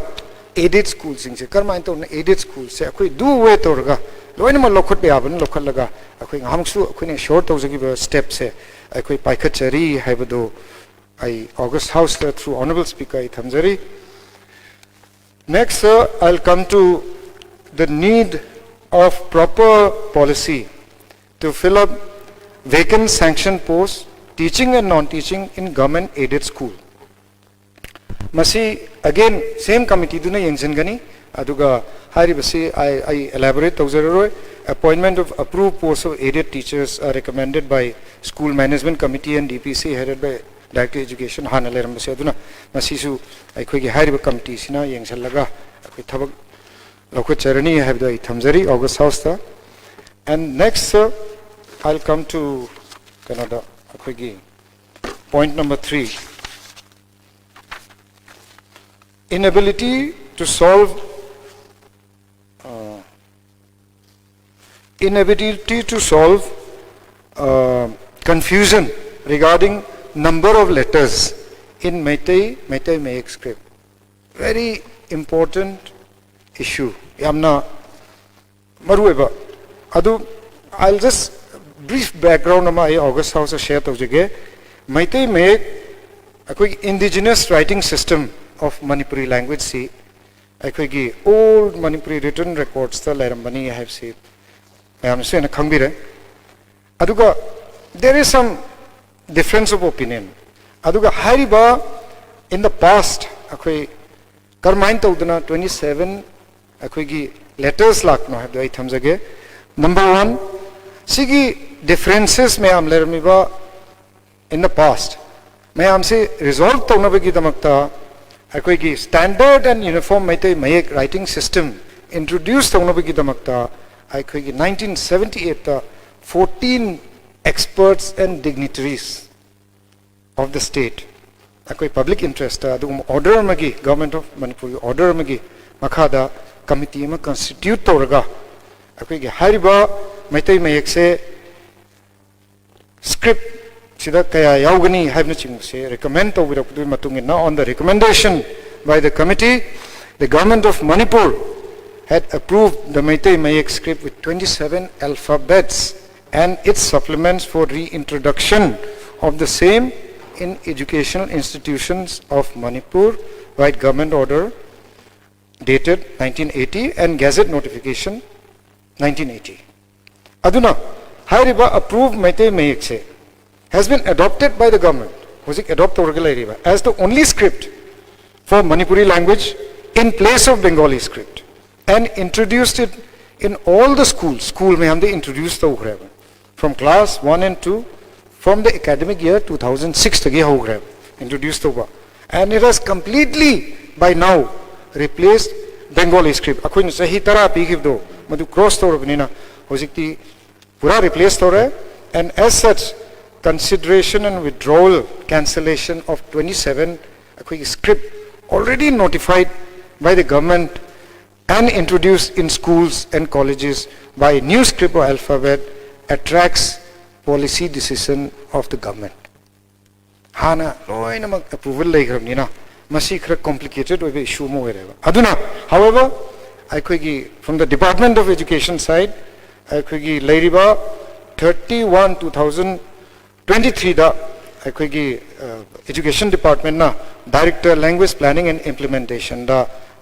aided schoolꯁꯤꯡꯁꯦ ꯀꯔꯝꯍꯥꯏꯅ ꯇꯧꯅ aided schoolꯁꯦ ꯑꯩꯈꯣꯏ do away ꯇꯧꯔꯒ ꯂꯣꯏꯅꯃꯛ ꯂꯧꯈꯠꯄ ꯌꯥꯕꯅ ꯂꯧꯈꯠꯂꯒ ꯑꯩꯈꯣꯏ ꯉꯥꯏꯍꯥꯛꯃꯨꯛꯁꯨ ꯑꯩꯈꯣꯏꯅ assure ꯇꯧꯖꯈꯤꯕ stepꯁꯦ ꯑꯩꯈꯣꯏ ꯄꯥꯏꯈꯠꯆꯔꯤ ꯍꯥꯏꯕꯗꯨ ꯑꯩ August Houseꯇ through honourable speaker ꯑꯩ ꯊꯝꯖꯔꯤ꯫ Next, sir, I'll come to the need of proper policy to fill up vacant sanction posts, teaching and non-teaching in government aided school. ꯃꯁꯤ again same committeeꯗꯨꯅ ꯌꯦꯡꯁꯤꯟꯒꯅꯤ꯫ ꯑꯗꯨꯒ ꯍꯥꯏꯔꯤꯕꯁꯤ ꯑꯩ, ꯑꯩ elaborate ꯇꯧꯖꯔꯔꯣꯏ꯫ appointment of approved posts of aided teachers are recommended by School Management Committee and D P C headed by Director Education ꯍꯥꯟꯅ ꯂꯩꯔꯝꯕꯁꯦ꯫ ꯑꯗꯨꯅ ꯃꯁꯤꯁꯨ ꯑꯩꯈꯣꯏꯒꯤ ꯍꯥꯏꯔꯤꯕ ꯀꯃꯤꯇꯤꯁꯤꯅ ꯌꯦꯡꯁꯤꯜꯂꯒ ꯑꯩꯈꯣꯏ ꯊꯕꯛ ꯂꯧꯈꯠꯆꯔꯅꯤ ꯍꯥꯏꯕꯗꯣ ꯑꯩ ꯊꯝꯖꯔꯤ August House ꯇ꯫ And next, sir, I'll come to ꯀꯩꯅꯣꯗ ꯑꯩꯈꯣꯏꯒꯤ point number three, inability to solve, uh, inability to solve, uh, confusion regarding number of letters in Meitei, Meitei Mayek script. Very important issue. ꯌꯥꯝꯅ ꯃꯔꯨꯑꯣꯏꯕ꯫ ꯑꯗꯨ I'll just brief background ꯑꯃ ꯑꯩ August House ꯇ share ꯇꯧꯖꯒꯦ꯫ ꯃꯩꯇꯩ ꯃꯌꯦꯛ, ꯑꯩꯈꯣꯏꯒꯤ indigenous writing system of Manipuri language ꯁꯤ ꯑꯩꯈꯣꯏꯒꯤ old Manipuri written records ꯇ ꯂꯩꯔꯝꯕꯅꯤ ꯍꯥꯏꯕꯁꯤ ꯃꯌꯥꯝꯅꯁꯨ ꯍꯦꯟꯅ ꯈꯪꯕꯤꯔꯦ꯫ ꯑꯗꯨꯒ there is some difference of opinion꯫ ꯑꯗꯨꯒ ꯍꯥꯏꯔꯤꯕ in the past ꯑꯩꯈꯣꯏ ꯀꯔꯝꯍꯥꯏꯅ ꯇꯧꯗꯅ twenty seven ꯑꯩꯈꯣꯏꯒꯤ letters ꯂꯥꯛꯄꯅꯣ ꯍꯥꯏꯕꯗꯣ ꯑꯩ ꯊꯝꯖꯒꯦ꯫ Number one, ꯁꯤꯒꯤ differences ꯃꯌꯥꯝ ꯂꯩꯔꯝꯃꯤꯕ in the past ꯃꯌꯥꯝꯁꯤ resolve ꯇꯧꯅꯕꯒꯤꯗꯃꯛꯇ ꯑꯩꯈꯣꯏꯒꯤ standard and uniform ꯃꯩꯇꯩ ꯃꯌꯦꯛ writing system introduce ꯇꯧꯅꯕꯒꯤꯗꯃꯛꯇ ꯑꯩꯈꯣꯏꯒꯤ nineteen seventy eight ꯇ fourteen experts and dignitaries of the state ꯑꯩꯈꯣꯏ public interest ꯇ ꯑꯗꯨꯒꯨꯝꯕ order ꯑꯃꯒꯤ, Government of Manipur ꯒꯤ order ꯑꯃꯒꯤ ꯃꯈꯥꯗ committee ꯑꯃ constitute ꯇꯧꯔꯒ ꯑꯩꯈꯣꯏꯒꯤ ꯍꯥꯏꯔꯤꯕ ꯃꯩꯇꯩ ꯃꯌꯦꯛꯁꯦ script ꯁꯤꯗ ꯀꯌꯥ ꯌꯥꯎꯒꯅꯤ ꯍꯥꯏꯕꯅꯆꯤꯡꯕꯁꯦ recommend ꯇꯧꯕꯤꯔꯛꯄꯗꯨꯒꯤ ꯃꯇꯨꯡ ꯏꯟꯅ, on the recommendation by the committee, the Government of Manipur had approved the Meitei Mayek script with twenty seven alphabets and its supplements for reintroduction of the same in educational institutions of Manipur, right, government order dated nineteen eighty and gazette notification nineteen eighty꯫ ꯑꯗꯨꯅ ꯍꯥꯏꯔꯤꯕ approved Meitei ꯃꯌꯦꯛꯁꯦ has been adopted by the government, ꯍꯧꯖꯤꯛ adopt ꯇꯧꯔꯒ ꯂꯩꯔꯤꯕ, as the only script for Manipuri language in place of Bengali script, and introduced it in all the schools, school ꯃꯌꯥꯝꯗ introduce ꯇꯧꯈ꯭ꯔꯦꯕ, from class one and two, from the academic year two thousand six ꯇꯒꯤ ꯍꯧꯈ꯭ꯔꯦꯕ introduce ꯇꯧꯕ, and it has completely by now replaced Bengali script. ꯑꯩꯈꯣꯏꯅ ꯆꯍꯤ ꯇꯔꯥ ꯄꯤꯈꯤꯕꯗꯣ ꯃꯗꯨ cross ꯇꯧꯔꯕꯅꯤꯅ ꯍꯧꯖꯤꯛꯇꯤ ꯄꯨꯔꯥ replace ꯇꯧꯔꯦ, and as such consideration and withdrawal, cancellation of twenty seven ꯑꯩꯈꯣꯏꯒꯤ script already notified by the government and introduced in schools and colleges by new script or alphabet attracts policy decision of the government. ꯍꯥꯟꯅ ꯂꯣꯏꯅꯃꯛ approval ꯂꯩꯈ꯭ꯔꯕꯅꯤꯅ ꯃꯁꯤ ꯈꯔ complicated ꯑꯣꯏꯕ issue ꯑꯃ ꯑꯣꯏꯔꯦꯕ꯫ ꯑꯗꯨꯅ, however, ꯑꯩꯈꯣꯏꯒꯤ from the Department of Education side ꯑꯩꯈꯣꯏꯒꯤ ꯂꯩꯔꯤꯕ thirty one two thousand twenty threeꯗ ꯑꯩꯈꯣꯏꯒꯤ education departmentꯅ director language planning and implementationꯗ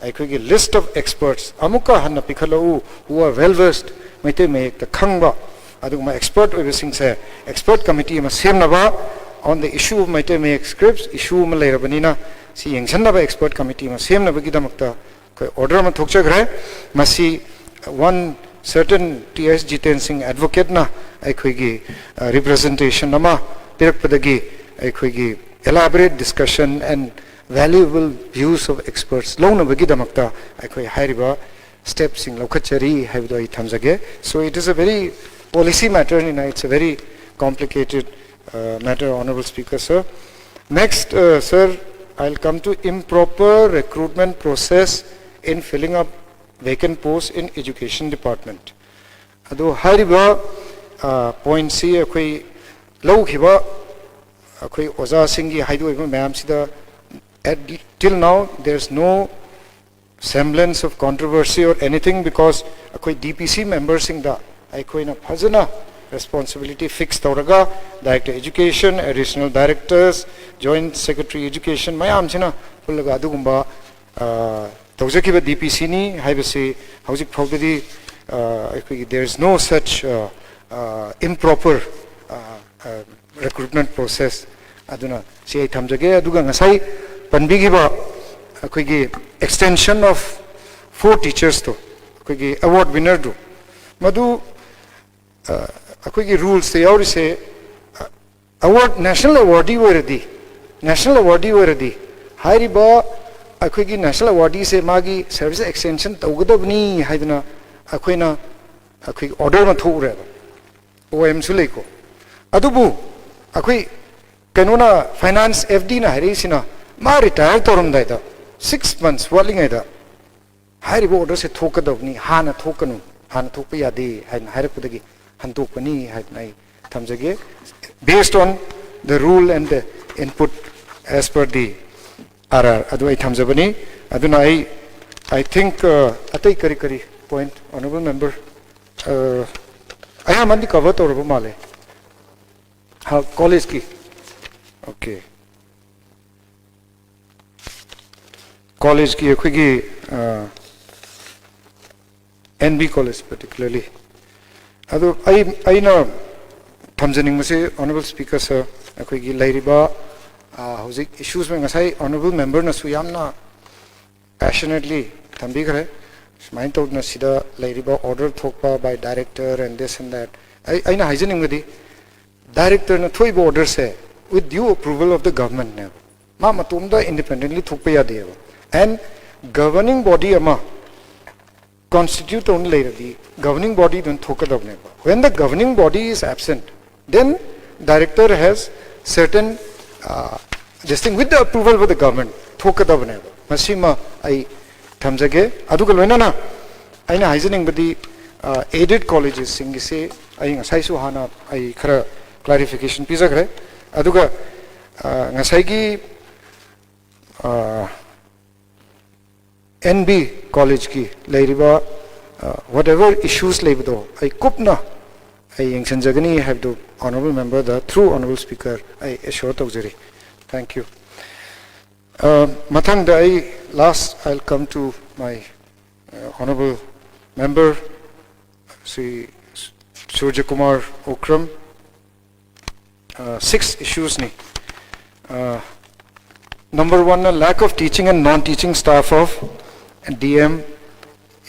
ꯑꯩꯈꯣꯏꯒꯤ list of experts ꯑꯃꯨꯛꯀ ꯍꯟꯅ ꯄꯤꯈꯠꯂꯛꯎ, who are well versed, Meitei ꯃꯌꯦꯛꯇ ꯈꯪꯕ ꯑꯗꯨꯒꯨꯝꯕ expert ꯑꯣꯏꯕꯁꯤꯡꯁꯦ expert committee ꯑꯃ ꯁꯦꯝꯅꯕ on the issue of Meitei ꯃꯌꯦꯛ scripts issue ꯑꯃ ꯂꯩꯔꯕꯅꯤꯅ ꯁꯤ ꯌꯦꯡꯁꯤꯟꯅꯕ expert committee ꯑꯃ ꯁꯦꯝꯅꯕꯒꯤꯗꯃꯛꯇ ꯑꯩꯈꯣꯏ order ꯑꯃ ꯊꯣꯛꯆꯈ꯭ꯔꯦ꯫ ꯃꯁꯤ one certain T S Jiten Singh advocateꯅ ꯑꯩꯈꯣꯏꯒꯤ representation ꯑꯃ ꯄꯤꯔꯛꯄꯗꯒꯤ ꯑꯩꯈꯣꯏꯒꯤ elaborate discussion and valuable views of experts ꯂꯧꯅꯕꯒꯤꯗꯃꯛꯇ ꯑꯩꯈꯣꯏ ꯍꯥꯏꯔꯤꯕ stepꯁꯤꯡ ꯂꯧꯈꯠꯆꯔꯤ ꯍꯥꯏꯕꯗꯣ ꯑꯩ ꯊꯝꯖꯒꯦ꯫ So it is a very policy matter, you know, it's a very complicated uh, matter, Honorable Speaker, sir. Next, uh, sir, I'll come to improper recruitment process in filling up vacant posts in education department. ꯑꯗꯣ ꯍꯥꯏꯔꯤꯕ pointꯁꯤ ꯑꯩꯈꯣꯏ ꯂꯧꯈꯤꯕ ꯑꯩꯈꯣꯏ ꯑꯣꯖꯥꯁꯤꯡꯒꯤ ꯍꯥꯏꯗꯣꯛꯏꯕ ꯃꯌꯥꯝꯁꯤꯗ at till now there is no semblance of controversy or anything because ꯑꯩꯈꯣꯏ D P C memberꯁꯤꯡꯗ ꯑꯩꯈꯣꯏꯅ ꯐꯖꯅ responsibility fix ꯇꯧꯔꯒ director education, additional directors, joint secretary education ꯃꯌꯥꯝꯁꯤꯅ ꯄꯨꯜꯂꯒ ꯑꯗꯨꯒꯨꯝꯕ ꯇꯧꯖꯈꯤꯕ D P Cꯅꯤ ꯍꯥꯏꯕꯁꯤ ꯍꯧꯖꯤꯛ ꯐꯥꯎꯕꯗꯤ ꯑꯩꯈꯣꯏꯒꯤ there is no such improper recruitment process꯫ ꯑꯗꯨꯅ ꯁꯤ ꯑꯩ ꯊꯝꯖꯒꯦ꯫ ꯑꯗꯨꯒ ꯉꯁꯥꯏ ꯄꯟꯕꯤꯈꯤꯕ ꯑꯩꯈꯣꯏꯒꯤ extension of four teachersꯇꯣ ꯑꯩꯈꯣꯏꯒꯤ ꯑꯦꯋꯥꯔꯗ ꯋꯤꯟꯅꯔꯗꯨ, ꯃꯗꯨ ꯑ, ꯑꯩꯈꯣꯏꯒꯤ ꯔꯨꯜꯁꯇ ꯌꯥꯎꯔꯤꯁꯦ, ꯑꯦꯋꯥꯔꯗ, ꯅꯦꯁꯅꯦꯜ ꯑꯦꯋꯥꯔꯗꯤ ꯑꯣꯏꯔꯗꯤ, ꯅꯦꯁꯅꯦꯜ ꯑꯦꯋꯥꯔꯗꯤ ꯑꯣꯏꯔꯗꯤ ꯍꯥꯏꯔꯤꯕ ꯑꯩꯈꯣꯏꯒꯤ ꯅꯦꯁꯅꯦꯜ ꯑꯦꯋꯥꯔꯗꯤꯁꯦ ꯃꯥꯒꯤ ꯁꯔꯚꯤꯁ ꯑꯦꯛꯁꯇꯦꯟꯁꯟ ꯇꯧꯒꯗꯕꯅꯤ ꯍꯥꯏꯗꯅ ꯑꯩꯈꯣꯏꯅ, ꯑꯩꯈꯣꯏꯒꯤ ꯑꯣꯔꯗꯔ ꯑꯃ ꯊꯣꯛꯎꯔꯦꯕ꯫ ꯑꯣ ꯑꯦꯝꯁꯨ ꯂꯩꯀꯣ꯫ ꯑꯗꯨꯕꯨ ꯑꯩꯈꯣꯏ ꯀꯩꯅꯣꯅ, ꯐꯥꯏꯅꯥꯟꯁ ꯑꯦꯐ ꯗꯤꯅ ꯍꯥꯏꯔꯛꯏꯁꯤꯅ ꯃꯥ ꯔꯤꯇꯥꯌꯔ ꯇꯧꯔꯝꯗꯥꯏꯗ ꯁꯤꯛꯁ ꯃꯟꯊꯁ ꯋꯥꯠꯂꯤꯉꯩꯗ ꯍꯥꯏꯔꯤꯕ ꯑꯣꯔꯗꯔꯁꯦ ꯊꯣꯛꯀꯗꯕꯅꯤ, ꯍꯥꯟꯅ ꯊꯣꯛꯀꯅꯨ, ꯍꯥꯟꯅ ꯊꯣꯛꯄ ꯌꯥꯗꯦ ꯍꯥꯏꯅ ꯍꯥꯏꯔꯛꯄꯗꯒꯤ ꯍꯟꯗꯣꯛꯄꯅꯤ ꯍꯥꯏꯗꯅ ꯑꯩ ꯊꯝꯖꯒꯦ, based on the rule and the input as per the R R ꯑꯗꯨ ꯑꯩ ꯊꯝꯖꯕꯅꯤ꯫ ꯑꯗꯨꯅ ꯑꯩ, I think, uh, ꯑꯇꯩ ꯀꯔꯤ ꯀꯔꯤ ꯄꯣꯏꯟꯠ, honourable member, uh, ꯑꯌꯥꯝꯕꯅꯗꯤ ꯀꯚꯔ ꯇꯧꯔꯕ ꯃꯥꯜꯂꯦ꯫ ꯍꯥ, ꯀꯣꯂꯦꯖꯀꯤ, ꯑꯣꯀꯦ, ꯀꯣꯂꯦꯖꯀꯤ ꯑꯩꯈꯣꯏꯒꯤ ꯑꯦꯟ ꯕꯤ ꯀꯣꯂꯦꯖ ꯄꯔꯇꯤꯀꯨꯂꯔꯂꯤ꯫ ꯑꯗꯨ ꯑꯩ, ꯑꯩꯅ ꯊꯝꯖꯅꯤꯡꯕꯁꯤ, honourable speaker sir, ꯑꯩꯈꯣꯏꯒꯤ ꯂꯩꯔꯤꯕ, ꯑ, ꯍꯧꯖꯤꯛ ꯏꯁꯨꯁ, ꯉꯁꯥꯏ honourable memberꯅꯁꯨ ꯌꯥꯝꯅ ꯄꯦꯁꯅꯦꯠꯂꯤ ꯊꯝꯕꯤꯈ꯭ꯔꯦ꯫ ꯁꯨꯃꯥꯏꯅ ꯇꯧꯗꯅ ꯁꯤꯗ ꯂꯩꯔꯤꯕ ꯑꯣꯔꯗꯔ ꯊꯣꯛꯄ by director and this and that, ꯑꯩ, ꯑꯩꯅ ꯍꯥꯏꯖꯅꯤꯡꯕꯗꯤ, ꯗꯥꯏꯔꯦꯛꯇꯔꯅ ꯊꯣꯛꯏꯕ ꯑꯣꯔꯗꯔꯁꯦ with due approval of the governmentꯅꯦꯕ꯫ ꯃꯥ ꯃꯇꯣꯝꯇ ꯏꯟꯗꯤꯄꯦꯟꯗꯦꯟꯂꯤ ꯊꯣꯛꯄ ꯌꯥꯗꯦꯕ꯫ And governing body ꯑꯃ ꯀꯣꯟꯁꯇꯤꯇ꯭ꯌꯨꯠ ꯇꯧꯅ ꯂꯩꯔꯗꯤ governing bodyꯗꯨꯅ ꯊꯣꯛꯀꯗꯕꯅꯦꯕ꯫ When the governing body is absent, then director has certain, uh, this thing with the approval of the government ꯊꯣꯛꯀꯗꯕꯅꯦꯕ꯫ ꯃꯁꯤꯃ ꯑꯩ ꯊꯝꯖꯒꯦ꯫ ꯑꯗꯨꯒ ꯂꯣꯏꯅꯅ ꯑꯩꯅ ꯍꯥꯏꯖꯅꯤꯡꯕꯗꯤ, ꯑ, aided collegesꯁꯤꯡꯒꯤꯁꯤ ꯑꯩ ꯉꯁꯥꯏꯁꯨ ꯍꯥꯟꯅ ꯑꯩ ꯈꯔ clarification ꯄꯤꯖꯈ꯭ꯔꯦ꯫ ꯑꯗꯨꯒ, ꯑ, ꯉꯁꯥꯏꯒꯤ, ꯑ, ꯑꯦꯟ ꯕꯤ ꯀꯣꯂꯦꯖꯀꯤ ꯂꯩꯔꯤꯕ, ꯑ, whatever issues ꯂꯩꯕꯗꯣ ꯑꯩ ꯀꯨꯞꯅ ꯑꯩ ꯌꯦꯡꯁꯤꯟꯖꯒꯅꯤ ꯍꯥꯏꯕꯗꯨ honourable memberꯗ, through honourable speaker, ꯑꯩ assure ꯇꯧꯖꯔꯤ꯫ Thank you꯫ ꯑ, ꯃꯊꯪꯗ ꯑꯩ last, I'll come to my, uh, honourable member, Shri ꯁꯨꯔꯖ ꯀꯨꯃꯥꯔ ꯑꯣꯀ꯭ꯔꯝ꯫ ꯑ, six issuesꯅꯤ꯫ ꯑ, number oneꯅ lack of teaching and non-teaching staff of D M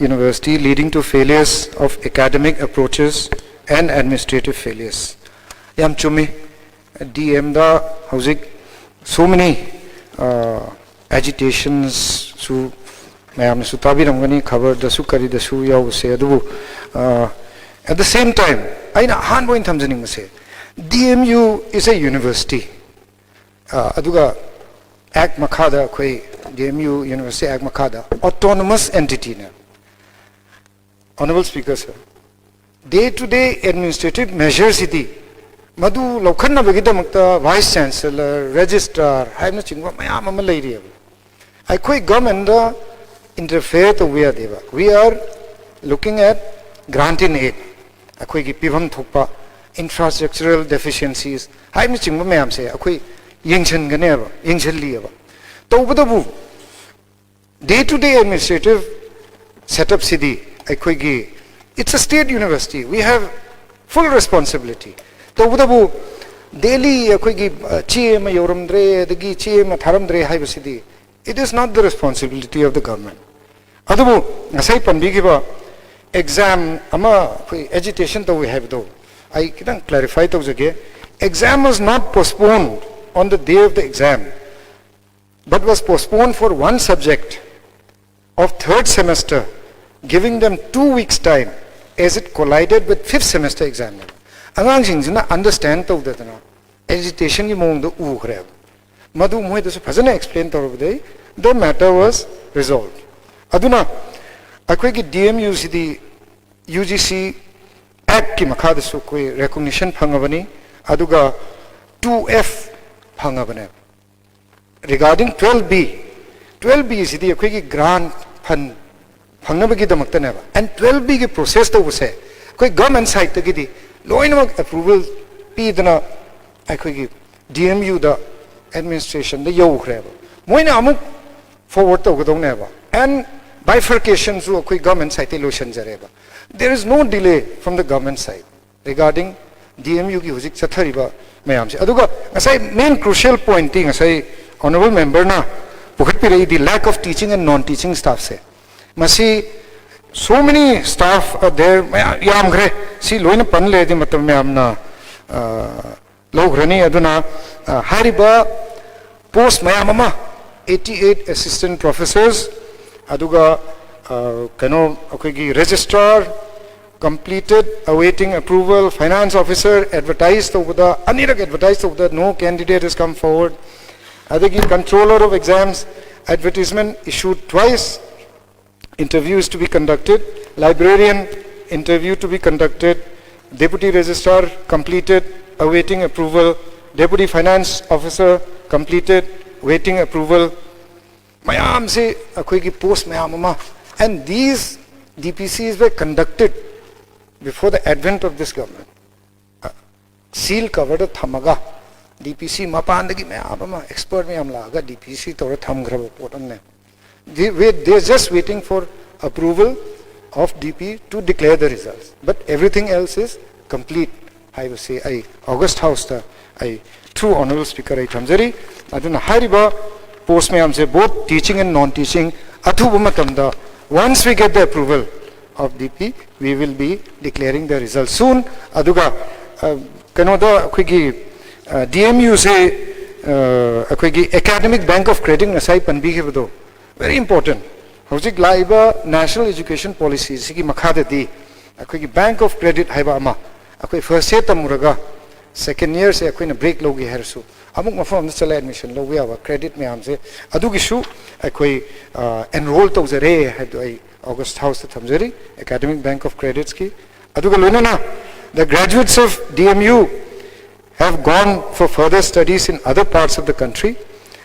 university, leading to failures of academic approaches and administrative failures. ꯌꯥꯝ ꯆꯨꯝꯃꯤ꯫ ꯗꯤ ꯑꯦꯝꯗ ꯍꯧꯖꯤꯛ so many agitations ꯁꯨ ꯃꯌꯥꯝꯅꯁꯨ ꯇꯥꯕꯤꯔꯝꯒꯅꯤ, ꯈꯕꯔꯗꯁꯨ ꯀꯔꯤꯗꯁꯨ ꯌꯥꯎꯕꯁꯦ꯫ ꯑꯗꯨꯕꯨ at the same time ꯑꯩꯅ ꯑꯍꯥꯟꯕ ꯑꯣꯏꯅ ꯊꯝꯖꯅꯤꯡꯕꯁꯦ, D M U is a university. ꯑꯗꯨꯒ ꯑꯦꯛ ꯃꯈꯥꯗ, ꯑꯩꯈꯣꯏ D M U University Act ꯃꯈꯥꯗ autonomous entity ꯅꯦ, Honorable Speaker sir, day to day administrative measure ꯁꯤꯗꯤ ꯃꯗꯨ ꯂꯧꯈꯠꯅꯕꯒꯤꯗꯃꯛꯇ vice chancellor, registrar ꯍꯥꯏꯕꯅꯆꯤꯡꯕ ꯃꯌꯥꯝ ꯑꯃ ꯂꯩꯔꯤꯑꯕ꯫ ꯑꯩꯈꯣꯏ government ꯇ interfere ꯇꯧꯕ ꯌꯥꯗꯦꯕ꯫ We are looking at grant in aid, ꯑꯩꯈꯣꯏꯒꯤ ꯄꯤꯐꯝ ꯊꯣꯛꯄ infrastructural deficiencies ꯍꯥꯏꯕꯅꯆꯤꯡꯕ ꯃꯌꯥꯝꯁꯦ ꯑꯩꯈꯣꯏ ꯌꯦꯡꯁꯤꯟꯒꯅꯦꯕ, ꯌꯦꯡꯁꯤꯜꯂꯤꯑꯕ꯫ ꯇꯧꯕꯇꯕꯨ day to day administrative setup ꯁꯤꯗꯤ ꯑꯩꯈꯣꯏꯒꯤ, it's a state university, we have full responsibility. ꯇꯧꯕꯇꯕꯨ daily ꯑꯩꯈꯣꯏꯒꯤ ꯆꯦ ꯑꯃ ꯌꯧꯔꯝꯗ꯭ꯔꯦ, ꯑꯗꯒꯤ ꯆꯦ ꯑꯃ ꯊꯥꯔꯝꯗ꯭ꯔꯦ ꯍꯥꯏꯕꯁꯤꯗꯤ, it is not the responsibility of the government. ꯑꯗꯨꯕꯨ ꯉꯁꯥꯏ ꯄꯟꯕꯤꯈꯤꯕ exam ꯑꯃ ꯑꯩꯈꯣꯏ agitation ꯇꯧꯏ ꯍꯥꯏꯕꯗꯣ ꯑꯩ ꯈꯤꯇꯪ clarify ꯇꯧꯖꯒꯦ꯫ Exam was not postponed on the day of the exam, but was postponed for one subject of third semester, giving them two weeks time as it collided with fifth semester exam. ꯑꯉꯥꯡꯁꯤꯡꯁꯤꯅ understand ꯇꯧꯗꯗꯅ agitation ꯒꯤ ꯃꯑꯣꯡꯗ ꯎꯈ꯭ꯔꯦꯕ꯫ ꯃꯗꯨ ꯃꯣꯏꯗꯁꯨ ꯐꯖꯅ explain ꯇꯧꯔꯕꯗꯩ the matter was resolved. ꯑꯗꯨꯅ ꯑꯩꯈꯣꯏꯒꯤ D M U ꯁꯤꯗꯤ U G C Act ꯀꯤ ꯃꯈꯥꯗꯁꯨ ꯑꯩꯈꯣꯏ recognition ꯐꯪꯉꯕꯅꯤ, ꯑꯗꯨꯒ two F ꯐꯪꯉꯕꯅꯦꯕ꯫ Regarding twelve B, twelve B ꯁꯤꯗꯤ ꯑꯩꯈꯣꯏꯒꯤ grant fund ꯐꯪꯅꯕꯒꯤꯗꯃꯛꯇꯅꯦꯕ꯫ And twelve B ꯒꯤ process ꯇꯧꯕꯁꯦ ꯑꯩꯈꯣꯏ government side ꯇꯒꯤꯗꯤ ꯂꯣꯏꯅꯃꯛ approval ꯄꯤꯗꯅ ꯑꯩꯈꯣꯏꯒꯤ D M U ꯗ administration ꯗ ꯌꯧꯈ꯭ꯔꯦꯕ꯫ ꯃꯣꯏꯅ ꯑꯃꯨꯛ forward ꯇꯧꯒꯗꯧꯅꯦꯕ꯫ And bifurcation ꯁꯨ ꯑꯩꯈꯣꯏ government side ꯇꯒꯤ ꯂꯣꯏꯁꯤꯟꯖꯔꯦꯕ꯫ There is no delay from the government side regarding D M U ꯒꯤ ꯍꯧꯖꯤꯛ ꯆꯠꯊꯔꯤꯕ ꯃꯌꯥꯝꯁꯦ꯫ ꯑꯗꯨꯒ ꯉꯁꯥꯏ main crucial point ꯇꯤ ꯉꯁꯥꯏ Honorable Member ꯅ ꯄꯨꯈꯠꯄꯤꯔꯛꯏꯗꯤ lack of teaching and non teaching staff ꯁꯦ꯫ ꯃꯁꯤ So many staff are there, ꯃꯌꯥꯝ ꯌꯥꯝꯈ꯭ꯔꯦ꯫ ꯁꯤ ꯂꯣꯏꯅ ꯄꯟ ꯂꯩꯔꯗꯤ ꯃꯇꯝ ꯌꯥꯝꯅ ꯂꯧꯈ꯭ꯔꯅꯤ꯫ ꯑꯗꯨꯅ ꯍꯥꯏꯔꯤꯕ post ꯃꯌꯥꯝ ꯑꯃ, eighty eight assistant professors, ꯑꯗꯨꯒ ꯀꯩꯅꯣ ꯑꯩꯈꯣꯏꯒꯤ registrar completed awaiting approval, finance officer advertise ꯇꯧꯕꯗ, ꯑꯅꯤꯔꯛ advertise ꯇꯧꯕꯗ no candidate has come forward. ꯑꯗꯒꯤ controller of exams, advertisement issued twice, interviews to be conducted, librarian, interview to be conducted, deputy registrar, completed, awaiting approval, deputy finance officer, completed, waiting approval. ꯃꯌꯥꯝꯁꯤ ꯑꯩꯈꯣꯏꯒꯤ post ꯃꯌꯥꯝ ꯑꯃ, and these D P Cs were conducted before the advent of this government. Seal cover ꯗ ꯊꯝꯃꯒ, D P C ꯃꯄꯥꯟꯗꯒꯤ ꯃꯌꯥꯝ ꯑꯃ, expert ꯃꯌꯥꯝ ꯂꯥꯛꯑꯒ D P C ꯇꯧꯔ ꯊꯝꯈ꯭ꯔꯕ ꯄꯣꯠ ꯑꯃꯅꯦ꯫ They, we, they are just waiting for approval of D P to declare the results, but everything else is complete ꯍꯥꯏꯕꯁꯤ ꯑꯩ August House ꯇ ꯑꯩ through honourable speaker ꯑꯩ ꯊꯝꯖꯔꯤ꯫ ꯑꯗꯨꯅ ꯍꯥꯏꯔꯤꯕ post ꯃꯌꯥꯝꯁꯦ, both teaching and non teaching, ꯑꯊꯨꯕ ꯃꯇꯝꯗ, once we get the approval of D P, we will be declaring the result soon. ꯑꯗꯨꯒ ꯀꯩꯅꯣꯗ ꯑꯩꯈꯣꯏꯒꯤ D M U ꯁꯦ ꯑꯩꯈꯣꯏꯒꯤ Academic Bank of Credit ꯉꯁꯥꯏ ꯄꯟꯕꯤꯈꯤꯕꯗꯣ, very important. ꯍꯧꯖꯤꯛ ꯂꯥꯛꯏꯕ National Education Policy ꯁꯤꯒꯤ ꯃꯈꯥꯗꯗꯤ ꯑꯩꯈꯣꯏꯒꯤ Bank of Credit ꯍꯥꯏꯕ ꯑꯃ, ꯑꯩꯈꯣꯏ first year ꯇꯝꯃꯨꯔꯒ second year ꯁꯦ ꯑꯩꯈꯣꯏꯅ break ꯂꯧꯒꯦ ꯍꯥꯏꯔꯁꯨ, ꯑꯃꯨꯛ ꯃꯐꯝ ꯑꯃꯗ ꯆꯠꯂꯒ admission ꯂꯧꯕ ꯌꯥꯕ credit ꯃꯌꯥꯝꯁꯦ, ꯑꯗꯨꯒꯤꯁꯨ ꯑꯩꯈꯣꯏ enroll ꯇꯧꯖꯔꯦ ꯍꯥꯏꯕꯗꯣ ꯑꯩ August House ꯇ ꯊꯝꯖꯔꯤ, Academic Bank of Credits ꯀꯤ꯫ ꯑꯗꯨꯒ ꯂꯣꯏꯅꯅ the graduates of D M U have gone for further studies in other parts of the country.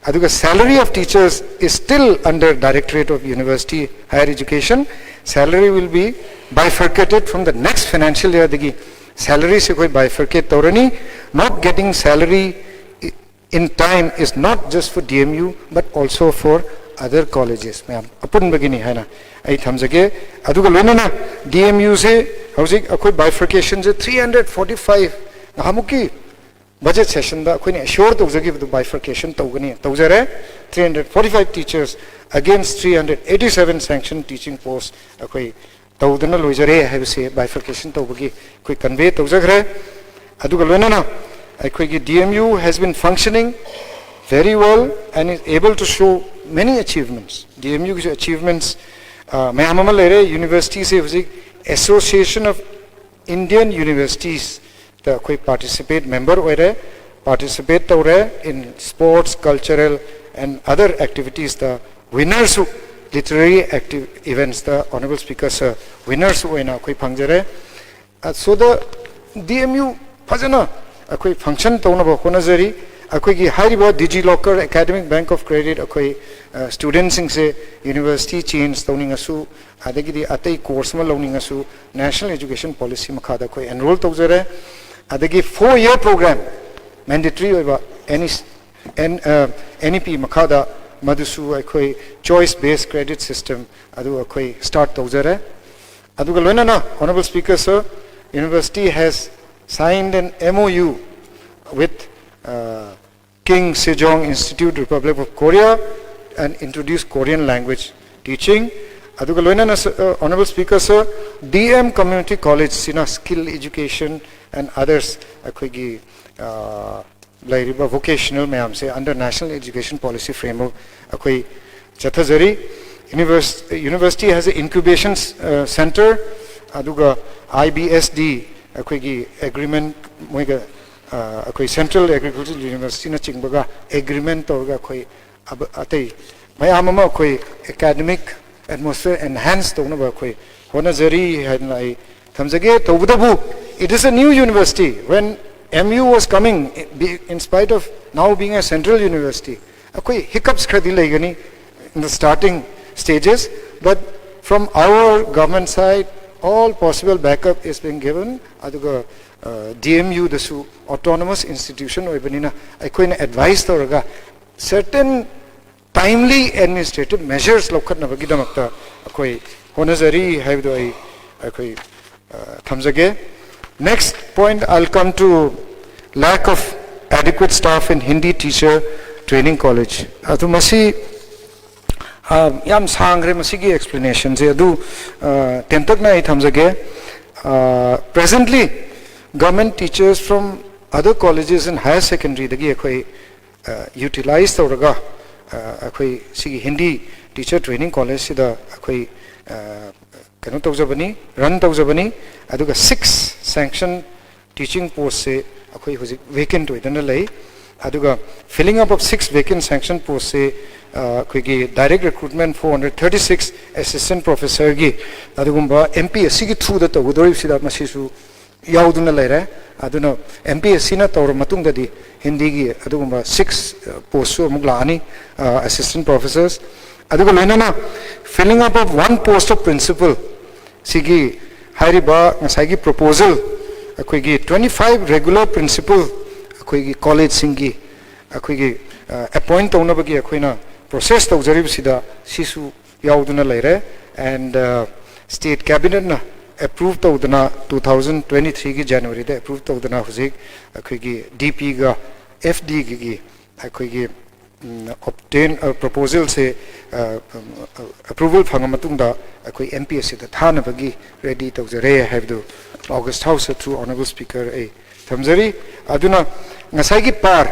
ꯑꯗꯨꯒ salary of teachers is still under Directorate of University Higher Education. Salary will be bifurcated from the next financial year ꯗꯒꯤ salary ꯁꯦ ꯑꯩꯈꯣꯏ bifurcate ꯇꯧꯔꯅꯤ꯫ Not getting salary in time is not just for D M U but also for other colleges. ꯃꯌꯥꯝ ꯑꯄꯨꯟꯕꯒꯤꯅꯤ ꯍꯥꯏꯅ ꯑꯩ ꯊꯝꯖꯒꯦ꯫ ꯑꯗꯨꯒ ꯂꯣꯏꯅꯅ D M U ꯁꯦ ꯍꯧꯖꯤꯛ ꯑꯩꯈꯣꯏ bifurcation ꯁꯦ three hundred forty five, ꯅꯍꯥꯟꯃꯨꯛꯀꯤ budget session ꯗ ꯑꯩꯈꯣꯏꯅ assure ꯇꯧꯖꯈꯤꯕꯗꯨ bifurcation ꯇꯧꯒꯅꯤ, ꯇꯧꯖꯔꯦ꯫ Three hundred forty five teachers against three hundred eighty seven sanction teaching post ꯑꯩꯈꯣꯏ ꯇꯧꯗꯅ ꯂꯣꯏꯖꯔꯦ ꯍꯥꯏꯕꯁꯦ bifurcation ꯇꯧꯕꯒꯤ ꯑꯩꯈꯣꯏ convey ꯇꯧꯖꯈ꯭ꯔꯦ꯫ ꯑꯗꯨꯒ ꯂꯣꯏꯅꯅ ꯑꯩꯈꯣꯏꯒꯤ D M U has been functioning very well and is able to show many achievements꯫ D M U ꯒꯤꯁꯨ achievements ꯃꯌꯥꯝ ꯑꯃ ꯂꯩꯔꯦ꯫ University ꯁꯦ ꯍꯧꯖꯤꯛ Association of Indian Universities ꯇ ꯑꯩꯈꯣꯏ participate member ꯑꯣꯏꯔꯦ, participate ꯇꯧꯔꯦ in sports, cultural and other activities ꯇ꯫ Winner ꯁꯨ literary active events ꯇ Honourable Speaker Sir winner ꯁꯨ ꯑꯣꯏꯅ ꯑꯩꯈꯣꯏ ꯐꯪꯖꯔꯦ꯫ ꯑ, so the D M U ꯐꯖꯅ ꯑꯩꯈꯣꯏ function ꯇꯧꯅꯕ ꯍꯣꯠꯅꯖꯔꯤ꯫ ꯑꯩꯈꯣꯏꯒꯤ ꯍꯥꯏꯔꯤꯕ DigiLocker, Academic Bank of Credit, ꯑꯩꯈꯣꯏ student ꯁꯤꯡꯁꯦ university change ꯇꯧꯅꯤꯡꯉꯁꯨ, ꯑꯗꯒꯤꯗꯤ ꯑꯇꯩ course ꯑꯃ ꯂꯧꯅꯤꯡꯉꯁꯨ, National Education Policy ꯃꯈꯥꯗ ꯑꯩꯈꯣꯏ enroll ꯇꯧꯖꯔꯦ꯫ ꯑꯗꯒꯤ four year program mandatory ꯑꯣꯏꯕ NEP ꯃꯈꯥꯗ ꯃꯗꯨꯁꯨ ꯑꯩꯈꯣꯏ choice based credit system ꯑꯗꯨ ꯑꯩꯈꯣꯏ start ꯇꯧꯖꯔꯦ꯫ ꯑꯗꯨꯒ ꯂꯣꯏꯅꯅ, Honourable Speaker Sir, university has signed an M O U with, uh, King Sejong Institute, Republic of Korea, and introduce Korean language teaching. ꯑꯗꯨꯒ ꯂꯣꯏꯅꯅ, Sir, uh, Honourable Speaker Sir, D M Community College ꯁꯤꯅ skill education and others ꯑꯩꯈꯣꯏꯒꯤ, uh, ꯂꯩꯔꯤꯕ vocational ꯃꯌꯥꯝꯁꯦ under National Education Policy framework ꯑꯩꯈꯣꯏ ꯆꯠꯊꯖꯔꯤ꯫ University has a incubation, uh, center, ꯑꯗꯨꯒ I B S D ꯑꯩꯈꯣꯏꯒꯤ agreement ꯃꯣꯏꯒ, ꯑ, ꯑꯩꯈꯣꯏ Central Agricultural University ꯅꯆꯤꯡꯕꯒ agreement ꯇꯧꯔꯒ ꯑꯩꯈꯣꯏ ꯑꯕ-, ꯑꯇꯩ ꯃꯌꯥꯝ ꯑꯃ ꯑꯩꯈꯣꯏ academic atmosphere enhance ꯇꯧꯅꯕ ꯑꯩꯈꯣꯏ ꯍꯣꯠꯅꯖꯔꯤ ꯍꯥꯏꯗꯅ ꯑꯩ ꯊꯝꯖꯒꯦ꯫ ꯇꯧꯕꯇꯕꯨ, it is a new university. When M U was coming, be-, in spite of now being a central university, ꯑꯩꯈꯣꯏ hiccups ꯈꯔꯗꯤ ꯂꯩꯒꯅꯤ in the starting stages, but from our government side, all possible backup is being given. ꯑꯗꯨꯒ, ꯑ, D M U ꯗꯁꯨ autonomous institution ꯑꯣꯏꯕꯅꯤꯅ ꯑꯩꯈꯣꯏꯅ advise ꯇꯧꯔꯒ certain timely administrative measures ꯂꯧꯈꯠꯅꯕꯒꯤꯗꯃꯛꯇ ꯑꯩꯈꯣꯏ ꯍꯣꯠꯅꯖꯔꯤ ꯍꯥꯏꯕꯗꯨ ꯑꯩ, ꯑꯩꯈꯣꯏ, ꯑ, ꯊꯝꯖꯒꯦ꯫ Next point, I'll come to Lack of adequate staff in Hindi teacher training college. ꯑꯗꯨ ꯃꯁꯤ ꯌꯥꯝ ꯁꯥꯡꯈ꯭ꯔꯦ ꯃꯁꯤꯒꯤ ꯑꯦꯛꯁꯄ꯭ꯂꯦꯅꯦꯁꯟꯁꯦ꯫ ꯑꯗꯨ ꯇꯦꯟꯇꯛꯅ ꯑꯩ ꯊꯝꯖꯒꯦ꯫ Presently, government teachers from other colleges and higher secondary ꯗꯒꯤ ꯑꯩꯈꯣꯏ ꯌꯨꯇꯤꯂꯥꯏꯖ ꯇꯧꯔꯒ ꯑꯩꯈꯣꯏ ꯁꯤꯒꯤ ꯍꯤꯟꯗꯤ ꯇꯤꯆꯔ ꯇ꯭ꯔꯦꯅꯤꯡ ꯀꯣꯂꯦꯖꯁꯤꯗ ꯑꯩꯈꯣꯏ ꯀꯩꯅꯣ ꯇꯧꯖꯕꯅꯤ, ꯔꯟ ꯇꯧꯖꯕꯅꯤ꯫ ꯑꯗꯨꯒ ꯁꯤꯛꯁ ꯁꯦꯡꯁꯟ ꯇꯤꯆꯤꯡ ꯄꯣꯁꯁꯦ ꯑꯩꯈꯣꯏ ꯍꯧꯖꯤꯛ ꯚꯦꯀꯦꯟꯠ ꯑꯣꯏꯗꯅ ꯂꯩ꯫ ꯑꯗꯨꯒ filling up of six vacant sanction postꯁꯦ ꯑꯩꯈꯣꯏꯒꯤ direct recruitment four hundred thirty six assistant professorꯒꯤ ꯑꯗꯨꯒꯨꯝꯕ M P S Cꯒꯤ throughꯗ ꯇꯧꯒꯗꯧꯔꯤꯕꯁꯤꯗ ꯃꯁꯤꯁꯨ ꯌꯥꯎꯗꯨꯅ ꯂꯩꯔꯦ꯫ ꯑꯗꯨꯅ M P S Cꯅ ꯇꯧꯔ ꯃꯇꯨꯡꯗꯗꯤ ꯍꯤꯟꯗꯤꯒꯤ ꯑꯗꯨꯒꯨꯝꯕ ꯁꯤꯛꯁ ꯄꯣꯁꯁꯨ ꯑꯃꯨꯛ ꯂꯥꯛꯑꯅꯤ, assistant professors꯫ ꯑꯗꯨꯒ ꯂꯣꯏꯅꯅ filling up of one post of principal ꯁꯤꯒꯤ ꯍꯥꯏꯔꯤꯕ ꯉꯁꯥꯏꯒꯤ ꯄ꯭ꯔꯣꯄꯣꯖꯦꯜ ꯑꯩꯈꯣꯏꯒꯤ twenty five regular principal ꯑꯩꯈꯣꯏꯒꯤ ꯀꯣꯂꯦꯖꯁꯤꯡꯒꯤ ꯑꯩꯈꯣꯏꯒꯤ ꯑꯦꯄꯣꯏꯟꯠ ꯇꯧꯅꯕꯒꯤ ꯑꯩꯈꯣꯏꯅ ꯄ꯭ꯔꯣꯁꯦꯁ ꯇꯧꯖꯔꯤꯕꯁꯤꯗ ꯁꯤꯁꯨ ꯌꯥꯎꯗꯨꯅ ꯂꯩꯔꯦ꯫ And state cabinetꯅ approve ꯇꯧꯗꯅ two thousand twenty threeꯒꯤ Januaryꯗ approve ꯇꯧꯗꯅ ꯍꯧꯖꯤꯛ ꯑꯩꯈꯣꯏꯒꯤ D Pꯒ F Dꯒꯤ ꯑꯩꯈꯣꯏꯒꯤ obtain proposalꯁꯦ approval ꯐꯪꯉ ꯃꯇꯨꯡꯗ ꯑꯩꯈꯣꯏ M P S Cꯗ ꯊꯥꯅꯕꯒꯤ ready ꯇꯧꯖꯔꯦ ꯍꯥꯏꯕꯗꯨ August Houseꯇ through Honourable Speaker ꯑꯩ ꯊꯝꯖꯔꯤ꯫ ꯑꯗꯨꯅ ꯉꯁꯥꯏꯒꯤ PAR,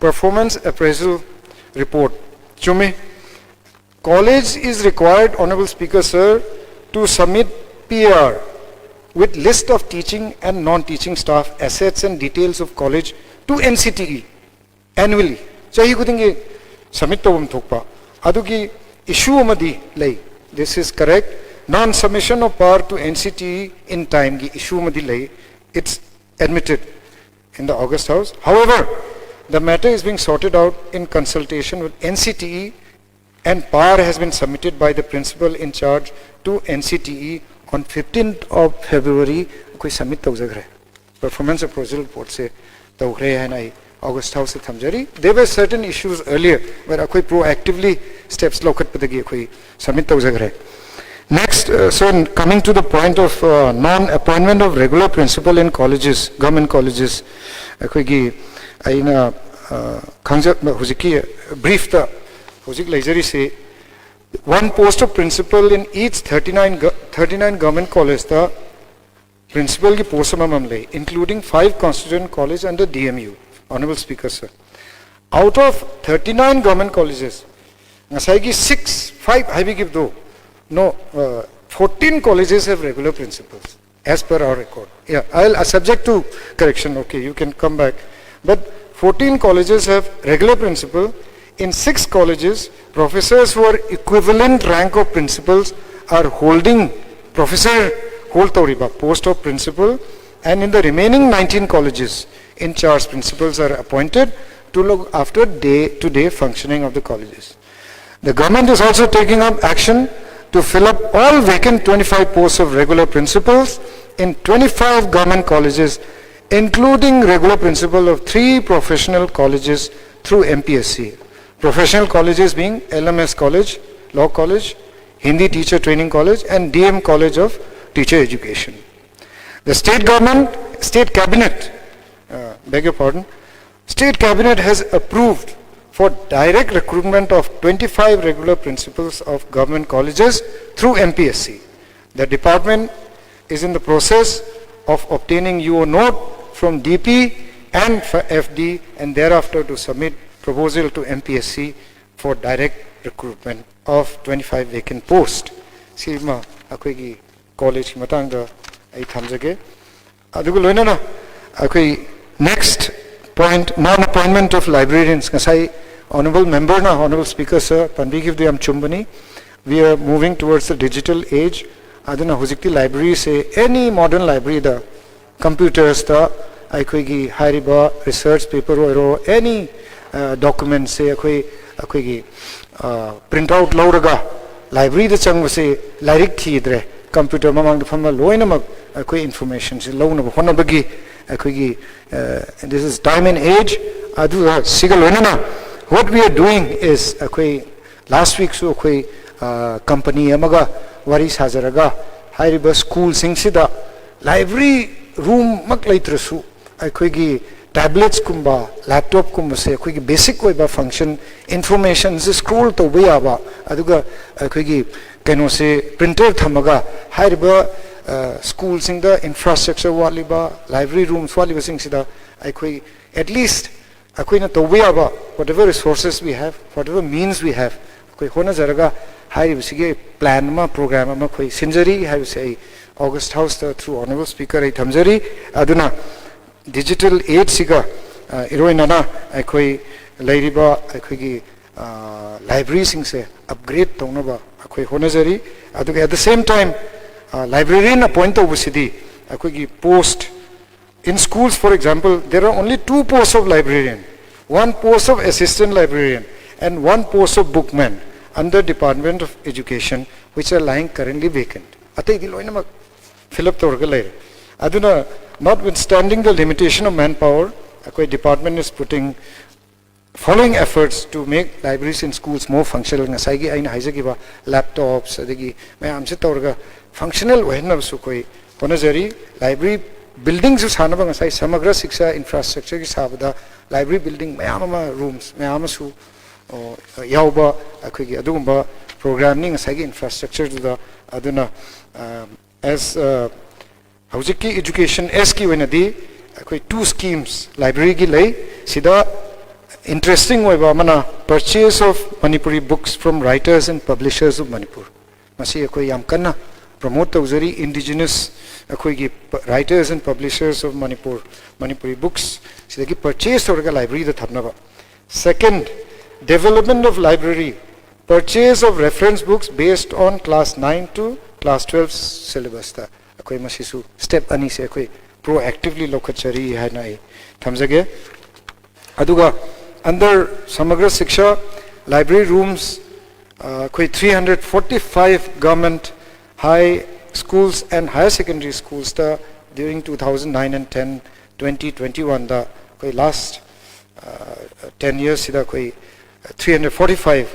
Performance Appraisal Report, ꯆꯨꯝꯃꯤ꯫ College is required, Honourable Speaker, sir, to submit P R with list of teaching and non-teaching staff, assets and details of college to N C T E annually. ꯆꯍꯤ ꯈꯨꯗꯤꯡꯒꯤ submit ꯇꯧꯐꯝ ꯊꯣꯛꯄ ꯑꯗꯨꯒꯤ issue ꯑꯃꯗꯤ ꯂꯩ꯫ This is correct. Non-submission of PAR to N C T E in timeꯒꯤ issue ꯑꯃꯗꯤ ꯂꯩ꯫ It's admitted in the August House. However, the matter is being sorted out in consultation with N C T E, and PAR has been submitted by the principal in charge to N C T E on fifteenth of February. ꯑꯩꯈꯣꯏ submit ꯇꯧꯖꯈ꯭ꯔꯦ, performance appraisal reportꯁꯦ ꯇꯧꯈ꯭ꯔꯦ ꯍꯥꯏꯅ ꯑꯩ August Houseꯇ ꯊꯝꯖꯔꯤ꯫ There were certain issues earlier, but ꯑꯩꯈꯣꯏ proactively steps ꯂꯧꯈꯠꯄꯗꯒꯤ ꯑꯩꯈꯣꯏ submit ꯇꯧꯖꯈ꯭ꯔꯦ꯫ Next, uh, so coming to the point of uh, non-appointment of regular principal in colleges, government colleges, ꯑꯩꯈꯣꯏꯒꯤ ꯑꯩꯅ ꯑ, ꯈꯪꯖ ꯍꯧꯖꯤꯛꯀꯤ ꯕ꯭ꯔꯤꯐꯇ ꯍꯧꯖꯤꯛ ꯂꯩꯖꯔꯤꯁꯤ, one post of principal in each thirty-nine gu- thirty-nine government collegeꯇ principalꯒꯤ post ꯑꯃꯃꯝ ꯂꯩ, including five constituent college under D M U. Honorable Speaker, sir, out of thirty-nine government colleges, ꯉꯁꯥꯏꯒꯤ six five ꯍꯥꯏꯕꯤꯈꯤꯕꯗꯣ, no, uh, fourteen colleges have regular principals as per our record. Yeah, I'll uh, subject to correction. Okay, you can come back. But fourteen colleges have regular principal. In six colleges, professors who are equivalent rank of principals are holding professor hold ꯇꯧꯔꯤꯕ post of principal, and in the remaining nineteen colleges, in charge principals are appointed to look after day-to-day functioning of the colleges. The government is also taking up action to fill up all vacant twenty-five posts of regular principals in twenty-five government colleges, including regular principal of three professional colleges through M P S C. Professional colleges being L M S College, Law College, Hindi Teacher Training College, and D M College of Teacher Education. The state government, state cabinet, uh, beg your pardon, state cabinet has approved for direct recruitment of twenty-five regular principals of government colleges through M P S C. The department is in the process of obtaining U O note from D P and F D and thereafter to submit proposal to M P S C for direct recruitment of twenty-five vacant posts. ꯁꯤꯃ ꯑꯩꯈꯣꯏꯒꯤ ꯀꯣꯂꯦꯖꯀꯤ ꯃꯇꯥꯡꯗ ꯑꯩ ꯊꯝꯖꯒꯦ꯫ ꯑꯗꯨꯒ ꯂꯣꯏꯅꯅ ꯑꯩꯈꯣꯏ next point, non appointment of librarians, ꯉꯁꯥꯏ honourable memberꯅ, honourable speaker sir ꯄꯟꯕꯤꯈꯤꯕꯗꯨ ꯌꯥꯝ ꯆꯨꯝꯕꯅꯤ꯫ We are moving towards the digital age. ꯑꯗꯨꯅ ꯍꯧꯖꯤꯛꯇꯤ libraryꯁꯦ, any modern libraryꯗ computersꯇ ꯑꯩꯈꯣꯏꯒꯤ ꯍꯥꯏꯔꯤꯕ research paper ꯑꯣꯏꯔꯣ, any documentꯁꯦ ꯑꯩꯈꯣꯏ ꯑꯩꯈꯣꯏꯒꯤ print out ꯂꯧꯔꯒ libraryꯗ ꯆꯪꯕꯁꯦ ꯂꯥꯏꯔꯤꯛ ꯊꯤꯗ꯭ꯔꯦ, computer ꯃꯃꯥꯡꯗ ꯐꯝꯃ ꯂꯣꯏꯅꯃꯛ ꯑꯩꯈꯣꯏ informationꯁꯦ ꯂꯧꯅꯕ ꯍꯣꯠꯅꯕꯒꯤ ꯑꯩꯈꯣꯏꯒꯤ, this is time and age꯫ ꯑꯗꯨꯒ ꯁꯤꯒ ꯂꯣꯏꯅꯅ what we are doing is, ꯑꯩꯈꯣꯏ last weekꯁꯨ ꯑꯩꯈꯣꯏ company ꯑꯃꯒ ꯋꯥꯔꯤ ꯁꯥꯖꯔꯒ ꯍꯥꯏꯔꯤꯕ schoolꯁꯤꯡꯁꯤꯗ library roomꯃꯛ ꯂꯩꯇ꯭ꯔꯁꯨ ꯑꯩꯈꯣꯏꯒꯤ ꯇꯦꯕ꯭ꯂꯦꯠꯁꯀꯨꯝꯕ, ꯂꯦꯞꯇꯣꯞꯀꯨꯝꯕꯁꯦ ꯑꯩꯈꯣꯏꯒꯤ ꯕꯦꯁꯤꯛ ꯑꯣꯏꯕ ꯐꯪꯁꯟ, ꯏꯟꯐꯣꯔꯃꯦꯁꯟꯁꯦ ꯁ꯭ꯀ꯭ꯔꯣꯜ ꯇꯧꯕ ꯌꯥꯕ, ꯑꯗꯨꯒ ꯑꯩꯈꯣꯏꯒꯤ ꯀꯩꯅꯣꯁꯦ ꯄ꯭ꯔꯤꯟꯇꯔ ꯊꯝꯃꯒ ꯍꯥꯏꯔꯤꯕ ꯁ꯭ꯀꯨꯜꯁꯤꯡꯗ ꯏꯟꯐ꯭ꯔꯥꯁ꯭ꯇ꯭ꯔꯛꯆꯔ ꯋꯥꯠꯂꯤꯕ, ꯂꯥꯏꯕ꯭ꯔꯦꯔꯤ ꯔꯨꯝꯁ ꯋꯥꯠꯂꯤꯕꯁꯤꯡꯁꯤꯗ ꯑꯩꯈꯣꯏ ꯑꯦꯠꯂꯤꯁ ꯑꯩꯈꯣꯏꯅ ꯇꯧꯕ ꯌꯥꯕ, whatever resources we have, whatever means we have, ꯑꯩꯈꯣꯏ ꯍꯣꯠꯅꯖꯔꯒ ꯍꯥꯏꯔꯤꯕꯁꯤꯒꯤ ꯄ꯭ꯂꯥꯟ ꯑꯃ, ꯄ꯭ꯔꯣꯒ꯭ꯔꯥꯝ ꯑꯃ ꯑꯩꯈꯣꯏ ꯁꯤꯟꯖꯔꯤ ꯍꯥꯏꯕꯁꯦ ꯑꯩ August House ꯇ through honourable speaker ꯑꯩ ꯊꯝꯖꯔꯤ꯫ ꯑꯗꯨꯅ ꯗꯤꯖꯤꯇꯦꯜ ꯑꯦꯖꯁꯤꯒ ꯏꯔꯣꯏꯅꯅ ꯑꯩꯈꯣꯏ ꯂꯩꯔꯤꯕ ꯑꯩꯈꯣꯏꯒꯤ ꯂꯥꯏꯕ꯭ꯔꯦꯔꯤꯁꯤꯡꯁꯦ ꯑꯞꯒ꯭ꯔꯦꯗ ꯇꯧꯅꯕ ꯑꯩꯈꯣꯏ ꯍꯣꯠꯅꯖꯔꯤ꯫ ꯑꯗꯨꯒ at the same time librarian appoint ꯇꯧꯕꯁꯤꯗꯤ ꯑꯩꯈꯣꯏꯒꯤ post, in schools, for example, there are only two posts of librarian, one post of assistant librarian and one post of bookman under Department of Education, which are lying currently vacant. ꯑꯇꯩꯗꯤ ꯂꯣꯏꯅꯃꯛ fill up ꯇꯧꯔꯒ ꯂꯩꯔꯦ꯫ ꯑꯗꯨꯅ, notwithstanding the limitation of manpower, ꯑꯩꯈꯣꯏ department is putting following efforts to make libraries in schools more functional. ꯉꯁꯥꯏꯒꯤ ꯑꯩꯅ ꯍꯥꯏꯖꯈꯤꯕ ꯂꯦꯞꯇꯣꯞꯁ ꯑꯗꯒꯤ ꯃꯌꯥꯝꯁꯦ ꯇꯧꯔꯒ ꯐꯪꯁꯅꯦꯜ ꯑꯣꯏꯍꯟꯅꯕꯁꯨ ꯑꯩꯈꯣꯏ ꯍꯣꯠꯅꯖꯔꯤ꯫ ꯂꯥꯏꯕ꯭ꯔꯦꯔꯤ ꯕꯤꯜꯗꯤꯡꯁꯨ ꯁꯥꯅꯕ, ꯉꯁꯥꯏ ꯁꯃꯒ꯭ꯔ ꯁꯤꯛꯁꯥ ꯏꯟꯐ꯭ꯔꯥꯁ꯭ꯇ꯭ꯔꯛꯆꯔꯒꯤ ꯁꯥꯕꯗ ꯂꯥꯏꯕ꯭ꯔꯦꯔꯤ ꯕꯤꯜꯗꯤꯡ ꯃꯌꯥꯝ ꯑꯃ, ꯔꯨꯝꯁ ꯃꯌꯥꯝ ꯑꯃꯁꯨ ꯌꯥꯎꯕ ꯑꯩꯈꯣꯏꯒꯤ ꯑꯗꯨꯒꯨꯝꯕ ꯄ꯭ꯔꯣꯒ꯭ꯔꯥꯝꯅꯤ ꯉꯁꯥꯏꯒꯤ ꯏꯟꯐ꯭ꯔꯥꯁ꯭ꯇ꯭ꯔꯛꯆꯔꯗꯨꯗ꯫ ꯑꯗꯨꯅ ꯑꯦꯁ ꯍꯧꯖꯤꯛꯀꯤ ꯏꯖꯨꯀꯦꯁꯟ ꯑꯦꯁꯀꯤ ꯑꯣꯏꯅꯗꯤ ꯑꯩꯈꯣꯏ ꯇꯨ ꯁ꯭ꯀꯤꯝꯁ ꯂꯥꯏꯕ꯭ꯔꯦꯔꯤꯒꯤ ꯂꯩ꯫ ꯁꯤꯗ ꯏꯟꯇꯔꯦꯁꯇꯤꯡ ꯑꯣꯏꯕ ꯑꯃꯅ Purchase of Manipuri Books from Writers and Publishers of Manipur꯫ ꯃꯁꯤ ꯑꯩꯈꯣꯏ ꯌꯥꯝ ꯀꯟꯅ ꯄ꯭ꯔꯣꯃꯣꯠ ꯇꯧꯖꯔꯤ꯫ ꯏꯟꯗꯤꯖꯤꯅꯁ ꯑꯩꯈꯣꯏꯒꯤ writers and publishers of Manipur, Manipuri books ꯁꯤꯗꯒꯤ ꯄꯔꯆꯦꯁ ꯇꯧꯔꯒ ꯂꯥꯏꯕ꯭ꯔꯦꯔꯤꯗ ꯊꯝꯅꯕ꯫ Second, development of library, purchase of reference books based on class nine to class twelve syllabus ꯇ ꯑꯩꯈꯣꯏ ꯃꯁꯤꯁꯨ ꯁ꯭ꯇꯦꯞ ꯑꯅꯤꯁꯦ ꯑꯩꯈꯣꯏ ꯄ꯭ꯔꯣꯑꯦꯛꯇꯤꯚꯂꯤ ꯂꯧꯈꯠꯆꯔꯤ ꯍꯥꯏꯅ ꯑꯩ ꯊꯝꯖꯒꯦ꯫ ꯑꯗꯨꯒ under Samagra Shiksha library rooms ꯑꯩꯈꯣꯏ three hundred forty five government high schools and higher secondary schools ꯇ during two thousand nine and ten, twenty twenty one ꯗ ꯑꯩꯈꯣꯏ last ten years ꯁꯤꯗ ꯑꯩꯈꯣꯏ three hundred forty five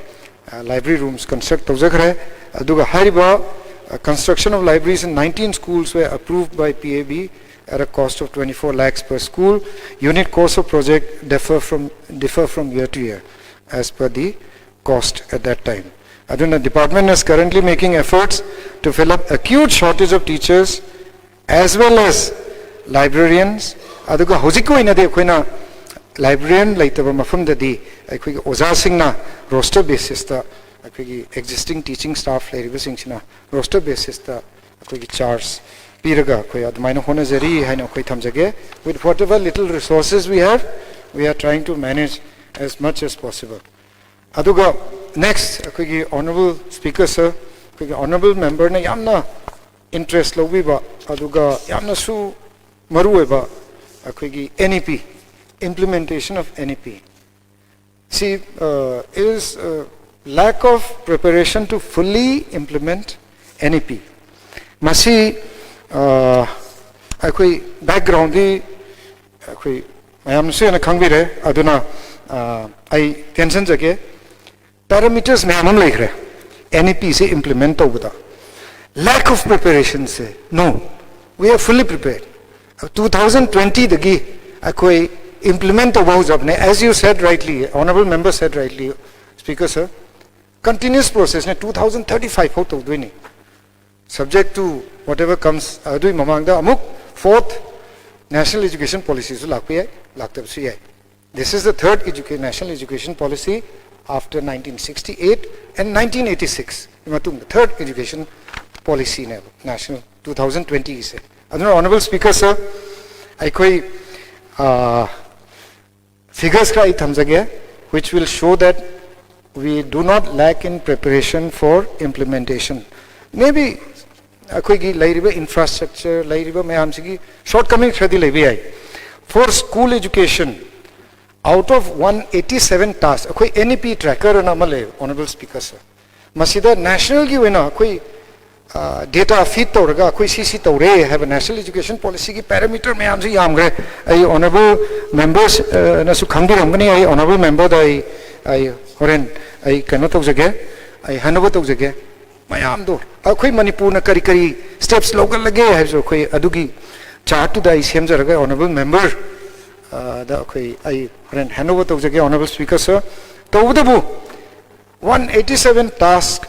library rooms construct ꯇꯧꯖꯈ꯭ꯔꯦ꯫ ꯑꯗꯨꯒ ꯍꯥꯏꯔꯤꯕ construction of libraries in nineteen schools were approved by P A B at a cost of twenty-four lakhs per school. Unit cost of project differ from, differ from year to year as per the cost at that time. ꯑꯗꯨꯅ department is currently making efforts to fill up acute shortage of teachers as well as librarians. ꯑꯗꯨꯒ ꯍꯧꯖꯤꯛꯀꯤ ꯑꯣꯏꯅꯗꯤ ꯑꯩꯈꯣꯏꯅ librarian ꯂꯩꯇꯕ ꯃꯐꯝꯗꯗꯤ ꯑꯩꯈꯣꯏꯒꯤ ꯑꯣꯖꯥꯁꯤꯡꯅ roster basisꯇ ꯑꯩꯈꯣꯏꯒꯤ existing teaching staff ꯂꯩꯔꯤꯕꯁꯤꯡꯁꯤꯅ roster basisꯇ ꯑꯩꯈꯣꯏꯒꯤ charge ꯄꯤꯔꯒ ꯑꯩꯈꯣꯏ ꯑꯗꯨꯃꯥꯏꯅ ꯍꯣꯠꯅꯖꯔꯤ ꯍꯥꯏꯅ ꯑꯩꯈꯣꯏ ꯊꯝꯖꯒꯦ. With whatever little resources we have, we are trying to manage as much as possible. ꯑꯗꯨꯒ next ꯑꯩꯈꯣꯏꯒꯤ honourable speaker sir, ꯑꯩꯈꯣꯏꯒꯤ honourable memberꯅ ꯌꯥꯝꯅ interest ꯂꯧꯕꯤꯕ ꯑꯗꯨꯒ ꯌꯥꯝꯅꯁꯨ ꯃꯔꯨꯑꯣꯏꯕ ꯑꯩꯈꯣꯏꯒꯤ N E P, implementation of N E P ꯁꯤ, uh, is, uh, lack of preparation to fully implement N E P. ꯃꯁꯤ, uh, ꯑꯩꯈꯣꯏ backgroundꯗꯤ ꯑꯩꯈꯣꯏ ꯃꯌꯥꯝꯅꯁꯨ ꯍꯦꯟꯅ ꯈꯪꯕꯤꯔꯦ, ꯑꯗꯨꯅ, uh, ꯑꯩ ꯇꯦꯟꯁꯤꯟꯖꯒꯦ꯫ Parameters ꯃꯌꯥꯝ ꯑꯃ ꯂꯩꯈ꯭ꯔꯦ N E Pꯁꯦ implement ꯇꯧꯕꯗ꯫ Lack of preparationꯁꯦ, no, we are fully prepared. Two thousand twentyꯗꯒꯤ ꯑꯩꯈꯣꯏ implement ꯇꯧꯕ ꯍꯧꯖꯕꯅꯦ. As you said rightly, honourable member said rightly, speaker sir, continuous processꯅꯦ, two thousand thirty five ꯐꯥꯎ ꯇꯧꯗꯣꯏꯅꯤ, subject to whatever comes. ꯑꯗꯨꯒꯤ ꯃꯃꯥꯡꯗ ꯑꯃꯨꯛ fourth national education policyꯁꯨ ꯂꯥꯛꯄ ꯌꯥꯏ, ꯂꯥꯛꯇꯕꯁꯨ ꯌꯥꯏ. This is the third educa- national education policy after nineteen sixty eight and nineteen eighty six ꯃꯇꯨꯡꯗ third education policyꯅꯦꯕ national two thousand twentyꯒꯤꯁꯦ. ꯑꯗꯨꯅ honourable speaker sir, ꯑꯩꯈꯣꯏ, uh, figures ꯈꯔ ꯑꯩ ꯊꯝꯖꯒꯦ, which will show that we do not lack in preparation for implementation. Maybe ꯑꯩꯈꯣꯏꯒꯤ ꯂꯩꯔꯤꯕ infrastructure, ꯂꯩꯔꯤꯕ ꯃꯌꯥꯝꯁꯤꯒꯤ shortcoming ꯈꯔꯗꯤ ꯂꯩꯕ ꯌꯥꯏ. For school education, out of one eighty seven tasks, ꯑꯩꯈꯣꯏ N E P tracker ꯑꯅ ꯑꯃ ꯂꯩ, honourable speaker sir. ꯃꯁꯤꯗ nationalꯒꯤ ꯑꯣꯏꯅ ꯑꯩꯈꯣꯏ, uh, data feed ꯇꯧꯔꯒ ꯑꯩꯈꯣꯏ ꯁꯤ ꯁꯤ ꯇꯧꯔꯦ ꯍꯥꯏꯕ national education policyꯒꯤ parameter ꯃꯌꯥꯝꯁꯤ ꯌꯥꯝꯈ꯭ꯔꯦ. ꯑꯩ honourable members, uh, ꯅꯁꯨ ꯈꯪꯕꯤꯔꯝꯒꯅꯤ, ꯑꯩ honourable memberꯗ ꯑꯩ, ꯑꯩ ꯍꯣꯔꯦꯟ ꯑꯩ ꯀꯩꯅꯣ ꯇꯧꯖꯒꯦ, ꯑꯩ ꯍꯥꯏꯅꯕ ꯇꯧꯖꯒꯦ. ꯃꯌꯥꯝꯗꯣ ꯑꯩꯈꯣꯏ ꯃꯅꯤꯄꯨꯔꯅ ꯀꯔꯤ ꯀꯔꯤ steps ꯂꯧꯈꯠꯂꯒꯦ ꯍꯥꯏꯕꯁꯨ ꯑꯩꯈꯣꯏ ꯑꯗꯨꯒꯤ ꯆꯥꯔꯠꯇꯨꯗ ꯑꯩ ꯁꯦꯝꯖꯔꯒ ꯑꯣꯅꯔꯦꯕꯜ ꯃꯦꯝꯕꯔ ꯗ ꯑꯩꯈꯣꯏ ꯑꯩ ꯍꯣꯔꯦꯟ ꯍꯦꯟ ꯑꯣꯚꯔ ꯇꯧꯖꯒꯦ ꯑꯣꯅꯔꯦꯕꯜ ꯁ꯭ꯄꯤꯀꯔ ꯁꯔ꯫ ꯇꯧꯕꯇꯕꯨ one eighty seven task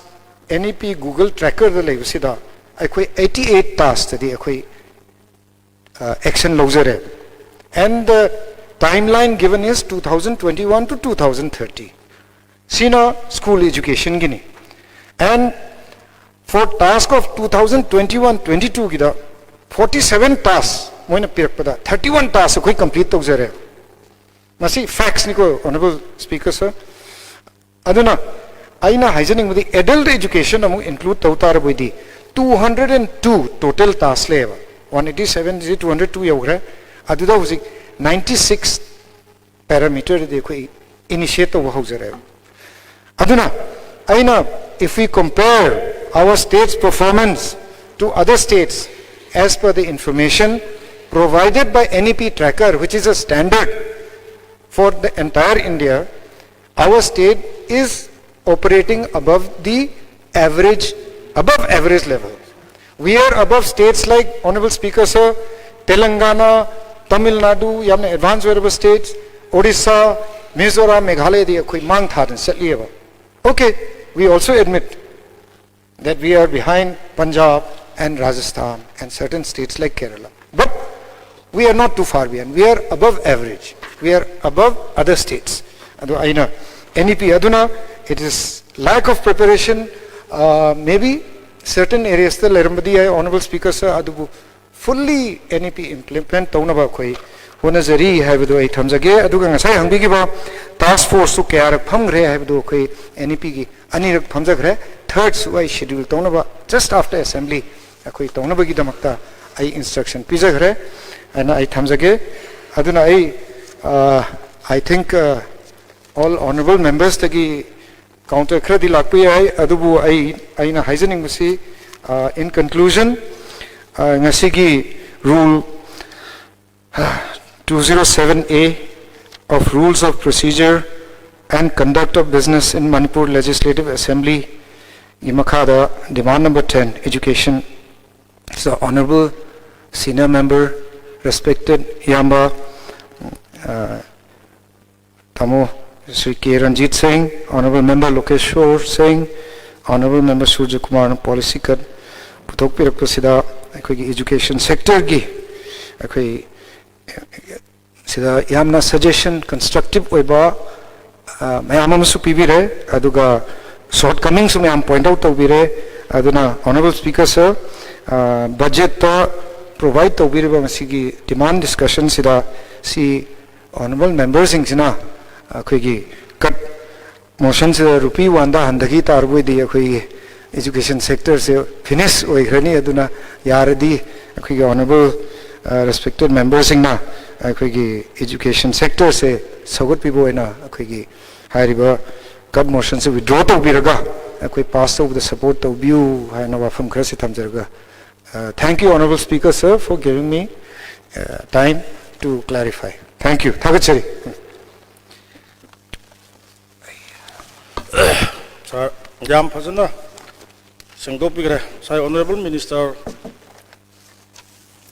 and E P Google ꯇ꯭ꯔꯦꯀꯔꯗ ꯂꯩꯕꯁꯤꯗ ꯑꯩꯈꯣꯏ ꯑꯩꯠꯇꯤ ꯑꯩꯠ ꯇꯥꯁꯛꯇꯗꯤ ꯑꯩꯈꯣꯏ ꯑꯦꯛꯁꯟ ꯂꯧꯖꯔꯦ꯫ And the timeline given is two thousand twenty one to two thousand thirty꯫ ꯁꯤꯅ school ꯑꯦꯖꯨꯀꯦꯁꯟꯒꯤꯅꯤ꯫ And for task of two thousand twenty one twenty two ꯒꯤꯗ forty seven task ꯃꯣꯏꯅ ꯄꯤꯔꯛꯄꯗ ꯊꯥꯔꯇꯤ ꯋꯥꯟ ꯇꯥꯁꯛ ꯑꯩꯈꯣꯏ complete ꯇꯧꯖꯔꯦ꯫ ꯃꯁꯤ ꯐꯦꯛꯁꯅꯤꯀꯣ honourable speaker sir. ꯑꯗꯨꯅ ꯑꯩꯅ ꯍꯥꯏꯖꯅꯤꯡꯕꯗꯤ adult education ꯑꯃꯨꯛ ꯏꯟꯀ꯭ꯂꯨꯗ ꯇꯧ ꯇꯥꯔꯕꯣꯏꯗꯤ two hundred and two total task ꯂꯩꯌꯦꯕ꯫ ꯋꯥꯟ ꯑꯩꯠꯇꯤ ꯁꯕꯦꯟ ꯁꯤ ꯇꯨ ꯍꯟꯗ꯭ꯔꯦꯗ ꯇꯨ ꯌꯧꯈ꯭ꯔꯦ꯫ ꯑꯗꯨꯗ ꯍꯧꯖꯤꯛ ꯅꯥꯏꯟꯇꯤ ꯁꯤꯛꯁ ꯄꯦꯔꯥꯃꯤꯇꯔꯗꯗꯤ ꯑꯩꯈꯣꯏ ꯏꯅꯤꯁꯤꯌꯦꯠ ꯇꯧꯕ ꯍꯧꯖꯔꯦꯕ꯫ ꯑꯗꯨꯅ ꯑꯩꯅ, if we compare our state's performance to other states as per the information provided by N E P tracker, which is a standard for the entire India, our state is operating above the average, above average level. We are above states like, Honorable Speaker Sir, Telangana, Tamil Nadu, ꯌꯥꯝꯅ advance ꯑꯣꯏꯔꯕ states, Orissa, Mizoram, ꯃꯦꯘꯥꯂꯌꯗꯤ ꯑꯩꯈꯣꯏ ꯃꯥꯡ ꯊꯥꯗꯅ ꯆꯠꯂꯤꯑꯕ꯫ Okay, we also admit that we are behind Punjab and Rajasthan and certain states like Kerala. But we are not too far behind. We are above average. We are above other states. ꯑꯗꯨ ꯑꯩꯅ N E P ꯑꯗꯨꯅ, it is lack of preparation, uh, maybe certain areasꯇ ꯂꯩꯔꯝꯕꯗꯤ ꯌꯥꯏ, Honorable Speaker Sir, ꯑꯗꯨꯕꯨ fully N E P implement ꯇꯧꯅꯕ ꯑꯩꯈꯣꯏ ꯍꯣꯠꯅꯖꯔꯤ ꯍꯥꯏꯕꯗꯨ ꯑꯩ ꯊꯝꯖꯒꯦ꯫ ꯑꯗꯨꯒ ꯉꯁꯥꯏ ꯍꯪꯕꯤꯈꯤꯕ ꯇꯥꯁꯛ ꯐꯣꯔꯁꯇꯨ ꯀꯌꯥꯔꯛ ꯐꯝꯈ꯭ꯔꯦ ꯍꯥꯏꯕꯗꯨ ꯑꯩꯈꯣꯏ N E Pꯒꯤ ꯑꯅꯤꯔꯛ ꯐꯝꯖꯈ꯭ꯔꯦ꯫ ꯊꯥꯔꯠꯁꯨ ꯑꯩ ꯁꯦꯗ꯭ꯌꯨꯜ ꯇꯧꯅꯕ just after assembly ꯑꯩꯈꯣꯏ ꯇꯧꯅꯕꯒꯤꯗꯃꯛꯇ ꯑꯩ ꯏꯟꯁꯇ꯭ꯔꯛꯁꯟ ꯄꯤꯖꯈ꯭ꯔꯦ ꯍꯥꯏꯅ ꯑꯩ ꯊꯝꯖꯒꯦ꯫ ꯑꯗꯨꯅ ꯑꯩ, uh, I think, uh, all honorable membersꯇꯒꯤ ꯀꯥꯎꯟꯇꯔ ꯈꯔꯗꯤ ꯂꯥꯛꯄ ꯌꯥꯏ, ꯑꯗꯨꯕꯨ ꯑꯩ, ꯑꯩꯅ ꯍꯥꯏꯖꯅꯤꯡꯕꯁꯤ, uh, in conclusion, uh, ꯉꯁꯤꯒꯤ rule two zero seven A of Rules of Procedure and Conduct of Business in Manipur Legislative Assemblyꯒꯤ ꯃꯈꯥꯗ demand number ten, education, the Honorable senior member, respected ꯏꯌꯥꯝꯕ, ꯑ, ꯇꯥꯃꯣ ꯁ꯭ꯔꯤ ꯀꯦ ꯔꯟꯖꯤꯠ ꯁꯤꯡ, Honourable Member ꯂꯣꯀꯦꯁꯣꯔ ꯁꯤꯡ, Honourable Member ꯁꯨꯔꯖ ꯀꯨꯃꯥꯔꯅ policy cut ꯄꯨꯊꯣꯛꯄꯤꯔꯛꯄꯁꯤꯗ ꯑꯩꯈꯣꯏꯒꯤ education sectorꯒꯤ ꯑꯩꯈꯣꯏ ꯁꯤꯗ ꯌꯥꯝꯅ suggestion, constructive ꯑꯣꯏꯕ, ꯑ, ꯃꯌꯥꯝ ꯑꯃꯁꯨ ꯄꯤꯕꯤꯔꯦ, ꯑꯗꯨꯒ shortcomingꯁꯨ ꯃꯌꯥꯝ point out ꯇꯧꯕꯤꯔꯦ꯫ ꯑꯗꯨꯅ Honourable Speaker Sir, ꯑ, budgetꯇ provide ꯇꯧꯕꯤꯔꯤꯕ ꯃꯁꯤꯒꯤ demand discussionꯁꯤꯗ ꯁꯤ Honourable Memberꯁꯤꯡꯁꯤꯅ ꯑꯩꯈꯣꯏꯒꯤ cut motionꯁꯤꯗ rupee oneꯗ ꯍꯟꯊꯈꯤ ꯇꯥꯔꯕ ꯑꯣꯏꯗꯤ ꯑꯩꯈꯣꯏꯒꯤ education sectorꯁꯦ finish ꯑꯣꯏꯈ꯭ꯔꯅꯤ꯫ ꯑꯗꯨꯅ ꯌꯥꯔꯗꯤ ꯑꯩꯈꯣꯏꯒꯤ Honourable, ꯑ, respected Memberꯁꯤꯡꯅ ꯑꯩꯈꯣꯏꯒꯤ education sectorꯁꯦ ꯁꯧꯒꯠꯄꯤꯕ ꯑꯣꯏꯅ ꯑꯩꯈꯣꯏꯒꯤ ꯍꯥꯏꯔꯤꯕ cut motionꯁꯦ withdraw ꯇꯧꯕꯤꯔꯒ ꯑꯩꯈꯣꯏ pass ꯇꯧꯕꯗ support ꯇꯧꯕꯤꯌꯨ ꯍꯥꯏꯅ ꯋꯥꯐꯝ ꯈꯔꯁꯤ ꯊꯝꯖꯔꯒ, ꯑ, thank you, Honourable Speaker Sir, for giving me, uh, time to clarify. Thank you. ꯊꯥꯒꯠꯆꯔꯤ꯫ ꯁꯥꯔ, ꯌꯥꯝ ꯐꯖꯅ ꯁꯦꯡꯗꯣꯛꯄꯤꯈ꯭ꯔꯦ꯫ ꯉꯁꯥꯏ Honourable Minister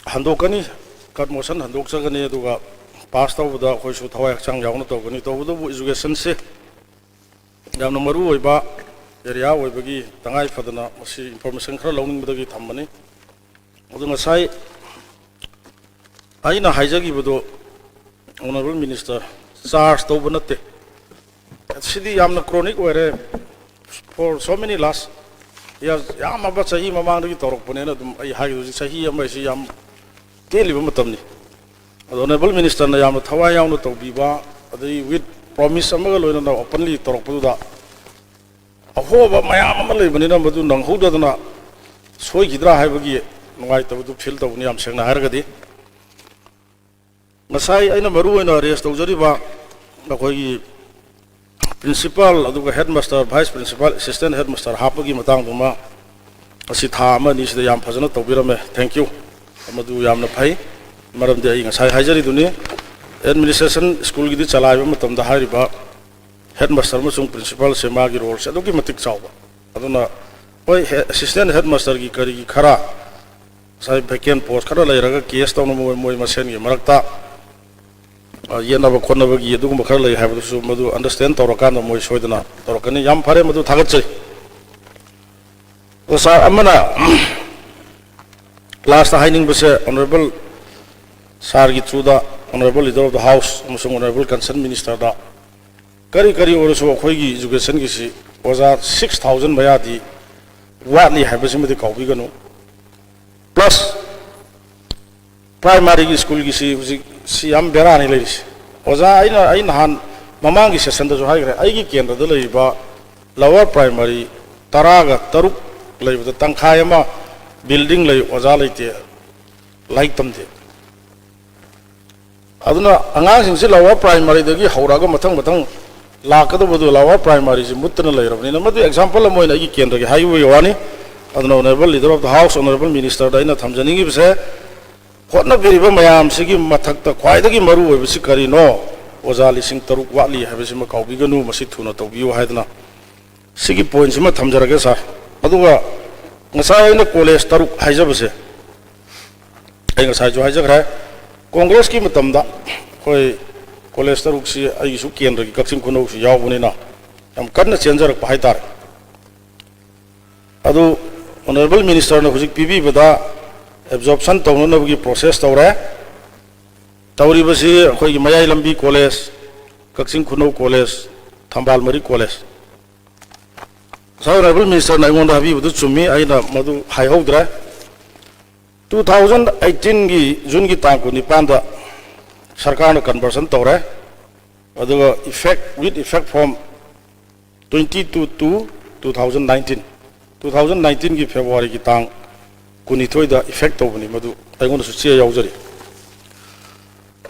ꯍꯟꯗꯣꯛꯀꯅꯤ, cut motion ꯍꯟꯗꯣꯛꯆꯒꯅꯤ, ꯑꯗꯨꯒ pass ꯇꯧꯕꯗ ꯑꯩꯈꯣꯏꯁꯨ ꯊꯋꯥꯏ ꯍꯛꯆꯥꯡ ꯌꯥꯎꯅ ꯇꯧꯒꯅꯤ꯫ ꯇꯧꯕꯇꯕꯨ educationꯁꯦ ꯌꯥꯝꯅ ꯃꯔꯨ ꯑꯣꯏꯕ area ꯑꯣꯏꯕꯒꯤ ꯇꯉꯥꯏ ꯐꯗꯅ ꯃꯁꯤ information ꯈꯔ ꯂꯧꯅꯤꯡꯕꯗꯒꯤ ꯊꯝꯕꯅꯤ꯫ ꯑꯗꯨ ꯉꯁꯥꯏ ꯑꯩꯅ ꯍꯥꯏꯖꯈꯤꯕꯗꯣ, Honourable Minister, charge ꯇꯧꯕ ꯅꯠꯇꯦ꯫ ꯁꯤꯗꯤ ꯌꯥꯝꯅ chronic ꯑꯣꯏꯔꯦ, for so many last years, ꯌꯥꯝꯃꯕ ꯆꯍꯤ ꯃꯃꯥꯡꯗꯒꯤ ꯇꯧꯔꯛꯄꯅꯦꯅ ꯑꯗꯨꯝ ꯑꯩ ꯍꯥꯏꯒꯗꯣꯏꯁꯦ꯫ ꯆꯍꯤ ꯑꯃ ꯍꯥꯏꯁꯤ ꯌꯥꯝ ꯇꯦꯜꯂꯤꯕ ꯃꯇꯝꯅꯤ꯫ ꯑꯗꯣ Honourable Ministerꯅ ꯌꯥꯝꯅ ꯊꯋꯥꯏ ꯌꯥꯎꯅ ꯇꯧꯕꯤꯕ, ꯑꯗꯩ with promise ꯑꯃꯒ ꯂꯣꯏꯅꯅ openly ꯇꯧꯔꯛꯄꯗꯨꯗ ꯑꯍꯣꯕ ꯃꯌꯥꯝ ꯑꯃ ꯂꯩꯕꯅꯤꯅ ꯃꯗꯨ ꯅꯪꯍꯧꯗꯗꯅ ꯁꯣꯏꯈꯤꯗ꯭ꯔꯥ ꯍꯥꯏꯕꯒꯤ ꯅꯨꯡꯉꯥꯏꯇꯕꯗꯨ feel ꯇꯧꯕꯅꯤ, ꯌꯥꯝ ꯁꯦꯡꯅ ꯍꯥꯏꯔꯒꯗꯤ꯫ ꯉꯁꯥꯏ ꯑꯩꯅ ꯃꯔꯨ ꯑꯣꯏꯅ raise ꯇꯧꯖꯔꯤꯕ ꯑꯩꯈꯣꯏꯒꯤ principal, ꯑꯗꯨꯒ headmaster, vice principal, assistant headmaster ꯍꯥꯞꯄꯒꯤ ꯃꯇꯥꯡꯗꯨꯃ ꯑꯁꯤ ꯊꯥ ꯑꯃ ꯑꯅꯤꯁꯤꯗ ꯌꯥꯝ ꯐꯖꯅ ꯇꯧꯕꯤꯔꯝꯃꯦ, thank you꯫ ꯃꯗꯨ ꯌꯥꯝꯅ ꯐꯩ, ꯃꯔꯝꯗꯤ ꯑꯩ ꯉꯁꯥꯏ ꯍꯥꯏꯖꯔꯤꯗꯨꯅꯤ, administration schoolꯒꯤꯗꯤ ꯆꯂꯥꯏꯕ ꯃꯇꯝꯗ ꯍꯥꯏꯔꯤꯕ headmaster ꯑꯃꯁꯨꯡ principalꯁꯦ ꯃꯥꯒꯤ roleꯁꯦ ꯑꯗꯨꯛꯀꯤ ꯃꯇꯤꯛ ꯆꯥꯎꯕ꯫ ꯑꯗꯨꯅ ꯍꯣꯏ, assistant headmasterꯒꯤ ꯀꯔꯤꯒꯤ ꯈꯔ ꯉꯁꯥꯏ vacant post ꯈꯔ ꯂꯩꯔꯒ case ꯇꯧꯅꯕ ꯃꯣꯏ, ꯃꯣꯏ ꯃꯁꯦꯟꯒꯤ ꯃꯔꯛꯇ, ꯑ, ꯌꯦꯠꯅꯕ ꯈꯣꯠꯅꯕꯒꯤ ꯑꯗꯨꯒꯨꯝꯕ ꯈꯔ ꯂꯩ ꯍꯥꯏꯕꯗꯨꯁꯨ ꯃꯗꯨ understand ꯇꯧꯔꯀꯥꯟꯗ ꯃꯣꯏ ꯁꯣꯏꯗꯅ ꯇꯧꯔꯛꯀꯅꯤ꯫ ꯌꯥꯝ ꯐꯔꯦ, ꯃꯗꯨ ꯊꯥꯒꯠꯆꯔꯤ꯫ ꯑꯗꯣ sir, ꯑꯃꯅ last ꯍꯥꯏꯅꯤꯡꯕꯁꯦ, Honourable sirꯒꯤ through the, Honourable Leader of the House ꯑꯃꯁꯨꯡ Honourable Concerned Ministerꯗ, ꯀꯔꯤ ꯀꯔꯤ ꯑꯣꯏꯔꯁꯨ ꯑꯩꯈꯣꯏꯒꯤ educationꯒꯤꯁꯤ ꯑꯣꯖꯥ six thousand ꯃꯌꯥꯗꯤ ꯋꯥꯠꯂꯤ ꯍꯥꯏꯕꯁꯤꯃꯗꯤ ꯀꯥꯎꯕꯤꯒꯅꯨ꯫ Plus primaryꯒꯤ schoolꯒꯤꯁꯤ ꯍꯧꯖꯤꯛ ꯁꯤ ꯌꯥꯝ ꯕꯦꯔꯥꯅꯤ ꯂꯩꯔꯤꯁꯤ꯫ ꯑꯣꯖꯥ, ꯑꯩꯅ, ꯑꯩ ꯅꯍꯥꯟ ꯃꯃꯥꯡꯒꯤ sessionꯗꯁꯨ ꯍꯥꯏꯈ꯭ꯔꯦ, ꯑꯩꯒꯤ ꯀꯦꯟꯗ꯭ꯔꯗ ꯂꯩꯔꯤꯕ lower primary ꯇꯔꯥꯒ ꯇꯔꯨꯛ ꯂꯩꯕꯗ ꯇꯪꯈꯥꯏ ꯑꯃ building ꯂꯩ, ꯑꯣꯖꯥ ꯂꯩꯇꯦ, ꯂꯥꯏꯔꯤꯛ ꯇꯝꯗꯦ꯫ ꯑꯗꯨꯅ ꯑꯉꯥꯡꯁꯤꯡꯁꯤ lower primaryꯗꯒꯤ ꯍꯧꯔꯛꯑꯒ ꯃꯊꯪ ꯃꯊꯪ ꯂꯥꯛꯀꯗꯧꯕꯗꯨ lower primaryꯁꯤ ꯃꯨꯠꯇꯅ ꯂꯩꯔꯕꯅꯤꯅ, ꯃꯗꯨ example ꯑꯃ ꯑꯣꯏꯅ ꯑꯩꯒꯤ ꯀꯦꯟꯗ꯭ꯔꯒꯤ ꯍꯥꯏꯕꯒꯤ ꯋꯥꯅꯤ꯫ ꯑꯗꯨꯅ Honourable Leader of the House, Honourable Ministerꯗ ꯑꯩꯅ ꯊꯝꯖꯅꯤꯡꯉꯤꯕꯁꯦ, ꯍꯣꯠꯅꯕꯤꯔꯤꯕ ꯃꯌꯥꯝꯁꯤꯒꯤ ꯃꯊꯛꯇ ꯈ꯭ꯋꯥꯏꯗꯒꯤ ꯃꯔꯨ ꯑꯣꯏꯕꯁꯤ ꯀꯔꯤꯅꯣ? ꯑꯣꯖꯥ ꯂꯤꯁꯤꯡ ꯇꯔꯨꯛ ꯋꯥꯠꯂꯤ ꯍꯥꯏꯕꯁꯤꯃ ꯀꯥꯎꯕꯤꯒꯅꯨ, ꯃꯁꯤ ꯊꯨꯅ ꯇꯧꯕꯤꯌꯨ ꯍꯥꯏꯗꯅ ꯁꯤꯒꯤ pointꯁꯤꯃ ꯊꯝꯖꯔꯒꯦ sir꯫ ꯑꯗꯨꯒ ꯉꯁꯥꯏ ꯑꯩꯅ college ꯇꯔꯨꯛ ꯍꯥꯏꯖꯕꯁꯦ, ꯑꯩ ꯉꯁꯥꯏꯁꯨ ꯍꯥꯏꯖꯈ꯭ꯔꯦ, Congressꯀꯤ ꯃꯇꯝꯗ ꯑꯩꯈꯣꯏ college ꯇꯔꯨꯛꯁꯤ ꯑꯩꯒꯤꯁꯨ ꯀꯦꯟꯗ꯭ꯔꯒꯤ ꯀꯛꯆꯤꯡ ꯈꯨꯅꯧꯁꯨ ꯌꯥꯎꯕꯅꯤꯅ ꯌꯥꯝ ꯀꯟꯅ ꯆꯦꯟꯖꯔꯛꯄ ꯍꯥꯏꯇꯥꯔꯦ꯫ ꯑꯗꯨ Honourable Ministerꯅ ꯍꯧꯖꯤꯛ ꯄꯤꯕꯤꯕꯗ absorption ꯇꯧꯅꯅꯕꯒꯤ process ꯇꯧꯔꯦ꯫ ꯇꯧꯔꯤꯕꯁꯤ ꯑꯩꯈꯣꯏꯒꯤ ꯃꯌꯥꯏ ꯂꯝꯕꯤ college, ꯀꯛꯆꯤꯡ ꯈꯨꯅꯧ college, ꯊꯝꯕꯥꯜ ꯃꯔꯤ college꯫ ꯉꯁꯥꯏ Honourable Ministerꯅ ꯑꯩꯉꯣꯟꯗ ꯍꯥꯏꯕꯤꯕꯗꯨ ꯆꯨꯝꯃꯤ, ꯑꯩꯅ ꯃꯗꯨ ꯍꯥꯏꯍꯧꯗ꯭ꯔꯦ꯫ Two thousand eighteenꯒꯤ Juneꯒꯤ ꯇꯥꯡ ꯀꯨꯟꯅꯤꯄꯥꯟꯗ ꯁꯔꯀꯥꯔꯅ conversion ꯇꯧꯔꯦ, ꯑꯗꯨꯒ effect, with effect from twenty two two two thousand nineteen, two thousand nineteenꯒꯤ Februaryꯒꯤ ꯇꯥꯡ ꯀꯨꯟꯅꯤꯊꯣꯏꯗ effect ꯇꯧꯕꯅꯤ꯫ ꯃꯗꯨ ꯑꯩꯉꯣꯟꯗꯁꯨ ꯆꯦ ꯌꯥꯎꯖꯔꯤ꯫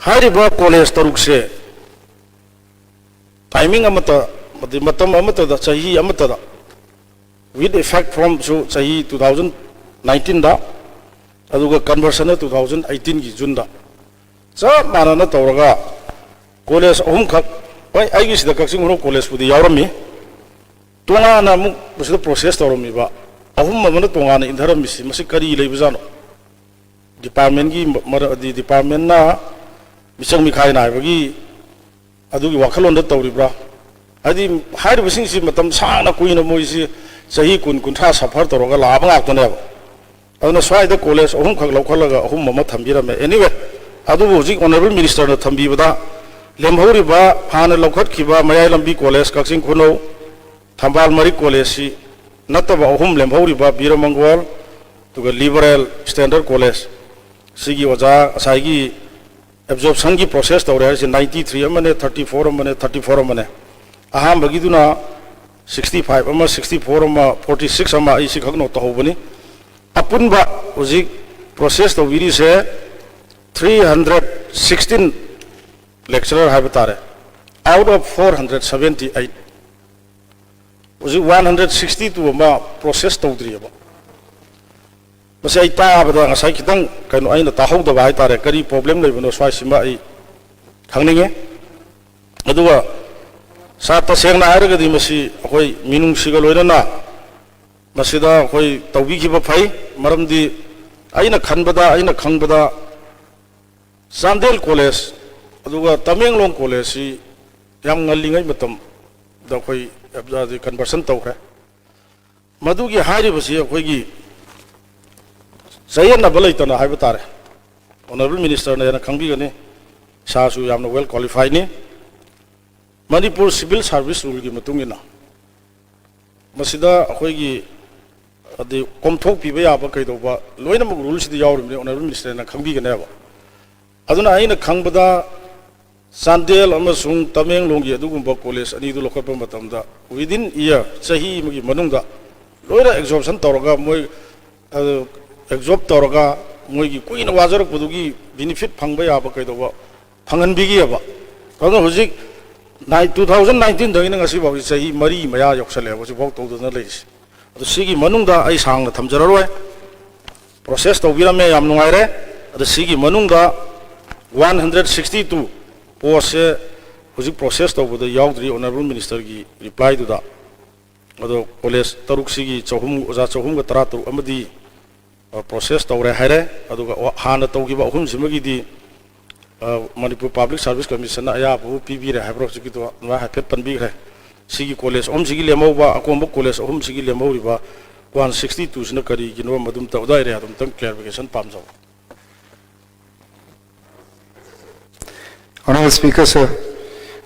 ꯍꯥꯏꯔꯤꯕ college ꯇꯔꯨꯛꯁꯦ timing ꯑꯃꯠꯇ, ꯑꯃꯗꯤ ꯃꯇꯝ ꯑꯃꯠꯇꯗ, ꯆꯍꯤ ꯑꯃꯠꯇꯗ, with effect fromꯁꯨ ꯆꯍꯤ two thousand nineteenꯗ, ꯑꯗꯨꯒ conversionꯅ two thousand eighteenꯒꯤ Juneꯗ, ꯆꯞ ꯃꯥꯟꯅꯅ ꯇꯧꯔꯒ college ꯑꯍꯨꯝꯈꯛ, ꯍꯣꯏ, ꯑꯩꯒꯤꯁꯤꯗ ꯀꯛꯆꯤꯡ ꯈꯨꯅꯧ collegeꯄꯨꯗꯤ ꯌꯥꯎꯔꯝꯃꯤ, ꯇꯣꯉꯥꯟꯅ ꯑꯃꯨꯛ ꯃꯁꯤꯗ process ꯇꯧꯔꯝꯃꯤꯕ ꯑꯍꯨꯝ ꯑꯃꯅ ꯇꯣꯉꯥꯟꯅ ꯏꯟꯊꯔꯝꯃꯤꯁꯤ, ꯃꯁꯤ ꯀꯔꯤ ꯂꯩꯕꯖꯥꯠꯅꯣ? ꯗꯤꯄꯥꯔꯠꯃꯦꯟꯒꯤ ꯃꯔ-, ꯗꯤ-, ꯗꯤꯄꯥꯔꯠꯃꯦꯟꯅ ꯃꯤꯆꯪ ꯃꯤꯈꯥꯏ ꯅꯥꯏꯕꯒꯤ ꯑꯗꯨꯒꯤ ꯋꯥꯈꯜꯂꯣꯟꯗ ꯇꯧꯔꯤꯕ꯭ꯔꯥ? ꯍꯥꯏꯗꯤ ꯍꯥꯏꯔꯤꯕꯁꯤꯡꯁꯤ ꯃꯇꯝ ꯁꯥꯡꯅ ꯀꯨꯏꯅ ꯃꯣꯏꯁꯤ ꯆꯍꯤ ꯀꯨꯟ, ꯀꯨꯟꯊ꯭ꯔꯥ ꯁꯐꯔ ꯇꯧꯔꯒ ꯂꯥꯛꯑꯕ ꯉꯥꯛꯇꯅꯦꯕ꯫ ꯑꯗꯨꯅ ꯁ꯭ꯋꯥꯏꯗ ꯀꯣꯂꯦꯖ ꯑꯍꯨꯝꯈꯛ ꯂꯧꯈꯠꯂꯒ ꯑꯍꯨꯝ ꯑꯃ ꯊꯝꯕꯤꯔꯝꯃꯦ꯫ Anyway, ꯑꯗꯨꯕꯨ ꯍꯧꯖꯤꯛ Honourable Minister ꯅ ꯊꯝꯕꯤꯕꯗ ꯂꯦꯝꯍꯧꯔꯤꯕ ꯍꯥꯟꯅ ꯂꯧꯈꯠꯈꯤꯕ ꯃꯌꯥꯏ ꯂꯝꯕꯤ ꯀꯣꯂꯦꯖ, ꯀꯛꯆꯤꯡ ꯈꯨꯅꯧ, ꯊꯝꯕꯥꯜ ꯃꯔꯤꯛ ꯀꯣꯂꯦꯖꯁꯤ ꯅꯠꯇꯕ ꯑꯍꯨꯝ ꯂꯦꯝꯍꯧꯔꯤꯕ, ꯕꯤꯔ ꯃꯪꯒꯣꯜ, ꯑꯗꯨꯒ Liberal Standard ꯀꯣꯂꯦꯖ, ꯁꯤꯒꯤ ꯑꯣꯖꯥ ꯉꯁꯥꯏꯒꯤ absorption ꯒꯤ process ꯇꯧꯔꯦ ꯍꯥꯏꯔꯤꯁꯦ ninety three ꯑꯃꯅꯦ, thirty four ꯑꯃꯅꯦ, thirty four ꯑꯃꯅꯦ꯫ ꯑꯍꯥꯟꯕꯒꯤꯗꯨꯅ sixty five ꯑꯃ, sixty four ꯑꯃ, forty six ꯑꯃ, ꯑꯩ ꯁꯤꯈꯛ note ꯇꯧꯍꯧꯕꯅꯤ꯫ ꯑꯄꯨꯟꯕ ꯍꯧꯖꯤꯛ process ꯇꯧꯕꯤꯔꯤꯁꯦ three hundred sixteen lecturer ꯍꯥꯏꯕ ꯇꯥꯔꯦ, out of four hundred seventy eight꯫ ꯍꯧꯖꯤꯛ one hundred sixty two ꯑꯃ process ꯇꯧꯗ꯭ꯔꯤꯑꯕ꯫ ꯃꯁꯤ ꯑꯩ ꯇꯥꯕꯗ ꯉꯁꯥꯏ ꯈꯤꯇꯪ ꯀꯩꯅꯣ ꯑꯩꯅ ꯇꯥꯍꯧꯗꯕ ꯍꯥꯏꯇꯥꯔꯦ, ꯀꯔꯤ problem ꯂꯩꯕꯅꯣ ꯁ꯭ꯋꯥꯏꯁꯤꯃ ꯑꯩ ꯈꯪꯅꯤꯡꯉꯤ꯫ ꯑꯗꯨꯒ ꯁꯥꯔ, ꯇꯁꯦꯡꯅ ꯍꯥꯏꯔꯒꯗꯤ ꯃꯁꯤ ꯑꯩꯈꯣꯏ ꯃꯤꯅꯨꯡꯁꯤꯒ ꯂꯣꯏꯅꯅ ꯃꯁꯤꯗ ꯑꯩꯈꯣꯏ ꯇꯧꯕꯤꯈꯤꯕ ꯐꯩ꯫ ꯃꯔꯝꯗꯤ ꯑꯩꯅ ꯈꯟꯕꯗ, ꯑꯩꯅ ꯈꯪꯕꯗ ꯆꯥꯟꯗꯦꯜ ꯀꯣꯂꯦꯖ ꯑꯗꯨꯒ ꯇꯃꯦꯡꯂꯣꯡ ꯀꯣꯂꯦꯖꯁꯤ ꯌꯥꯝ ꯉꯜꯂꯤꯉꯩ ꯃꯇꯝꯗ ꯑꯩꯈꯣꯏ conversion ꯇꯧꯈ꯭ꯔꯦ꯫ ꯃꯗꯨꯒꯤ ꯍꯥꯏꯔꯤꯕꯁꯤ ꯑꯩꯈꯣꯏꯒꯤ ꯆꯌꯦꯠꯅꯕ ꯂꯩꯇꯅ ꯍꯥꯏꯕ ꯇꯥꯔꯦ꯫ Honourable Minister ꯅ ꯍꯦꯟꯅ ꯈꯪꯕꯤꯒꯅꯤ, ꯏꯁꯥꯁꯨ ꯌꯥꯝꯅ well qualified ꯅꯤ꯫ ꯃꯅꯤꯄꯨꯔ Civil Service Rule ꯒꯤ ꯃꯇꯨꯡ ꯏꯟꯅ ꯃꯁꯤꯗ ꯑꯩꯈꯣꯏꯒꯤ ꯑꯗꯩ ꯀꯣꯝꯊꯣꯛꯄꯤꯕ ꯌꯥꯕ ꯀꯩꯗꯧꯕ ꯂꯣꯏꯅꯃꯛ rule ꯁꯤꯗ ꯌꯥꯎꯔꯤꯕꯅꯤ, Honourable Minister ꯅ ꯈꯪꯕꯤꯒꯅꯦꯕ꯫ ꯑꯗꯨꯅ ꯑꯩꯅ ꯈꯪꯕꯗ ꯆꯥꯟꯗꯦꯜ ꯑꯃꯁꯨꯡ ꯇꯃꯦꯡꯂꯣꯡꯒꯤ ꯑꯗꯨꯒꯨꯝꯕ ꯀꯣꯂꯦꯖ ꯑꯅꯤꯗꯨ ꯂꯧꯈꯠꯄ ꯃꯇꯝꯗ within year, ꯆꯍꯤ ꯑꯃꯒꯤ ꯃꯅꯨꯡꯗ ꯂꯣꯏꯅ absorption ꯇꯧꯔꯒ ꯃꯣꯏ, ꯑ, absorb ꯇꯧꯔꯒ ꯃꯣꯏꯒꯤ ꯀꯨꯏꯅ ꯋꯥꯖꯔꯛꯄꯗꯨꯒꯤ benefit ꯐꯪꯕ ꯌꯥꯕ ꯀꯩꯗꯧꯕ ꯐꯪꯍꯟꯕꯤꯈꯤꯑꯕ꯫ ꯑꯗꯨꯅ ꯍꯧꯖꯤꯛ ꯅꯥꯏ-, two thousand nineteen ꯗꯒꯤꯅ ꯉꯁꯤ ꯐꯥꯎꯁꯤ ꯆꯍꯤ ꯃꯔꯤ ꯃꯌꯥ ꯌꯧꯁꯜꯂꯛꯑꯦꯕ ꯍꯧꯖꯤꯛꯐꯥꯎ ꯇꯧꯗꯅ ꯂꯩꯔꯤꯁꯦ꯫ ꯑꯗꯨ ꯁꯤꯒꯤ ꯃꯅꯨꯡꯗ ꯑꯩ ꯁꯥꯡꯅ ꯊꯝꯖꯔꯔꯣꯏ, process ꯇꯧꯕꯤꯔꯝꯃꯦ, ꯌꯥꯝ ꯅꯨꯡꯉꯥꯏꯔꯦ꯫ ꯑꯗꯨ ꯁꯤꯒꯤ ꯃꯅꯨꯡꯗ one hundred sixty two post ꯁꯦ ꯍꯧꯖꯤꯛ process ꯇꯧꯕꯗ ꯌꯥꯎꯗ꯭ꯔꯤ, Honourable Minister ꯒꯤ reply ꯗꯨꯗ꯫ ꯑꯗꯣ ꯀꯣꯂꯦꯖ ꯇꯔꯨꯛꯁꯤꯒꯤ ꯆꯍꯨꯝ, ꯑꯣꯖꯥ ꯆꯍꯨꯝꯒ ꯇꯔꯥ ꯇꯔꯨꯛ ꯑꯃꯗꯤ ꯄ꯭ꯔꯣꯁꯦꯁ ꯇꯧꯔꯦ ꯍꯥꯏꯔꯦ꯫ ꯑꯗꯨꯒ ꯍꯥꯟꯅ ꯇꯧꯈꯤꯕ ꯑꯍꯨꯝꯁꯤꯃꯒꯤꯗꯤ ꯃꯅꯤꯄꯨꯔ ꯄꯕ꯭ꯂꯤꯛ ꯁꯥꯔꯚꯤꯁ ꯀꯃꯤꯁꯟꯅ ꯑꯌꯥꯕꯕꯨ ꯄꯤꯕꯤꯔꯦ ꯍꯥꯏꯕ꯭ꯔꯣ? ꯍꯧꯖꯤꯛꯀꯤꯗꯣ ꯑꯗꯨꯃꯥꯏꯅ ꯍꯥꯏꯐꯦꯠ ꯄꯟꯕꯤꯈ꯭ꯔꯦ꯫ ꯁꯤꯒꯤ ꯀꯣꯂꯦꯖ ꯑꯍꯨꯝꯁꯤꯒꯤ ꯂꯦꯝꯍꯧꯕ, ꯑꯀꯣꯝꯕ ꯀꯣꯂꯦꯖ ꯑꯍꯨꯝꯁꯤꯒꯤ ꯂꯦꯝꯍꯧꯔꯤꯕ ꯋꯥꯟ ꯁꯤꯛꯁꯇꯤ ꯇꯨꯁꯤꯅ ꯀꯔꯤꯒꯤꯅꯣ? ꯃꯗꯨꯝꯇ ꯑꯣꯖꯥ ꯑꯦꯔꯤꯌꯥꯗꯣ ꯑꯃꯨꯛꯇꯪ ꯀ꯭ꯂꯦꯔꯤꯐꯤꯀꯦꯁꯟ ꯄꯥꯝꯖꯕ꯫ Honorable Speaker, sir,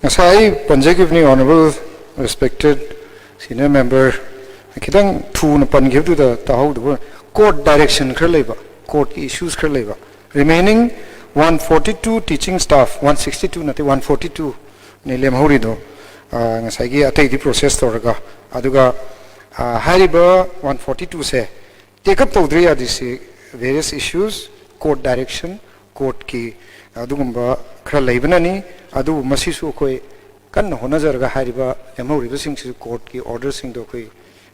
ꯉꯁꯥꯏ ꯑꯩ ꯄꯟꯖꯈꯤꯕꯅꯤ, Honorable Respected Senior Member ꯈꯤꯇꯪ ꯊꯨꯅ ꯄꯟꯈꯤꯕꯗꯨꯗ ꯇꯥꯍꯧꯗꯕ꯫ Court direction ꯈꯔ ꯂꯩꯕ, courtꯀꯤ issues ꯈꯔ ꯂꯩꯕ, remaining one forty two teaching staff, one sixty two ꯅꯠꯇꯦ, one forty two ꯅꯤ ꯂꯦꯝꯍꯧꯔꯤꯗꯣ꯫ ꯉꯁꯥꯏꯒꯤ ꯑꯇꯩꯗꯤ process ꯇꯧꯔꯒ, ꯑꯗꯨꯒ ꯍꯥꯏꯔꯤꯕ one forty two ꯁꯦ take up ꯇꯧꯗ꯭ꯔꯤ ꯌꯥꯗ꯭ꯔꯤꯁꯤ various issues, court direction, courtꯀꯤ ꯑꯗꯨꯒꯨꯝꯕ ꯈꯔ ꯂꯩꯕꯅꯅꯤ꯫ ꯑꯗꯨꯕꯨ ꯃꯁꯤꯁꯨ ꯑꯩꯈꯣꯏ ꯀꯟꯅ ꯍꯣꯠꯅꯖꯔꯒ ꯍꯥꯏꯔꯤꯕ ꯂꯦꯝꯍꯧꯔꯤꯕꯁꯤꯡꯁꯤꯁꯨ courtꯀꯤ orderꯁꯤꯡꯗꯣ ꯑꯩꯈꯣꯏ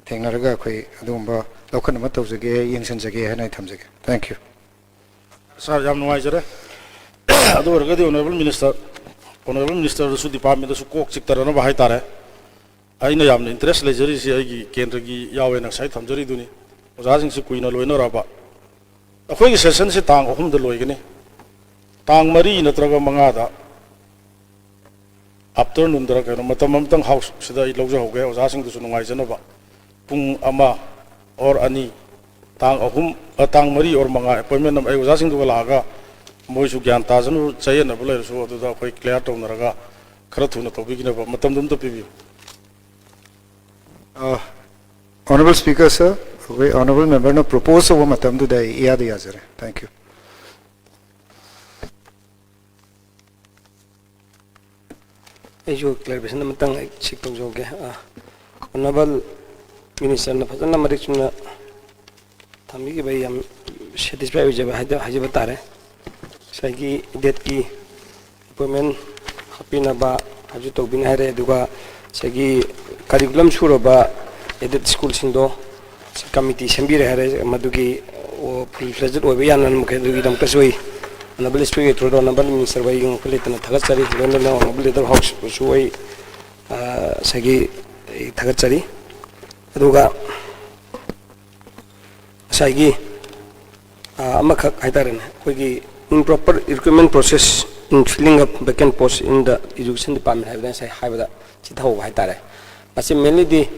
ꯊꯦꯡꯅꯔꯒ ꯑꯩꯈꯣꯏ ꯑꯗꯨꯒꯨꯝꯕ ꯂꯧꯈꯠꯅꯕ ꯇꯧꯖꯒꯦ, ꯌꯦꯡꯁꯤꯟꯖꯒꯦ ꯍꯥꯏꯅ ꯑꯩ ꯊꯝꯖꯒꯦ꯫ Thank you. ꯁꯥꯔ, ꯌꯥꯝ ꯅꯨꯡꯉꯥꯏꯖꯔꯦ꯫ ꯑꯗꯨ ꯑꯣꯏꯔꯒꯗꯤ Honorable Minister, Honorable Ministerꯗꯁꯨ, departmentꯗꯁꯨ ꯀꯣꯛ ꯆꯤꯛꯇꯅꯅꯕ ꯍꯥꯏꯇꯥꯔꯦ, ꯑꯩꯅ ꯌꯥꯝꯅ interest ꯂꯩꯖꯔꯤꯁꯤ ꯑꯩꯒꯤ ꯀꯦꯟꯗ꯭ꯔꯒꯤ ꯌꯥꯎꯋꯦꯅ ꯉꯁꯥꯏ ꯊꯝꯖꯔꯤꯗꯨꯅꯤ꯫ ꯑꯣꯖꯥꯁꯤꯡꯁꯤ ꯀꯨꯏꯅ ꯂꯣꯏꯅꯔꯕ꯫ ꯑꯩꯈꯣꯏꯒꯤ sessionꯁꯤ ꯇꯥꯡ ꯑꯍꯨꯝꯗ ꯂꯣꯏꯒꯅꯤ꯫ ꯇꯥꯡ ꯃꯔꯤ ꯅꯠꯇ꯭ꯔꯒ ꯃꯉꯥꯗ afternoonꯗꯔ ꯀꯩꯅꯣ ꯃꯇꯝ ꯑꯃꯇꯪ houseꯁꯤꯗ ꯑꯩ ꯂꯧꯖꯍꯧꯒꯦ, ꯑꯣꯖꯥꯁꯤꯡꯗꯨꯁꯨ ꯅꯨꯡꯉꯥꯏꯖꯅꯕ꯫ ꯄꯨꯡ ꯑꯃ or ꯑꯅꯤ, ꯇꯥꯡ ꯑꯍꯨꯝ, ꯑ, ꯇꯥꯡ ꯃꯔꯤ or ꯃꯉꯥ appointment ꯑꯃ ꯑꯩ ꯑꯣꯖꯥꯁꯤꯡꯗꯨꯒ ꯂꯥꯛꯑꯒ ꯃꯣꯏꯁꯨ ꯒ꯭ꯌꯥꯟ ꯇꯥꯖꯅꯕ, ꯆꯌꯦꯠꯅꯕ ꯂꯩꯔꯁꯨ ꯑꯗꯨꯗ ꯑꯩꯈꯣꯏ clear ꯇꯧꯅꯔꯒ ꯈꯔ ꯊꯨꯅ ꯇꯧꯕꯤꯈꯤꯅꯕ ꯃꯇꯝꯗꯨ ꯑꯝꯇ ꯄꯤꯕꯤꯌꯨ꯫ Honorable Speaker, sir, ꯑꯩꯈꯣꯏ Honorable Memberꯅ propose ꯇꯧꯕ ꯃꯇꯝꯗꯨꯗ ꯑꯩ ꯏꯌꯥꯗ ꯌꯥꯖꯔꯦ꯫ Thank you. ꯑꯩꯁꯨ clarification ꯑꯃꯇꯪ ꯑꯩ seek ꯇꯧꯖꯍꯧꯒꯦ꯫ ꯑ, Honorable Ministerꯅ ꯐꯖꯅ ꯃꯔꯤꯛ ꯆꯨꯝꯅ ꯊꯝꯕꯤꯈꯤꯕ ꯑꯩ ꯌꯥꯝ satisfy ꯑꯣꯏꯖꯕ ꯍꯥꯏꯗ-, ꯍꯥꯏꯖꯕ ꯇꯥꯔꯦ꯫ ꯉꯁꯥꯏꯒꯤ aidedꯀꯤ appointment ꯍꯥꯞꯄꯤꯅꯕ ꯍꯥꯏꯁꯨ ꯇꯧꯕꯤꯅꯤ ꯍꯥꯏꯔꯦ, ꯑꯗꯨꯒ ꯉꯁꯥꯏꯒꯤ curriculum ꯁꯨꯔꯕ aided schoolꯁꯤꯡꯗꯣ committee ꯁꯦꯝꯕꯤꯔꯦ ꯍꯥꯏꯔꯦ, ꯃꯗꯨꯒꯤ full fledged ꯑꯣꯏꯕ ꯌꯥꯅꯅꯕ ꯑꯗꯨꯒꯤꯗꯃꯛꯇꯁꯨ ꯑꯩ Honorable Speaker ꯊ꯭ꯔꯨꯗ Honorable Ministerꯕꯨ ꯑꯩ ꯉꯛꯄ ꯂꯩꯇꯅ ꯊꯥꯒꯠꯆꯔꯤ꯫ ꯂꯣꯏꯅꯅ Honorable Leader of Houseꯕꯨꯁꯨ ꯑꯩ, ꯑ, ꯉꯁꯥꯏꯒꯤ ꯑꯩ ꯊꯥꯒꯠꯆꯔꯤ꯫ ꯑꯗꯨꯒ ꯉꯁꯥꯏꯒꯤ ꯑꯃꯈꯛ ꯍꯥꯏꯇꯥꯔꯦꯅꯦ, ꯑꯩꯈꯣꯏꯒꯤ improper recruitment process in filling up vacant post in the education department ꯍꯥꯏꯕꯗ ꯉꯁꯥꯏ ꯍꯥꯏꯕꯗ ꯆꯤꯊꯍꯧꯕ ꯍꯥꯏꯇꯥꯔꯦ꯫ ꯃꯁꯤ mainlyꯗꯤ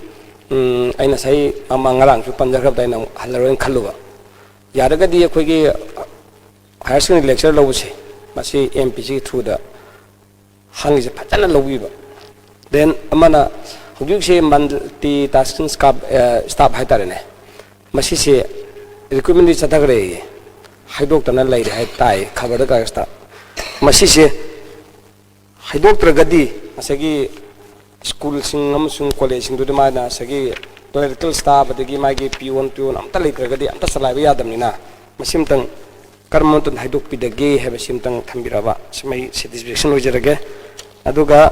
ꯑꯩꯅ ꯉꯁꯥꯏ ꯃꯃꯥꯡ ꯉꯔꯥꯡꯁꯨ ꯄꯟꯖꯈ꯭ꯔꯕꯗ ꯑꯩꯅ ꯑꯃꯨꯛ ꯍꯜꯂꯔꯣꯏꯅ ꯈꯜꯂꯨꯕ꯫ ꯌꯥꯔꯒꯗꯤ ꯑꯩꯈꯣꯏꯒꯤ higher secondary lecture ꯂꯧꯕꯁꯦ ꯃꯁꯤ M P Cꯒꯤ throughꯗ ꯍꯪꯉꯤꯁꯦ ꯐꯖꯅ ꯂꯧꯕꯤꯕ꯫ Then ꯑꯃꯅ ꯍꯧꯖꯤꯛꯁꯦ multi tasking staff, staff ꯍꯥꯏꯇꯥꯔꯦꯅꯦ, ꯃꯁꯤꯁꯦ recruitmentꯗꯤ ꯆꯠꯊꯈ꯭ꯔꯦꯌꯦ, ꯍꯥꯏꯗꯣꯛꯇꯅ ꯂꯩꯔꯦ ꯍꯥꯏ ꯇꯥꯏ ꯈꯕꯔꯗ ꯀꯥꯒꯖꯇ꯫ ꯃꯁꯤꯁꯦ ꯍꯥꯏꯗꯣꯛꯇ꯭ꯔꯒꯗꯤ ꯉꯁꯥꯏꯒꯤ schoolꯁꯤꯡ ꯑꯃꯁꯨꯡ collegeꯁꯤꯡꯗꯨꯗ ꯃꯥꯅ ꯉꯁꯥꯏꯒꯤ clerical staff ꯑꯗꯒꯤ ꯃꯥꯒꯤ peon peon ꯑꯝꯇ ꯂꯩꯇ꯭ꯔꯒꯗꯤ ꯑꯝꯇ ꯆꯂꯥꯏꯕ ꯌꯥꯗꯕꯅꯤꯅ ꯃꯁꯤꯝꯇꯪ ꯀꯔꯝꯕ ꯃꯇꯝꯗ ꯍꯥꯏꯗꯣꯛꯄꯤꯗꯒꯦ ꯍꯥꯏꯕꯁꯤꯝꯇꯪ ꯊꯝꯕꯤꯔꯕ ꯁꯤꯃ ꯑꯩ satisfaction ꯑꯣꯏꯖꯔꯒꯦ꯫ ꯑꯗꯨꯒ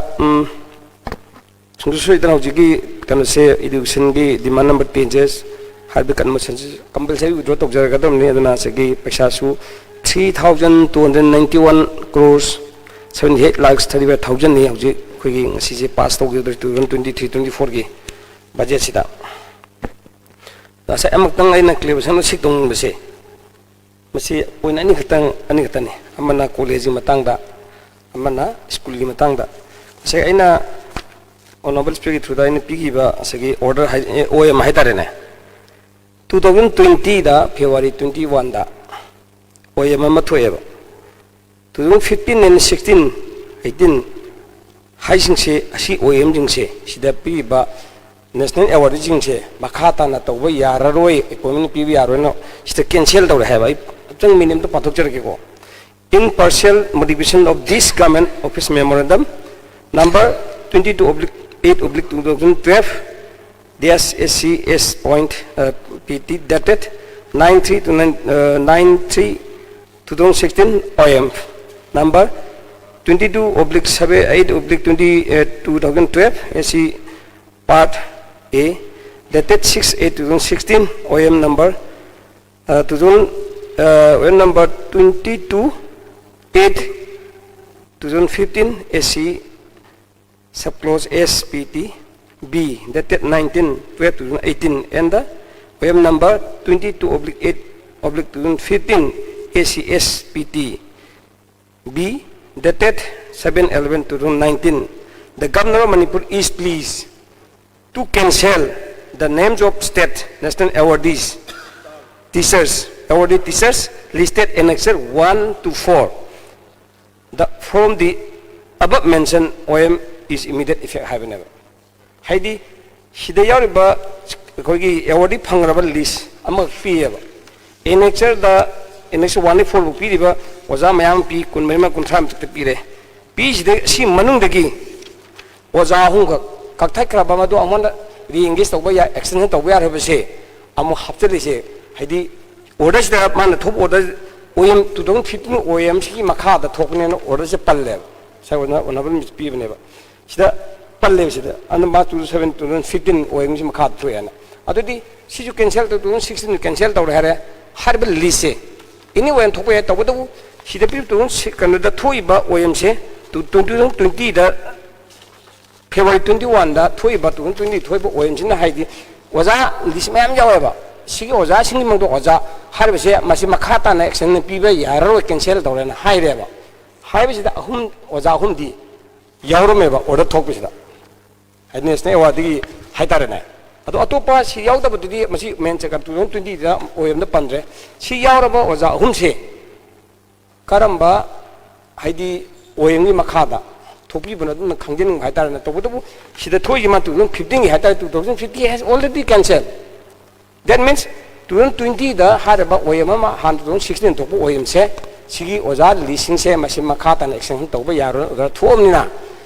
ꯁꯨꯡꯁꯣꯏ ꯁꯣꯏꯗꯅ ꯍꯧꯖꯤꯛꯀꯤ ꯀꯩꯅꯣꯁꯦ educationꯒꯤ demand number ten ꯁꯦ ꯍꯥꯏꯕꯗꯤ ꯀꯟꯕ ꯁꯦꯟꯁꯁ compulsory withdraw ꯇꯧꯖꯔꯒꯗꯕꯅꯤ꯫ ꯑꯗꯨꯅ ꯉꯁꯥꯏꯒꯤ ꯄꯩꯁꯥꯁꯨ three thousand two hundred ninety one crores seventy eight lakhs thirty five thousandꯅꯤ ꯍꯧꯖꯤꯛ ꯑꯩꯈꯣꯏꯒꯤ ꯉꯁꯤꯁꯦ pass ꯇꯧꯈꯤꯕꯗ two thousand twenty three twenty fourꯒꯤ budgetꯁꯤꯗ꯫ ꯉꯁꯥꯏ ꯑꯃꯨꯛꯇꯪ ꯑꯩꯅ clarification ꯑꯁꯤ ꯇꯧꯅꯤꯡꯕꯁꯦ ꯃꯁꯤ point ꯑꯅꯤꯈꯛꯇꯪ ꯑꯅꯤꯈꯛꯇꯅꯤ꯫ ꯑꯃꯅ collegeꯀꯤ ꯃꯇꯥꯡꯗ, ꯑꯃꯅ schoolꯒꯤ ꯃꯇꯥꯡꯗ꯫ ꯉꯁꯥꯏ ꯑꯩꯅ honourable speakerꯒꯤ throughꯗ ꯑꯩꯅ ꯄꯤꯈꯤꯕ ꯉꯁꯥꯏꯒꯤ order ꯍꯥꯏ, ꯑꯣ ꯑꯦꯝ ꯍꯥꯏꯇꯥꯔꯦꯅꯦ, two thousand twentyꯗ February twenty oneꯗ ꯑꯣ ꯑꯦꯝ ꯑꯃ ꯊꯣꯛꯑꯦꯕ꯫ Two thousand fifteen and sixteen, eighteen ꯍꯥꯏꯁꯤꯡꯁꯦ, ꯑꯁꯤ ꯑꯣ ꯑꯦꯝꯁꯤꯡꯁꯦ ꯁꯤꯗ ꯄꯤꯔꯤꯕ national awardꯁꯤꯡꯁꯦ ꯃꯈꯥ ꯇꯥꯅ ꯇꯧꯕ ꯌꯥꯔꯔꯣꯏ, appointment ꯄꯤꯕ ꯌꯥꯔꯣꯏꯅ ꯁꯤꯗ cancel ꯇꯧꯔꯦ ꯍꯥꯏꯕ꯫ ꯑꯩ ꯑꯝꯇꯪ minute ꯑꯝꯇ ꯄꯥꯊꯣꯛꯆꯔꯛꯀꯦꯀꯣ꯫ In partial modification of this government office memorandum number twenty two oblique eight oblique two thousand twelve dash S C S point, uh, P T dated nine three to nine, uh, nine three two thousand sixteen O M number twenty two oblique seven eight oblique twenty, uh, two thousand twelve S C part A dated six eight two thousand sixteen O M number, uh, two thousand, uh, O M number twenty two eight two thousand fifteen S C subclause S P T B dated nineteen twelve two thousand eighteen and the O M number twenty two oblique eight oblique two thousand fifteen A C S P T B, dated seven eleven two thousand nineteen. The Governor of Manipur is pleased to cancel the names of state national awardees, teachers, awardee teachers listed in Annexure one to four. The, from the above mentioned O M is immediate effect ꯍꯥꯏꯕꯅꯦꯕ꯫ ꯍꯥꯏꯗꯤ ꯁꯤꯗ ꯌꯥꯎꯔꯤꯕ ꯑꯩꯈꯣꯏꯒꯤ awardee ꯐꯪꯈ꯭ꯔꯕ list ꯑꯃꯈꯛ ꯄꯤꯌꯦꯕ꯫ Annexure ꯗ, Annexure one ꯗꯒꯤ four ꯐꯥꯎ ꯄꯤꯔꯤꯕ ꯑꯣꯖꯥ ꯃꯌꯥꯝ ꯄꯤ, ꯀꯨꯟꯃꯔꯤ ꯑꯃ, ꯀꯨꯟꯊ꯭ꯔꯥ ꯃꯊꯛꯇ ꯄꯤꯔꯦ꯫ ꯄꯤꯁꯤꯗ ꯁꯤ ꯃꯅꯨꯡꯗꯒꯤ ꯑꯣꯖꯥ ꯑꯍꯨꯝꯈꯛ ꯀꯛꯊꯠꯈ꯭ꯔꯕ, ꯃꯗꯨ ꯑꯃꯨꯛ ꯍꯟꯅ re-engage ꯇꯧꯕ ꯌꯥ-, extension ꯇꯧꯕ ꯌꯥꯔꯣꯏꯕꯁꯦ ꯑꯃꯨꯛ ꯍꯥꯞꯆꯤꯜꯂꯤꯁꯦ꯫ ꯍꯥꯏꯗꯤ order ꯁꯤꯗ ꯃꯥꯅ ꯊꯣꯛꯄ order, O M, two thousand fifteen O M ꯁꯤꯒꯤ ꯃꯈꯥꯗ ꯊꯣꯛꯄꯅꯦꯅ order ꯁꯦ ꯄꯜꯂꯦꯕ꯫ ꯉꯁꯥꯏ ꯑꯣꯖꯥ, honourable ꯃꯤꯁ ꯄꯤꯕꯅꯦꯕ꯫ ꯁꯤꯗ ꯄꯜꯂꯦꯕ ꯁꯤꯗ꯫ ꯑꯗꯨꯅ ꯃꯥ two thousand seven, two thousand fifteen O M ꯁꯤ ꯃꯈꯥꯗ ꯊꯣꯛꯑꯦꯅ꯫ ꯑꯗꯨꯗꯤ ꯁꯤꯁꯨ cancel ꯇꯧ, two thousand sixteen cancel ꯇꯧꯔꯦ ꯍꯥꯏꯔꯦ꯫ ꯍꯥꯏꯔꯤꯕ list ꯁꯦ any O M ꯊꯣꯛꯄ ꯌꯥꯏ, ꯇꯧꯕꯇꯕꯨ ꯁꯤꯗ ꯄꯤꯔꯤꯕ two thousand six, ꯀꯩꯅꯣꯗ ꯊꯣꯛꯏꯕ O M ꯁꯦ, two thousand twenty ꯗ, February twenty one ꯗ ꯊꯣꯛꯏꯕ, two thousand twenty ꯊꯣꯛꯏꯕ O M ꯁꯤꯅ ꯍꯥꯏꯗꯤ ꯑꯣꯖꯥ list ꯃꯌꯥꯝ ꯌꯥꯎꯋꯦꯕ꯫ ꯁꯤꯒꯤ ꯑꯣꯖꯥꯁꯤꯡꯒꯤ ꯃꯅꯨꯡꯗ ꯑꯣꯖꯥ ꯍꯥꯏꯔꯤꯕꯁꯦ ꯃꯁꯤ ꯃꯈꯥ ꯇꯥꯅ extension ꯄꯤꯕ ꯌꯥꯔꯔꯣꯏ, cancel ꯇꯧꯔꯦꯅ ꯍꯥꯏꯔꯦꯕ꯫ ꯍꯥꯏꯕꯁꯤꯗ ꯑꯍꯨꯝ, ꯑꯣꯖꯥ ꯑꯍꯨꯝꯗꯤ ꯌꯥꯎꯔꯝꯃꯦꯕ order ꯊꯣꯛꯄꯁꯤꯗ, ꯍꯥꯏꯗꯤ national award ꯗꯒꯤ ꯍꯥꯏꯇꯥꯔꯦꯅꯦ꯫ ꯑꯗꯣ ꯑꯇꯣꯞꯄ ꯁꯤ ꯌꯥꯎꯗꯕꯗꯨꯗꯤ ꯃꯁꯤ main check up two thousand twenty ꯗ O M ꯗ ꯄꯟꯗ꯭ꯔꯦ꯫ ꯁꯤ ꯌꯥꯎꯔꯕ ꯑꯣꯖꯥ ꯑꯍꯨꯝꯁꯦ ꯀꯔꯝꯕ, ꯍꯥꯏꯗꯤ O M ꯒꯤ ꯃꯈꯥꯗ ꯊꯣꯛꯄꯤꯕꯅꯣ ꯑꯗꯨꯝꯅ ꯈꯪꯖꯅꯤꯡꯕ ꯍꯥꯏꯇꯥꯔꯦꯅꯦ꯫ ꯇꯧꯕꯇꯕꯨ ꯁꯤꯗ ꯊꯣꯛꯏꯁꯤ ꯃꯥ two thousand fifteen ꯒꯤ ꯍꯥꯏꯇꯥꯔꯦ, two thousand fifteen has already cancelled꯫ That means two thousand twenty ꯗ ꯍꯥꯏꯔꯕ O M ꯑꯃ, ꯍꯥꯟꯅ two thousand sixteen ꯊꯣꯛꯄ O M ꯁꯦ, ꯁꯤꯒꯤ ꯑꯣꯖꯥ list ꯁꯤꯡꯁꯦ ꯃꯁꯤ ꯃꯈꯥ ꯇꯥꯅ extension ꯇꯧꯕ ꯌꯥꯔꯣꯏ, ꯑꯣꯖꯥ ꯊꯣꯛꯑꯕꯅꯤꯅ꯫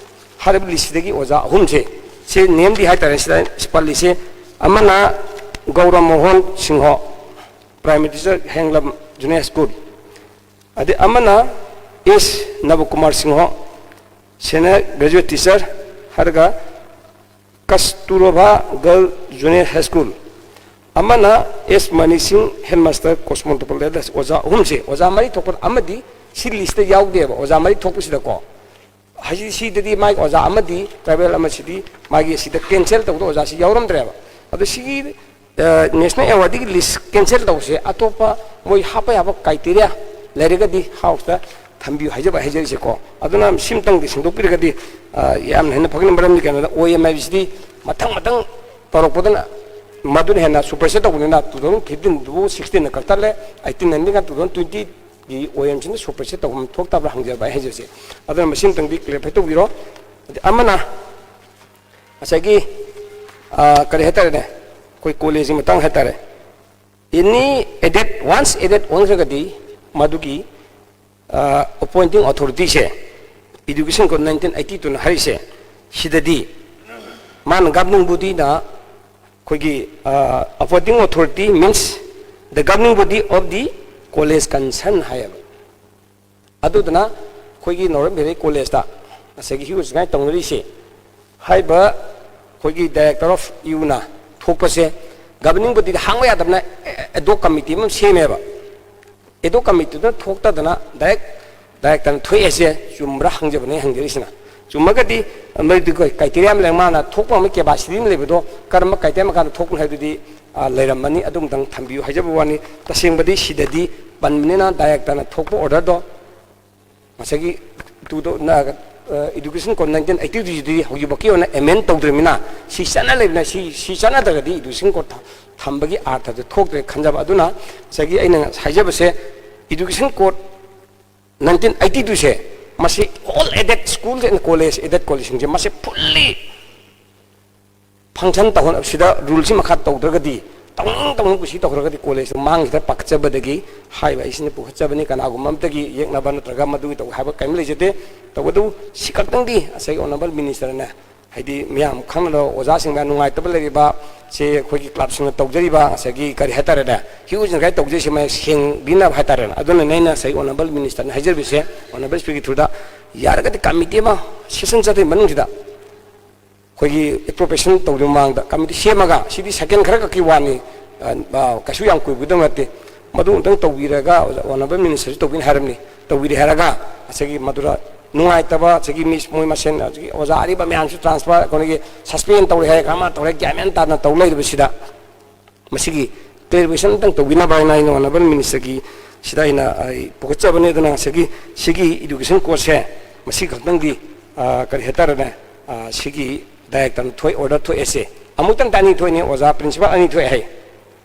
ꯍꯥꯏꯔꯤꯕ list ꯁꯤꯗꯒꯤ ꯑꯣꯖꯥ ꯑꯍꯨꯝꯁꯦ, ꯁꯤ ꯅꯦꯝꯗꯤ ꯍꯥꯏꯇꯥꯔꯦ, ꯁꯤꯗ ꯄꯜꯂꯤꯁꯦ꯫ ꯑꯃꯅ ꯒꯧꯔꯝ Mohan Singh, Primary Teacher, ꯍꯦꯡꯂꯝ Junior School꯫ ꯑꯗꯩ ꯑꯃꯅ ꯑꯦꯁ ꯅꯕꯀꯨꯃꯥꯔ ꯁꯤꯡꯍ, Senior Graduate Teacher, ꯍꯥꯏꯔꯒ ꯀꯁꯇꯨꯔꯕꯥ Girl Junior High School꯫ ꯑꯃꯅ ꯑꯦꯁ ꯃꯅꯤ ꯁꯤꯡ, Headmaster, Cosmotopol꯫ ꯑꯣꯖꯥ ꯑꯍꯨꯝꯁꯦ, ꯑꯣꯖꯥ ꯃꯔꯤ ꯊꯣꯛꯄ ꯑꯃꯗꯤ ꯁꯤ list ꯇ ꯌꯥꯎꯗꯦꯕ, ꯑꯣꯖꯥ ꯃꯔꯤ ꯊꯣꯛꯄꯁꯤꯗꯀꯣ꯫ ꯍꯥꯏꯗꯤ ꯁꯤꯗꯗꯤ ꯃꯥꯒꯤ ꯑꯣꯖꯥ ꯑꯃꯗꯤ tribal ꯑꯃꯁꯤꯗꯤ ꯃꯥꯒꯤ ꯁꯤꯗ cancel ꯇꯧꯗ ꯑꯣꯖꯥꯁꯤ ꯌꯥꯎꯔꯝꯗ꯭ꯔꯦꯕ꯫ ꯑꯗꯣ ꯁꯤꯒꯤ ꯅꯦꯁꯅꯦꯜ ꯑꯦꯋꯥꯔꯗꯀꯤ ꯂꯤꯁ ꯀꯦꯟꯁꯦꯜ ꯇꯧꯕꯁꯦ ꯑꯇꯣꯞꯄ ꯃꯣꯏ ꯍꯥꯞꯄ ꯌꯥꯕ ꯀ꯭ꯔꯥꯏꯇꯦꯔꯤꯌꯥ ꯂꯩꯔꯒꯗꯤ ꯍꯥꯎꯁꯇ ꯊꯝꯕꯤꯌꯨ ꯍꯥꯏꯖꯕ ꯍꯥꯏꯖꯔꯤꯁꯦꯀꯣ꯫ ꯑꯗꯨꯅ ꯁꯤꯝꯇꯪꯗꯤ ꯁꯦꯡꯗꯣꯛꯄꯤꯔꯒꯗꯤ ꯌꯥꯝꯅ ꯍꯦꯟꯅ ꯐꯒꯅꯤ꯫ ꯃꯔꯝꯗꯤ ꯀꯩꯅꯣꯗ ꯑꯣ ꯑꯦꯝ ꯍꯥꯏꯕꯁꯤꯗꯤ ꯃꯊꯪ ꯃꯊꯪ ꯇꯧꯔꯛꯄꯗꯅ ꯃꯗꯨꯅ ꯍꯦꯟꯅ ꯁꯨꯄꯔꯁꯦꯠ ꯇꯧꯕꯅꯤꯅ ꯇꯨ ꯊꯥꯎꯖꯟ ꯐꯤꯐꯇꯤꯟꯗꯨꯕꯨ ꯁꯤꯛꯁꯇꯤꯟꯅ ꯀꯛꯊꯠꯂꯦ, ꯑꯩꯠꯇꯤꯟ ꯑꯅꯤꯒ ꯇꯨ ꯊꯥꯎꯖꯟ ꯇ꯭ꯋꯦꯟꯇꯤꯒꯤ ꯑꯣ ꯑꯦꯝꯁꯤꯅ ꯁꯨꯄꯔꯁꯦꯠ ꯇꯧꯐꯝ ꯊꯣꯛꯇꯕ꯭ꯔꯥ ꯍꯪꯖꯕ ꯑꯩ ꯍꯥꯏꯖꯔꯤꯁꯦ꯫ ꯑꯗꯨꯅ ꯃꯁꯤꯝꯇꯪꯗꯤ ꯀ꯭ꯂꯦꯔꯤꯐꯥꯏ ꯇꯧꯕꯤꯔꯣ꯫ ꯑꯗꯩ ꯑꯃꯅ ꯉꯁꯥꯏꯒꯤ ꯀꯔꯤ ꯍꯥꯏꯇꯥꯔꯦꯅꯦ, ꯑꯩꯈꯣꯏ ꯀꯣꯂꯦꯖꯀꯤ ꯃꯇꯥꯡ ꯍꯥꯏꯇꯥꯔꯦ꯫ ꯑꯦꯅꯤ ꯑꯦꯗꯦꯠ ꯋꯥꯟꯁ ꯑꯦꯗꯦꯠ ꯑꯣꯟꯈ꯭ꯔꯒꯗꯤ ꯃꯗꯨꯒꯤ ꯑꯦꯄꯣꯏꯟꯇꯤꯡ ꯑꯣꯊꯣꯔꯤꯇꯤꯁꯦ, ꯏꯗꯨꯀꯦꯁꯟ ꯀꯣꯠ ꯅꯥꯏꯟꯇꯤꯟ ꯑꯩꯠꯇꯤ ꯇꯨꯅ ꯍꯥꯏꯔꯤꯁꯦ, ꯁꯤꯗꯗꯤ ꯃꯥꯅ ꯒꯕꯔꯅꯤꯡ ꯕꯣꯗꯤꯅ ꯑꯩꯈꯣꯏꯒꯤ appointing authority means the governing body of the college concern ꯍꯥꯏꯌꯦꯕ꯫ ꯑꯗꯨꯗꯨꯅ ꯑꯩꯈꯣꯏꯒꯤ ꯅꯣꯔꯠ ꯚꯦꯂꯤ ꯀꯣꯂꯦꯖꯇ ꯉꯁꯥꯏꯒꯤ ꯍ꯭ꯌꯨꯖ ꯉꯥꯏ ꯇꯧꯅꯔꯤꯁꯦ, ꯍꯥꯏꯔꯤꯕ ꯑꯩꯈꯣꯏꯒꯤ ꯗꯥꯏꯔꯦꯛꯇꯔ ꯑꯣꯐ ꯌꯨꯅ ꯊꯣꯛꯄꯁꯦ ꯒꯕꯔꯅꯤꯡ ꯕꯣꯗꯤꯗ ꯍꯥꯡꯕ ꯌꯥꯗꯕꯅ ꯑꯦꯗꯣꯛ ꯀꯃꯤꯇꯤ ꯑꯃ ꯁꯦꯝꯃꯦꯕ꯫ ꯑꯦꯗꯣꯛ ꯀꯃꯤꯇꯤꯗꯨꯅ ꯊꯣꯛꯇꯗꯅ ꯗꯥꯏꯔꯦꯛ ꯗꯥꯏꯔꯦꯛꯇꯔꯅ ꯊꯣꯛꯑꯦꯁꯦ ꯆꯨꯝꯕ꯭ꯔꯥ ꯍꯪꯖꯕꯅꯦ ꯍꯪꯖꯔꯤꯁꯤꯅ꯫ ꯆꯨꯝꯃꯒꯗꯤ ꯃꯗꯨꯗꯤ ꯑꯩꯈꯣꯏ ꯀ꯭ꯔꯥꯏꯇꯦꯔꯤꯌꯥ ꯑꯃ ꯂꯩ, ꯃꯥꯅ ꯊꯣꯛꯄ ꯑꯃ ꯀꯦꯄꯥꯁꯤꯇꯤ ꯑꯃ ꯂꯩꯕꯗꯣ ꯀꯔꯝꯕ ꯀ꯭ꯔꯥꯏꯇꯦꯔꯤꯌꯥ ꯃꯈꯥꯗ ꯊꯣꯛꯄꯅꯣ ꯍꯥꯏꯕꯗꯨꯗꯤ ꯂꯩꯔꯝꯃꯅꯤ꯫ ꯑꯗꯨꯝꯇꯪ ꯊꯝꯕꯤꯌꯨ ꯍꯥꯏꯖꯕ ꯋꯥꯅꯤ꯫ ꯇꯁꯦꯡꯕꯗꯤ ꯁꯤꯗꯗꯤ ꯄꯟꯕꯅꯤꯅ ꯗꯥꯏꯔꯦꯛꯇꯔꯅ ꯊꯣꯛꯄ ꯑꯣꯔꯗꯔꯗꯣ ꯉꯁꯥꯏꯒꯤ ꯇꯨ ꯏꯗꯨꯀꯦꯁꯟ ꯀꯣꯠ ꯅꯥꯏꯟꯇꯤꯟ ꯑꯩꯠꯇꯤ ꯇꯨꯁꯤꯗꯤ ꯍꯧꯖꯤꯛꯐꯥꯎꯀꯤ ꯑꯣꯏꯅ ꯑꯦꯃꯦꯟ ꯇꯧꯗ꯭ꯔꯤꯕꯅꯤꯅ ꯁꯤ ꯆꯠꯅ ꯂꯩꯕꯅ ꯁꯤ ꯁꯤ ꯆꯠꯅꯗ꯭ꯔꯒꯗꯤ ꯏꯗꯨꯀꯦꯁꯟ ꯀꯣꯠ ꯊꯝꯕꯒꯤ ꯑꯥꯔꯊꯗꯨ ꯊꯣꯛꯇ꯭ꯔꯦ ꯈꯟꯖꯕ꯫ ꯑꯗꯨꯅ ꯉꯁꯥꯏꯒꯤ ꯑꯩꯅ ꯍꯥꯏꯖꯕꯁꯦ, ꯏꯗꯨꯀꯦꯁꯟ ꯀꯣꯠ ꯅꯥꯏꯟꯇꯤꯟ ꯑꯩꯠꯇꯤ ꯇꯨꯁꯦ ꯃꯁꯤ all aided schools and college aided ꯀꯣꯂꯦꯖꯁꯤꯡꯁꯦ ꯃꯁꯤ ꯐꯨꯜꯂꯤ ꯐꯪꯁꯟ ꯇꯧꯍꯟ ꯁꯤꯗ ꯔꯨꯜꯁꯤ ꯃꯈꯥ ꯇꯧꯗ꯭ꯔꯒꯗꯤ ꯇꯧꯅꯤꯡ ꯇꯧꯅꯤꯡ ꯀꯨꯁꯤ ꯇꯧꯈ꯭ꯔꯒꯗꯤ ꯀꯣꯂꯦꯖꯇꯨ ꯃꯥꯡꯈꯤꯗ꯭ꯔꯥ ꯄꯥꯈꯠꯆꯕꯗꯒꯤ ꯍꯥꯏꯕ ꯑꯩꯁꯤꯅ ꯄꯨꯈꯠꯆꯕꯅꯤ꯫ ꯀꯅꯥꯒꯨꯝꯕ ꯑꯃꯠꯇꯒꯤ ꯌꯦꯛꯅꯕ ꯅꯠꯇ꯭ꯔꯒ ꯃꯗꯨꯒꯤ ꯇꯧ ꯍꯥꯏꯕ ꯀꯔꯤꯝ ꯂꯩꯖꯗꯦ꯫ ꯇꯧꯕꯇꯕꯨ ꯁꯤ ꯈꯛꯇꯪꯗꯤ ꯉꯁꯥꯏꯒꯤ ꯑꯣꯅꯔꯦꯕꯜ ꯃꯤꯅꯤꯁꯇꯔꯅ ꯍꯥꯏꯗꯤ ꯃꯌꯥꯝ ꯈꯪꯅꯗꯕ ꯑꯣꯖꯥꯁꯤꯡꯗ ꯅꯨꯡꯉꯥꯏꯇꯕ ꯂꯩꯔꯤꯕ ꯁꯤ ꯑꯩꯈꯣꯏꯒꯤ ꯀ꯭ꯂꯕꯁꯤꯡꯅ ꯇꯧꯖꯔꯤꯕ ꯉꯁꯥꯏꯒꯤ ꯀꯔꯤ ꯍꯥꯏꯇꯥꯔꯦꯅꯦ, ꯍ꯭ꯌꯨꯖ ꯉꯁꯥꯏ ꯇꯧꯖꯔꯤꯁꯤ ꯃꯌꯥꯝ ꯁꯦꯡꯕꯤꯅꯕ ꯍꯥꯏꯇꯥꯔꯦꯅꯦ꯫ ꯑꯗꯨꯅꯅꯦ ꯑꯩꯅ ꯉꯁꯥꯏ ꯑꯣꯅꯔꯦꯕꯜ ꯃꯤꯅꯤꯁꯇꯔꯅ ꯍꯥꯏꯖꯔꯤꯕꯁꯦ, ꯑꯣꯅꯔꯦꯕꯜ ꯁ꯭ꯄꯤꯀꯔꯒꯤ ꯊ꯭ꯔꯨꯗ ꯌꯥꯔꯒꯗꯤ ꯀꯃꯤꯇꯤ ꯑꯃ ꯁꯦꯁꯟ ꯆꯠꯇ꯭ꯔꯤ ꯃꯅꯨꯡꯁꯤꯗ ꯑꯩꯈꯣꯏꯒꯤ ꯑꯦꯄ꯭ꯔꯣꯄ꯭ꯔꯤꯌꯦꯁꯟ ꯇꯧꯗ꯭ꯔꯤꯉꯩ ꯃꯃꯥꯡꯗ ꯀꯃꯤꯇꯤ ꯁꯦꯝꯃꯒ, ꯁꯤꯗꯤ ꯁꯦꯀꯦꯟ ꯈꯔ ꯈꯛꯀꯤ ꯋꯥꯅꯤ, ꯑ, ꯑ, ꯀꯩꯁꯨ ꯌꯥꯝ ꯀꯨꯏꯒꯗꯕ ꯅꯠꯇꯦ, ꯃꯗꯨ ꯑꯃꯨꯛꯇꯪ ꯇꯧꯕꯤꯔꯒ ꯑꯣꯖꯥ ꯑꯣꯅꯔꯦꯕꯜ ꯃꯤꯅꯤꯁꯇꯔꯁꯨ ꯇꯧꯕꯤꯅꯤ ꯍꯥꯏꯔꯝꯅꯤ, ꯇꯧꯕꯤꯔꯦ ꯍꯥꯏꯔꯒ ꯉꯁꯥꯏꯒꯤ ꯃꯗꯨꯗ ꯅꯨꯡꯉꯥꯏꯇꯕ ꯉꯁꯥꯏꯒꯤ ꯃꯤꯁ ꯃꯣꯏ ꯃꯁꯦꯟ ꯍꯧꯖꯤꯛꯀꯤ ꯑꯣꯖꯥ ꯑꯔꯤꯕ ꯃꯌꯥꯝꯁꯨ ꯇ꯭ꯔꯥꯟꯁꯐꯔ ꯑꯩꯈꯣꯏꯒꯤ ꯁꯁꯄꯦꯟ ꯇꯧꯔꯦ ꯍꯥꯏ, ꯀꯔꯝꯍꯥꯏꯅ ꯇꯧꯔꯦ ꯒ꯭ꯌꯥꯟ ꯃꯦꯟ ꯇꯥꯗꯅ ꯇꯧ ꯂꯩꯔꯤꯕꯁꯤꯗ ꯃꯁꯤꯒꯤ clarification ꯑꯝꯇꯪ ꯇꯧꯕꯤꯅꯕ ꯍꯥꯏꯅ ꯑꯩꯅ honourable minister ꯒꯤ ꯁꯤꯗ ꯑꯩꯅ ꯑꯩ ꯄꯨꯈꯠꯆꯕꯅꯤ꯫ ꯑꯗꯨꯅ ꯉꯁꯥꯏꯒꯤ ꯁꯤꯒꯤ education cost ꯁꯦ ꯃꯁꯤ ꯈꯛꯇꯪꯗꯤ, ꯑ, ꯀꯔꯤ ꯍꯥꯏꯇꯥꯔꯦꯅꯦ, ꯑ, ꯁꯤꯒꯤ director ꯅ ꯊꯣꯛꯑꯦ, order ꯊꯣꯛꯑꯦꯁꯦ꯫ ꯑꯃꯨꯛꯇꯪꯗ ꯑꯅꯤ ꯊꯣꯛꯏꯅꯦ, ꯑꯣꯖꯥ principal ꯑꯅꯤ ꯊꯣꯛꯑꯦ ꯍꯥꯏ꯫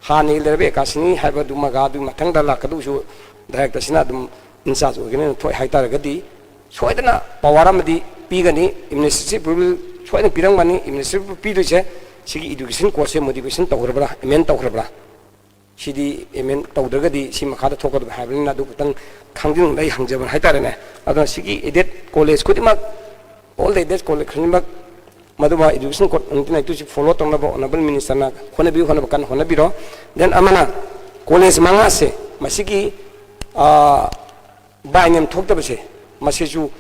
ꯍꯥꯟꯅꯒꯤ ꯂꯩꯔꯕ ꯑꯦꯀꯥꯁꯤꯅꯤ ꯍꯥꯏꯕꯗꯨꯃꯒ ꯑꯗꯨꯒꯤ ꯃꯊꯪꯗ ꯂꯥꯛꯀꯗꯧꯕꯁꯨ director ꯁꯤꯅ ꯑꯗꯨꯝ in charge ꯑꯣꯏꯒꯅꯤꯅ ꯊꯣꯛꯑꯦ ꯍꯥꯏꯇꯥꯔꯒꯗꯤ, ꯁꯣꯏꯗꯅ power ꯑꯃꯗꯤ ꯄꯤꯒꯅꯤ, administrative approval ꯁꯣꯏꯗꯅ ꯄꯤꯔꯝꯒꯅꯤ꯫ Administrative approval ꯄꯤꯗꯣꯏꯁꯦ ꯁꯤꯒꯤ education cost ꯁꯦ modification ꯇꯧꯈ꯭ꯔꯕ꯭ꯔꯥ, amend ꯇꯧꯈ꯭ꯔꯕ꯭ꯔꯥ? ꯁꯤꯗꯤ amend ꯇꯧꯗ꯭ꯔꯒꯗꯤ ꯁꯤ ꯃꯈꯥꯗ ꯊꯣꯛꯀꯗꯕ ꯍꯥꯏꯕꯅꯤꯅ ꯑꯗꯨ ꯈꯛꯇꯪ ꯈꯪꯖꯅꯤꯡꯕ ꯑꯩ ꯍꯪꯖꯕꯅꯤ ꯍꯥꯏꯇꯥꯔꯦꯅꯦ꯫ ꯑꯗꯨꯅ ꯁꯤꯒꯤ aided college ꯈꯨꯗꯤꯡꯃꯛ, all the aided college ꯈꯨꯗꯤꯡꯃꯛ ꯃꯗꯨꯃ education code nineteen ninety two ꯁꯤ follow ꯇꯧꯅꯕ honourable minister ꯅ ꯍꯣꯠꯅꯕꯤꯌꯨ, ꯍꯣꯠꯅꯕ ꯀꯟꯅ ꯍꯣꯠꯅꯕꯤꯔꯣ꯫ Then ꯑꯃꯅ college ꯃꯉꯥꯁꯦ ꯃꯁꯤꯒꯤ, ꯑ, by name ꯊꯣꯛꯇꯕꯁꯦ, ꯃꯁꯤꯁꯨ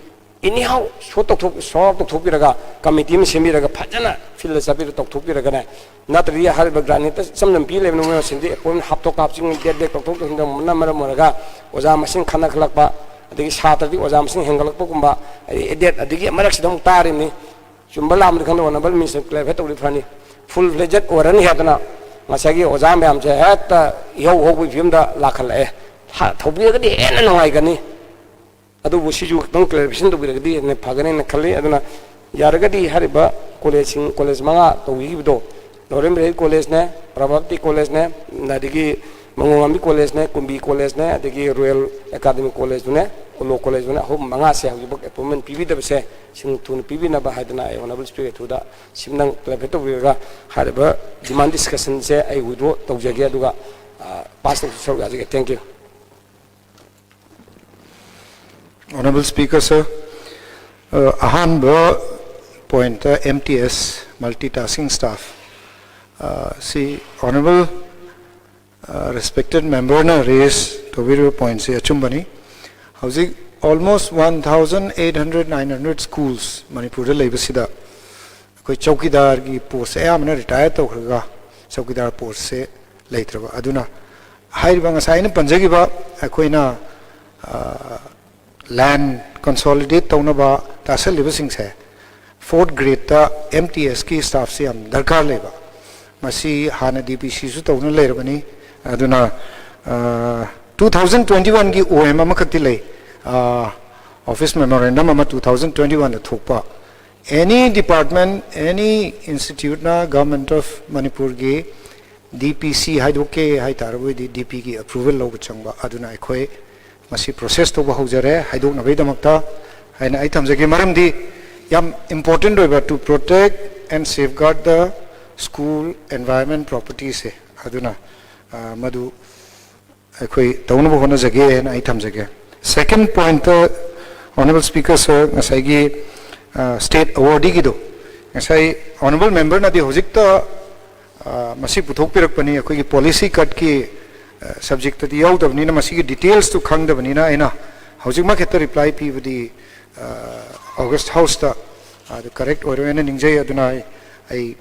anyhow show ꯇꯧꯊꯣꯛ-, show out ꯇꯧꯊꯣꯛꯄꯤꯔꯒ committee ꯑꯃ ꯁꯦꯝꯕꯤꯔꯒ ꯐꯖꯅ field ꯗ ꯆꯠꯄꯤꯔ ꯇꯧꯊꯣꯛꯄꯤꯔꯒꯅꯦ, ꯅꯠꯇ꯭ꯔꯗꯤ ꯍꯥꯏꯔꯤꯕ grant ꯍꯦꯛꯇ ꯏꯆꯝ ꯆꯝ ꯄꯤ ꯂꯩꯕꯅ ꯃꯣꯏ ꯃꯁꯤꯡꯗꯤ appointment ꯍꯥꯞꯇꯣꯛ ꯀꯥꯞꯁꯤꯟ date back ꯇꯧꯊꯣꯛ ꯇꯧꯁꯤꯟ ꯇꯧꯕꯅ ꯃꯔꯝ ꯑꯣꯏꯔꯒ ꯑꯣꯖꯥ ꯃꯁꯤꯡ ꯈꯟꯅꯈꯠꯂꯛꯄ, ꯑꯗꯒꯤ ꯁꯥꯇ꯭ꯔꯗꯤ ꯑꯣꯖꯥ ꯃꯁꯤꯡ ꯍꯦꯟꯒꯠꯂꯛꯄꯒꯨꯝꯕ, ꯑꯗꯒꯤ aided, ꯑꯗꯒꯤ ꯃꯔꯛꯁꯤꯗ ꯑꯃꯨꯛ ꯇꯥꯔꯤꯕꯅꯤ꯫ ꯆꯨꯝꯕ ꯂꯥꯟꯕꯗꯤ ꯈꯪꯗꯦ, honourable minister clarify ꯇꯧꯔꯗꯤ ꯐꯅꯤ꯫ Full fledged ꯑꯣꯏꯔꯅꯤ ꯍꯥꯏꯗꯅ ꯉꯁꯥꯏꯒꯤ ꯑꯣꯖꯥ ꯃꯌꯥꯝꯁꯦ ꯍꯦꯛꯇ ꯏꯍꯧ ꯍꯧꯕꯒꯤ ꯐꯤꯕꯝꯗ ꯂꯥꯛꯈꯠꯂꯛꯑꯦ꯫ ꯊꯥ-, ꯊꯧꯕꯤꯔꯒꯗꯤ ꯍꯦꯟꯅ ꯅꯨꯡꯉꯥꯏꯒꯅꯤ꯫ ꯑꯗꯨꯕꯨ ꯁꯤꯁꯨ ꯈꯤꯇꯪ clarification ꯇꯧꯕꯤꯔꯒꯗꯤ ꯍꯦꯟꯅ ꯐꯒꯅꯦꯅ ꯈꯜꯂꯤ꯫ ꯑꯗꯨꯅ ꯌꯥꯔꯒꯗꯤ ꯍꯥꯏꯔꯤꯕ collegeꯁꯤꯡ, college ꯃꯉꯥ ꯇꯧꯕꯤꯈꯤꯕꯗꯣ, Lorrain Valley College ꯅꯦ, ꯄ꯭ꯔꯚꯥꯕꯇꯤ College ꯅꯦ, ꯑꯗꯒꯤ ꯃꯉꯣꯝꯉꯥꯝꯕꯤ College ꯅꯦ, ꯀꯨꯝꯕꯤ College ꯅꯦ, ꯑꯗꯒꯤ Royal Academy College ꯗꯨꯅꯦ, ꯎꯂꯣ College ꯗꯨꯅꯦ, ꯑꯍꯨꯝ ꯃꯉꯥꯁꯦ ꯍꯧꯖꯤꯛꯐꯥꯎ appointment ꯄꯤꯕꯤꯗꯕꯁꯦ ꯁꯤꯡ ꯊꯨꯅ ꯄꯤꯕꯤꯅꯕ ꯍꯥꯏꯗꯅ ꯑꯩ honourable speaker ꯊꯨꯗ ꯁꯤꯝꯗꯪ clarify ꯇꯧꯕꯤꯔꯒ ꯍꯥꯏꯔꯤꯕ demand discussion ꯁꯦ ꯑꯩ withdraw ꯇꯧꯖꯒꯦ, ꯑꯗꯨꯒ, ꯑ, pass ꯇꯧꯕ ꯁꯔꯨꯛ ꯌꯥꯖꯒꯦ꯫ Thank you꯫ Honourable Speaker, sir, ꯑ, ꯑꯍꯥꯟꯕ point, ꯑ, M T S, multitasking staff, ꯑ, ꯁꯤ honourable, ꯑ, respected member ꯅ raise ꯇꯧꯕꯤꯔꯤꯕ point ꯁꯤ ꯑꯆꯨꯝꯕꯅꯤ꯫ ꯍꯧꯖꯤꯛ almost one thousand eight hundred, nine hundred schools ꯃꯅꯤꯄꯨꯔꯗ ꯂꯩꯕꯁꯤꯗ ꯑꯩꯈꯣꯏ ꯆꯧꯀꯤꯗꯥꯔꯒꯤ post ꯁꯦ ꯑꯌꯥꯝꯕꯅ retire ꯇꯧꯈ꯭ꯔꯒ ꯆꯧꯀꯤꯗꯥꯔ post ꯁꯦ ꯂꯩꯇ꯭ꯔꯕ꯫ ꯑꯗꯨꯅ ꯍꯥꯏꯔꯤꯕ ꯉꯁꯥꯏ ꯑꯩꯅ ꯄꯟꯖꯈꯤꯕ ꯑꯩꯈꯣꯏꯅ, ꯑ, land consolidate ꯇꯧꯅꯕ ꯇꯥꯁꯜꯂꯤꯕꯁꯤꯡꯁꯦ, fourth grade ꯇ M T S ꯀꯤ staff ꯁꯦ ꯌꯥꯝ ꯗꯔꯀꯥꯔ ꯂꯩꯕ꯫ ꯃꯁꯤ ꯍꯥꯟꯅ ꯗꯤ ꯄꯤ ꯁꯤꯁꯨ ꯇꯧꯗꯨꯅ ꯂꯩꯔꯕꯅꯤ꯫ ꯑꯗꯨꯅ ꯇꯨ ꯊꯥꯎꯖꯟ ꯇ꯭ꯋꯦꯟꯇꯤ ꯋꯥꯟꯒꯤ ꯑꯣ ꯑꯦꯝ ꯑꯃꯈꯛꯇꯤ ꯂꯩ, ꯑꯣꯐꯤꯁ ꯃꯦꯃꯣꯔꯦꯟꯗꯝ ꯑꯃ ꯇꯨ ꯊꯥꯎꯖꯟ ꯇ꯭ꯋꯦꯟꯇꯤ ꯋꯥꯟꯗ ꯊꯣꯛꯄ꯫ ꯑꯦꯅꯤ ꯗꯤꯄꯥꯔꯠꯃꯦꯟ, ꯑꯦꯅꯤ ꯏꯟꯁꯇꯤꯇ꯭ꯌꯨꯠꯅ ꯒꯚꯔꯟꯃꯦꯟꯠ ꯑꯣꯐ ꯃꯅꯤꯄꯨꯔꯒꯤ ꯗꯤ ꯄꯤ ꯁꯤ ꯍꯥꯏꯗꯣꯛꯀꯦ ꯍꯥꯏ ꯇꯥꯔꯕꯗꯤ ꯗꯤ ꯄꯤꯒꯤ ꯑꯦꯄ꯭ꯔꯨꯕꯦꯜ ꯂꯧꯕ ꯆꯪꯕ꯫ ꯑꯗꯨꯅ ꯑꯩꯈꯣꯏ ꯃꯁꯤ ꯄ꯭ꯔꯣꯁꯦꯁ ꯇꯧꯕ ꯍꯧꯖꯔꯦ ꯍꯥꯏꯗꯣꯛꯅꯕꯒꯤꯗꯃꯛꯇ ꯍꯥꯏꯅ ꯑꯩ ꯊꯝꯖꯒꯦ꯫ ꯃꯔꯝꯗꯤ ꯌꯥꯝ ꯏꯝꯄꯣꯔꯇꯦꯟꯠ ꯑꯣꯏꯕ, to protect and safeguard the school environment propertyꯁꯦ꯫ ꯑꯗꯨꯅ ꯃꯗꯨ ꯑꯩꯈꯣꯏ ꯇꯧꯅꯕ ꯍꯣꯠꯅꯖꯒꯦ ꯍꯥꯏꯅ ꯑꯩ ꯊꯝꯖꯒꯦ꯫ ꯁꯦꯀꯦꯟ ꯄꯣꯏꯟꯠꯇ, ꯑꯣꯅꯔꯦꯕꯜ ꯁ꯭ꯄꯤꯀꯔ ꯁꯔ, ꯉꯁꯥꯏꯒꯤ ꯁ꯭ꯇꯦꯠ ꯑꯦꯋꯥꯔꯗꯤꯒꯤꯗꯣ, ꯉꯁꯥꯏ ꯑꯣꯅꯔꯦꯕꯜ ꯃꯦꯝꯕꯔꯅꯗꯤ ꯍꯧꯖꯤꯛꯇ ꯃꯁꯤ ꯄꯨꯊꯣꯛꯄꯤꯔꯛꯄꯅꯤ, ꯑꯩꯈꯣꯏꯒꯤ ꯄꯣꯂꯤꯁꯤ ꯀꯠꯀꯤ ꯁꯕꯖꯦꯛꯇꯗꯤ ꯌꯥꯎꯗꯕꯅꯤꯅ ꯃꯁꯤꯒꯤ ꯗꯤꯇꯦꯜꯁꯇꯨ ꯈꯪꯗꯕꯅꯤꯅ ꯑꯩꯅ ꯍꯧꯖꯤꯛꯃꯛ ꯍꯦꯛꯇ ꯔꯤꯄ꯭ꯂꯥꯏ ꯄꯤꯕꯗꯤ ꯑꯣꯒꯁꯠ ꯍꯥꯎꯁꯇ ꯑꯗꯨ ꯀꯔꯦꯛꯠ ꯑꯣꯏꯔꯣꯏ ꯍꯥꯏꯅ ꯅꯤꯡꯖꯩ꯫ ꯑꯗꯨꯅ ꯑꯩ, ꯑꯩ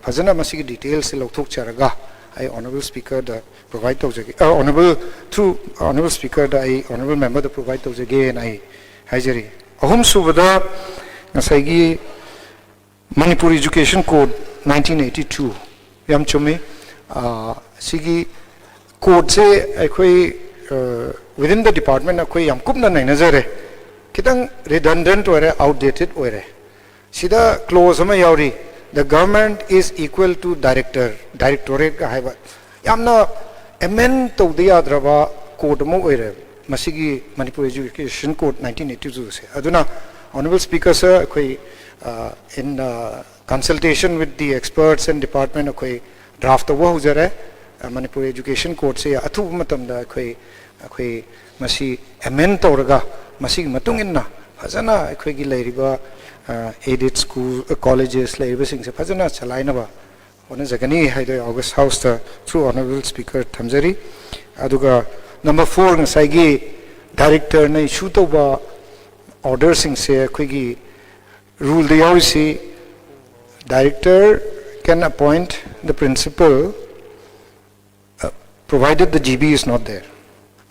ꯐꯖꯅ ꯃꯁꯤꯒꯤ ꯗꯤꯇꯦꯜꯁꯁꯦ ꯂꯧꯊꯣꯛꯆꯔꯒ ꯑꯩ ꯑꯣꯅꯔꯦꯕꯜ ꯁ꯭ꯄꯤꯀꯔꯗ ꯄ꯭ꯔꯣꯚꯥꯏꯗ ꯇꯧꯖꯒꯦ, ꯑꯣꯅꯔꯦꯕꯜ, ꯊ꯭ꯔꯨ ꯑꯣꯅꯔꯦꯕꯜ ꯁ꯭ꯄꯤꯀꯔꯗ ꯑꯩ ꯑꯣꯅꯔꯦꯕꯜ ꯃꯦꯝꯕꯔꯗ ꯄ꯭ꯔꯣꯚꯥꯏꯗ ꯇꯧꯖꯒꯦꯅ ꯑꯩ ꯍꯥꯏꯖꯔꯤ꯫ ꯑꯍꯨꯝꯁꯨꯕꯗ, ꯉꯁꯥꯏꯒꯤ Manipur education code nineteen eighty two, ꯌꯥꯝ ꯆꯨꯝꯃꯤ꯫ ꯁꯤꯒꯤ ꯀꯣꯗꯁꯦ ꯑꯩꯈꯣꯏ ꯋꯤꯗꯤꯟ ꯗ ꯗꯤꯄꯥꯔꯠꯃꯦꯟ ꯑꯩꯈꯣꯏ ꯌꯥꯝ ꯀꯨꯞꯅ ꯅꯩꯅꯖꯔꯦ꯫ ꯈꯤꯇꯪ ꯔꯤꯗꯟꯗꯦꯟꯠ ꯑꯣꯏꯔꯦ, ꯑꯥꯎꯠꯗꯦꯇꯦꯗ ꯑꯣꯏꯔꯦ꯫ ꯁꯤꯗ ꯀ꯭ꯂꯣꯖ ꯑꯃ ꯌꯥꯎꯔꯤ, "The government is equal to director, directorateꯀ" ꯍꯥꯏꯕ꯫ ꯌꯥꯝꯅ ꯑꯦꯃꯦꯟ ꯇꯧꯗ ꯌꯥꯗ꯭ꯔꯕ ꯀꯣꯗ ꯑꯃ ꯑꯣꯏꯔꯦ ꯃꯁꯤꯒꯤ Manipur education code nineteen eighty ꯇꯨꯁꯦ꯫ ꯑꯗꯨꯅ ꯑꯣꯅꯔꯦꯕꯜ ꯁ꯭ꯄꯤꯀꯔ ꯁꯔ, ꯑꯩꯈꯣꯏ in consultation with the experts and department ꯑꯩꯈꯣꯏ ꯗ꯭ꯔꯥꯐ ꯇꯧꯕ ꯍꯧꯖꯔꯦ꯫ ꯃꯅꯤꯄꯨꯔ ꯏꯖꯨꯀꯦꯁꯟ ꯀꯣꯗꯁꯦ ꯑꯊꯨꯕ ꯃꯇꯝꯗ ꯑꯩꯈꯣꯏ, ꯑꯩꯈꯣꯏ ꯃꯁꯤ ꯑꯦꯃꯦꯟ ꯇꯧꯔꯒ ꯃꯁꯤꯒꯤ ꯃꯇꯨꯡ ꯏꯟꯅ ꯐꯖꯅ ꯑꯩꯈꯣꯏꯒꯤ ꯂꯩꯔꯤꯕ ꯑꯦꯗꯦꯗ ꯁ꯭ꯀꯨꯜ, ꯀꯣꯂꯦꯖꯦꯁ ꯂꯩꯔꯤꯕꯁꯤꯡꯁꯦ ꯐꯖꯅ ꯆꯂꯥꯏꯅꯕ ꯍꯣꯠꯅꯖꯒꯅꯤ ꯍꯥꯏꯗꯣ ꯑꯣꯒꯁꯠ ꯍꯥꯎꯁꯇ ꯊ꯭ꯔꯨ ꯑꯣꯅꯔꯦꯕꯜ ꯁ꯭ꯄꯤꯀꯔ ꯊꯝꯖꯔꯤ꯫ ꯑꯗꯨꯒ ꯅꯝꯕꯔ ꯐꯣꯔ, ꯉꯁꯥꯏꯒꯤ ꯗꯥꯏꯔꯦꯛꯇꯔꯅ ꯏꯁꯨ ꯇꯧꯕ ꯑꯣꯔꯗꯔꯁꯤꯡꯁꯦ ꯑꯩꯈꯣꯏꯒꯤ ꯔꯨꯜꯗ ꯌꯥꯎꯔꯤꯁꯤ, "Director can appoint the principal, uh, provided the G B is not there."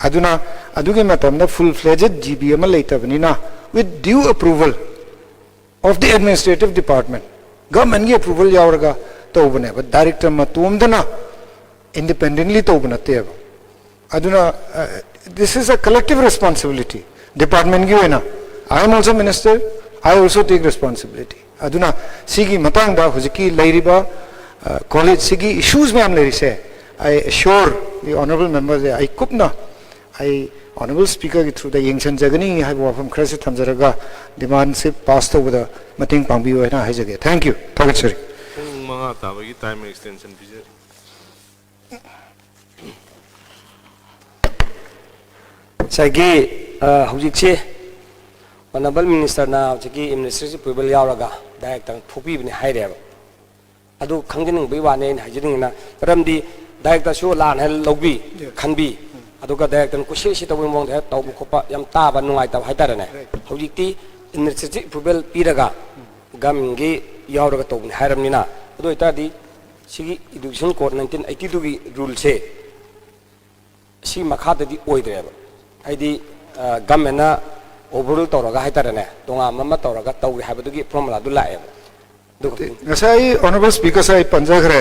ꯑꯗꯨꯅ ꯑꯗꯨꯒꯤ ꯃꯇꯝꯗ ꯐꯨꯜ ꯐ꯭ꯂꯦꯖꯦꯗ ꯖꯤ ꯕꯤ ꯑꯃ ꯂꯩꯇꯕꯅꯤꯅ, with due approval of the administrative department, ꯒꯚꯔꯟꯃꯦꯟꯠꯀꯤ ꯑꯦꯄ꯭ꯔꯨꯕꯦꯜ ꯌꯥꯎꯔꯒ ꯇꯧꯕꯅꯦꯕ, ꯗꯥꯏꯔꯦꯛꯇꯔ ꯃꯇꯣꯝꯗꯅ ꯏꯟꯗꯤꯄꯦꯟꯗꯦꯟꯂꯤ ꯇꯧꯕ ꯅꯠꯇꯦꯕ꯫ ꯑꯗꯨꯅ, uh, this is a collective responsibility꯫ ꯗꯤꯄꯥꯔꯠꯃꯦꯟꯒꯤ ꯑꯣꯏꯅ, I am also minister, I also take responsibility꯫ ꯑꯗꯨꯅ ꯁꯤꯒꯤ ꯃꯇꯥꯡꯗ ꯍꯧꯖꯤꯛꯀꯤ ꯂꯩꯔꯤꯕ ꯀꯣꯂꯦꯖꯁꯤꯒꯤ ꯏꯁꯨꯁ ꯃꯌꯥꯝ ꯂꯩꯔꯤꯁꯦ, I assure the honorable memberꯁꯦ ꯑꯩ ꯀꯨꯞꯅ ꯑꯩ honorable speakerꯒꯤ throughꯗ ꯌꯦꯡꯁꯤꯟꯖꯒꯅꯤ ꯍꯥꯏꯕ ꯋꯥꯐꯝ ꯈꯔꯁꯨ ꯊꯝꯖꯔꯒ ꯗꯤꯃꯥꯟꯁꯦ ꯄꯥꯁ ꯇꯧꯕꯗ ꯃꯇꯦꯡ ꯄꯥꯡꯕꯤꯌꯨ ꯍꯥꯏꯅ ꯍꯥꯏꯖꯒꯦ꯫ Thank you꯫ ꯊꯥꯒꯠꯆꯔꯤ꯫ ꯄꯨꯡ ꯃꯉꯥ ꯇꯥꯕꯒꯤ time extension ꯄꯤꯖꯔꯤ꯫ ꯉꯁꯥꯏꯒꯤ, ꯑ, ꯍꯧꯖꯤꯛꯁꯦ honorable ministerꯅ ꯍꯧꯖꯤꯛꯀꯤ administrative approval ꯌꯥꯎꯔꯒ ꯗꯥꯏꯔꯦꯛꯇꯔ ꯊꯣꯛꯄꯤꯕꯅꯤ ꯍꯥꯏꯔꯦꯕ꯫ ꯑꯗꯨ ꯈꯪꯖꯅꯤꯡꯕꯒꯤ ꯋꯥꯅꯤ ꯑꯩꯅ ꯍꯥꯏꯖꯅꯤꯡꯉꯤꯅ, ꯃꯔꯝꯗꯤ ꯗꯥꯏꯔꯦꯛꯇꯔꯁꯨ ꯂꯥꯟꯅ ꯂꯧꯕꯤ, ꯈꯟꯕꯤ, ꯑꯗꯨꯒ ꯗꯥꯏꯔꯦꯛꯇꯔꯅ ꯀꯨꯠꯁꯤ ꯁꯤ ꯇꯧꯕꯒꯤ ꯃꯑꯣꯡꯗ ꯍꯦꯛ ꯇꯧꯕ ꯈꯣꯠꯄ ꯌꯥꯝ ꯇꯥꯕ ꯅꯨꯡꯉꯥꯏꯇꯕ ꯍꯥꯏꯇꯥꯔꯦꯅꯦ꯫ ꯍꯧꯖꯤꯛꯇꯤ administrative approval ꯄꯤꯔꯒ governmentꯒꯤ ꯌꯥꯎꯔꯒ ꯇꯧꯕꯅꯤ ꯍꯥꯏꯔꯕꯅꯤꯅ, ꯑꯗꯨ ꯑꯣꯏꯇꯥꯔꯗꯤ ꯁꯤꯒꯤ education code nineteen eighty twoꯒꯤ ruleꯁꯦ ꯁꯤ ꯃꯈꯥꯗꯗꯤ ꯑꯣꯏꯗ꯭ꯔꯦꯕ꯫ ꯍꯥꯏꯗꯤ, ꯑ, governmentꯅ overrule ꯇꯧꯔꯒ ꯍꯥꯏꯇꯥꯔꯦꯅꯦ, ꯇꯣꯉꯥꯟꯕ ꯑꯃ ꯇꯧꯔꯒ ꯇꯧꯔꯦ ꯍꯥꯏꯕꯗꯨꯒꯤ formulaꯗꯨ ꯂꯥꯛꯑꯦꯕ꯫ ꯑꯗꯨꯒ ꯉꯁꯥꯏ honorable speakerꯁꯦ ꯑꯩ ꯄꯟꯖꯈ꯭ꯔꯦ꯫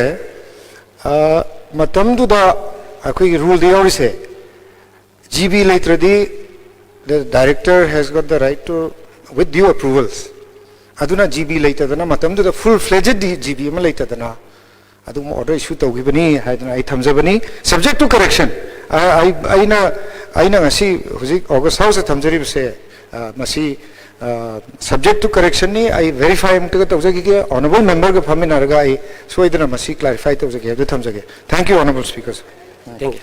ꯑ, ꯃꯇꯝꯗꯨꯗ ꯑꯩꯈꯣꯏꯒꯤ ruleꯗ ꯌꯥꯎꯔꯤꯁꯦ, GB ꯂꯩꯇ꯭ꯔꯗꯤ the director has got the right to, with due approvals꯫ ꯑꯗꯨꯅ GB ꯂꯩꯇꯗꯅ, ꯃꯇꯝꯗꯨꯗ full fledged GB ꯑꯃ ꯂꯩꯇꯗꯅ ꯑꯗꯨꯒꯨꯝꯕ order issue ꯇꯧꯈꯤꯕꯅꯤ ꯍꯥꯏꯗꯅ ꯑꯩ ꯊꯝꯖꯕꯅꯤ꯫ Subject to correction, ꯑ, ꯑꯩ, ꯑꯩꯅ, ꯑꯩꯅ ꯉꯁꯤ ꯍꯧꯖꯤꯛ August Houseꯇ ꯊꯝꯖꯔꯤꯕꯁꯦ, ꯑ, ꯃꯁꯤ, ꯑ, subject to correctionꯅꯤ꯫ ꯑꯩ verify ꯑꯃꯨꯛꯇꯒ ꯇꯧꯖꯈꯤꯒꯦ, honorable memberꯒ ꯐꯝꯃꯤꯟꯅꯔꯒ ꯑꯩ ꯁꯣꯏꯗꯅ ꯃꯁꯤ clarify ꯇꯧꯖꯒꯦ ꯍꯥꯏꯕꯗꯨ ꯊꯝꯖꯒꯦ꯫ Thank you, honorable speakers꯫ Thank you꯫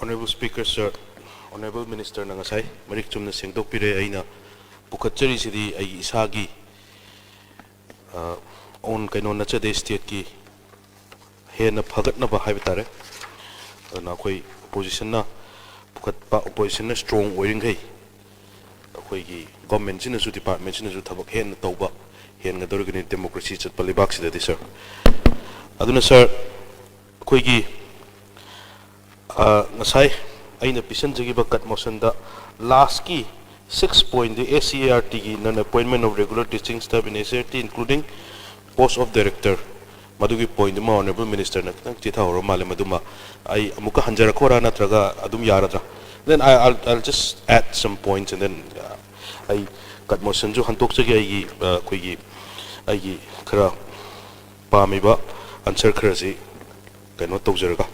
Honorable Speaker, sir, honorable ministerꯅ ꯉꯁꯥꯏ ꯃꯔꯤꯛ ꯆꯨꯝꯅ ꯁꯦꯡꯗꯣꯛꯄꯤꯔꯦ꯫ ꯑꯩꯅ ꯄꯨꯈꯠꯆꯔꯤꯁꯤꯗꯤ ꯑꯩꯒꯤ ꯏꯁꯥꯒꯤ, ꯑ, own ꯀꯩꯅꯣ ꯅꯠꯆꯗꯦ, stateꯀꯤ ꯍꯦꯟꯅ ꯐꯒꯠꯅꯕ ꯍꯥꯏꯕ ꯇꯥꯔꯦ꯫ ꯑꯗꯨꯅ ꯑꯩꯈꯣꯏ oppositionꯅ ꯄꯨꯈꯠꯄ, oppositionꯅ strong ꯑꯣꯏꯔꯤꯈꯩ ꯑꯩꯈꯣꯏꯒꯤ governmentꯁꯤꯅꯁꯨ, departmentꯁꯤꯅꯁꯨ ꯊꯕꯛ ꯍꯦꯟꯅ ꯇꯧꯕ ꯍꯦꯟꯒꯗꯧꯔꯤꯕꯅꯤ democracy ꯆꯠꯄ ꯂꯩꯕꯥꯛꯁꯤꯗꯗꯤ, sir꯫ ꯑꯗꯨꯅ, sir, ꯑꯩꯈꯣꯏꯒꯤ, ꯑ, ꯉꯁꯥꯏ ꯑꯩꯅ ꯄꯤꯁꯟꯖꯈꯤꯕ cut motionꯗ lastꯀꯤ Six point, the S C E R T ꯒꯤ non appointment of regular teaching staff in S C E R T including post of director, ꯃꯗꯨꯒꯤ point ꯑꯃ Honourable Minister ꯅ ꯈꯤꯇꯪ ꯆꯤꯊꯍꯧꯔ ꯃꯥꯜꯂꯦ꯫ ꯃꯗꯨꯃ ꯑꯩ ꯑꯃꯨꯛꯀ ꯍꯟꯖꯔꯛꯈꯣꯔꯥ ꯅꯠꯇ꯭ꯔꯒ ꯑꯗꯨꯝ ꯌꯥꯔꯗ꯭ꯔꯥ? Then I, I'll, I'll just add some points and then, uh, ꯑꯩ ꯀꯠꯃꯣꯁꯟꯁꯨ ꯍꯟꯗꯣꯛꯆꯒꯦ ꯑꯩꯒꯤ, ꯑ, ꯑꯩꯈꯣꯏꯒꯤ, ꯑꯩꯒꯤ ꯈꯔ ꯄꯥꯝꯃꯤꯕ answer ꯈꯔꯁꯤ ꯀꯩꯅꯣ ꯇꯧꯖꯔꯒ꯫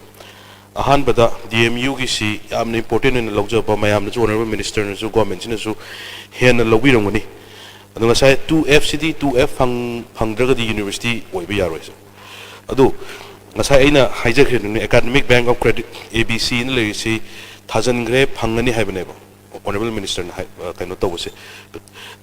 ꯑꯍꯥꯟꯕꯗ D M U ꯒꯤꯁꯤ ꯌꯥꯝꯅ important ꯑꯣꯏꯅ ꯂꯧꯖꯕ, ꯃꯌꯥꯝꯅꯁꯨ, Honourable Minister ꯅꯁꯨ, government ꯁꯤꯅꯁꯨ ꯍꯦꯟꯅ ꯂꯧꯕꯤꯔꯝꯒꯅꯤ꯫ ꯑꯗꯣ ꯉꯁꯥꯏ two F ꯁꯤꯗꯤ two F ꯐꯪ-, ꯐꯪꯗ꯭ꯔꯒꯗꯤ university ꯑꯣꯏꯕ ꯌꯥꯔꯣꯏ꯫ ꯑꯗꯨ ꯉꯁꯥꯏ ꯑꯩꯅ ꯍꯥꯏꯖꯈ꯭ꯔꯤꯗꯨꯅꯤ, Academic Bank of Credit, A B C ꯅ ꯂꯩꯔꯤꯁꯤ ꯊꯥꯖꯤꯟꯈ꯭ꯔꯦ, ꯐꯪꯒꯅꯤ ꯍꯥꯏꯕꯅꯦꯕ꯫ Honourable Minister ꯅ ꯍꯥꯏ-, ꯑ, ꯀꯩꯅꯣ ꯇꯧꯕꯁꯦ,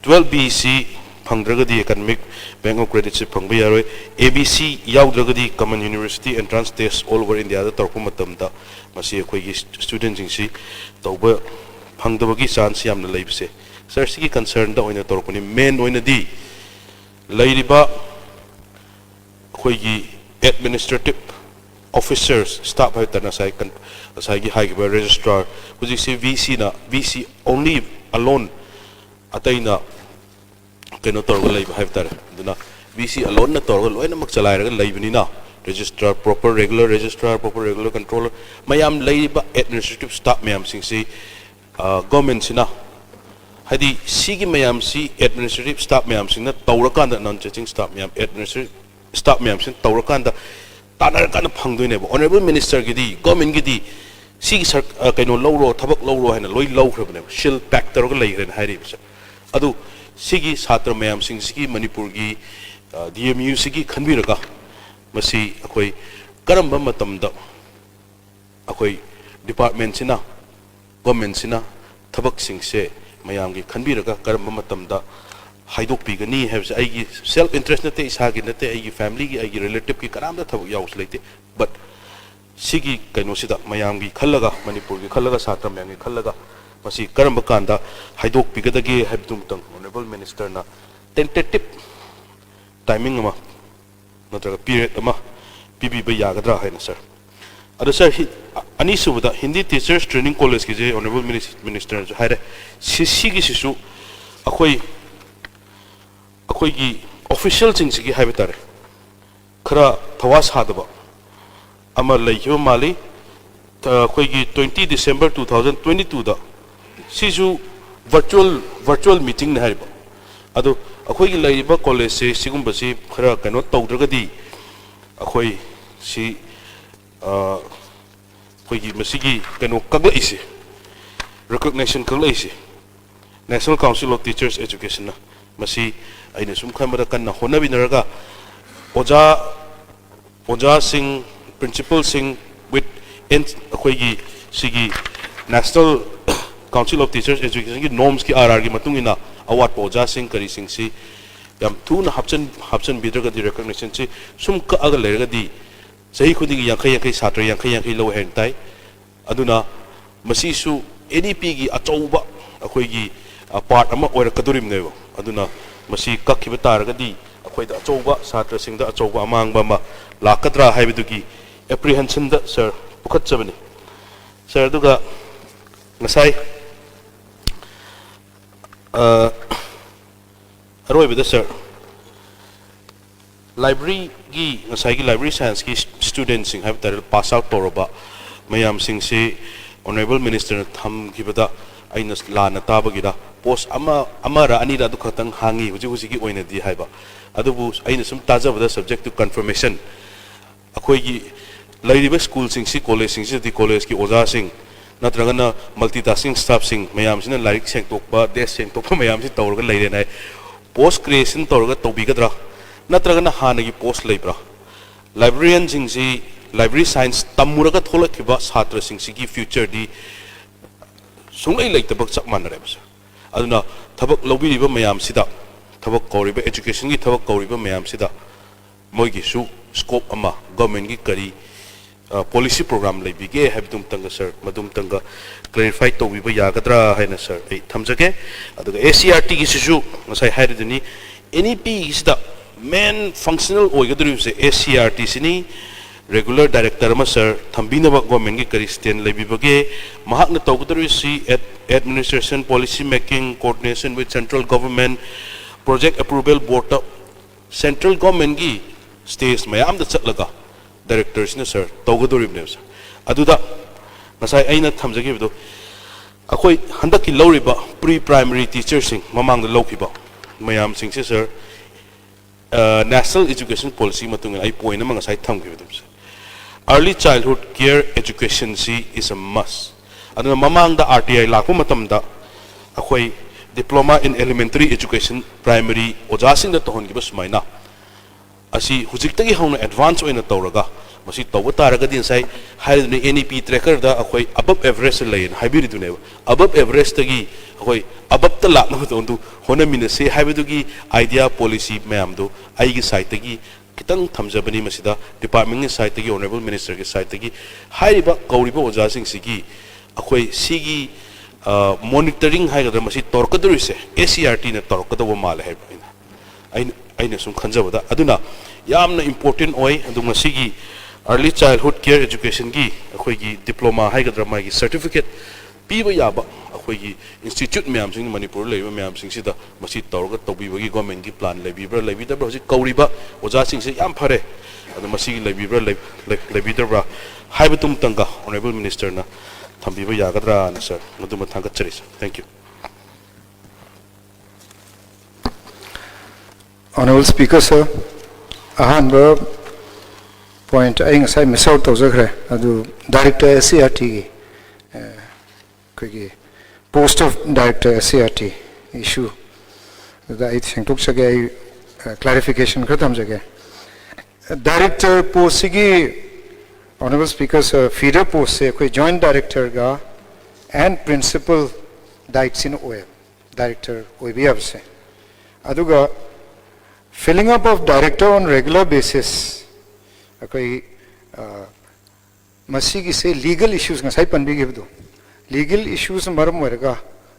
twelve B C ꯐꯪꯗ꯭ꯔꯒꯗꯤ Academic Bank of Credit ꯁꯤ ꯐꯪꯕ ꯌꯥꯔꯣꯏ꯫ A B C ꯌꯥꯎꯗ꯭ꯔꯒꯗꯤ Common University Entrance Test all over India ꯗ ꯇꯧꯔꯛꯄ ꯃꯇꯝꯗ ꯃꯁꯤ ꯑꯩꯈꯣꯏꯒꯤ student ꯁꯤꯡꯁꯤ ꯇꯧꯕ ꯐꯪꯗꯕꯒꯤ chance ꯌꯥꯝꯅ ꯂꯩꯕꯁꯦ꯫ Sir, ꯁꯤꯒꯤ concern ꯗ ꯑꯣꯏꯅ ꯇꯧꯔꯛꯄꯅꯤ꯫ Main ꯑꯣꯏꯅꯗꯤ ꯂꯩꯔꯤꯕ ꯑꯩꯈꯣꯏꯒꯤ administrative officers, staff ꯍꯥꯏꯕ ꯇꯥꯔꯦ, ꯉꯁꯥꯏ ꯀꯟ-, ꯉꯁꯥꯏꯒꯤ ꯍꯥꯏꯈꯤꯕ registrar, ꯍꯧꯖꯤꯛꯁꯤ V C ꯅ, V C only alone, ꯑꯇꯩꯅ ꯀꯩꯅꯣ ꯇꯧꯔꯒ ꯂꯩꯕ ꯍꯥꯏꯕ ꯇꯥꯔꯦ꯫ ꯑꯗꯨꯅ V C alone ꯅ ꯇꯧꯔꯒ ꯂꯣꯏꯅꯃꯛ ꯆꯂꯥꯏꯔꯒ ꯂꯩꯕꯅꯤꯅ, registrar, proper regular registrar, proper regular controller, ꯃꯌꯥꯝ ꯂꯩꯔꯤꯕ administrative staff ꯃꯌꯥꯝꯁꯤꯡꯁꯤ, ꯑ, government ꯁꯤꯅ, ꯍꯥꯏꯗꯤ ꯁꯤꯒꯤ ꯃꯌꯥꯝꯁꯤ administrative staff ꯃꯌꯥꯝꯁꯤꯡꯅ ꯇꯧꯔꯀꯥꯟꯗ, non teaching staff ꯃꯌꯥꯝ, administrative staff ꯃꯌꯥꯝꯁꯤꯅ ꯇꯧꯔꯀꯥꯟꯗ, ꯇꯥꯟꯅꯔꯀꯥꯟꯗ ꯐꯪꯗꯣꯏꯅꯦꯕ꯫ Honourable Minister ꯒꯤꯗꯤ, government ꯒꯤꯗꯤ ꯁꯤꯒꯤ ꯁꯔ-, ꯑ, ꯀꯩꯅꯣ ꯂꯧꯔꯣ, ꯊꯕꯛ ꯂꯧꯔꯣ ꯍꯥꯏꯅ ꯂꯣꯏ ꯂꯧꯈ꯭ꯔꯕꯅꯦꯕ, seal pack ꯇꯧꯔꯒ ꯂꯩꯈ꯭ꯔꯦꯅ ꯍꯥꯏꯔꯤꯕꯁꯦ꯫ ꯑꯗꯨ ꯁꯤꯒꯤ ꯁꯥꯇ꯭ꯔ ꯃꯌꯥꯝꯁꯤꯡꯁꯤꯒꯤ, ꯃꯅꯤꯄꯨꯔꯒꯤ, ꯑ, D M U ꯁꯤꯒꯤ ꯈꯟꯕꯤꯔꯒ, ꯃꯁꯤ ꯑꯩꯈꯣꯏ ꯀꯔꯝꯕ ꯃꯇꯝꯗ ꯑꯩꯈꯣꯏ department ꯁꯤꯅ, government ꯁꯤꯅ ꯊꯕꯛꯁꯤꯡꯁꯦ ꯃꯌꯥꯝꯒꯤ ꯈꯟꯕꯤꯔꯒ ꯀꯔꯝꯕ ꯃꯇꯝꯗ ꯍꯥꯏꯗꯣꯛꯄꯤꯒꯅꯤ ꯍꯥꯏꯕꯁꯦ ꯑꯩꯒꯤ self interest ꯅꯠꯇꯦ, ꯏꯁꯥꯒꯤ ꯅꯠꯇꯦ, ꯑꯩꯒꯤ family ꯒꯤ, ꯑꯩꯒꯤ relative ꯀꯤ ꯀꯅꯥꯝꯇ ꯊꯕꯛ ꯌꯥꯎꯕꯁꯨ ꯂꯩꯇꯦ꯫ But ꯁꯤꯒꯤ ꯀꯩꯅꯣꯁꯤꯗ ꯃꯌꯥꯝꯒꯤ ꯈꯜꯂꯒ, ꯃꯅꯤꯄꯨꯔꯒꯤ ꯈꯜꯂꯒ, ꯁꯥꯇ꯭ꯔ ꯃꯌꯥꯝꯒꯤ ꯈꯜꯂꯒ ꯃꯁꯤ ꯀꯔꯝꯕ ꯀꯥꯟꯗ ꯍꯥꯏꯗꯣꯛꯄꯤꯒꯗꯒꯦ ꯍꯥꯏꯕꯗꯨꯃꯇꯪ Honourable Minister ꯅ tentative timing ꯑꯃ ꯅꯠꯇ꯭ꯔꯒ period ꯑꯃ ꯄꯤꯕꯤꯕ ꯌꯥꯒꯗ꯭ꯔꯥ ꯍꯥꯏꯅ, sir꯫ ꯑꯗꯣ ꯁꯥꯔ, ꯍꯤ-, ꯑꯅꯤꯁꯨꯕꯗ ꯍꯤꯟꯗꯤ ꯇꯤꯆꯔꯁ ꯇ꯭ꯔꯦꯅꯤꯡ ꯀꯣꯂꯦꯖꯀꯤꯁꯦ ꯑꯣꯅꯔꯦꯕꯜ ꯃꯤꯅꯤꯁ-, ꯃꯤꯅꯤꯁꯇꯔꯅꯁꯨ ꯍꯥꯏꯔꯦ꯫ ꯁꯤ, ꯁꯤꯒꯤꯁꯤꯁꯨ ꯑꯩꯈꯣꯏ, ꯑꯩꯈꯣꯏꯒꯤ ꯑꯣꯐꯤꯁꯤꯌꯦꯜꯁꯤꯡꯁꯤꯒꯤ ꯍꯥꯏꯕ ꯇꯥꯔꯦ, ꯈꯔ ꯊꯋꯥ ꯁꯥꯗꯕ ꯑꯃ ꯂꯩꯈꯤꯕ ꯃꯥꯜꯂꯤ꯫ ꯊ-, ꯑꯩꯈꯣꯏꯒꯤ twenty December two thousand twenty twoꯗ ꯁꯤꯁꯨ ꯚꯔꯆꯨꯋꯦꯜ, ꯚꯔꯆꯨꯋꯦꯜ ꯃꯤꯇꯤꯡꯅꯤ ꯍꯥꯏꯔꯤꯕ꯫ ꯑꯗꯨ ꯑꯩꯈꯣꯏꯒꯤ ꯂꯩꯔꯤꯕ ꯀꯣꯂꯦꯖꯁꯦ ꯁꯤꯒꯨꯝꯕꯁꯤ ꯈꯔ ꯀꯩꯅꯣ ꯇꯧꯗ꯭ꯔꯒꯗꯤ ꯑꯩꯈꯣꯏ ꯁꯤ, ꯑ, ꯑꯩꯈꯣꯏꯒꯤ ꯃꯁꯤꯒꯤ ꯀꯩꯅꯣ ꯀꯛꯂꯛꯏꯁꯦ, ꯔꯤꯀꯣꯒꯅꯤꯁꯟ ꯀꯛꯂꯛꯏꯁꯦ, National Council of Teachers Educationꯅ꯫ ꯃꯁꯤ ꯑꯩꯅ ꯁꯨꯝ ꯈꯟꯕꯗ ꯀꯟꯅ ꯍꯣꯠꯅꯃꯤꯟꯅꯔꯒ ꯑꯣꯖꯥ, ꯑꯣꯖꯥꯁꯤꯡ, ꯄ꯭ꯔꯤꯟꯁꯤꯄꯜꯁꯤꯡ with ꯑꯩꯈꯣꯏꯒꯤ ꯁꯤꯒꯤ National Council of Teachers Educationꯒꯤ normsꯀꯤ, R Rꯒꯤ ꯃꯇꯨꯡ ꯏꯟꯅ ꯑꯋꯥꯠꯄ ꯑꯣꯖꯥꯁꯤꯡ ꯀꯔꯤꯁꯤꯡꯁꯤ ꯌꯥꯝ ꯊꯨꯅ ꯍꯥꯞꯆꯤꯟ-, ꯍꯥꯞꯆꯤꯟꯕꯤꯗ꯭ꯔꯒꯗꯤ, ꯔꯤꯀꯣꯒꯅꯤꯁꯟꯁꯤ ꯁꯨꯝ ꯀꯛꯑꯒ ꯂꯩꯔꯒꯗꯤ ꯆꯍꯤ ꯈꯨꯗꯤꯡꯒꯤ ꯌꯥꯡꯈꯩ ꯌꯥꯡꯈꯩ, ꯁꯥꯇ꯭ꯔ ꯌꯥꯡꯈꯩ ꯌꯥꯡꯈꯩ ꯂꯧꯋꯦ ꯍꯥꯏꯅ ꯇꯥꯏ꯫ ꯑꯗꯨꯅ ꯃꯁꯤꯁꯨ NEPꯒꯤ ꯑꯆꯧꯕ ꯑꯩꯈꯣꯏꯒꯤ, ꯑ, part ꯑꯃ ꯑꯣꯏꯔꯛꯀꯗꯧꯔꯤꯕꯅꯦꯕ꯫ ꯑꯗꯨꯅ ꯃꯁꯤ ꯀꯛꯈꯤꯕ ꯇꯥꯔꯒꯗꯤ ꯑꯩꯈꯣꯏꯗ ꯑꯆꯧꯕ, ꯁꯥꯇ꯭ꯔꯁꯤꯡꯗ ꯑꯆꯧꯕ ꯑꯃꯥꯡꯕ ꯑꯃ ꯂꯥꯛꯀꯗ꯭ꯔꯥ ꯍꯥꯏꯕꯗꯨꯒꯤ apprehensionꯗ ꯁꯥꯔ ꯄꯨꯈꯠꯆꯕꯅꯤ꯫ ꯁꯥꯔ, ꯑꯗꯨꯒ ꯉꯁꯥꯏ, ꯑ, ꯑꯔꯣꯏꯕꯗ ꯁꯥꯔ, libraryꯒꯤ, ꯉꯁꯥꯏꯒꯤ library scienceꯀꯤ studentꯁꯤꯡ ꯍꯥꯏꯕ ꯇꯥꯔꯦ, pass out ꯇꯧꯔꯕ ꯃꯌꯥꯝꯁꯤꯡꯁꯤ ꯑꯣꯅꯔꯦꯕꯜ ꯃꯤꯅꯤꯁꯇꯔꯅ ꯊꯝꯈꯤꯕꯗ ꯑꯩꯅ ꯂꯥꯟꯅ ꯇꯥꯕꯒꯤꯔ, post ꯑꯃ, ꯑꯃꯔ ꯑꯅꯤꯔ ꯑꯗꯨ ꯈꯛꯇꯪ ꯍꯥꯡꯉꯤ ꯍꯧꯖꯤꯛ ꯍꯧꯖꯤꯛꯀꯤ ꯑꯣꯏꯅꯗꯤ ꯍꯥꯏꯕ꯫ ꯑꯗꯨꯕꯨ ꯑꯩꯅ ꯁꯨꯝ ꯇꯥꯖꯕꯗ, subject to confirmation, ꯑꯩꯈꯣꯏꯒꯤ ꯂꯩꯔꯤꯕ ꯁ꯭ꯀꯨꯜꯁꯤꯡꯁꯤ, ꯀꯣꯂꯦꯖꯁꯤꯡꯁꯤꯗꯗꯤ ꯀꯣꯂꯦꯖꯀꯤ ꯑꯣꯖꯥꯁꯤꯡ ꯅꯠꯇ꯭ꯔꯒꯅ multitasking staffꯁꯤꯡ ꯃꯌꯥꯝꯁꯤꯅ ꯂꯥꯏꯔꯤꯛ ꯁꯦꯡꯗꯣꯛꯄ, desk ꯁꯦꯡꯗꯣꯛꯄ ꯃꯌꯥꯝꯁꯤ ꯇꯧꯔꯒ ꯂꯩꯔꯦꯅ ꯍꯥꯏ꯫ Post creation ꯇꯧꯔꯒ ꯇꯧꯕꯤꯒꯗ꯭ꯔꯥ? ꯅꯠꯇ꯭ꯔꯒꯅ ꯍꯥꯟꯅꯒꯤ post ꯂꯩꯕ꯭ꯔꯥ? Librarianꯁꯤꯡꯁꯤ library science ꯇꯝꯃꯨꯔꯒ ꯊꯣꯛꯂꯛꯈꯤꯕ ꯁꯥꯇ꯭ꯔꯁꯤꯡꯁꯤꯒꯤ futureꯗꯤ ꯁꯨꯡꯂꯩ ꯂꯩꯇꯕꯒ ꯆꯞ ꯃꯥꯟꯅꯔꯦꯕ, ꯁꯥꯔ꯫ ꯑꯗꯨꯅ ꯊꯕꯛ ꯂꯧꯕꯤꯔꯤꯕ ꯃꯌꯥꯝꯁꯤꯗ, ꯊꯕꯛ ꯀꯧꯔꯤꯕ, educationꯒꯤ ꯊꯕꯛ ꯀꯧꯔꯤꯕ ꯃꯌꯥꯝꯁꯤꯗ ꯃꯣꯏꯒꯤꯁꯨ scope ꯑꯃ, governmentꯀꯤ ꯀꯔꯤ, ꯑ, policy program ꯂꯩꯕꯤꯒꯦ ꯍꯥꯏꯕꯗꯨꯃꯇꯪꯒ, ꯁꯥꯔ, ꯃꯗꯨꯃꯇꯪꯒ clarify ꯇꯧꯕꯤꯕ ꯌꯥꯒꯗ꯭ꯔꯥ ꯍꯥꯏꯅ, ꯁꯥꯔ, ꯑꯩ ꯊꯝꯖꯒꯦ꯫ ꯑꯗꯨꯒ SCERTꯒꯤꯁꯤꯁꯨ ꯉꯁꯥꯏ ꯍꯥꯏꯔꯤꯗꯨꯅꯤ, NEPꯒꯤꯁꯤꯗ main functional ꯑꯣꯏꯒꯗꯧꯔꯤꯕꯁꯦ SCERTꯁꯤꯅꯤ, ꯔꯦꯒꯨꯂꯔ ꯗꯥꯏꯔꯦꯛꯇꯔ ꯑꯃ ꯁꯥꯔ ꯊꯝꯕꯤꯅꯕ ꯒꯣꯔꯃꯦꯟꯒꯤ ꯀꯔꯤ ꯁ꯭ꯇꯦꯟ ꯂꯩꯕꯤꯕꯒꯦ? ꯃꯍꯥꯛꯅ ꯇꯧꯒꯗꯧꯔꯤꯁꯤ administration, policy making, coordination with central government, project approval boardꯇ, ꯁꯦꯟꯇ꯭ꯔꯦꯜ ꯒꯣꯔꯃꯦꯟꯒꯤ ꯁ꯭ꯇꯦꯖ ꯃꯌꯥꯝꯗ ꯆꯠꯂꯒ ꯗꯥꯏꯔꯦꯛꯇꯔꯁꯤꯅ ꯁꯥꯔ ꯇꯧꯒꯗꯧꯔꯤꯕꯅꯦꯕ ꯁꯥꯔ꯫ ꯑꯗꯨꯗ ꯉꯁꯥꯏ ꯑꯩꯅ ꯊꯝꯖꯈꯤꯕꯗꯣ, ꯑꯩꯈꯣꯏ ꯍꯟꯗꯛꯀꯤ ꯂꯧꯔꯤꯕ ꯄ꯭ꯔꯤ ꯄ꯭ꯔꯥꯏꯃꯔꯤ ꯇꯤꯆꯔꯁꯤꯡ, ꯃꯃꯥꯡꯗ ꯂꯧꯈꯤꯕ ꯃꯌꯥꯝꯁꯤꯡꯁꯦ ꯁꯥꯔ, ꯅꯦꯁꯅꯦꯜ ꯏꯖꯨꯀꯦꯁꯟ ꯄꯣꯂꯤꯁꯤ ꯃꯇꯨꯡ ꯏꯟꯅ ꯑꯩ ꯄꯣꯏꯟ ꯑꯃ ꯉꯁꯥꯏ ꯊꯝꯈꯤꯕꯗꯣ, early childhood care educationꯁꯤ is a must꯫ ꯑꯗꯨꯅ ꯃꯃꯥꯡꯗ R T I ꯂꯥꯛꯄ ꯃꯇꯝꯗ ꯑꯩꯈꯣꯏ diploma in elementary education, primary ꯑꯣꯖꯥꯁꯤꯡꯗ ꯇꯧꯍꯟꯈꯤꯕ ꯁꯨꯃꯥꯏꯅ, ꯑꯁꯤ ꯍꯧꯖꯤꯛꯇꯒꯤ ꯍꯧꯅ ꯑꯦꯗꯚꯥꯟꯁ ꯑꯣꯏꯅ ꯇꯧꯔꯒ, ꯃꯁꯤ ꯇꯧꯕ ꯇꯥꯔꯒꯗꯤ ꯉꯁꯥꯏ ꯍꯥꯏꯔꯤꯗꯨꯅ N E P trackerꯗ ꯑꯩꯈꯣꯏ above average ꯂꯩꯌꯦꯅ ꯍꯥꯏꯕꯤꯔꯤꯗꯨꯅꯦꯕ꯫ Above averageꯇꯒꯤ ꯑꯩꯈꯣꯏ aboveꯇ ꯂꯥꯛꯅꯕꯗꯣ ꯑꯗꯨ ꯍꯣꯠꯅꯃꯤꯟꯅꯁꯤ ꯍꯥꯏꯕꯗꯨꯒꯤ idea, ꯄꯣꯂꯤꯁꯤ ꯃꯌꯥꯝꯗꯨ ꯑꯩꯒꯤ ꯁꯥꯏꯠꯇꯒꯤ ꯈꯤꯇꯪ ꯊꯝꯖꯕꯅꯤ꯫ ꯃꯁꯤꯗ ꯗꯤꯄꯥꯔꯠꯃꯦꯟꯒꯤ ꯁꯥꯏꯠꯇꯒꯤ, ꯑꯣꯅꯔꯦꯕꯜ ꯃꯤꯅꯤꯁꯇꯔꯒꯤ ꯁꯥꯏꯠꯇꯒꯤ ꯍꯥꯏꯔꯤꯕ ꯀꯧꯔꯤꯕ ꯑꯣꯖꯥꯁꯤꯡꯁꯤꯒꯤ ꯑꯩꯈꯣꯏ ꯁꯤꯒꯤ ꯃꯣꯅꯤꯇꯔꯤꯡ ꯍꯥꯏꯒꯗ꯭ꯔꯥ, ꯃꯁꯤ ꯇꯧꯔꯛꯀꯗꯧꯔꯤꯁꯦ S C E R Tꯅ ꯇꯧꯔꯛꯀꯗꯧꯕ ꯃꯥꯜꯂꯦ ꯍꯥꯏꯕ ꯑꯩꯅ, ꯑꯩꯅ, ꯑꯩꯅ ꯁꯨꯝ ꯈꯟꯖꯕꯗ꯫ ꯑꯗꯨꯅ ꯌꯥꯝꯅ ꯏꯝꯄꯣꯔꯇꯦꯟ ꯑꯣꯏ꯫ ꯑꯗꯨ ꯉꯁꯤꯒꯤ early childhood care educationꯒꯤ ꯑꯩꯈꯣꯏꯒꯤ diploma ꯍꯥꯏꯒꯗ꯭ꯔꯥ, ꯃꯥꯒꯤ certificate ꯄꯤꯕ ꯌꯥꯕ ꯑꯩꯈꯣꯏꯒꯤ ꯏꯟꯁꯇꯤꯇ꯭ꯌꯨꯠ ꯃꯌꯥꯝꯁꯤꯡ, ꯃꯅꯤꯄꯨꯔꯗ ꯂꯩꯔꯤꯕ ꯃꯌꯥꯝꯁꯤꯡꯁꯤꯗ ꯃꯁꯤ ꯇꯧꯔꯒ ꯇꯧꯕꯤꯕꯒꯤ ꯒꯣꯔꯃꯦꯟꯒꯤ ꯄ꯭ꯂꯥꯟ ꯂꯩꯕꯤꯕ꯭ꯔꯥ ꯂꯩꯕꯤꯗꯕ꯭ꯔꯥ? ꯍꯧꯖꯤꯛ ꯀꯧꯔꯤꯕ ꯑꯣꯖꯥꯁꯤꯡꯁꯦ ꯌꯥꯝ ꯐꯔꯦ, ꯑꯗꯣ ꯃꯁꯤꯒꯤ ꯂꯩꯕꯤꯕ꯭ꯔꯥ ꯂꯩ-, ꯂꯩ-, ꯂꯩꯕꯤꯗꯕ꯭ꯔꯥ ꯍꯥꯏꯕꯗꯨꯃꯇꯪꯒ ꯑꯣꯅꯔꯦꯕꯜ ꯃꯤꯅꯤꯁꯇꯔꯅ ꯊꯝꯕꯤꯕ ꯌꯥꯒꯗ꯭ꯔꯥꯅ ꯁꯥꯔ, ꯃꯗꯨꯃ ꯊꯥꯒꯠꯆꯔꯤ ꯁꯥꯔ꯫ Thank you꯫ Honorable Speaker sir, ꯑꯍꯥꯟꯕ ꯄꯣꯏꯟꯠ ꯑꯩ ꯉꯁꯥꯏ ꯃꯤꯁ ꯑꯥꯎꯠ ꯇꯧꯖꯈ꯭ꯔꯦ, ꯑꯗꯨ director S C E R Tꯒꯤ ꯑꯩꯈꯣꯏꯒꯤ post of director S C E R T issue ꯑꯗꯨꯗ ꯑꯩ ꯁꯦꯡꯗꯣꯛꯆꯒꯦ, ꯑꯩ ꯀ꯭ꯂꯥꯔꯤꯐꯤꯀꯦꯁꯟ ꯈꯔ ꯊꯝꯖꯒꯦ꯫ ꯗꯥꯏꯔꯦꯛꯇꯔ ꯄꯣꯁꯁꯤꯒꯤ, Honorable Speaker sir, feeder postꯁꯦ ꯑꯩꯈꯣꯏ ꯖꯣꯏꯟꯠ ꯗꯥꯏꯔꯦꯛꯇꯔꯒ and principal dietꯁꯤꯅ ꯑꯣꯏ, ꯗꯥꯏꯔꯦꯛꯇꯔ ꯑꯣꯏꯕ ꯌꯥꯕꯁꯦ꯫ ꯑꯗꯨꯒ filling up of director on regular basis, ꯑꯩꯈꯣꯏ ꯃꯁꯤꯒꯤꯁꯦ ꯂꯤꯒꯜ ꯏꯁꯨꯁ, ꯉꯁꯥꯏ ꯄꯟꯕꯤꯈꯤꯕꯗꯣ, ꯂꯤꯒꯜ ꯏꯁꯨꯁꯅ ꯃꯔꯝ ꯑꯣꯏꯔꯒ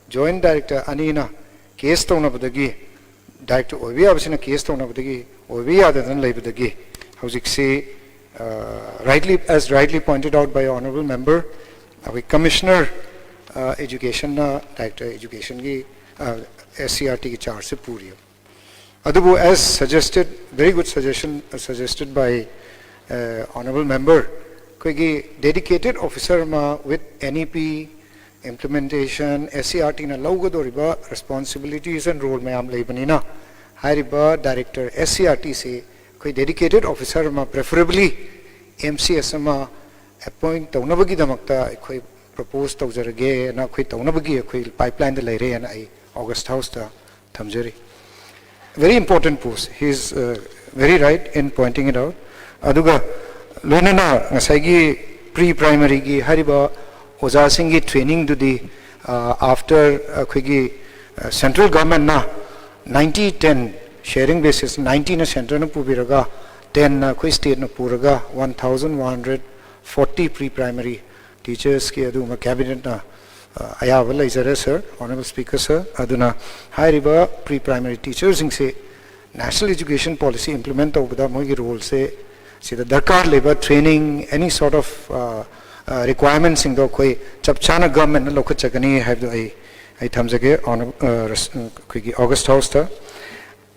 ꯖꯣꯏꯟꯠ ꯗꯥꯏꯔꯦꯛꯇꯔ ꯑꯅꯤꯅ ꯀꯦꯁ ꯇꯧꯅꯕꯗꯒꯤ, ꯗꯥꯏꯔꯦꯛꯇꯔ ꯑꯣꯏꯕ ꯌꯥꯕꯁꯤꯅ ꯀꯦꯁ ꯇꯧꯅꯕꯗꯒꯤ ꯑꯣꯏꯕ ꯌꯥꯗꯗꯅ ꯂꯩꯕꯗꯒꯤ ꯍꯧꯖꯤꯛꯁꯤ Uh, rightly, as rightly pointed out by Honorable Member, ꯑꯩꯈꯣꯏ Commissioner, uh, Educationꯅ Director Educationꯒꯤ, uh, S C R Tꯒꯤ chargeꯁꯦ ꯄꯨꯔꯤ꯫ ꯑꯗꯨꯕꯨ, as suggested, very good suggestion, uh, suggested by, uh, Honorable Member, ꯑꯩꯈꯣꯏꯒꯤ dedicated officer ꯑꯃ with N E P implementation, S C R Tꯅ ꯂꯧꯒꯗꯧꯔꯤꯕ responsibilities and role ꯃꯌꯥꯝ ꯂꯩꯕꯅꯤꯅ, ꯍꯥꯏꯔꯤꯕ Director S C R Tꯁꯤ ꯑꯩꯈꯣꯏ dedicated officer ꯑꯃ, preferably M C S ꯑꯃ appoint ꯇꯧꯅꯕꯒꯤꯗꯃꯛꯇ ꯑꯩꯈꯣꯏ propose ꯇꯧꯖꯔꯒꯦꯅ, ꯑꯩꯈꯣꯏ ꯇꯧꯅꯕꯒꯤ ꯑꯩꯈꯣꯏ pipelineꯗ ꯂꯩꯔꯦꯅ ꯑꯩ August Houseꯇ ꯊꯝꯖꯔꯤ꯫ Very important post. He is, uh, very right in pointing it out. ꯑꯗꯨꯒ ꯂꯣꯏꯅꯅ ꯉꯁꯥꯏꯒꯤ pre primaryꯒꯤ ꯍꯥꯏꯔꯤꯕ ꯑꯣꯖꯥꯁꯤꯡꯒꯤ trainingꯗꯨꯗꯤ, uh, after ꯑꯩꯈꯣꯏꯒꯤ, uh, central governmentꯅ ninety ten sharing basis, ninetyꯅ centreꯅ ꯄꯨꯕꯤꯔꯒ, tenꯅ ꯑꯩꯈꯣꯏ stateꯅ ꯄꯨꯔꯒ, one thousand one hundred forty pre primary teachersꯀꯤ ꯑꯗꯨꯒꯨꯝꯕ cabinetꯅ, ꯑ, ꯑꯌꯥꯕ ꯂꯩꯖꯔꯦ, sir, Honorable Speaker, sir꯫ ꯑꯗꯨꯅ ꯍꯥꯏꯔꯤꯕ pre primary teacherꯁꯤꯡꯁꯦ national education policy implement ꯇꯧꯕꯗ ꯃꯣꯏꯒꯤ roleꯁꯦ, ꯁꯤꯗ ꯗꯔꯀꯥꯔ ꯂꯩꯕ training, any sort of, ꯑ, ꯑ, requirementꯁꯤꯡꯗꯣ ꯑꯩꯈꯣꯏ ꯆꯞ ꯆꯥꯅ governmentꯅ ꯂꯧꯈꯠꯆꯒꯅꯤ ꯍꯥꯏꯕꯗꯣ ꯑꯩ, ꯑꯩ ꯊꯝꯖꯒꯦ, Honor-, ꯑ, res-, ꯑ, ꯑꯩꯈꯣꯏꯒꯤ August Houseꯇ꯫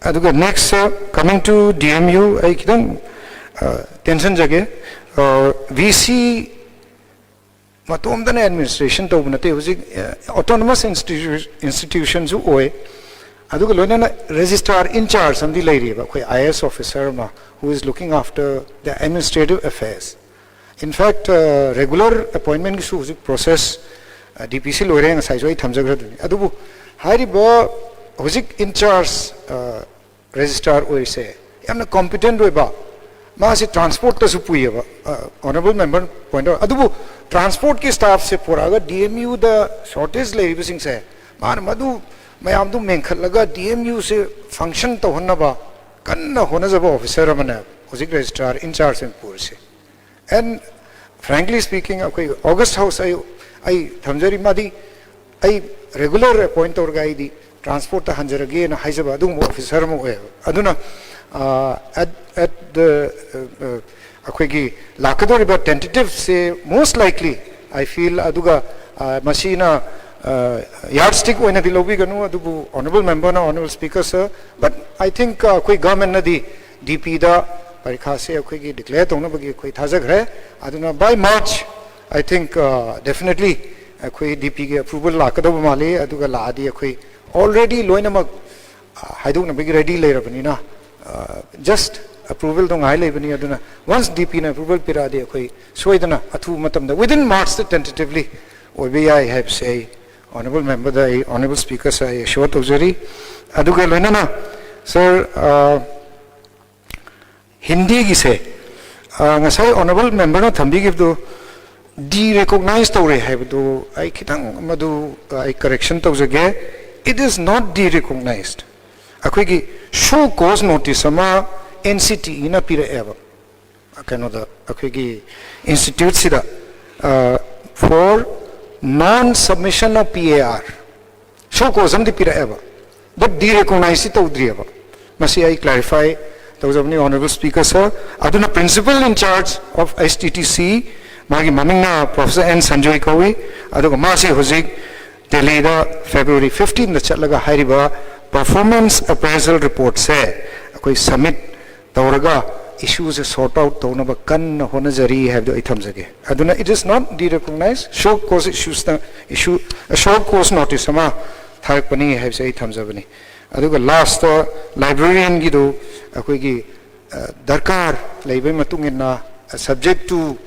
ꯑꯗꯨꯒ next, sir, coming to D M U, ꯑꯩ ꯈꯤꯇꯪ, ꯑ, tensionꯖꯒꯦ꯫ ꯑ, V C ꯃꯇꯣꯝꯇꯅ administration ꯇꯧꯕ ꯅꯠꯇꯦ꯫ ꯍꯧꯖꯤꯛ, ꯑ, autonomous institu-, institutionꯁꯨ ꯑꯣꯏ꯫ ꯑꯗꯨꯒ ꯂꯣꯏꯅꯅ registrar in charge ꯑꯃꯗꯤ ꯂꯩꯔꯤꯑꯕ, ꯑꯩꯈꯣꯏ I A S officer ꯑꯃ, who is looking after the administrative affairs꯫ In fact, ꯑ, regular appointmentꯀꯤꯁꯨ ꯍꯧꯖꯤꯛ process, ꯑ, D P C ꯂꯣꯏꯔꯦ, ꯉꯁꯥꯏꯁꯨ ꯑꯩ ꯊꯝꯖꯈ꯭ꯔꯗꯨꯅꯤ꯫ ꯑꯗꯨꯕꯨ ꯍꯥꯏꯔꯤꯕ ꯍꯧꯖꯤꯛ in charge, ꯑ, registrar ꯑꯣꯏꯔꯤꯁꯦ ꯌꯥꯝꯅ competent ꯑꯣꯏꯕ, ꯃꯥꯁꯤ transportꯇꯁꯨ ꯄꯨꯏꯌꯦꯕ, ꯑ, Honorable Member point out꯫ ꯑꯗꯨꯕꯨ transportꯀꯤ staffꯁꯦ ꯄꯨꯔꯛꯑꯒ D M Uꯗ shortage ꯂꯩꯔꯤꯕꯁꯤꯡꯁꯦ, ꯃꯥꯅ ꯃꯗꯨ ꯃꯌꯥꯝꯗꯨ ꯃꯦꯟꯈꯠꯂꯒ D M Uꯁꯦ function ꯇꯧꯍꯟꯅꯕ ꯀꯟꯅ ꯍꯣꯠꯅꯖꯕ officer ꯑꯃꯅ ꯍꯧꯖꯤꯛ registrar in charge ꯑꯣꯏꯅ ꯄꯨꯔꯤꯁꯦ꯫ And frankly speaking, ꯑꯩꯈꯣꯏ August House ꯑꯩ, ꯑꯩ ꯊꯝꯖꯔꯤ, ꯃꯥꯗꯤ ꯑꯩ regular appoint ꯇꯧꯔꯒ ꯑꯩꯗꯤ transportꯇ ꯍꯟꯖꯔꯒꯦꯅ ꯍꯥꯏꯖꯕ ꯑꯗꯨꯒꯨꯝꯕ officer ꯑꯃ ꯑꯣꯏꯌꯦꯕ꯫ ꯑꯗꯨꯅ, ꯑ, at, at the, ꯑ, ꯑ, ꯑꯩꯈꯣꯏꯒꯤ ꯂꯥꯛꯀꯗꯧꯔꯤꯕ ꯇꯦꯟꯇꯦꯇꯤꯚꯁꯦ most likely I feel, ꯑꯗꯨꯒ ꯑ, ꯃꯁꯤꯅ ꯌꯥꯔꯗ ꯁ꯭ꯇꯤꯛ ꯑꯣꯏꯅꯗꯤ ꯂꯧꯕꯤꯒꯅꯨ, ꯑꯗꯨꯕꯨ honourable member ꯅ, honourable speaker sir, but I think ꯑꯩꯈꯣꯏ ꯒꯚꯔꯟꯃꯦꯟꯅꯗꯤ ꯗꯤ ꯄꯤꯗ ꯄꯔꯤꯈꯥꯁꯦ ꯑꯩꯈꯣꯏꯒꯤ ꯗꯤꯀ꯭ꯂꯦꯌꯔ ꯇꯧꯅꯕꯒꯤ ꯑꯩꯈꯣꯏ ꯊꯥꯖꯈ꯭ꯔꯦ꯫ ꯑꯗꯨꯅ by March I think definitely ꯑꯩꯈꯣꯏ ꯗꯤ ꯄꯤꯒꯤ ꯑꯦꯄ꯭ꯔꯨꯕꯦꯜ ꯂꯥꯛꯀꯗꯧꯕ ꯃꯥꯜꯂꯤ꯫ ꯑꯗꯨꯒ ꯂꯥꯛꯑꯗꯤ ꯑꯩꯈꯣꯏ already ꯂꯣꯏꯅꯃꯛ ꯍꯥꯏꯗꯣꯛꯅꯕꯒꯤ ꯔꯦꯗꯤ ꯂꯩꯔꯕꯅꯤꯅ, ꯖꯁ ꯑꯦꯄ꯭ꯔꯨꯕꯦꯜꯗꯣ ꯉꯥꯏ ꯂꯩꯕꯅꯤ꯫ ꯑꯗꯨꯅ ꯋꯥꯟꯁ ꯗꯤ ꯄꯤꯅ ꯑꯦꯄ꯭ꯔꯨꯕꯦꯜ ꯄꯤꯔꯛꯑꯗꯤ ꯑꯩꯈꯣꯏ ꯁꯣꯏꯗꯅ ꯑꯊꯨꯕ ꯃꯇꯝꯗ within March ꯇ ꯇꯦꯟꯇꯦꯇꯤꯚꯂꯤ ꯑꯣꯏꯕ ꯌꯥꯏ ꯍꯥꯏꯕꯁꯦ ꯑꯩ honourable member ꯗ ꯑꯩ, honourable speaker sir, ꯑꯩ ꯑꯦꯁ꯭ꯌꯣꯔ ꯇꯧꯖꯔꯤ꯫ ꯑꯗꯨꯒ ꯂꯣꯏꯅꯅ ꯁꯥꯔ, ꯍꯤꯟꯗꯤꯒꯤꯁꯦ ꯉꯁꯥꯏ honourable member ꯅ ꯊꯝꯕꯤꯈꯤꯕꯗꯨ ꯗꯤ ꯔꯤꯀꯣꯛꯅꯥꯏꯖ ꯇꯧꯔꯦ ꯍꯥꯏꯕꯗꯨ ꯑꯩ ꯈꯤꯇꯪ ꯃꯗꯨ ꯑꯩ ꯀꯔꯦꯛꯁꯟ ꯇꯧꯖꯒꯦ꯫ It is not de-recognized. ꯑꯩꯈꯣꯏꯒꯤ ꯁꯣ ꯀꯣꯖ ꯅꯣꯇꯤꯁ ꯑꯃ ꯑꯦꯟ ꯁꯤ ꯇꯤ ꯏꯅ ꯄꯤꯔꯛꯑꯦꯕ ꯀꯩꯅꯣꯗ, ꯑꯩꯈꯣꯏꯒꯤ ꯏꯟꯁꯇꯤꯇ꯭ꯌꯨꯠꯁꯤꯗ for non submission of P A R ꯁꯣ ꯀꯣꯖ ꯑꯃꯗꯤ ꯄꯤꯔꯛꯑꯦꯕ, ꯕꯠ ꯗꯤ ꯔꯤꯀꯣꯛꯅꯥꯏꯖꯇꯤ ꯇꯧꯗ꯭ꯔꯤꯑꯕ꯫ ꯃꯁꯤ ꯑꯩ ꯀ꯭ꯂꯦꯔꯤꯐꯥꯏ ꯇꯧꯖꯕꯅꯤ, honourable speaker sir꯫ ꯑꯗꯨꯅ principal in charge of H T T C, ꯃꯥꯒꯤ ꯃꯃꯤꯡꯅ ꯄ꯭ꯔꯣꯐꯦꯁꯔ ꯑꯦꯟ ꯁꯟꯖꯣꯏ ꯀꯧꯏ꯫ ꯑꯗꯨꯒ ꯃꯥꯁꯤ ꯍꯧꯖꯤꯛ ꯗꯦꯜꯂꯤꯗ ꯐꯦꯕ꯭ꯔꯨꯋꯥꯔꯤ ꯐꯤꯐꯇꯤꯟꯗ ꯆꯠꯂꯒ ꯍꯥꯏꯔꯤꯕ performance appraisal report ꯁꯦ ꯑꯩꯈꯣꯏ ꯁꯕꯃꯤꯠ ꯇꯧꯔꯒ ꯏꯁꯨꯁꯦ ꯁꯣꯔꯠ ꯑꯥꯎꯠ ꯇꯧꯅꯕ ꯀꯟꯅ ꯍꯣꯠꯅꯖꯔꯤ ꯍꯥꯏꯕꯗꯨ ꯑꯩ ꯊꯝꯖꯒꯦ꯫ ꯑꯗꯨꯅ it is not de-recognized, ꯁꯣ ꯀꯣꯖ ꯏꯁꯨꯁꯅ ꯏꯁꯨ, ꯁꯣ ꯀꯣꯖ ꯅꯣꯇꯤꯁ ꯑꯃ ꯊꯥꯔꯛꯄꯅꯤ ꯍꯥꯏꯕꯁꯦ ꯑꯩ ꯊꯝꯖꯕꯅꯤ꯫ ꯑꯗꯨꯒ ꯂꯥꯁꯇ ꯂꯥꯏꯕ꯭ꯔꯦꯔꯤꯌꯟꯒꯤꯗꯨ ꯑꯩꯈꯣꯏꯒꯤ ꯗꯔꯀꯥꯔ ꯂꯩꯕꯒꯤ ꯃꯇꯨꯡ ꯏꯟꯅ, subject to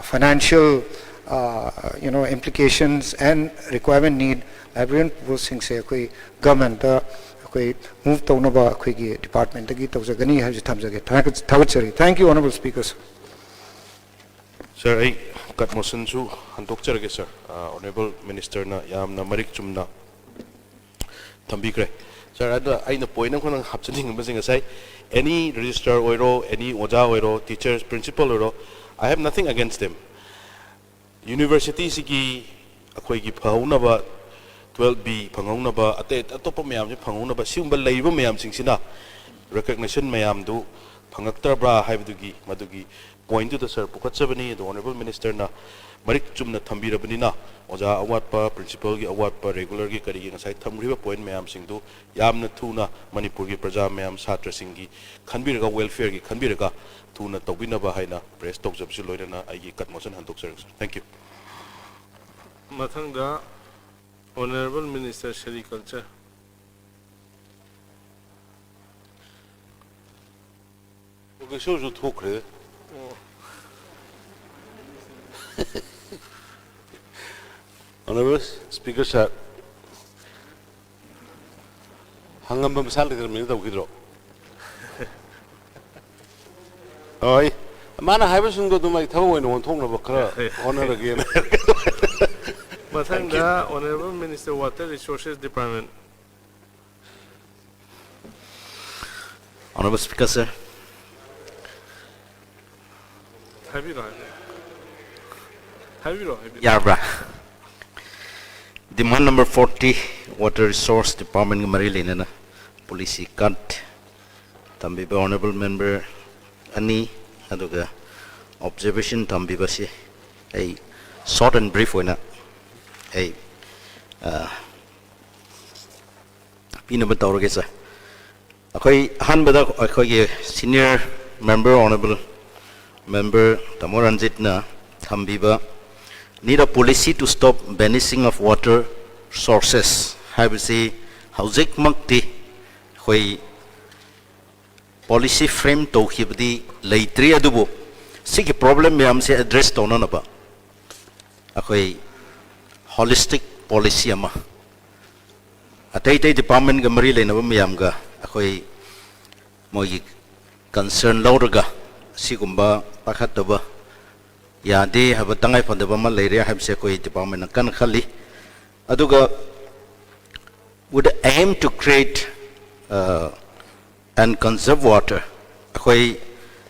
financial you know implications and requirement need, librarian postꯁꯤꯡꯁꯦ ꯑꯩꯈꯣꯏ ꯒꯚꯔꯟꯃꯦꯟꯠꯇ ꯑꯩꯈꯣꯏ ꯃꯨꯚ ꯇꯧꯅꯕ ꯑꯩꯈꯣꯏꯒꯤ ꯗꯤꯄꯥꯔꯠꯃꯦꯟꯠꯇꯒꯤ ꯇꯧꯖꯒꯅꯤ ꯍꯥꯏꯕꯁꯤ ꯊꯝꯖꯒꯦ꯫ ꯊꯥꯒꯠ-, ꯊꯥꯒꯠꯆꯔꯤ꯫ Thank you, honourable speaker sir. ꯁꯥꯔ, ꯑꯩ ꯀꯠ ꯃꯣꯁꯟꯁꯨ ꯍꯟꯗꯣꯛꯆꯔꯒꯦ ꯁꯥꯔ꯫ ꯑꯣꯅꯔꯦꯕꯜ ꯃꯤꯅꯤꯁꯇꯔꯅ ꯌꯥꯝꯅ ꯃꯔꯤꯛ ꯆꯨꯝꯅ ꯊꯝꯕꯤꯈ꯭ꯔꯦ꯫ ꯁꯥꯔ, ꯑꯗ ꯑꯩꯅ ꯄꯣꯏꯟꯠ ꯑꯃꯈꯛ ꯍꯥꯞꯆꯅꯤꯡꯕꯁꯦ, ꯉꯁꯥꯏ ꯑꯦꯅꯤ ꯔꯦꯖꯤꯁꯇ꯭ꯔꯥꯔ ꯑꯣꯏꯔꯣ, ꯑꯦꯅꯤ ꯑꯣꯖꯥ ꯑꯣꯏꯔꯣ, ꯇꯤꯆꯔꯁ, ꯄ꯭ꯔꯤꯟꯁꯤꯄꯜ ꯑꯣꯏꯔꯣ, I have nothing against them. ꯌꯨꯅꯤꯚꯔꯁꯤꯇꯤꯁꯤꯒꯤ ꯑꯩꯈꯣꯏꯒꯤ ꯐꯍꯧꯅꯕ, ꯇꯨꯋꯦꯜꯐ ꯕꯤ ꯐꯪꯍꯧꯅꯕ, ꯑꯇꯩ ꯑꯇꯣꯞꯄ ꯃꯌꯥꯝꯁꯦ ꯐꯪꯍꯧꯅꯕ, ꯁꯤꯒꯨꯝꯕ ꯂꯩꯔꯤꯕ ꯃꯌꯥꯝꯁꯤꯡꯁꯤꯅ ꯔꯦꯀꯛꯅꯤꯁꯟ ꯃꯌꯥꯝꯗꯨ ꯐꯪꯉꯛꯇ꯭ꯔꯕ꯭ꯔꯥ ꯍꯥꯏꯕꯗꯨꯒꯤ, ꯃꯗꯨꯒꯤ ꯄꯣꯏꯟꯠꯇꯨꯗ ꯁꯥꯔ ꯄꯨꯈꯠꯆꯕꯅꯤ꯫ ꯑꯗꯣ ꯑꯣꯅꯔꯦꯕꯜ ꯃꯤꯅꯤꯁꯇꯔꯅ ꯃꯔꯤꯛ ꯆꯨꯝꯅ ꯊꯝꯕꯤꯔꯕꯅꯤꯅ, ꯑꯣꯖꯥ ꯑꯋꯥꯠꯄ, ꯄ꯭ꯔꯤꯟꯁꯤꯄꯜꯒꯤ ꯑꯋꯥꯠꯄ, ꯔꯦꯒꯨꯂꯔꯒꯤ ꯀꯔꯤꯒꯤ ꯉꯁꯥꯏ ꯊꯝꯈ꯭ꯔꯤꯕ ꯄꯣꯏꯟꯠ ꯃꯌꯥꯝꯁꯤꯡꯗꯨ ꯌꯥꯝꯅ ꯊꯨꯅ ꯃꯅꯤꯄꯨꯔꯒꯤ ꯄ꯭ꯔꯖꯥ ꯃꯌꯥꯝ, ꯁꯥꯇ꯭ꯔꯁꯤꯡꯒꯤ ꯈꯟꯕꯤꯔꯒ, ꯋꯦꯜꯐꯤꯌꯔꯒꯤ ꯈꯟꯕꯤꯔꯒ ꯊꯨꯅ ꯇꯧꯕꯤꯅꯕ ꯍꯥꯏꯅ ꯔꯦꯁ ꯇꯧꯖꯕꯁꯨ ꯂꯣꯏꯅꯅ ꯑꯩꯒꯤ ꯀꯠ ꯃꯣꯁꯟ ꯍꯟꯗꯣꯛꯆꯔꯒꯦ, ꯁꯥꯔ꯫ Thank you꯫ ꯃꯊꯪꯗ ꯑꯣꯅꯔꯦꯕꯜ ꯃꯤꯅꯤꯁꯇꯔ ꯁꯦꯔꯤꯀꯜꯆꯔ꯫ ꯄ꯭ꯔꯣꯐꯦꯁꯔꯁꯨ ꯊꯣꯛꯈ꯭ꯔꯦ꯫ Honorable Speaker sir, ꯍꯪꯉꯝꯕ ꯃꯁꯥ ꯂꯩꯇ꯭ꯔꯕꯅꯤꯅ ꯇꯧꯈꯤꯗ꯭ꯔꯣ? ꯍꯣꯏ, ꯃꯥꯅ ꯍꯥꯏꯕꯁꯤꯡꯗꯣ ꯑꯗꯨꯝ ꯑꯩ ꯊꯕꯛ ꯑꯣꯏꯅ ꯑꯣꯟꯊꯣꯛꯅꯕ ꯈꯔ ꯍꯣꯠꯅꯔꯒꯦꯅ꯫ ꯃꯊꯪꯗ honourable minister water resources department. Honorable Speaker sir, ꯍꯥꯏꯕꯤꯔꯣ, ꯍꯥꯏꯕꯤꯔꯣ꯫ ꯍꯥꯏꯕꯤꯔꯣ, ꯍꯥꯏꯕꯤꯔꯣ꯫ ꯌꯥꯔꯕ꯭ꯔꯥ? Demand number forty, water resource department ꯒ ꯃꯔꯤ ꯂꯩꯅꯅ policy cut ꯊꯝꯕꯤꯕ honourable member ꯑꯅꯤ, ꯑꯗꯨꯒ observation ꯊꯝꯕꯤꯕꯁꯤ ꯑꯩ short and brief ꯑꯣꯏꯅ ꯑꯩ ꯑ, ꯄꯤꯅꯕ ꯇꯧꯔꯒꯦ sir꯫ ꯑꯩꯈꯣꯏ ꯑꯍꯥꯟꯕꯗ ꯑꯩꯈꯣꯏꯒꯤ senior member honourable member ꯇꯥꯃꯣ ꯔꯟꯖꯤꯠꯅ ꯊꯝꯕꯤꯕ need a policy to stop vanishing of water sources ꯍꯥꯏꯕꯁꯤ ꯍꯧꯖꯤꯛꯃꯛꯇꯤ ꯑꯩꯈꯣꯏ policy frame ꯇꯧꯈꯤꯕꯗꯤ ꯂꯩꯇ꯭ꯔꯤ, ꯑꯗꯨꯕꯨ ꯁꯤꯒꯤ problem ꯃꯌꯥꯝꯁꯦ address ꯇꯧꯅꯅꯕ ꯑꯩꯈꯣꯏ holistic policy ꯑꯃ ꯑꯇꯩ ꯑꯇꯩ department ꯒ ꯃꯔꯤ ꯂꯩꯅꯕ ꯃꯌꯥꯝꯒ ꯑꯩꯈꯣꯏ ꯃꯣꯏꯒꯤ concern ꯂꯧꯔꯒ ꯁꯤꯒꯨꯝꯕ ꯄꯥꯏꯈꯠꯇꯕ ꯌꯥꯗꯦ ꯍꯥꯏꯕ ꯇꯉꯥꯏ ꯐꯗꯕ ꯑꯃ ꯂꯩꯔꯦ ꯍꯥꯏꯕꯁꯦ ꯑꯩꯈꯣꯏ department ꯅ ꯀꯟꯅ ꯈꯜꯂꯤ꯫ ꯑꯗꯨꯒ with the aim to create uh, and conserve water, ꯑꯩꯈꯣꯏ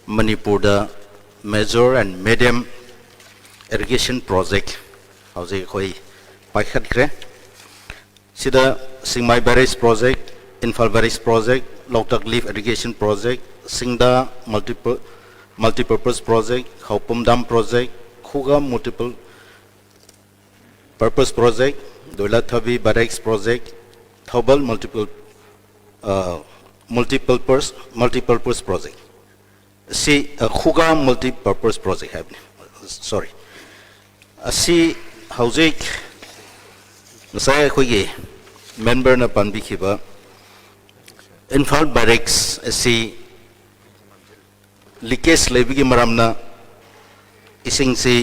ꯃꯅꯤꯄꯨꯔꯗ major and medium irrigation project ꯍꯧꯖꯤꯛ ꯑꯩꯈꯣꯏ ꯄꯥꯏꯈꯠꯈ꯭ꯔꯦ꯫ ꯁꯤꯗ ꯁꯤꯡꯃꯥꯏ barrage project, Imphal barrage project, ꯂꯣꯛꯇꯥꯛ lift irrigation project, Singda multiple multipurpose project, Khaupum Dam project, Khuga multiple purpose project, Doilathabi barracks project, Thoubal multiple uh, multiple purpose multipurpose project. ꯁꯤ ꯑ, ꯈꯨꯒꯥ multipurpose project ꯍꯥꯏꯕꯅꯤ꯫ Sorry, ꯑꯁꯤ ꯍꯧꯖꯤꯛ ꯉꯁꯥꯏ ꯑꯩꯈꯣꯏꯒꯤ memberꯅ ꯄꯟꯕꯤꯈꯤꯕ Imphal barracks ꯑꯁꯤ leakage ꯂꯩꯕꯒꯤ ꯃꯔꯝꯅ ꯏꯁꯤꯡꯁꯤ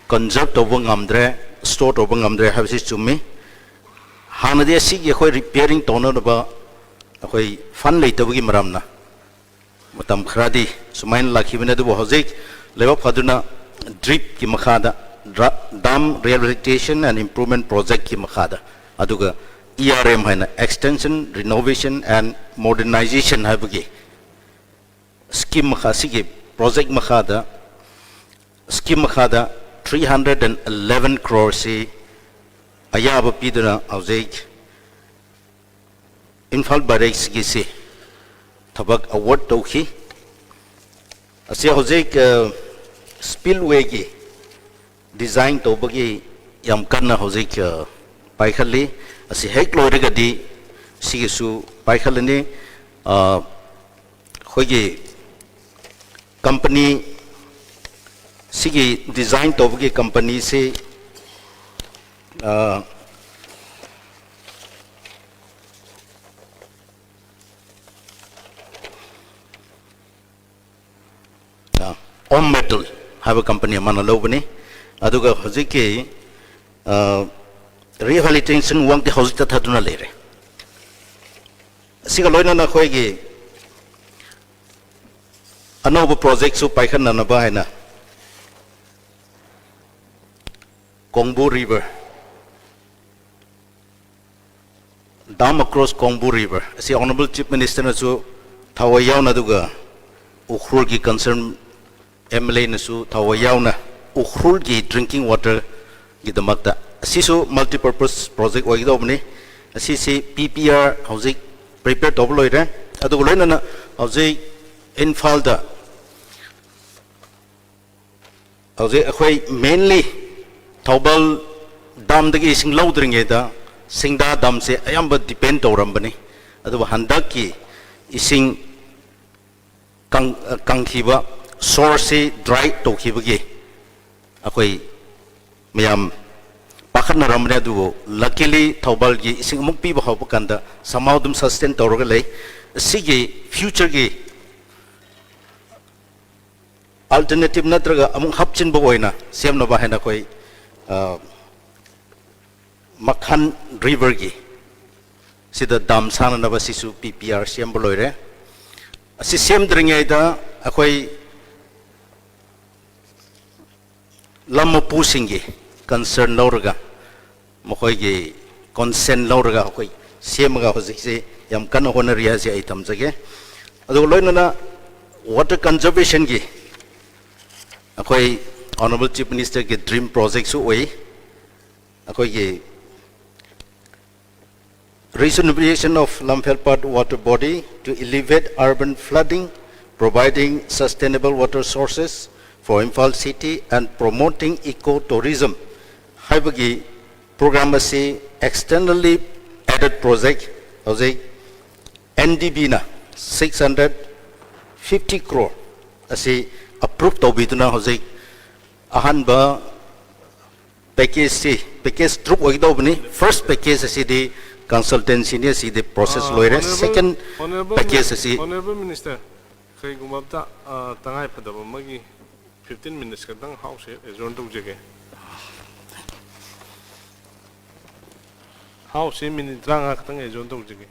conserve ꯇꯧꯕ ꯉꯝꯗ꯭ꯔꯦ, store ꯇꯧꯕ ꯉꯝꯗ꯭ꯔꯦ ꯍꯥꯏꯕꯁꯤ ꯆꯨꯝꯃꯤ꯫ ꯍꯥꯟꯅꯗꯤ ꯑꯁꯤꯒꯤ ꯑꯩꯈꯣꯏ repairing ꯇꯧꯅꯅꯕ ꯑꯩꯈꯣꯏ fund ꯂꯩꯇꯕꯒꯤ ꯃꯔꯝꯅ ꯃꯇꯝ ꯈꯔꯗꯤ ꯁꯨꯃꯥꯏꯅ ꯂꯥꯛꯈꯤꯕꯅꯤ, ꯑꯗꯨꯕꯨ ꯍꯧꯖꯤꯛ ꯂꯥꯏꯕꯛ ꯐꯗꯨꯅ DRIP ꯀꯤ ꯃꯈꯥꯗ, Dra- Dam Rehabilitation and Improvement Project ꯀꯤ ꯃꯈꯥꯗ, ꯑꯗꯨꯒ ERM ꯍꯥꯏꯅ Extension, Renovation and Modernization ꯍꯥꯏꯕꯒꯤ scheme ꯃꯈꯥ, ꯁꯤꯒꯤ project ꯃꯈꯥꯗ, scheme ꯃꯈꯥꯗ three hundred and eleven crore ꯁꯤ ꯑꯌꯥꯕ ꯄꯤꯗꯨꯅ ꯍꯧꯖꯤꯛ ꯏꯝꯐꯥꯜ barracks ꯀꯤꯁꯤ ꯊꯕꯛ award ꯇꯧꯈꯤ꯫ ꯑꯁꯤ ꯍꯧꯖꯤꯛ ꯑ, spillway ꯒꯤ design ꯇꯧꯕꯒꯤ ꯌꯥꯝ ꯀꯟꯅ ꯍꯧꯖꯤꯛ ꯑ, ꯄꯥꯏꯈꯠꯂꯤ꯫ ꯑꯁꯤ ꯍꯦꯛ ꯂꯣꯏꯔꯒꯗꯤ ꯁꯤꯒꯤꯁꯨ ꯄꯥꯏꯈꯠꯂꯅꯤ꯫ ꯑ, ꯑꯩꯈꯣꯏꯒꯤ company, ꯁꯤꯒꯤ design ꯇꯧꯕꯒꯤ company ꯁꯤ ꯑ, ꯑ, Om Metal ꯍꯥꯏꯕ company ꯑꯃꯅ ꯂꯧꯕꯅꯤ꯫ ꯑꯗꯨꯒ ꯍꯧꯖꯤꯛꯀꯤ ꯑ, rehabilitation work ꯇꯤ ꯍꯧꯖꯤꯛ ꯆꯠꯊꯗꯨꯅ ꯂꯩꯔꯦ꯫ ꯑꯁꯤꯒ ꯂꯣꯏꯅꯅ ꯑꯩꯈꯣꯏꯒꯤ ꯑꯅꯧꯕ project ꯁꯨ ꯄꯥꯏꯈꯠꯅꯅꯕ ꯍꯥꯏꯅ Kongbou River, Dam across Kongbou River ꯑꯁꯤ Honourable Chief Minister ꯅꯁꯨ ꯊꯋꯥꯏ ꯌꯥꯎꯅ, ꯑꯗꯨꯒ ꯎꯈ꯭ꯔꯨꯜꯒꯤ concern MLA ꯅꯁꯨ ꯊꯋꯥꯏ ꯌꯥꯎꯅ ꯎꯈ꯭ꯔꯨꯜꯒꯤ drinking water ꯒꯤꯗꯃꯛꯇ, ꯑꯁꯤꯁꯨ multipurpose project ꯑꯣꯏꯒꯗꯧꯕꯅꯤ꯫ ꯑꯁꯤꯁꯤ PPR ꯍꯧꯖꯤꯛ prepare ꯇꯧꯕ ꯂꯣꯏꯔꯦ꯫ ꯑꯗꯨꯒ ꯂꯣꯏꯅꯅ ꯍꯧꯖꯤꯛ ꯏꯝꯐꯥꯜꯗ ꯍꯧꯖꯤꯛ ꯑꯩꯈꯣꯏ mainly ꯊꯧꯕꯥꯜ ꯗꯥꯝꯗꯒꯤ ꯏꯁꯤꯡ ꯂꯧꯗ꯭ꯔꯤꯉꯩꯗ ꯁꯤꯡꯗꯥ ꯗꯥꯝꯁꯦ ꯑꯌꯥꯝꯕ depend ꯇꯧꯔꯝꯕꯅꯤ꯫ ꯑꯗꯨꯕꯨ ꯍꯟꯗꯛꯀꯤ ꯏꯁꯤꯡ ꯀꯪ-, ꯀꯪꯈꯤꯕ, source ꯁꯤ dry ꯇꯧꯈꯤꯕꯒꯤ ꯑꯩꯈꯣꯏ ꯃꯌꯥꯝ ꯄꯥꯈꯠꯅꯔꯝꯕꯅꯦ꯫ ꯑꯗꯨꯕꯨ luckily ꯊꯧꯕꯥꯜꯒꯤ ꯏꯁꯤꯡ ꯑꯃꯨꯛ ꯄꯤꯕ ꯍꯧꯕ ꯀꯥꯟꯗ somehow ꯑꯗꯨꯝ sustain ꯇꯧꯔꯒ ꯂꯩ꯫ ꯑꯁꯤꯒꯤ future ꯒꯤ alternative ꯅꯠꯇ꯭ꯔꯒ ꯑꯃꯨꯛ ꯍꯥꯞꯆꯤꯟꯕ ꯑꯣꯏꯅ ꯁꯦꯝꯅꯕ ꯍꯥꯏꯅ ꯑꯩꯈꯣꯏ, ꯑ, ꯃꯈꯥꯟ river ꯒꯤ ꯁꯤꯗ ꯗꯥꯝ ꯁꯥꯅꯅꯕ ꯁꯤꯁꯨ P P R ꯁꯦꯝꯕ ꯂꯣꯏꯔꯦ꯫ ꯑꯁꯤ ꯁꯦꯝꯗ꯭ꯔꯤꯉꯩꯗ ꯑꯩꯈꯣꯏ ꯂꯝ ꯃꯄꯨꯁꯤꯡꯒꯤ concern ꯂꯧꯔꯒ, ꯃꯈꯣꯏꯒꯤ consent ꯂꯧꯔꯒ ꯑꯩꯈꯣꯏ ꯁꯦꯝꯃꯒ ꯍꯧꯖꯤꯛꯁꯤ ꯌꯥꯝ ꯀꯟꯅ ꯍꯣꯠꯅꯔꯤ ꯍꯥꯏꯁꯦ ꯑꯩ ꯊꯝꯖꯒꯦ꯫ ꯑꯗꯨꯒ ꯂꯣꯏꯅꯅ water conservation ꯒꯤ ꯑꯩꯈꯣꯏ Honourable Chief Minister ꯒꯤ dream project ꯁꯨ ꯑꯣꯏ꯫ ꯑꯩꯈꯣꯏꯒꯤ rejuvenation of Lamphel Paat water body to alleviate urban flooding, providing sustainable water sources for Imphal city and promoting eco-tourism ꯍꯥꯏꯕꯒꯤ program ꯑꯁꯤ externally aided project ꯍꯧꯖꯤꯛ N D B ꯅ six hundred fifty crore ꯑꯁꯤ approve ꯇꯧꯕꯤꯗꯨꯅ ꯍꯧꯖꯤꯛ ꯑꯍꯥꯟꯕ package ꯁꯤ, package ꯇꯔꯨꯛ ꯑꯣꯏꯒꯗꯧꯕꯅꯤ꯫ First package ꯑꯁꯤꯗꯤ consultancy ꯅꯤ, ꯑꯁꯤꯗꯤ process ꯑꯥ, ꯂꯣꯏꯔꯦ꯫ Honourable, Second Honourable package Min-, ꯑꯁꯤ Honourable Minister, ꯀꯔꯤꯒꯨꯝꯕ ꯑꯝꯇ, ꯑꯥ, ꯇꯉꯥꯏ ꯐꯗꯕ ꯑꯃꯒꯤ fifteen minutes ꯈꯛꯇꯪ House ꯁꯦ adjourn ꯇꯧꯖꯒꯦ꯫ House ꯁꯦ minute ꯇꯔꯥꯃꯉꯥ ꯈꯛꯇꯪ adjourn ꯇꯧꯖꯒꯦ꯫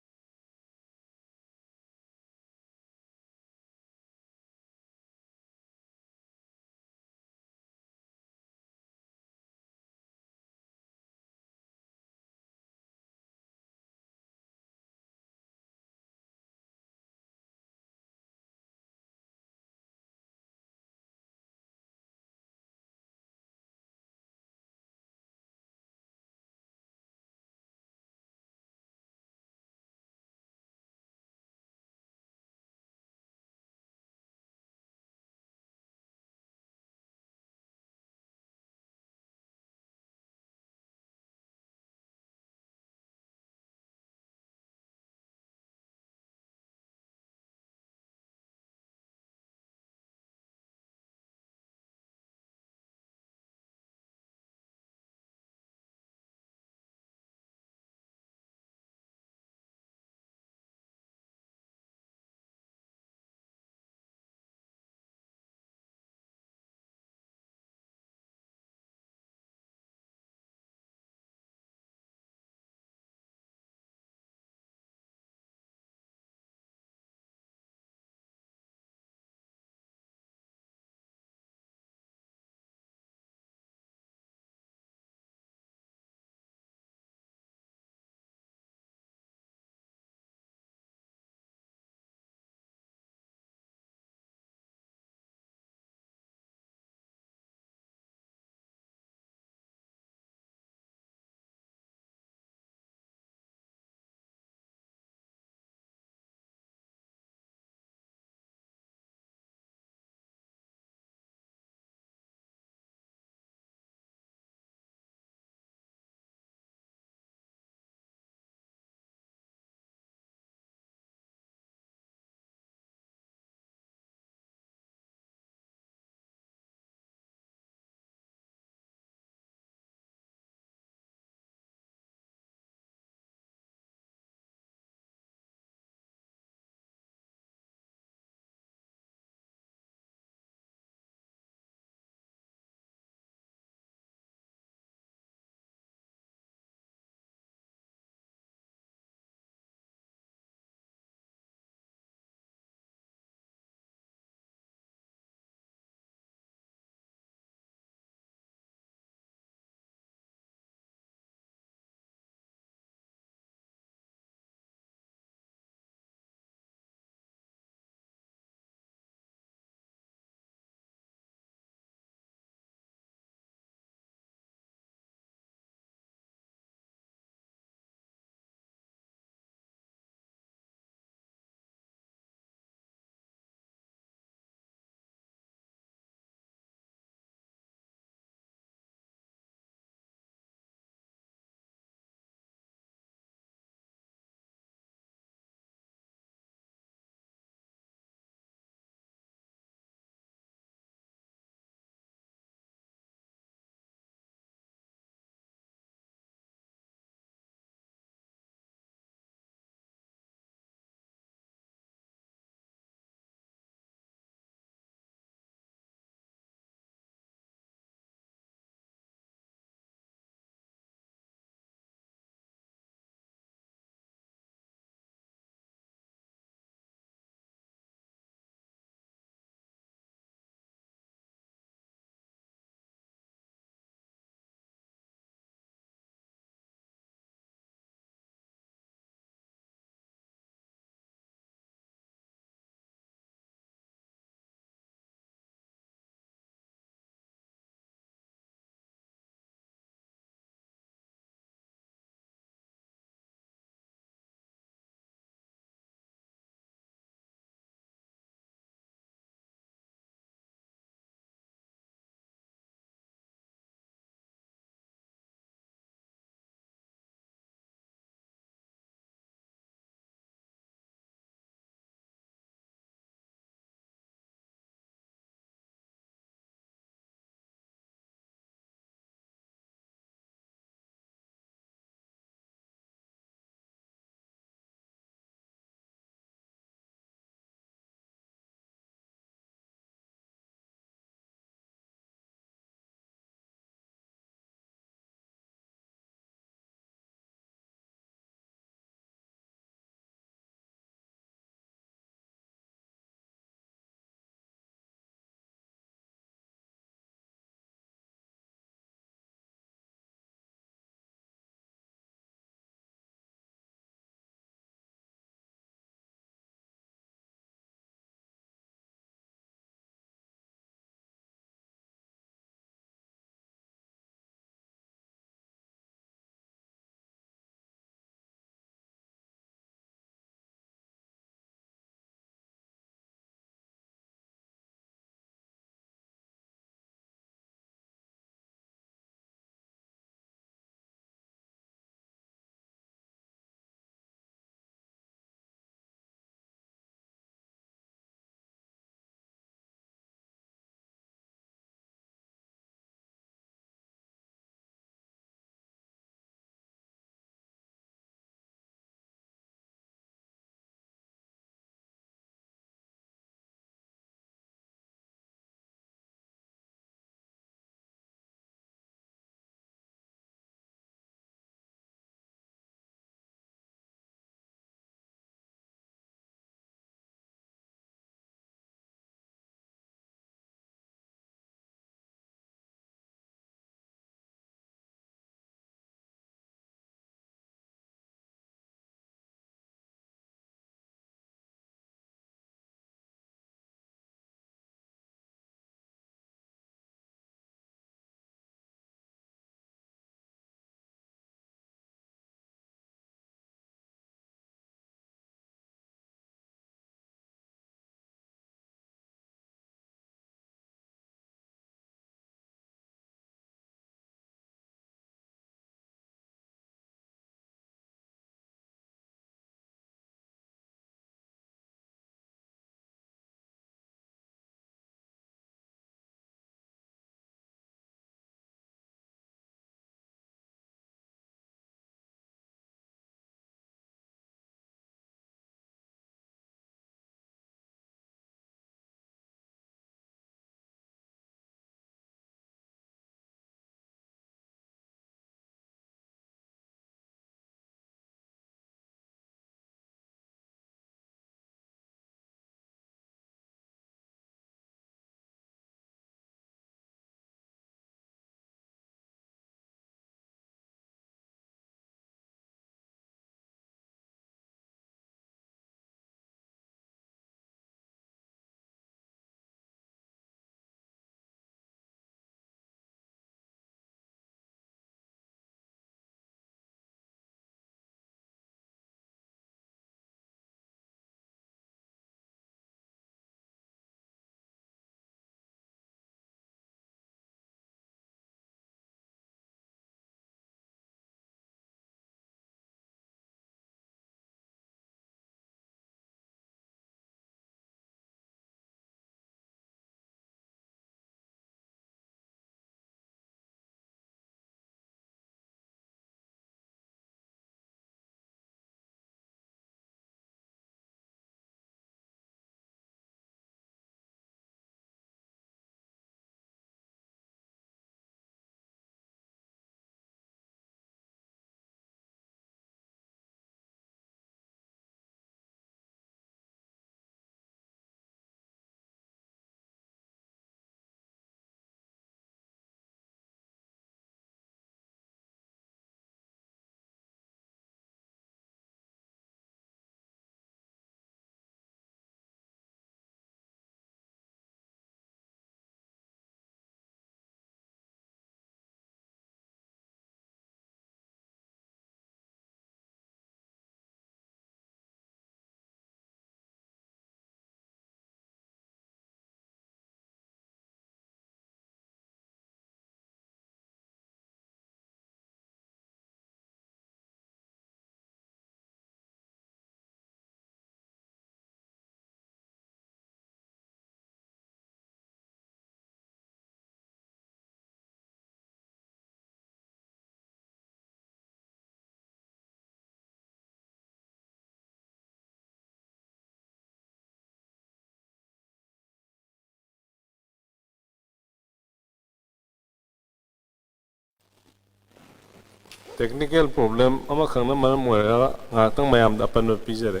Technical problem ꯑꯃꯈꯛꯅ ꯃꯔꯝ ꯑꯣꯏꯔꯒ ꯉꯥꯏꯍꯥꯛꯇꯪ ꯃꯌꯥꯝꯗ ꯑꯄꯟꯕ ꯄꯤꯖꯔꯦ꯫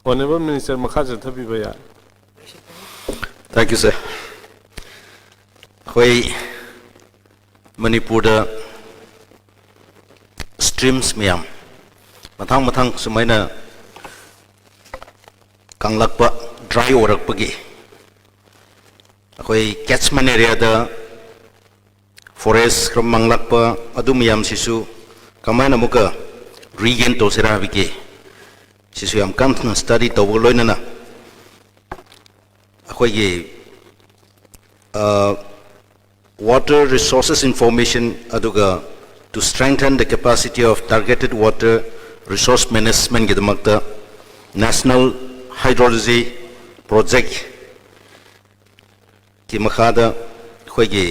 Honourable Minister, ꯃꯈꯥ ꯆꯠꯊꯕꯤꯕ ꯌꯥꯏ꯫ Thank you, sir. ꯑꯩꯈꯣꯏ ꯃꯅꯤꯄꯨꯔꯗ streams ꯃꯌꯥꯝ ꯃꯊꯪ ꯃꯊꯪ ꯁꯨꯃꯥꯏꯅ ꯀꯪꯂꯛꯄ, dry ꯑꯣꯏꯔꯛꯄꯒꯤ ꯑꯩꯈꯣꯏ catchment areaꯗ forest ꯈꯔ ꯃꯥꯡꯂꯛꯄ, ꯑꯗꯨ ꯃꯌꯥꯝꯁꯤꯁꯨ ꯀꯃꯥꯏꯅ ꯑꯃꯨꯛꯀ regain ꯇꯧꯁꯤꯔꯥ ꯍꯥꯏꯕꯒꯤ ꯁꯤꯁꯨ ꯌꯥꯝ ꯀꯟꯅ study ꯇꯧꯕꯒ ꯂꯣꯏꯅꯅ ꯑꯩꯈꯣꯏꯒꯤ water resources information ꯑꯗꯨꯒ to strengthen the capacity of targeted water resource managementꯒꯤꯗꯃꯛꯇ National Hydrology Projectꯀꯤ ꯃꯈꯥꯗ ꯑꯩꯈꯣꯏꯒꯤ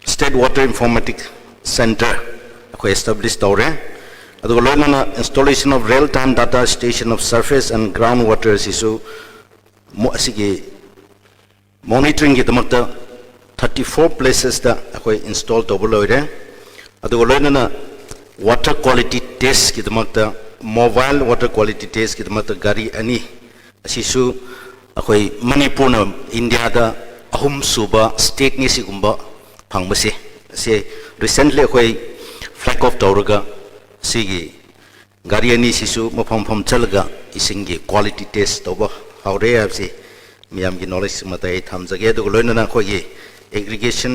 State Water Informatics Centre ꯑꯩꯈꯣꯏ establish ꯇꯧꯔꯦ꯫ ꯑꯗꯨꯒ ꯂꯣꯏꯅꯅ installation of real time data station of surface and ground water ꯑꯁꯤꯁꯨ ꯑꯁꯤꯒꯤ monitoringꯒꯤꯗꯃꯛꯇ thirty four placesꯇ ꯑꯩꯈꯣꯏ install ꯇꯧꯕ ꯂꯣꯏꯔꯦ꯫ ꯑꯗꯨꯒ ꯂꯣꯏꯅꯅ water quality testꯀꯤꯗꯃꯛꯇ, mobile water quality testꯀꯤꯗꯃꯛꯇ ꯒꯥꯔꯤ ꯑꯅꯤ ꯑꯁꯤꯁꯨ ꯑꯩꯈꯣꯏ ꯃꯅꯤꯄꯨꯔꯅ ꯏꯟꯗꯤꯌꯥꯗ ꯑꯍꯨꯝꯁꯨꯕ stateꯅꯤ ꯁꯤꯒꯨꯝꯕ ꯐꯪꯕꯁꯦ꯫ ꯑꯁꯤ recently ꯑꯩꯈꯣꯏ flag off ꯇꯧꯔꯒ ꯁꯤꯒꯤ ꯒꯥꯔꯤ ꯑꯅꯤꯁꯤꯁꯨ ꯃꯐꯝ ꯃꯐꯝ ꯆꯠꯂꯒ ꯏꯁꯤꯡꯒꯤ quality test ꯇꯧꯕ ꯍꯧꯔꯦ ꯍꯥꯏꯕꯁꯤ ꯃꯤꯌꯥꯝꯒꯤ knowledge ꯑꯃꯗ ꯑꯩ ꯊꯝꯖꯒꯦ꯫ ꯑꯗꯨꯒ ꯂꯣꯏꯅꯅ ꯑꯩꯈꯣꯏꯒꯤ irrigation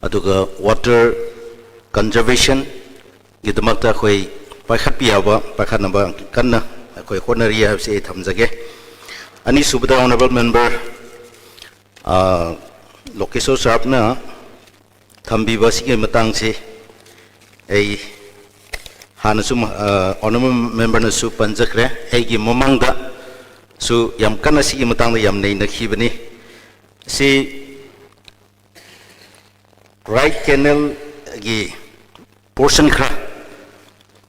ꯑꯗꯨꯒ water conservationꯒꯤꯗꯃꯛꯇ ꯑꯩꯈꯣꯏ ꯄꯥꯏꯈꯠꯄ ꯌꯥꯕ ꯄꯥꯏꯈꯠꯅꯕ ꯀꯟꯅ ꯑꯩꯈꯣꯏ ꯍꯣꯠꯅꯔꯤ ꯍꯥꯏꯕꯁꯤ ꯑꯩ ꯊꯝꯖꯒꯦ꯫ ꯑꯅꯤꯁꯨꯕꯗ Honourable Member ꯂꯣꯀꯦꯁꯣꯔ ꯁꯥꯍꯕꯅ ꯊꯝꯕꯤꯕ ꯑꯁꯤꯒꯤ ꯃꯇꯥꯡꯁꯤ ꯑꯩ ꯍꯥꯟꯅꯁꯨ Honourable Memberꯅꯁꯨ ꯄꯟꯖꯈ꯭ꯔꯦ꯫ ꯑꯩꯒꯤ ꯃꯃꯥꯡꯗꯁꯨ ꯌꯥꯝ ꯀꯟꯅ ꯁꯤꯒꯤ ꯃꯇꯥꯡꯗ ꯌꯥꯝ ꯅꯩꯅꯈꯤꯕꯅꯤ꯫ ꯁꯤ right canalꯒꯤ portion ꯈꯔ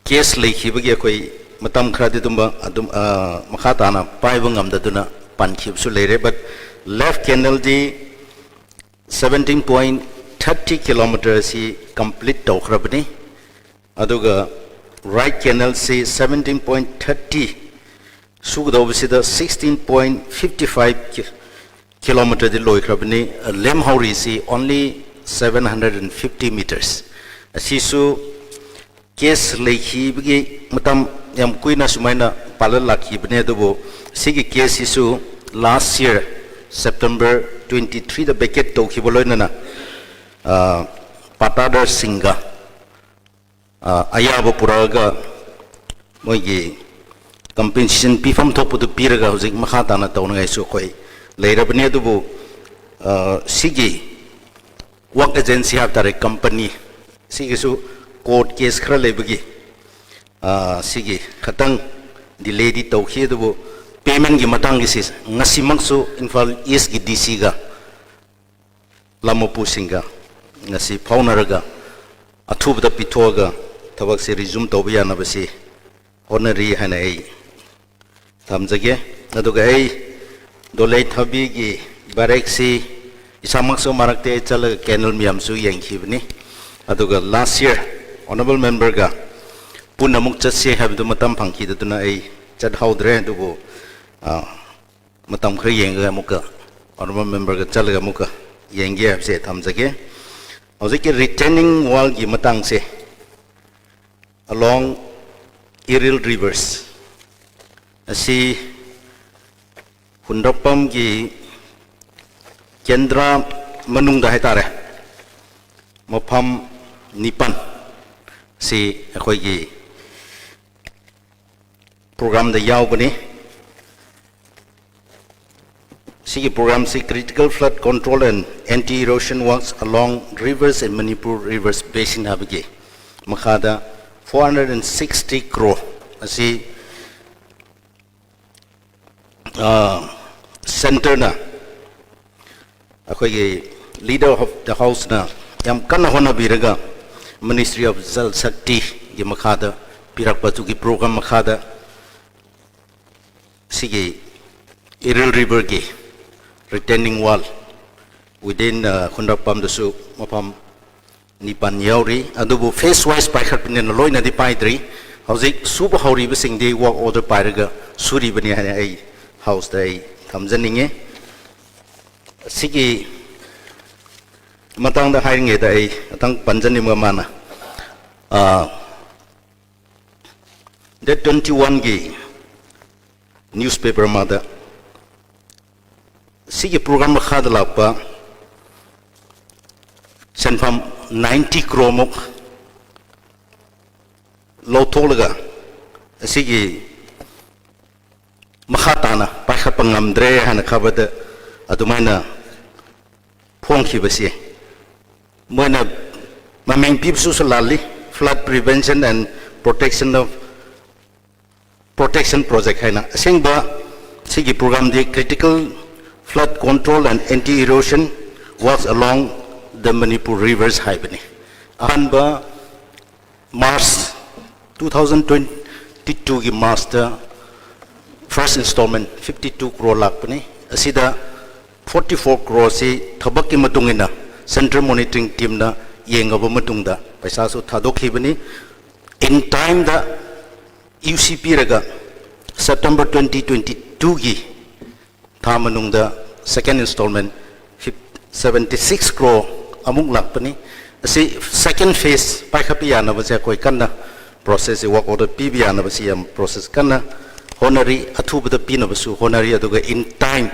case ꯂꯩꯈꯤꯕꯒꯤ ꯑꯩꯈꯣꯏ ꯃꯇꯝ ꯈꯔꯗꯤ ꯑꯗꯨꯝꯕ ꯑꯗꯨꯝ ꯃꯈꯥ ꯇꯥꯅ ꯄꯥꯏꯕ ꯉꯝꯗꯗꯨꯅ ꯄꯟꯈꯤꯕꯁꯨ ꯂꯩꯔꯦ꯫ But left canalꯗꯤ seventeen point thirty kilometer ꯑꯁꯤ complete ꯇꯧꯈ꯭ꯔꯕꯅꯤ꯫ ꯑꯗꯨꯒ right canal ꯁꯤ seventeen point thirty ꯁꯨꯒꯗꯧꯕꯁꯤꯗ sixteen point fifty five kilometer D ꯂꯣꯏꯈ꯭ꯔꯕꯅꯤ꯫ ꯂꯦꯝꯍꯧꯔꯤꯁꯤ only seven hundred and fifty meters꯫ ꯑꯁꯤꯁꯨ case ꯂꯩꯈꯤꯕꯒꯤ ꯃꯇꯝ ꯌꯥꯝ ꯀꯨꯏꯅ ꯁꯨꯃꯥꯏꯅ ꯄꯥꯜꯂ ꯂꯥꯛꯈꯤꯕꯅꯦ꯫ ꯑꯗꯨꯕꯨ ꯁꯤꯒꯤ case ꯁꯤꯁꯨ last year September twenty three ꯗ vacate ꯇꯧꯈꯤꯕ ꯂꯣꯏꯅꯅ, ꯑ, ꯄꯥꯇꯥꯗꯔꯁꯤꯡꯒ, ꯑ, ꯑꯌꯥꯕ ꯄꯨꯔꯛꯑꯒ ꯃꯣꯏꯒꯤ compensation ꯄꯤꯐꯝ ꯊꯣꯛꯄꯗꯨ ꯄꯤꯔꯒ ꯍꯧꯖꯤꯛ ꯃꯈꯥ ꯇꯥꯅ ꯇꯧꯅꯉꯥꯏꯁꯨ ꯑꯩꯈꯣꯏ ꯂꯩꯔꯕꯅꯤ꯫ ꯑꯗꯨꯕꯨ, ꯑ, ꯁꯤꯒꯤ work agency ꯍꯥꯏꯕ ꯇꯥꯔꯦ, company, ꯁꯤꯒꯤꯁꯨ court case ꯈꯔ ꯂꯩꯕꯒꯤ, ꯑ, ꯁꯤꯒꯤ ꯈꯇꯪ delay ꯗꯤ ꯇꯧꯈꯤ꯫ ꯑꯗꯨꯕꯨ payment ꯀꯤ ꯃꯇꯥꯡꯒꯤꯁꯤ ꯉꯁꯤꯃꯛꯁꯨ ꯏꯝꯐꯥꯜ East ꯀꯤ D C ꯒ ꯂꯝ ꯃꯄꯨꯁꯤꯡꯒ ꯉꯁꯤ ꯐꯥꯎꯅꯔꯒ ꯑꯊꯨꯕꯗ ꯄꯤꯊꯣꯛꯑꯒ ꯊꯕꯛꯁꯤ resume ꯇꯧꯕ ꯌꯥꯅꯕꯁꯤ ꯍꯣꯠꯅꯔꯤ ꯍꯥꯏꯅ ꯑꯩ ꯊꯝꯖꯒꯦ꯫ ꯑꯗꯨꯒ ꯑꯩ ꯗꯣꯂꯩ ꯊꯥꯕꯤꯒꯤ barrack ꯁꯤ ꯏꯁꯥꯃꯛꯁꯨ ꯃꯔꯛꯇ ꯑꯩ ꯆꯠꯂꯒ canal ꯃꯌꯥꯝꯁꯨ ꯌꯦꯡꯈꯤꯕꯅꯤ꯫ ꯑꯗꯨꯒ last year honourable member ꯒ ꯄꯨꯟꯅ ꯑꯃꯨꯛ ꯆꯠꯁꯦ ꯍꯥꯏꯕꯗꯨ ꯃꯇꯝ ꯐꯪꯈꯤꯗꯗꯨꯅ ꯑꯩ ꯆꯠꯍꯧꯗ꯭ꯔꯦ꯫ ꯑꯗꯨꯕꯨ, ꯑ, ꯃꯇꯝ ꯈꯔ ꯌꯦꯡꯉꯒ ꯑꯃꯨꯛꯀ honourable member ꯒ ꯆꯠꯂꯒ ꯑꯃꯨꯛꯀ ꯌꯦꯡꯒꯦ ꯍꯥꯏꯕꯁꯦ ꯊꯝꯖꯒꯦ꯫ ꯍꯧꯖꯤꯛꯀꯤ retaining wall ꯒꯤ ꯃꯇꯥꯡꯁꯦ, along Iril rivers ꯑꯁꯤ ꯍꯨꯟꯗ꯭ꯔꯛꯄꯝꯒꯤ ꯀꯦꯟꯗ꯭ꯔ ꯃꯅꯨꯡꯗ ꯍꯥꯏꯇꯥꯔꯦ, ꯃꯐꯝ ꯅꯤꯄꯥꯟ ꯁꯤ ꯑꯩꯈꯣꯏꯒꯤ program ꯗ ꯌꯥꯎꯕꯅꯤ꯫ ꯁꯤꯒꯤ program ꯁꯤ Critical Flood Control and Anti-Erosion Works Along Rivers in Manipur Rivers Basin ꯍꯥꯏꯕꯒꯤ ꯃꯈꯥꯗ four hundred and sixty crore ꯑꯁꯤ, ꯑ, centre ꯅ, ꯑꯩꯈꯣꯏꯒꯤ Leader of the House ꯅ ꯌꯥꯝ ꯀꯟꯅ ꯍꯣꯠꯅꯕꯤꯔꯒ Ministry of Jal Shakti ꯒꯤ ꯃꯈꯥꯗ ꯄꯤꯔꯛꯄ ꯑꯗꯨꯒꯤ program ꯃꯈꯥꯗ ꯁꯤꯒꯤ Iril river ꯒꯤ retaining wall Within ꯈꯨꯟꯗ꯭ꯔꯛꯄꯝꯗꯁꯨ ꯃꯐꯝ ꯅꯤꯄꯥꯟ ꯌꯥꯎꯔꯤ꯫ ꯑꯗꯨꯕꯨ phase wise ꯄꯥꯏꯈꯠꯄꯅꯤꯅ ꯂꯣꯏꯅꯗꯤ ꯄꯥꯏꯗ꯭ꯔꯤ꯫ ꯍꯧꯖꯤꯛ ꯁꯨꯕ ꯍꯧꯔꯤꯕꯁꯤꯡꯗꯤ work order ꯄꯥꯏꯔꯒ ꯁꯨꯔꯤꯕꯅꯤ ꯍꯥꯏꯅ ꯑꯩ Houseꯇ ꯑꯩ ꯊꯝꯖꯅꯤꯡꯉꯤ꯫ ꯑꯁꯤꯒꯤ ꯃꯇꯥꯡꯗ ꯍꯥꯏꯔꯤꯉꯩꯗ ꯑꯩ ꯈꯤꯇꯪ ꯄꯟꯖꯅꯤꯡꯕ ꯑꯃꯅ, date twenty oneꯒꯤ newspaper ꯑꯃꯗ ꯁꯤꯒꯤ program ꯃꯈꯥꯗ ꯂꯥꯛꯄ ꯁꯦꯟꯐꯝ ninety crore ꯃꯨꯛ ꯂꯧꯊꯣꯛꯂꯒ ꯑꯁꯤꯒꯤ ꯃꯈꯥ ꯇꯥꯅ ꯄꯥꯏꯈꯠꯄ ꯉꯝꯗ꯭ꯔꯦ ꯍꯥꯏꯅ ꯈꯕꯔꯗ ꯑꯗꯨꯃꯥꯏꯅ ꯐꯣꯡꯈꯤꯕꯁꯤ ꯃꯣꯏꯅ ꯃꯃꯤꯡ ꯄꯤꯕꯁꯨ ꯂꯥꯜꯂꯤ꯫ Flood Prevention and Protection of Protection Project ꯍꯥꯏꯅ꯫ ꯑꯁꯦꯡꯕ ꯁꯤꯒꯤ programꯗꯤ Critical Flood Control and Anti-Erosion Works Along the Manipur Rivers ꯍꯥꯏꯕꯅꯤ꯫ ꯑꯍꯥꯟꯕ March, two thousand twenty twoꯒꯤ Marchꯇ first installment fifty two crore ꯂꯥꯛꯄꯅꯤ꯫ ꯑꯁꯤꯗ forty four croreꯁꯤ ꯊꯕꯛꯀꯤ ꯃꯇꯨꯡ ꯏꯟꯅ Central Monitoring Teamꯅ ꯌꯦꯡꯉꯕ ꯃꯇꯨꯡꯗ ꯄꯩꯁꯥꯁꯨ ꯊꯥꯗꯣꯛꯈꯤꯕꯅꯤ꯫ In timeꯗ UC ꯄꯤꯔꯒ September twenty twenty twoꯒꯤ ꯊꯥ ꯃꯅꯨꯡꯗ second installment seventy six crore ꯑꯃꯨꯛ ꯂꯥꯛꯄꯅꯤ꯫ ꯑꯁꯤ second phase ꯄꯥꯏꯈꯠꯄ ꯌꯥꯅꯕꯁꯦ ꯑꯩꯈꯣꯏ ꯀꯟꯅ processꯁꯦ, work order ꯄꯤꯕ ꯌꯥꯅꯕꯁꯤ ꯌꯥꯝ process ꯀꯟꯅ ꯍꯣꯠꯅꯔꯤ, ꯑꯊꯨꯕꯗ ꯄꯤꯅꯕꯁꯨ ꯍꯣꯠꯅꯔꯤ꯫ ꯑꯗꯨꯒ in time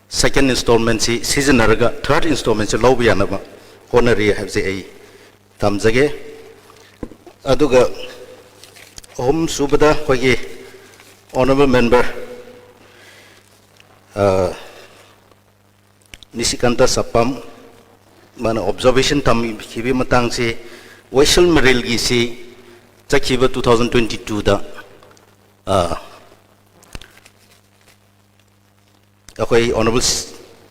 second installmentꯁꯤ ꯁꯤꯖꯤꯟꯅꯔꯒ third installmentꯁꯤ ꯂꯧꯕ ꯌꯥꯅꯕ ꯍꯣꯠꯅꯔꯤ ꯍꯥꯏꯕꯁꯤ ꯑꯩ ꯊꯝꯖꯒꯦ꯫ ꯑꯗꯨꯒ ꯑꯍꯨꯝ ꯁꯨꯕꯗ ꯑꯩꯈꯣꯏꯒꯤ honourable member ꯅꯤꯁꯤꯀꯥꯟꯇ ꯁꯄꯝ ꯃꯥꯅ observation ꯊꯝꯈꯤꯕꯒꯤ ꯃꯇꯥꯡꯁꯤ, ꯋꯥꯏꯁꯨꯜ ꯃꯔꯤꯜꯒꯤꯁꯤ ꯆꯠꯈꯤꯕ two thousand twenty twoꯗ ꯑꯩꯈꯣꯏ honourable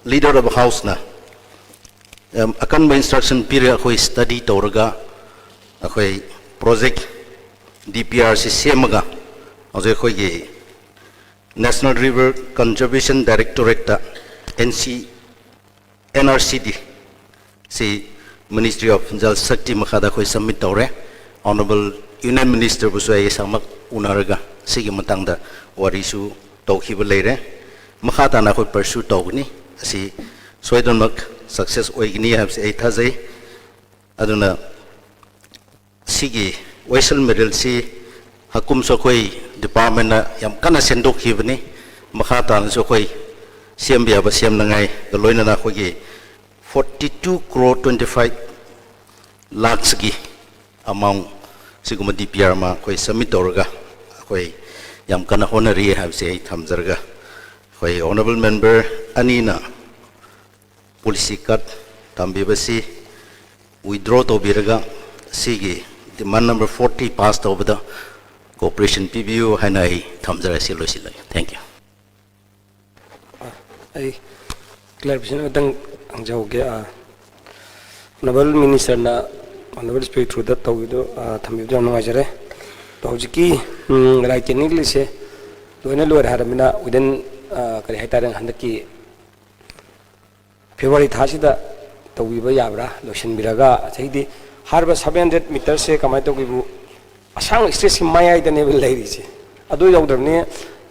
leader of Houseꯅ ꯌꯥꯝ ꯑꯀꯟꯕ instruction ꯄꯤꯔꯦ꯫ ꯑꯩꯈꯣꯏ study ꯇꯧꯔꯒ ꯑꯩꯈꯣꯏ project DPRꯁꯤ ꯁꯦꯝꯃꯒ ꯍꯧꯖꯤꯛ ꯑꯩꯈꯣꯏꯒꯤ National River Conservation Directorateꯇ, NC N R C D ꯁꯤ Ministry of Jal Shakti ꯃꯈꯥꯗ ꯑꯩꯈꯣꯏ ꯁꯕꯃꯤꯠ ꯇꯧꯔꯦ꯫ ꯑꯣꯅꯔꯦꯕꯜ ꯌꯨꯅꯤꯌꯟ ꯃꯤꯅꯤꯁꯇꯔꯕꯨꯁꯨ ꯑꯩ ꯏꯁꯥꯃꯛ ꯎꯅꯔꯒ ꯁꯤꯒꯤ ꯃꯇꯥꯡꯗ ꯋꯥꯔꯤꯁꯨ ꯇꯧꯈꯤꯕ ꯂꯩꯔꯦ꯫ ꯃꯈꯥ ꯇꯥꯅ ꯑꯩꯈꯣꯏ ꯄꯔꯁꯨ ꯇꯧꯒꯅꯤ꯫ ꯑꯁꯤ ꯁꯣꯏꯗꯅꯃꯛ ꯁꯛꯁꯦꯁ ꯑꯣꯏꯒꯅꯤ ꯍꯥꯏꯕꯁꯤ ꯑꯩ ꯊꯥꯖꯩ꯫ ꯑꯗꯨꯅ ꯁꯤꯒꯤ ꯋꯦꯁꯜ ꯃꯦꯗꯜꯁꯤ ꯍꯀꯨꯝꯁꯨ ꯑꯩꯈꯣꯏ ꯗꯤꯄꯥꯔꯠꯃꯦꯟꯅ ꯌꯥꯝ ꯀꯟꯅ ꯁꯦꯝꯗꯣꯛꯈꯤꯕꯅꯤ꯫ ꯃꯈꯥ ꯇꯥꯅꯁꯨ ꯑꯩꯈꯣꯏ ꯁꯦꯝꯕ ꯌꯥꯕ ꯁꯦꯝꯅꯉꯥꯏꯒ ꯂꯣꯏꯅꯅ ꯑꯩꯈꯣꯏꯒꯤ forty two crore twenty five lakhsꯀꯤ ꯑꯃꯥꯎꯟ ꯁꯤꯒꯨꯝꯕ ꯗꯤ ꯄꯤ ꯑꯥꯔ ꯑꯃ ꯑꯩꯈꯣꯏ ꯁꯕꯃꯤꯠ ꯇꯧꯔꯒ ꯑꯩꯈꯣꯏ ꯌꯥꯝ ꯀꯟꯅ ꯍꯣꯠꯅꯔꯤ ꯍꯥꯏꯕꯁꯤ ꯑꯩ ꯊꯝꯖꯔꯒ, ꯑꯩꯈꯣꯏ ꯑꯣꯅꯔꯦꯕꯜ ꯃꯦꯝꯕꯔ ꯑꯅꯤꯅ ꯄꯣꯂꯤꯁꯤ ꯀꯠ ꯊꯝꯕꯤꯕꯁꯤ ꯋꯤꯗ꯭ꯔꯣ ꯇꯧꯕꯤꯔꯒ ꯁꯤꯒꯤ ꯗꯤꯃꯥꯟ ꯅꯝꯕꯔ ꯐꯣꯔꯇꯤ ꯄꯥꯁ ꯇꯧꯕꯗ ꯀꯣꯑꯣꯄꯔꯦꯁꯟ ꯄꯤꯕꯤꯌꯨ ꯍꯥꯏꯅ ꯑꯩ ꯊꯝꯖꯔꯒ ꯁꯤ ꯂꯣꯏꯁꯤꯜꯂꯒꯦ꯫ Thank you꯫ ꯑꯩ ꯀ꯭ꯂꯥꯔꯤꯐꯤꯀꯦꯁꯟ ꯑꯃꯇꯪ ꯍꯪꯖꯍꯧꯒꯦ꯫ ꯑꯣꯅꯔꯦꯕꯜ ꯃꯤꯅꯤꯁꯇꯔꯅ ꯑꯣꯅꯔꯦꯕꯜ ꯁ꯭ꯄꯤꯀꯔ ꯊ꯭ꯔꯨꯗ ꯇꯧꯕꯤꯗꯨ, ꯑ, ꯊꯝꯕꯤꯕꯗꯨ ꯌꯥꯝ ꯅꯨꯡꯉꯥꯏꯖꯔꯦ꯫ ꯑꯗꯣ ꯍꯧꯖꯤꯛꯀꯤ, ꯎꯝ, ꯔꯥꯏ ꯀꯦꯅꯦꯜꯒꯤꯁꯦ ꯂꯣꯏꯅ ꯂꯣꯏꯔꯦ ꯍꯥꯏꯔꯕꯅꯤꯅ, within, ꯑ, ꯀꯔꯤ ꯍꯥꯏꯇꯥꯔꯦ, ꯍꯟꯗꯛꯀꯤ ꯐꯦꯕ꯭ꯔꯨꯋꯥꯔꯤ ꯊꯥꯁꯤꯗ ꯇꯧꯕꯤꯕ ꯌꯥꯕ꯭ꯔꯥ? ꯂꯣꯏꯁꯤꯟꯕꯤꯔꯒ, ꯑꯗꯩꯗꯤ ꯍꯥꯏꯔꯤꯕ seven hundred meterꯁꯦ ꯀꯃꯥꯏꯅ ꯇꯧꯒꯦꯕꯨ, ꯑꯁꯥꯡꯕ stretchꯀꯤ ꯃꯌꯥꯏꯗꯅꯦꯕ ꯂꯩꯔꯤꯁꯦ꯫ ꯑꯗꯨ ꯌꯧꯗ꯭ꯔꯕꯅꯤ,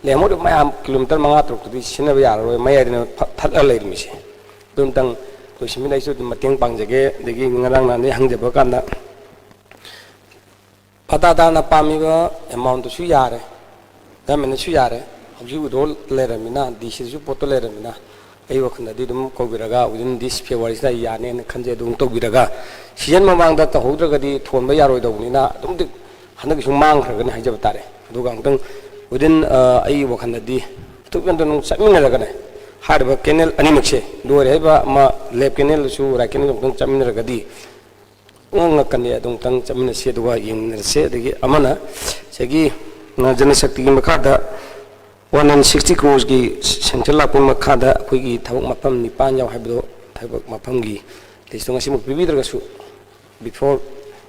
ꯂꯩꯍꯧꯔꯤꯕ ꯃꯌꯥꯝ ꯀꯤꯂꯣꯃꯤꯇꯔ ꯃꯉꯥ ꯇꯔꯨꯛꯇꯨꯗꯤ ꯁꯤꯖꯤꯟꯅꯕ ꯌꯥꯔꯔꯣꯏ, ꯃꯌꯥꯏꯗꯅꯦꯕ ꯐ-, ꯊꯠꯂ ꯂꯩꯔꯝꯃꯤꯁꯦ꯫ ꯑꯗꯨ ꯑꯝꯇꯪ ꯂꯣꯏꯁꯤꯟꯕꯤꯅ ꯑꯩꯁꯨ ꯑꯗꯨꯝ ꯃꯇꯦꯡ ꯄꯥꯡꯖꯒꯦ꯫ ꯑꯗꯒꯤ ꯉꯔꯥꯡ ꯅꯍꯥꯟꯗꯩ ꯍꯪꯖꯕ ꯀꯥꯟꯗ ꯄꯇꯥꯗꯥꯔꯅ ꯄꯥꯝꯃꯤꯕ ꯑꯦꯃꯥꯎꯟꯗꯨꯁꯨ ꯌꯥꯔꯦ, ꯒꯃꯦꯟꯅꯁꯨ ꯌꯥꯔꯦ, ꯍꯧꯖꯤꯛ ꯋꯤꯗ꯭ꯔꯣ ꯂꯩꯔꯃꯤꯅ, ꯗꯤ ꯁꯤꯗꯁꯨ ꯄꯣꯠꯇꯣ ꯂꯩꯔꯃꯤꯅ, ꯑꯩ ꯋꯥꯈꯜꯗꯗꯤ ꯑꯗꯨꯝ ꯀꯧꯕꯤꯔꯒ within this Februaryꯁꯤꯗ ꯑꯩ ꯌꯥꯅꯦꯅ ꯈꯟꯖꯩ꯫ ꯑꯗꯨꯝ ꯇꯧꯕꯤꯔꯒ season ꯃꯃꯥꯡꯗ ꯇꯧꯍꯧꯗ꯭ꯔꯒꯗꯤ ꯊꯣꯟꯕ ꯌꯥꯔꯣꯏꯗꯧꯕꯅꯤꯅ ꯑꯗꯨꯝ ꯍꯟꯗꯛꯀꯤꯁꯨ ꯃꯥꯡꯈ꯭ꯔꯒꯅꯤ ꯍꯥꯏꯖꯕ ꯇꯥꯔꯦ꯫ ꯑꯗꯨꯒ ꯑꯃꯨꯛꯇꯪ within, ꯑ, ꯑꯩꯒꯤ ꯋꯥꯈꯜꯗꯗꯤ ꯑꯗꯨꯝ ꯑꯗꯨꯝ ꯆꯠꯃꯤꯟꯅꯔꯒꯅꯦ, ꯍꯥꯏꯔꯤꯕ ꯀꯦꯅꯦꯜ ꯑꯅꯤꯃꯛꯁꯦ ꯂꯣꯏꯔꯦ ꯍꯥꯏꯕ ꯑꯃ, ꯂꯦꯐ ꯀꯦꯅꯦꯜꯗꯁꯨ ꯔꯥꯏꯠ ꯀꯦꯅꯦꯜ ꯑꯃꯨꯛꯇꯪ ꯆꯠꯃꯤꯟꯅꯔꯒꯗꯤ ꯉꯥꯡꯉꯛꯀꯅꯤ꯫ ꯑꯗꯨꯝꯇꯪ ꯆꯠꯃꯤꯟꯅꯁꯤ, ꯑꯗꯨꯒ ꯌꯦꯡꯃꯤꯟꯅꯔꯁꯤ꯫ ꯑꯗꯒꯤ ꯑꯃꯅ ꯉꯁꯥꯏꯒꯤ, ꯑ, ꯖꯅꯁꯛꯇꯤꯒꯤ ꯃꯈꯥꯗ one hundred sixty crores ꯀꯤ ꯁꯦꯡꯁꯟ ꯂꯥꯛꯄꯒꯤ ꯃꯈꯥꯗ ꯑꯩꯈꯣꯏꯒꯤ ꯊꯕꯛ ꯃꯐꯝ ꯅꯤꯄꯥꯟ ꯌꯥꯎ ꯍꯥꯏꯕꯗꯣ, ꯊꯕꯛ ꯃꯐꯝꯒꯤ ꯂꯤꯁꯇꯣ ꯉꯁꯤꯃꯛ ꯄꯤꯕꯤꯗ꯭ꯔꯒꯁꯨ, before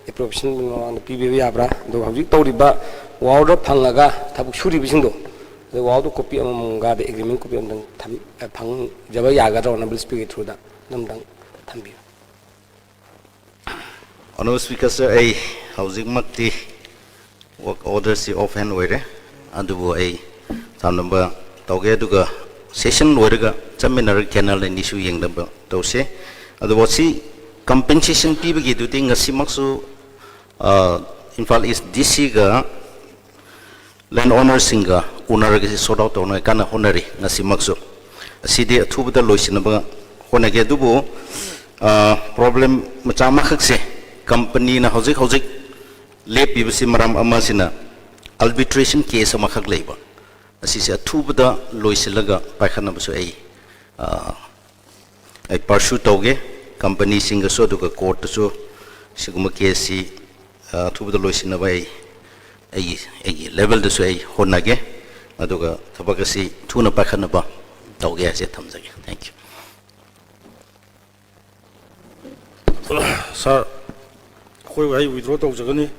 appropriation ꯃꯃꯥꯡꯗ ꯄꯤꯕꯤꯕ ꯌꯥꯕ꯭ꯔꯥ? ꯑꯗꯨꯒ ꯍꯧꯖꯤꯛ ꯇꯧꯔꯤꯕ ꯋꯥꯔꯣꯗ ꯐꯪꯉꯒ ꯊꯕꯛ ꯁꯨꯔꯤꯕꯁꯤꯡꯗꯣ, ꯑꯗꯩ ꯋꯥꯔꯣꯗ ꯀꯣꯄꯤ ꯑꯃꯃꯝꯒ ꯑꯗꯩ ꯑꯦꯒ꯭ꯔꯤꯃꯦꯟ ꯀꯣꯄꯤ ꯑꯃꯇꯪ ꯊꯝ-, ꯑ, ꯐꯪꯖꯕ ꯌꯥꯒꯗ꯭ꯔꯣ ꯑꯣꯅꯔꯦꯕꯜ ꯁ꯭ꯄꯤꯀꯔꯒꯤ ꯊ꯭ꯔꯨꯗ? ꯑꯗꯨꯝꯇꯪ ꯊꯝꯕꯤꯌꯨ꯫ Honourable Speaker sir, ꯑꯩ ꯍꯧꯖꯤꯛꯃꯛꯇꯤ work order ꯁꯤ off hand ꯑꯣꯏꯔꯦ, ꯑꯗꯨꯕꯨ ꯑꯩ ꯊꯝꯅꯕ ꯇꯧꯒꯦ, ꯑꯗꯨꯒ session ꯂꯣꯏꯔꯒ ꯆꯠꯃꯤꯟꯅꯔꯒ canal ꯑꯅꯤꯁꯨ ꯌꯦꯡꯅꯕ ꯇꯧꯁꯦ꯫ ꯑꯗꯨꯕꯨ ꯁꯤ compensation ꯄꯤꯕꯒꯤꯗꯨꯗꯤ ꯉꯁꯤꯃꯛꯁꯨ ꯏꯝꯐꯥꯜ ꯏꯁ ꯗꯤ ꯁꯤꯒ ꯂꯦꯟ ꯑꯣꯅꯔꯁꯤꯡꯒ ꯎꯅꯔꯒ ꯁꯤ sort out ꯇꯧꯅꯉꯥꯏ ꯀꯟꯅ ꯍꯣꯠꯅꯔꯤ꯫ ꯉꯁꯤꯃꯛꯁꯨ ꯑꯁꯤꯗꯤ ꯑꯊꯨꯕꯗ ꯂꯣꯏꯁꯤꯟꯅꯕ ꯍꯣꯠꯅꯒꯦ꯫ ꯑꯗꯨꯕꯨ problem ꯃꯆꯥ ꯑꯃꯈꯛꯁꯦ, ꯀꯝꯄꯅꯤꯅ ꯍꯧꯖꯤꯛ ꯍꯧꯖꯤꯛ ꯂꯦꯞꯄꯤꯕꯁꯤ ꯃꯔꯝ ꯑꯃꯁꯤꯅ arbitration case ꯑꯃꯈꯛ ꯂꯩꯕ, ꯑꯁꯤꯁꯦ ꯑꯊꯨꯕꯗ ꯂꯣꯏꯁꯤꯜꯂꯒ ꯄꯥꯏꯈꯠꯅꯕꯁꯨ ꯑꯩ ꯑꯩ pursue ꯇꯧꯒꯦ꯫ ꯀꯝꯄꯅꯤꯁꯤꯡꯒꯁꯨ ꯑꯗꯨꯒ ꯀꯣꯔꯠꯇꯁꯨ ꯁꯤꯒꯨꯝꯕ ꯀꯦꯁꯁꯤ ꯑꯊꯨꯕꯗ ꯂꯣꯏꯁꯤꯟꯅꯕ ꯑꯩ ꯑꯩꯒꯤ ꯑꯩꯒꯤ ꯂꯦꯕꯦꯜꯗꯁꯨ ꯑꯩ ꯍꯣꯠꯅꯒꯦ꯫ ꯑꯗꯨꯒ ꯊꯕꯛ ꯑꯁꯤ ꯊꯨꯅ ꯄꯥꯏꯈꯠꯅꯕ ꯇꯧꯒꯦ ꯍꯥꯏꯁꯦ ꯊꯝꯖꯒꯦ꯫ Thank you꯫ Sir, ꯑꯩꯈꯣꯏ ꯑꯩ withdraw ꯇꯧꯖꯒꯅꯤ꯫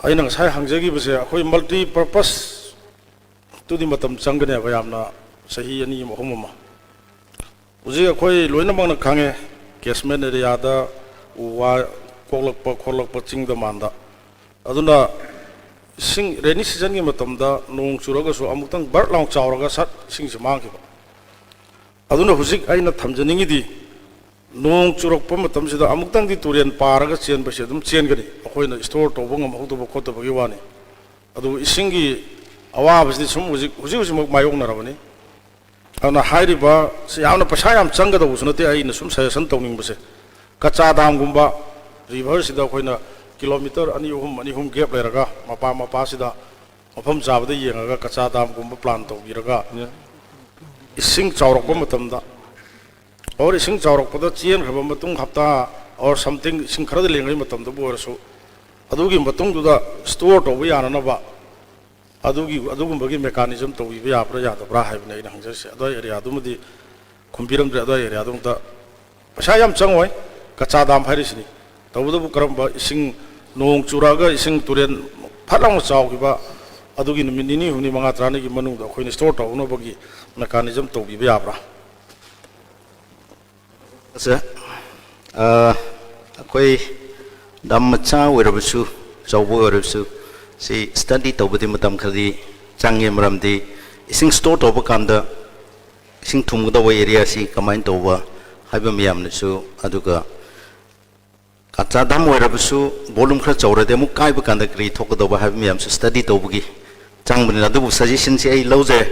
ꯑꯩꯅ ꯉꯁꯥꯏ ꯍꯪꯖꯈꯤꯕꯁꯦ ꯑꯩꯈꯣꯏ multi purpose ꯇꯨꯗꯤ ꯃꯇꯝ ꯆꯪꯒꯅꯦꯕ ꯌꯥꯝꯅ, ꯆꯍꯤ ꯑꯅꯤ ꯑꯃ ꯑꯍꯨꯝ ꯑꯃ꯫ ꯍꯧꯖꯤꯛ ꯑꯩꯈꯣꯏ ꯂꯣꯏꯅꯃꯛꯅ ꯈꯪꯉꯦ, catchment areaꯗ ꯎ ꯋꯥ ꯀꯣꯛꯂꯛꯄ ꯈꯣꯠꯂꯛꯄ ꯆꯤꯡꯗ ꯃꯥꯟꯗ꯫ ꯑꯗꯨꯅ ꯏꯁꯤꯡ rainy seasonꯒꯤ ꯃꯇꯝꯗ ꯅꯣꯡ ꯆꯨꯔꯒꯁꯨ ꯑꯃꯨꯛꯇꯪ ꯕꯔꯠ ꯂꯥꯎ ꯆꯥꯎꯔꯒ ꯁꯠ ꯏꯁꯤꯡꯁꯦ ꯃꯥꯡꯈꯤꯕ꯫ ꯑꯗꯨꯅ ꯍꯧꯖꯤꯛ ꯑꯩꯅ ꯊꯝꯖꯅꯤꯡꯉꯤꯗꯤ, ꯅꯣꯡ ꯆꯨꯔꯛꯄ ꯃꯇꯝꯁꯤꯗ ꯑꯃꯨꯛꯇꯪꯗꯤ ꯇꯨꯔꯦꯟ ꯄꯥꯔꯒ ꯆꯦꯟꯕꯁꯤ ꯑꯗꯨꯝ ꯆꯦꯟꯒꯅꯤ, ꯑꯩꯈꯣꯏꯅ store ꯇꯧꯕ ꯉꯝꯍꯧꯗꯕ ꯈꯣꯠꯇꯕꯒꯤ ꯋꯥꯅꯤ꯫ ꯑꯗꯨꯕꯨ ꯏꯁꯤꯡꯒꯤ ꯑꯋꯥꯕꯁꯤꯗꯤ ꯁꯨꯝ ꯍꯧꯖꯤꯛ ꯍꯧꯖꯤꯛ ꯍꯧꯖꯤꯛꯃꯛ ꯃꯥꯌꯣꯛꯅꯔꯕꯅꯤ꯫ ꯑꯗꯨꯅ ꯍꯥꯏꯔꯤꯕ ꯁꯤ ꯌꯥꯝꯅ ꯄꯩꯁꯥ ꯌꯥꯝ ꯆꯪꯒꯗꯧꯕꯁꯨ ꯅꯠꯇꯦ꯫ ꯑꯩꯅ ꯁꯨꯝ suggestion ꯇꯧꯅꯤꯡꯕꯁꯦ, ꯀꯆꯥ ꯗꯥꯝꯒꯨꯝꯕ, riverꯁꯤꯗ ꯑꯩꯈꯣꯏꯅ kilometre ꯑꯅꯤ ꯑꯍꯨꯝ ꯑꯅꯤ ꯑꯍꯨꯝ gap ꯂꯩꯔꯒ ꯃꯄꯥ ꯃꯄꯥꯁꯤꯗ ꯃꯐꯝ ꯆꯥꯕꯗ ꯌꯦꯡꯉꯒ ꯀꯆꯥ ꯗꯥꯝꯒꯨꯝꯕ plan ꯇꯧꯕꯤꯔꯒ ꯏꯁꯤꯡ ꯆꯥꯎꯔꯛꯄ ꯃꯇꯝꯗ, or ꯏꯁꯤꯡ ꯆꯥꯎꯔꯛꯄꯗ ꯆꯦꯟꯈ꯭ꯔꯕ ꯃꯇꯨꯡ ꯍꯞꯇꯥ or something ꯏꯁꯤꯡ ꯈꯔꯗꯤ ꯂꯦꯡꯉꯩ ꯃꯇꯝꯗꯕꯨ ꯑꯣꯏꯔꯁꯨ, ꯑꯗꯨꯒꯤ ꯃꯇꯨꯡꯗꯨꯗ store ꯇꯧꯕ ꯌꯥꯅꯅꯕ ꯑꯗꯨꯒꯤ, ꯑꯗꯨꯒꯨꯝꯕꯒꯤ mechanism ꯇꯧꯕꯤꯕ ꯌꯥꯕ꯭ꯔꯥ ꯌꯥꯗꯕ꯭ꯔꯥ ꯍꯥꯏꯕꯅꯤ ꯑꯩꯅ ꯍꯪꯖꯔꯤꯁꯦ꯫ ꯑꯗꯨꯋꯥꯏ areaꯗꯨꯃꯗꯤ ꯈꯨꯝꯕꯤꯔꯝꯗ꯭ꯔꯦ꯫ ꯑꯗꯨꯋꯥꯏ areaꯗꯨ ꯑꯝꯇ, ꯄꯩꯁꯥ ꯌꯥꯝ ꯆꯪꯉꯣꯏ, ꯀꯆꯥ ꯗꯥꯝ ꯍꯥꯏꯔꯤꯁꯤꯅꯤ꯫ ꯇꯧꯕꯇꯕꯨ ꯀꯔꯝꯕ ꯏꯁꯤꯡ ꯅꯣꯡ ꯆꯨꯔꯛꯑꯒ ꯏꯁꯤꯡ ꯇꯨꯔꯦꯟ ꯐꯠ ꯂꯥꯎꯅ ꯆꯥꯎꯈꯤꯕ, ꯑꯗꯨꯒꯤ ꯅꯨꯃꯤꯠ ꯅꯤꯅꯤ ꯍꯨꯝꯅꯤ ꯃꯉꯥ ꯇꯔꯥꯅꯤꯒꯤ ꯃꯅꯨꯡꯗ ꯑꯩꯈꯣꯏꯅ store ꯇꯧꯅꯕꯒꯤ mechanism ꯇꯧꯕꯤꯕ ꯌꯥꯕ꯭ꯔꯥ? ꯑꯣꯖꯥ, ꯑ, ꯑꯩꯈꯣꯏ ꯗꯥꯝ ꯃꯆꯥ ꯑꯣꯏꯔꯕꯁꯨ, ꯑꯆꯧꯕ ꯑꯣꯏꯔꯕꯁꯨ, ꯁꯤ ꯁ꯭ꯇꯗꯤ ꯇꯧꯕꯗꯤ ꯃꯇꯝ ꯈꯔꯗꯤ ꯆꯪꯉꯦ꯫ ꯃꯔꯝꯗꯤ ꯏꯁꯤꯡ ꯁ꯭ꯇꯣꯔ ꯇꯧꯕ ꯀꯥꯟꯗ ꯏꯁꯤꯡ ꯊꯨꯝꯒꯗꯧꯕ ꯑꯦꯔꯤꯌꯥꯁꯤ ꯀꯃꯥꯏꯅ ꯇꯧꯕ ꯍꯥꯏꯕ ꯃꯌꯥꯝꯅꯁꯨ, ꯑꯗꯨꯒ ꯀꯆꯥ ꯗꯥꯝ ꯑꯣꯏꯔꯕꯁꯨ ꯚꯣꯂꯨꯝ ꯈꯔ ꯆꯥꯎꯔꯗꯤ ꯑꯃꯨꯛ ꯀꯥꯏꯕ ꯀꯥꯟꯗ ꯀꯔꯤ ꯊꯣꯛꯀꯗꯧꯕ ꯍꯥꯏꯕ ꯃꯌꯥꯝꯁꯨ ꯁ꯭ꯇꯗꯤ ꯇꯧꯕꯒꯤ ꯆꯪꯕꯅꯤꯅ, ꯑꯗꯨꯕꯨ ꯁꯖꯦꯁꯟꯁꯤ ꯑꯩ ꯂꯧꯖꯩ꯫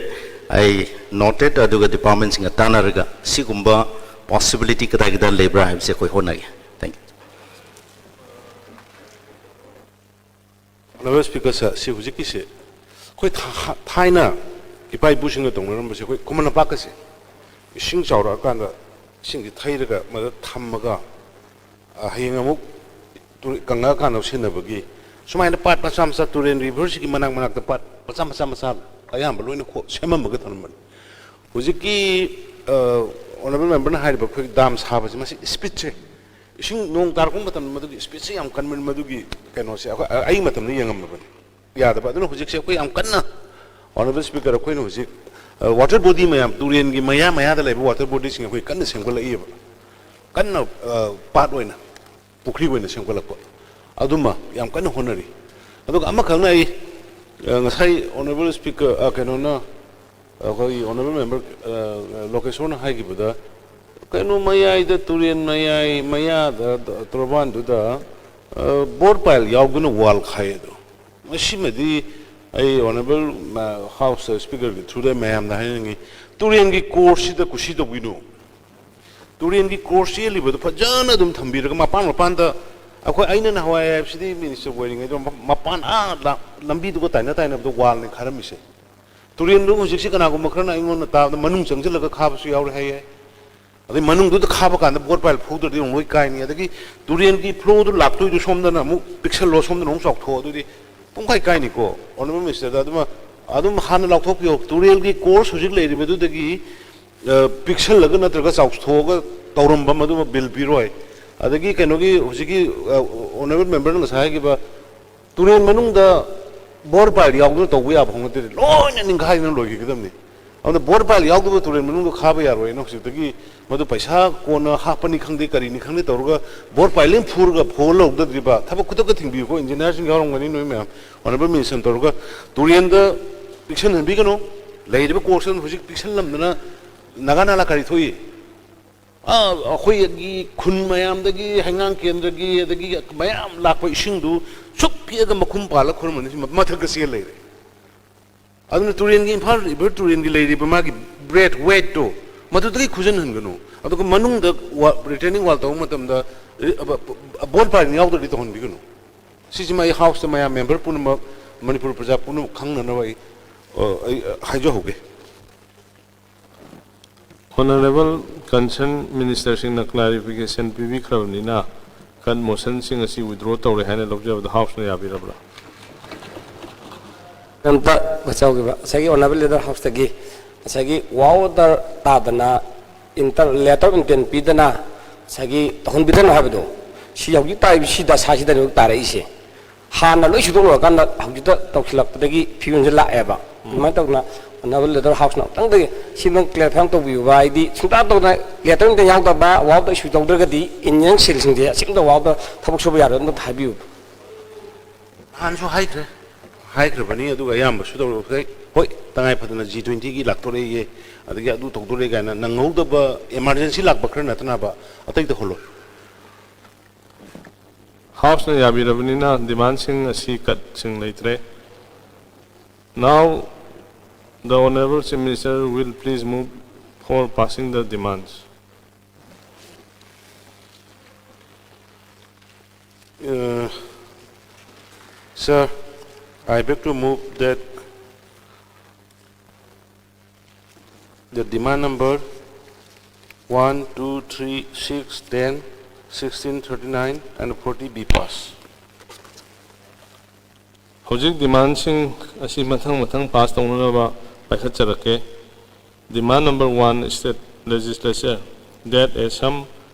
ꯑꯩ ꯅꯣꯇꯦꯠ, ꯑꯗꯨꯒ ꯗꯤꯄꯥꯔꯠꯃꯦꯟꯁꯤꯡꯒ ꯇꯥꯟꯅꯔꯒ ꯁꯤꯒꯨꯝꯕ ꯄꯣꯁꯤꯕꯤꯂꯤꯇꯤ ꯀꯗꯥꯏ ꯀꯗꯥꯏ ꯂꯩꯕ꯭ꯔꯥ ꯍꯥꯏꯕꯁꯦ ꯑꯩꯈꯣꯏ ꯍꯣꯠꯅꯒꯦ꯫ Thank you. Honorable Speaker sir, ꯁꯤ ꯍꯧꯖꯤꯛꯀꯤꯁꯦ ꯑꯩꯈꯣꯏ ꯊꯥ- ꯊꯥꯏꯅ ꯏꯄꯥ ꯏꯄꯨꯁꯤꯡꯅ ꯇꯧꯅꯔꯝꯕꯁꯦ, ꯑꯩꯈꯣꯏ ꯈꯨꯃꯟ ꯂꯝꯄꯥꯛꯀꯁꯦ ꯏꯁꯤꯡ ꯆꯥꯎꯔꯛꯑꯀꯥꯟꯗ ꯏꯁꯤꯡꯁꯤ ꯊꯩꯔꯒ ꯃꯗ ꯊꯝꯃꯒ, ꯑ, ꯍꯌꯦꯡ ꯑꯃꯨꯛ ꯇꯨꯔꯦ- ꯀꯪꯉꯛꯑꯀꯥꯟꯗ ꯁꯤꯖꯤꯟꯅꯕꯒꯤ, ꯁꯨꯃꯥꯏꯅ ꯄꯥꯠ ꯃꯆꯥ ꯃꯆꯥ, ꯇꯨꯔꯦꯟ ꯔꯤꯚꯔꯁꯤꯒꯤ ꯃꯅꯥꯛ ꯃꯅꯥꯛꯇ ꯄꯥꯠ ꯃꯆꯥ ꯃꯆꯥ ꯃꯆꯥ ꯑꯌꯥꯝꯕ ꯂꯣꯏꯅ ꯈꯣ- ꯁꯦꯝꯃꯝꯃꯒ ꯊꯝꯂꯝꯕꯅꯤ꯫ ꯍꯧꯖꯤꯛꯀꯤ, ꯑ, ꯑꯣꯅꯔꯦꯕꯜ ꯃꯦꯝꯕꯔꯅ ꯍꯥꯏꯔꯤꯕ ꯑꯩꯈꯣꯏꯒꯤ ꯗꯥꯝ ꯁꯥꯕꯁꯦ, ꯃꯁꯤ ꯁ꯭ꯄꯤꯠꯁꯦ, ꯏꯁꯤꯡ ꯅꯣꯡ ꯇꯥꯔꯛꯄ ꯃꯇꯝꯗ ꯃꯗꯨꯒꯤ ꯁ꯭ꯄꯤꯠꯁꯦ ꯌꯥꯝ ꯀꯟꯕꯅꯤ꯫ ꯃꯗꯨꯒꯤ ꯀꯩꯅꯣꯁꯦ ꯑꯩꯈꯣꯏ, ꯑ- ꯑꯩ ꯃꯇꯝꯗ ꯌꯦꯡꯉꯝꯃꯕꯅꯤ, ꯌꯥꯗꯕ꯫ ꯑꯗꯨꯅ ꯍꯧꯖꯤꯛꯁꯦ ꯑꯩꯈꯣꯏ ꯌꯥꯝ ꯀꯟꯅ, ꯑꯣꯅꯔꯦꯕꯜ ꯁ꯭ꯄꯤꯀꯔ, ꯑꯩꯈꯣꯏꯅ ꯍꯧꯖꯤꯛ, ꯑ, ꯋꯥꯇꯔ ꯕꯣꯗꯤ ꯃꯌꯥꯝ, ꯇꯨꯔꯦꯟꯒꯤ ꯃꯌꯥ ꯃꯌꯥꯗ ꯂꯩꯕ ꯋꯥꯇꯔ ꯕꯣꯗꯤꯁꯤꯡ ꯑꯩꯈꯣꯏ ꯀꯟꯅ ꯁꯦꯝꯒꯠꯂꯛꯏꯕ, ꯀꯟꯅ, ꯑ, ꯄꯥꯠ ꯑꯣꯏꯅ, ꯄꯨꯈ꯭ꯔꯤ ꯑꯣꯏꯅ ꯁꯦꯝꯒꯠꯂꯛꯄ, ꯑꯗꯨꯃ ꯌꯥꯝ ꯀꯟꯅ ꯍꯣꯠꯅꯔꯤ꯫ ꯑꯗꯨꯒ ꯑꯃꯈꯛꯅ ꯑꯩ, ꯑ, ꯉꯁꯥꯏ ꯑꯣꯅꯔꯦꯕꯜ ꯁ꯭ꯄꯤꯀꯔ, ꯑ, ꯀꯩꯅꯣꯅ, ꯑꯩꯈꯣꯏꯒꯤ ꯑꯣꯅꯔꯦꯕꯜ ꯃꯦꯝꯕꯔ, ꯑ, ꯂꯣꯀꯦꯁꯣꯔꯅ ꯍꯥꯏꯈꯤꯕꯗ, ꯀꯩꯅꯣ ꯃꯌꯥꯏꯗ, ꯇꯨꯔꯦꯟ ꯃꯌꯥꯏ ꯃꯌꯥꯗ, ꯇꯣꯔꯕꯥꯟꯗꯨꯗ, ꯑ, ꯕꯣꯔ ꯄꯥꯏꯜ ꯌꯥꯎꯗꯨꯅ ꯋꯥꯜ ꯈꯥꯏ ꯑꯗꯣ, ꯃꯁꯤꯃꯗꯤ ꯑꯩ ꯑꯣꯅꯔꯦꯕꯜ ꯍꯥꯎꯁ ꯁ꯭ꯄꯤꯀꯔꯒꯤ ꯊ꯭ꯔꯨꯗ ꯃꯌꯥꯝꯗ ꯍꯥꯏꯅꯤꯡꯉꯤ, ꯇꯨꯔꯦꯟꯒꯤ ꯀꯣꯔꯁꯁꯤꯗ ꯀꯨꯁꯤ ꯇꯧꯕꯤꯅꯨ꯫ ꯇꯨꯔꯦꯟꯒꯤ ꯀꯣꯔꯁ ꯆꯦꯜꯂꯤꯕꯗꯣ ꯐꯖꯅ ꯑꯗꯨꯝ ꯊꯝꯕꯤꯔꯒ, ꯃꯄꯥꯟ ꯃꯄꯥꯟꯗ, ꯑꯩꯈꯣꯏ, ꯑꯩꯅ ꯅꯍꯥꯟꯋꯥꯏ ꯍꯥꯏꯕꯁꯤꯗꯤ ꯃꯤꯅꯤꯁꯇꯔ ꯑꯣꯏꯔꯤꯉꯩꯗ ꯃ- ꯃꯄꯥꯟ ꯑꯥ ꯂꯥ- ꯂꯝꯕꯤꯗꯨꯒ ꯇꯥꯏꯅ ꯇꯥꯏꯅꯕꯗ ꯋꯥꯜꯅꯤ ꯈꯥꯔꯝꯃꯤꯁꯦ꯫ ꯇꯨꯔꯦꯟꯗꯨ ꯍꯧꯖꯤꯛꯁꯤ ꯀꯅꯥꯒꯨꯝꯕ ꯈꯔꯅ ꯑꯩꯉꯣꯟꯗ ꯇꯥꯕꯗ ꯃꯅꯨꯡ ꯆꯪꯁꯤꯜꯂꯒ ꯈꯥꯕꯁꯨ ꯌꯥꯎꯔꯦ ꯍꯥꯏꯌꯦ꯫ ꯑꯗꯩ ꯃꯅꯨꯡꯗꯨꯗ ꯈꯥꯕ ꯀꯥꯟꯗ ꯕꯣꯔ ꯄꯥꯏꯜ ꯐꯧꯗ꯭ꯔꯗꯤ ꯑꯃꯨꯛ ꯂꯣꯏ ꯀꯥꯏꯅꯤ꯫ ꯑꯗꯒꯤ ꯇꯨꯔꯦꯟꯒꯤ ꯐ꯭ꯂꯣꯗꯨ ꯂꯥꯛꯇꯣꯏꯗꯨ ꯁꯣꯝꯗꯅ ꯑꯃꯨꯛ ꯄꯤꯛꯁꯜꯂꯣ, ꯁꯣꯝꯗꯅ ꯑꯃꯨꯛ ꯆꯥꯎꯊꯣꯛꯑꯣ, ꯑꯗꯨꯗꯤ ꯄꯨꯡꯈꯥꯏ ꯀꯥꯏꯅꯤꯀꯣ꯫ ꯑꯣꯅꯔꯦꯕꯜ ꯃꯤꯅꯤꯁꯇꯔꯗ ꯑꯗꯨꯃ ꯑꯗꯨꯝ ꯍꯥꯟꯅ ꯂꯥꯎꯊꯣꯛꯄꯤꯌꯣ꯫ ꯇꯨꯔꯦꯜꯒꯤ ꯀꯣꯔꯁ ꯍꯧꯖꯤꯛ ꯂꯩꯔꯤꯕꯗꯨꯗꯒꯤ, ꯑ, ꯄꯤꯛꯁꯜꯂꯒ ꯅꯠꯇ꯭ꯔꯒ ꯆꯥꯎꯊꯣꯛꯑꯒ ꯇꯧꯔꯝꯕ ꯃꯗꯨꯃ ꯕꯤꯜ ꯄꯤꯔꯣꯏ꯫ ꯑꯗꯒꯤ ꯀꯩꯅꯣꯒꯤ ꯍꯧꯖꯤꯛꯀꯤ, ꯑ, ꯑꯣꯅꯔꯦꯕꯜ ꯃꯦꯝꯕꯔꯅ ꯉꯁꯥꯏ ꯍꯥꯏꯈꯤꯕ ꯇꯨꯔꯦꯜ ꯃꯅꯨꯡꯗ ꯕꯣꯔ ꯄꯥꯏꯜ ꯌꯥꯎꯗꯅ ꯇꯧꯕ ꯌꯥꯕ ꯍꯧꯅꯗꯦ, ꯂꯣꯏꯅ ꯅꯤꯡꯈꯥꯏꯗꯅ ꯂꯣꯏꯈꯤꯒꯗꯕꯅꯤ꯫ ꯑꯗꯨꯅ ꯕꯣꯔ ꯄꯥꯏꯜ ꯌꯥꯎꯗꯕ ꯇꯨꯔꯦꯜ ꯃꯅꯨꯡꯗ ꯈꯥꯕ ꯌꯥꯔꯣꯏꯅ ꯍꯧꯖꯤꯛꯇꯒꯤ ꯃꯗꯨ ꯄꯩꯁꯥ ꯀꯣꯟꯅ ꯍꯥꯞꯄꯅꯤ ꯈꯪꯗꯦ, ꯀꯔꯤꯅꯤ ꯈꯪꯗꯦ ꯇꯧꯔꯒ ꯕꯣꯔ ꯄꯥꯏꯜ ꯑꯃ ꯐꯨꯔꯒ ꯐꯣꯜ ꯂꯧꯗ꯭ꯔꯤꯕ ꯊꯕꯛ ꯈꯨꯗꯛꯇ ꯊꯤꯡꯕꯤꯌꯨꯀꯣ꯫ ꯏꯟꯖꯤꯅꯤꯌꯥꯔꯁꯤꯡ ꯌꯥꯎꯔꯝꯒꯅꯤ ꯅꯣꯏ ꯃꯌꯥꯝ, ꯑꯣꯅꯔꯦꯕꯜ ꯃꯤꯅꯤꯁꯇꯔ ꯇꯧꯔꯒ ꯇꯨꯔꯦꯜꯗ ꯄꯤꯛꯁꯟꯍꯟꯕꯤꯒꯅꯨ꯫ ꯂꯩꯔꯤꯕ ꯀꯣꯔꯁꯇꯨ ꯍꯧꯖꯤꯛ ꯄꯤꯛꯁꯟꯂꯝꯗꯅ ꯅꯥꯒꯥ ꯅꯥꯂꯥ ꯀꯔꯤ ꯊꯣꯛꯏ? ꯑꯥ, ꯑꯩꯈꯣꯏꯒꯤ ꯈꯨꯟ ꯃꯌꯥꯝꯗꯒꯤ, ꯍꯩꯉꯥꯡ ꯀꯦꯟꯗ꯭ꯔꯒꯤ, ꯑꯗꯒꯤ ꯃꯌꯥꯝ ꯂꯥꯛꯄ ꯏꯁꯤꯡꯗꯨ ꯁꯨꯛ ꯄꯤꯛꯑꯒ ꯃꯈꯨꯝ ꯄꯥꯜꯂ ꯈꯨꯔꯝꯕꯅꯤ, ꯁꯤ ꯃꯊꯛꯇ ꯆꯦꯜ ꯂꯩꯔꯦ꯫ ꯑꯗꯨꯅ ꯇꯨꯔꯦꯟꯒꯤ, ꯏꯝꯐꯥꯜ ꯔꯤꯚꯔ ꯇꯨꯔꯦꯟꯒꯤ ꯂꯩꯔꯤꯕ ꯃꯥꯒꯤ ꯕ꯭ꯔꯦꯠ ꯋꯦꯠꯇꯣ ꯃꯗꯨꯗꯒꯤ ꯈꯨꯖꯟꯍꯟꯒꯅꯨ꯫ ꯑꯗꯨꯒ ꯃꯅꯨꯡꯗ ꯋꯥ-, ꯔꯤꯇꯦꯅꯤꯡ ꯋꯥꯜ ꯇꯧꯕ ꯃꯇꯝꯗ ꯔꯤ-, ꯑꯕ-, ꯑꯕ-, ꯕꯣꯔ ꯄꯥꯏꯜ ꯌꯥꯎꯗ꯭ꯔꯗꯤ ꯇꯧꯍꯟꯕꯤꯒꯅꯨ꯫ ꯁꯤꯁꯤꯃ ꯑꯩ ꯍꯥꯎꯁꯇ ꯃꯌꯥꯝ ꯃꯦꯝꯕꯔ ꯄꯨꯝꯅꯃꯛ, ꯃꯅꯤꯄꯨꯔ ꯄ꯭ꯔꯖꯥ ꯄꯨꯝꯅꯃꯛ ꯈꯪꯅꯅꯕ ꯑꯩ, ꯑ, ꯑꯩ, ꯑ, ꯍꯥꯏꯖꯍꯧꯒꯦ꯫ Honourable concerned ꯃꯤꯅꯤꯁꯇꯔꯁꯤꯡꯅ ꯀ꯭ꯂꯥꯔꯤꯐꯤꯀꯦꯁꯟ ꯄꯤꯕꯤꯈ꯭ꯔꯕꯅꯤꯅ ꯀꯠ ꯃꯣꯁꯟꯁꯤꯡ ꯑꯁꯤ ꯋꯤꯗ꯭ꯔꯣ ꯇꯧꯔꯦ ꯍꯥꯏꯅ ꯂꯧꯖꯕꯗ ꯍꯥꯎꯁꯅ ꯌꯥꯕꯤꯔꯕ꯭ꯔꯥ? ꯑꯝꯇ ꯃꯆꯥꯎꯈꯤꯕ ꯉꯁꯥꯏꯒꯤ ꯑꯣꯅꯔꯦꯕꯜ ꯂꯤꯗꯔ ꯍꯥꯎꯁꯇꯒꯤ ꯉꯁꯥꯏꯒꯤ ꯋꯥ ꯑꯣꯔꯗꯔ ꯇꯥꯗꯅ ꯏꯟꯇꯔ ꯂꯦꯇꯔ ꯏꯟꯇꯦꯟ ꯄꯤꯗꯅ ꯉꯁꯥꯏꯒꯤ ꯇꯧꯍꯟꯕꯤꯗꯅ ꯍꯥꯏꯕꯗꯣ, ꯁꯤ ꯍꯧꯖꯤꯛ ꯇꯥꯔꯤꯕ ꯁꯤ ꯗꯁꯥꯁꯤꯗꯅꯦꯕ ꯇꯥꯔꯛꯏꯁꯦ꯫ ꯍꯥꯟꯅ ꯂꯣꯏ ꯁꯨꯗꯣꯛꯂꯨꯔꯀꯥꯟꯗ ꯍꯧꯖꯤꯛꯇ ꯇꯧꯁꯤꯜꯂꯛꯄꯗꯒꯤ ꯐꯤꯕꯝꯁꯦ ꯂꯥꯛꯑꯦꯕ꯫ ꯑꯗꯨꯃꯥꯏꯅ ꯇꯧꯗꯅ ꯑꯣꯅꯔꯦꯕꯜ ꯂꯤꯗꯔ ꯍꯥꯎꯁꯅ ꯑꯃꯨꯛꯇꯪꯗꯤ ꯁꯤꯃ ꯀ꯭ꯂꯦꯔꯤꯐꯥꯏ ꯑꯃ ꯇꯧꯕꯤꯌꯨꯕ, ꯍꯥꯏꯗꯤ ꯁꯨꯡꯇꯥ ꯇꯧꯗꯅ ꯂꯦꯇꯔ ꯑꯝꯇ ꯌꯥꯎꯗꯕ, ꯋꯥꯐꯇ ꯏꯁꯨ ꯇꯧꯗ꯭ꯔꯒꯗꯤ ꯏꯟꯖꯤꯅꯤꯌꯥꯔꯤꯡ ꯁꯦꯜꯁꯤꯡꯁꯦ ꯑꯁꯤꯒꯨꯝꯕ ꯋꯥꯐꯇ ꯊꯕꯛ ꯁꯨꯕ ꯌꯥꯔꯣꯏ, ꯑꯝꯇ ꯍꯥꯏꯕꯤꯌꯨ꯫ ꯅꯍꯥꯟꯁꯨ ꯍꯥꯏꯈ꯭ꯔꯦ, ꯍꯥꯏꯈ꯭ꯔꯕꯅꯤ, ꯑꯗꯨꯒ ꯑꯌꯥꯝꯕꯁꯨ ꯇꯧꯔꯛꯈ꯭ꯔꯦ꯫ ꯍꯣꯏ, ꯇꯉꯥꯏ ꯐꯗꯅ ꯖꯤ ꯇ꯭ꯋꯦꯟꯇꯤꯒꯤ ꯂꯥꯛꯇꯣꯔꯦꯌꯦ, ꯑꯗꯒꯤ ꯑꯗꯨ ꯇꯧꯗꯣꯔꯦ ꯀꯥꯏꯅ ꯅꯪꯍꯧꯗꯕ ꯏꯃꯥꯔꯖꯦꯟꯁꯤ ꯂꯥꯛꯄ ꯈꯔ ꯅꯠꯇꯅꯕ ꯑꯇꯩ ꯇꯧꯍꯜꯂꯣꯏ꯫ ꯍꯥꯎꯁꯅ ꯌꯥꯕꯤꯔꯕꯅꯤꯅ ꯗꯤꯃꯥꯟꯁꯤꯡ ꯑꯁꯤ ꯀꯠꯁꯤꯡ ꯂꯩꯇ꯭ꯔꯦ꯫ Now, the Honourable Chief Minister will please move for passing the demands. Uh, sir, I beg to move that the demand number one, two, three, six, ten, sixteen, thirty-nine and forty be passed. ꯍꯧꯖꯤꯛ ꯗꯤꯃꯥꯟꯁꯤꯡ ꯑꯁꯤ ꯃꯊꯪ ꯃꯊꯪ pass ꯇꯧꯅꯅꯕ ꯄꯥꯏꯈꯠꯆꯔꯛꯀꯦ꯫ Demand number one, state legislature that a sum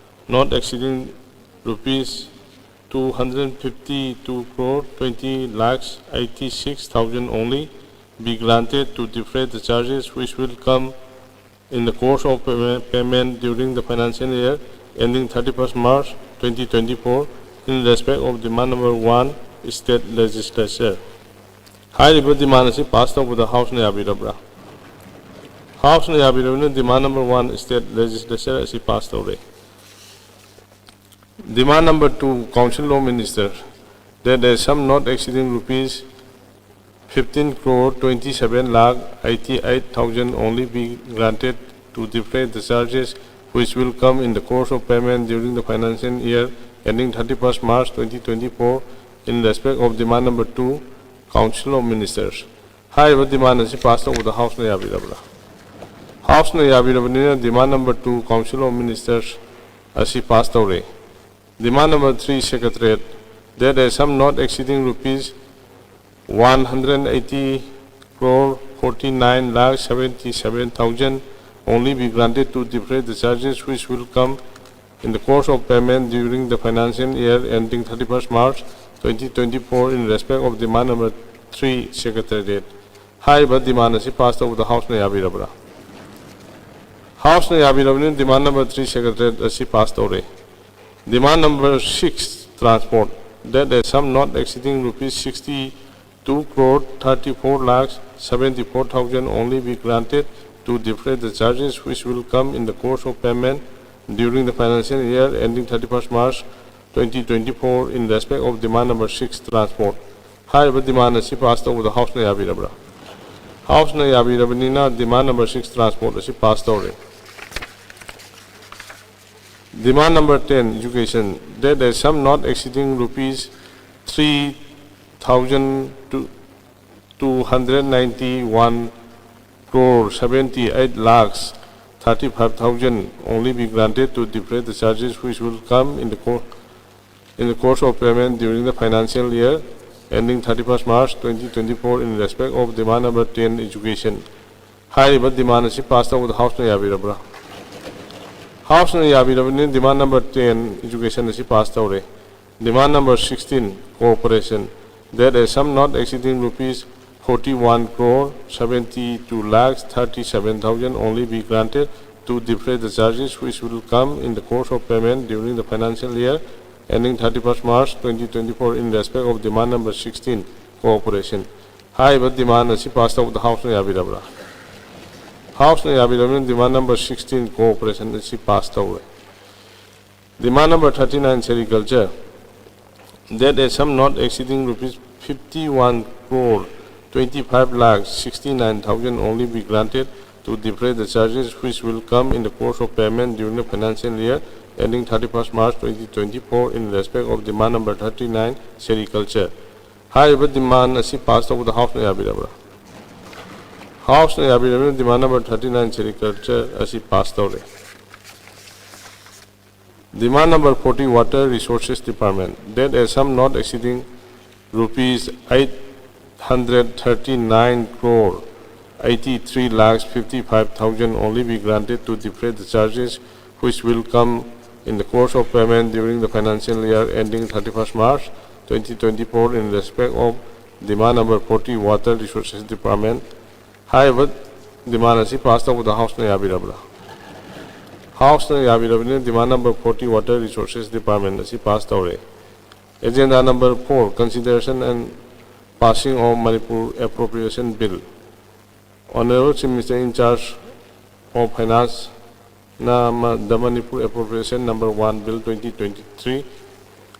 not exceeding rupees two hundred fifty-two crore twenty lakhs eighty-six thousand only be granted to defray the charges which will come in the course of payment, payment during the financial year ending thirty-first March twenty twenty-four in respect of demand number one, state legislature. ꯍꯥꯏꯔꯤꯕ demand ꯑꯁꯤ pass ꯇꯧꯕꯗ Houseꯅ ꯌꯥꯕꯤꯔꯕ꯭ꯔꯥ? Houseꯅ ꯌꯥꯕꯤꯔꯕꯅꯤꯅ demand number one, state legislature ꯑꯁꯤ pass ꯇꯧꯔꯦ꯫ Demand number two, Council of Ministers, that a sum not exceeding rupees fifteen crore twenty-seven lakh eighty-eight thousand only be granted to defray the charges which will come in the course of payment during the financial year ending thirty-first March twenty twenty-four in respect of demand number two, Council of Ministers. ꯍꯥꯏꯔꯤꯕ demand ꯑꯁꯤ pass ꯇꯧꯕꯗ Houseꯅ ꯌꯥꯕꯤꯔꯕ꯭ꯔꯥ? Houseꯅ ꯌꯥꯕꯤꯔꯕꯅꯤꯅ demand number two, Council of Ministers ꯑꯁꯤ pass ꯇꯧꯔꯦ꯫ Demand number three, Secretariat, that a sum not exceeding rupees one hundred eighty crore forty-nine lakh seventy-seven thousand only be granted to defray the charges which will come in the course of payment during the financial year ending thirty-first March twenty twenty-four in respect of demand number three, Secretariat. ꯍꯥꯏꯔꯤꯕ demand ꯑꯁꯤ pass ꯇꯧꯕꯗ Houseꯅ ꯌꯥꯕꯤꯔꯕ꯭ꯔꯥ? Houseꯅ ꯌꯥꯕꯤꯔꯕꯅꯤꯅ demand number three, Secretariat ꯑꯁꯤ pass ꯇꯧꯔꯦ꯫ Demand number six, Transport, that a sum not exceeding rupees sixty-two crore thirty-four lakhs seventy-four thousand only be granted to defray the charges which will come in the course of payment during the financial year ending thirty-first March twenty twenty-four in respect of demand number six, Transport. ꯍꯥꯏꯔꯤꯕ demand ꯑꯁꯤ pass ꯇꯧꯕꯗ Houseꯅ ꯌꯥꯕꯤꯔꯕ꯭ꯔꯥ? Houseꯅ ꯌꯥꯕꯤꯔꯕꯅꯤꯅ demand number six, Transport ꯑꯁꯤ pass ꯇꯧꯔꯦ꯫ Demand number ten, Education, that a sum not exceeding rupees three thousand two hundred ninety-one crore seventy-eight lakhs thirty-five thousand only be granted to defray the charges which will come in the co-, in the course of payment during the financial year ending thirty-first March twenty twenty-four in respect of demand number ten, Education. ꯍꯥꯏꯔꯤꯕ demand ꯑꯁꯤ pass ꯇꯧꯕꯗ Houseꯅ ꯌꯥꯕꯤꯔꯕ꯭ꯔꯥ? Houseꯅ ꯌꯥꯕꯤꯔꯕꯅꯤꯅ demand number ten, Education ꯑꯁꯤ pass ꯇꯧꯔꯦ꯫ Demand number sixteen, Cooperation, that a sum not exceeding rupees forty-one crore seventy-two lakhs thirty-seven thousand only be granted to defray the charges which will come in the course of payment during the financial year ending thirty-first March twenty twenty-four in respect of demand number sixteen, cooperation. ꯍꯥꯏꯔꯤꯕ demand ꯑꯁꯤ pass ꯇꯧꯕꯗ Houseꯅ ꯌꯥꯕꯤꯔꯕ꯭ꯔꯥ? Houseꯅ ꯌꯥꯕꯤꯔꯕꯅꯤꯅ demand number sixteen, cooperation ꯑꯁꯤ pass ꯇꯧꯔꯦ꯫ Demand number thirty-nine, sericulture, that a sum not exceeding rupees fifty-one crore twenty-five lakh sixty-nine thousand only be granted to defray the charges which will come in the course of payment during the financial year ending thirty-first March twenty twenty-four in respect of demand number thirty-nine, sericulture. ꯍꯥꯏꯔꯤꯕ demand ꯑꯁꯤ pass ꯇꯧꯕꯗ Houseꯅ ꯌꯥꯕꯤꯔꯕ꯭ꯔꯥ? Houseꯅ ꯌꯥꯕꯤꯔꯕꯅꯤꯅ demand number thirty-nine, sericulture ꯑꯁꯤ pass ꯇꯧꯔꯦ꯫ Demand number forty, Water Resources Department, that a sum not exceeding rupees eight hundred thirty-nine crore eighty-three lakhs fifty-five thousand only be granted to defray the charges which will come in the course of payment during the financial year ending thirty-first March twenty twenty-four in respect of demand number forty, Water Resources Department. ꯍꯥꯏꯔꯤꯕ demand ꯑꯁꯤ pass ꯇꯧꯕꯗ Houseꯅ ꯌꯥꯕꯤꯔꯕ꯭ꯔꯥ? Houseꯅ ꯌꯥꯕꯤꯔꯕꯅꯤꯅ demand number forty, Water Resources Department ꯑꯁꯤ pass ꯇꯧꯔꯦ꯫ Agenda number four, consideration and passing of Manipur Appropriation Bill. Honorable Chief Minister in charge of Finance ꯅ ꯃ-, the Manipur Appropriation number one Bill twenty twenty-three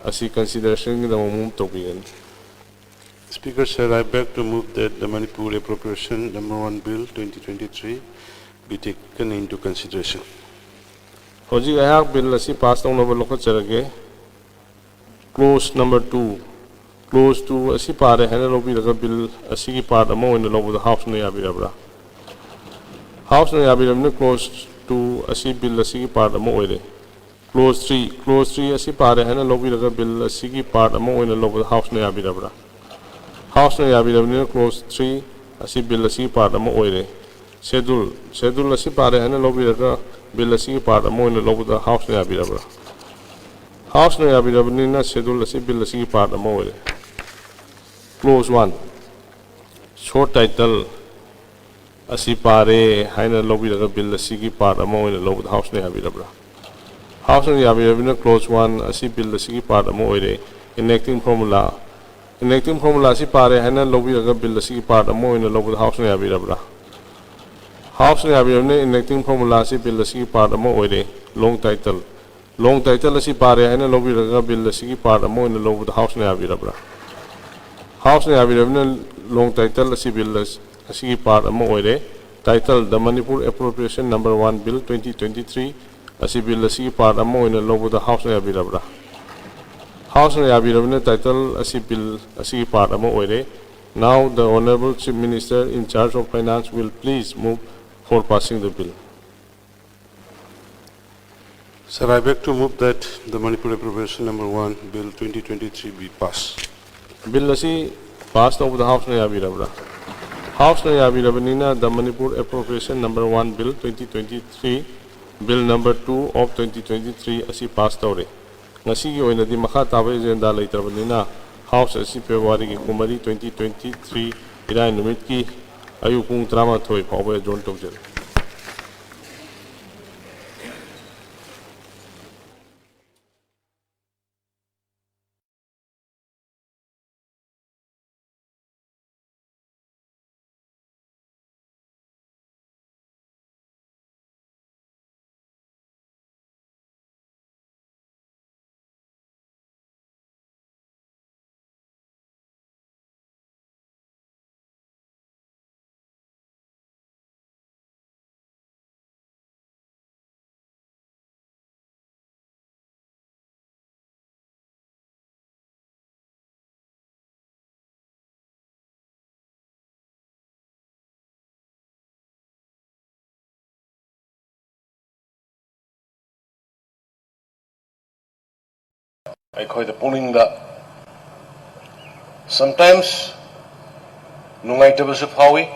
ꯑꯁꯤ considerationꯒꯤꯗꯃꯛ move ꯇꯧꯕꯤꯒꯅꯤ꯫ Speaker, sir, I beg to move that the Manipur Appropriation number one Bill twenty twenty-three be taken into consideration. ꯍꯧꯖꯤꯛ ꯑꯩꯍꯥꯛ bill ꯑꯁꯤ pass ꯇꯧꯅꯕ ꯂꯧꯈꯠꯆꯔꯒꯦ꯫ Clause number two, clause two ꯑꯁꯤ ꯄꯥꯔꯦ ꯍꯥꯏꯅ ꯂꯧꯕꯤꯔꯒ bill ꯑꯁꯤꯒꯤ part ꯑꯃ ꯑꯣꯏꯅ ꯂꯧꯕꯗ Houseꯅ ꯌꯥꯕꯤꯔꯕ꯭ꯔꯥ? Houseꯅ ꯌꯥꯕꯤꯔꯕꯅꯤꯅ clause two ꯑꯁꯤ bill ꯑꯁꯤꯒꯤ part ꯑꯃ ꯑꯣꯏꯔꯦ꯫ Clause three, clause three ꯑꯁꯤ ꯄꯥꯔꯦ ꯍꯥꯏꯅ ꯂꯧꯕꯤꯔꯒ bill ꯑꯁꯤꯒꯤ part ꯑꯃ ꯑꯣꯏꯅ ꯂꯧꯕꯗ Houseꯅ ꯌꯥꯕꯤꯔꯕ꯭ꯔꯥ? Houseꯅ ꯌꯥꯕꯤꯔꯕꯅꯤꯅ clause three ꯑꯁꯤ bill ꯑꯁꯤꯒꯤ part ꯑꯃ ꯑꯣꯏꯔꯦ꯫ Schedule, schedule ꯑꯁꯤ ꯄꯥꯔꯦ ꯍꯥꯏꯅ ꯂꯧꯕꯤꯔꯒ bill ꯑꯁꯤꯒꯤ part ꯑꯃ ꯑꯣꯏꯅ ꯂꯧꯕꯗ Houseꯅ ꯌꯥꯕꯤꯔꯕ꯭ꯔꯥ? Houseꯅ ꯌꯥꯕꯤꯔꯕꯅꯤꯅ schedule ꯑꯁꯤ bill ꯑꯁꯤꯒꯤ part ꯑꯃ ꯑꯣꯏꯔꯦ꯫ Clause one, Short title ꯑꯁꯤ ꯄꯥꯔꯦ ꯍꯥꯏꯅ ꯂꯧꯕꯤꯔꯒ ꯕꯤꯜ ꯑꯁꯤꯒꯤ ꯄꯥꯔꯠ ꯑꯃ ꯑꯣꯏꯅ ꯂꯧꯕꯗ ꯍꯥꯎꯁꯅ ꯌꯥꯕꯤꯔꯕ꯭ꯔꯥ? ꯍꯥꯎꯁꯅ ꯌꯥꯕꯤꯔꯕꯅꯤꯅ ꯀ꯭ꯂꯣꯖ ꯋꯥꯟ ꯑꯁꯤ ꯕꯤꯜ ꯑꯁꯤꯒꯤ ꯄꯥꯔꯠ ꯑꯃ ꯑꯣꯏꯔꯦ꯫ Enacting formula, enacting formula ꯑꯁꯤ ꯄꯥꯔꯦ ꯍꯥꯏꯅ ꯂꯧꯕꯤꯔꯒ ꯕꯤꯜ ꯑꯁꯤꯒꯤ ꯄꯥꯔꯠ ꯑꯃ ꯑꯣꯏꯅ ꯂꯧꯕꯗ ꯍꯥꯎꯁꯅ ꯌꯥꯕꯤꯔꯕ꯭ꯔꯥ? ꯍꯥꯎꯁꯅ ꯌꯥꯕꯤꯔꯕꯅꯤꯅ enacting formula ꯑꯁꯤ ꯕꯤꯜ ꯑꯁꯤꯒꯤ ꯄꯥꯔꯠ ꯑꯃ ꯑꯣꯏꯔꯦ꯫ Long title, long title ꯑꯁꯤ ꯄꯥꯔꯦ ꯍꯥꯏꯅ ꯂꯧꯕꯤꯔꯒ ꯕꯤꯜ ꯑꯁꯤꯒꯤ ꯄꯥꯔꯠ ꯑꯃ ꯑꯣꯏꯅ ꯂꯧꯕꯗ ꯍꯥꯎꯁꯅ ꯌꯥꯕꯤꯔꯕ꯭ꯔꯥ? ꯍꯥꯎꯁꯅ ꯌꯥꯕꯤꯔꯕꯅꯤꯅ long title ꯑꯁꯤ ꯕꯤꯜ ꯑꯁꯤꯒꯤ ꯄꯥꯔꯠ ꯑꯃ ꯑꯣꯏꯔꯦ꯫ Title: The Manipur Appropriation Number One Bill twenty twenty-three ꯑꯁꯤ ꯕꯤꯜ ꯑꯁꯤꯒꯤ ꯄꯥꯔꯠ ꯑꯃ ꯑꯣꯏꯅ ꯂꯧꯕꯗ ꯍꯥꯎꯁꯅ ꯌꯥꯕꯤꯔꯕ꯭ꯔꯥ? ꯍꯥꯎꯁꯅ ꯌꯥꯕꯤꯔꯕꯅꯤꯅ ꯇꯥꯏꯇꯜ ꯑꯁꯤ ꯕꯤꯜ ꯑꯁꯤꯒꯤ ꯄꯥꯔꯠ ꯑꯃ ꯑꯣꯏꯔꯦ꯫ Now the Honorable Chief Minister in charge of Finance will please move for passing the bill. Sir, I beg to move that the Manipur Appropriation Number One Bill twenty twenty-three be passed. Bill ꯑꯁꯤ pass ꯇꯧꯕꯗ ꯍꯥꯎꯁꯅ ꯌꯥꯕꯤꯔꯕ꯭ꯔꯥ? ꯍꯥꯎꯁꯅ ꯌꯥꯕꯤꯔꯕꯅꯤꯅ the Manipur Appropriation Number One Bill twenty twenty-three, Bill Number Two of twenty twenty-three ꯑꯁꯤ pass ꯇꯧꯔꯦ꯫ ꯉꯁꯤꯒꯤ ꯑꯣꯏꯅꯗꯤ ꯃꯈꯥ ꯇꯥꯕ agenda ꯂꯩꯇ꯭ꯔꯕꯅꯤꯅ house ꯑꯁꯤ ꯐꯦꯕ꯭ꯔꯨꯋꯥꯔꯤꯒꯤ ꯀꯨꯟꯃꯔꯤ, twenty twenty-three, ꯏꯔꯥꯏ ꯅꯨꯃꯤꯠꯀꯤ ꯑꯌꯨꯛ ꯄꯨꯡ ꯇꯔꯥꯃꯥꯊꯣꯏ ꯐꯥꯎꯕ ꯑꯦꯖꯣꯔꯟ ꯇꯧꯖꯔꯤ꯫ ꯑꯩꯈꯣꯏꯗ ꯄꯨꯛꯅꯤꯡꯗ sometimes ꯅꯨꯡꯉꯥꯏꯇꯕꯁꯨ ꯐꯥꯎꯏ꯫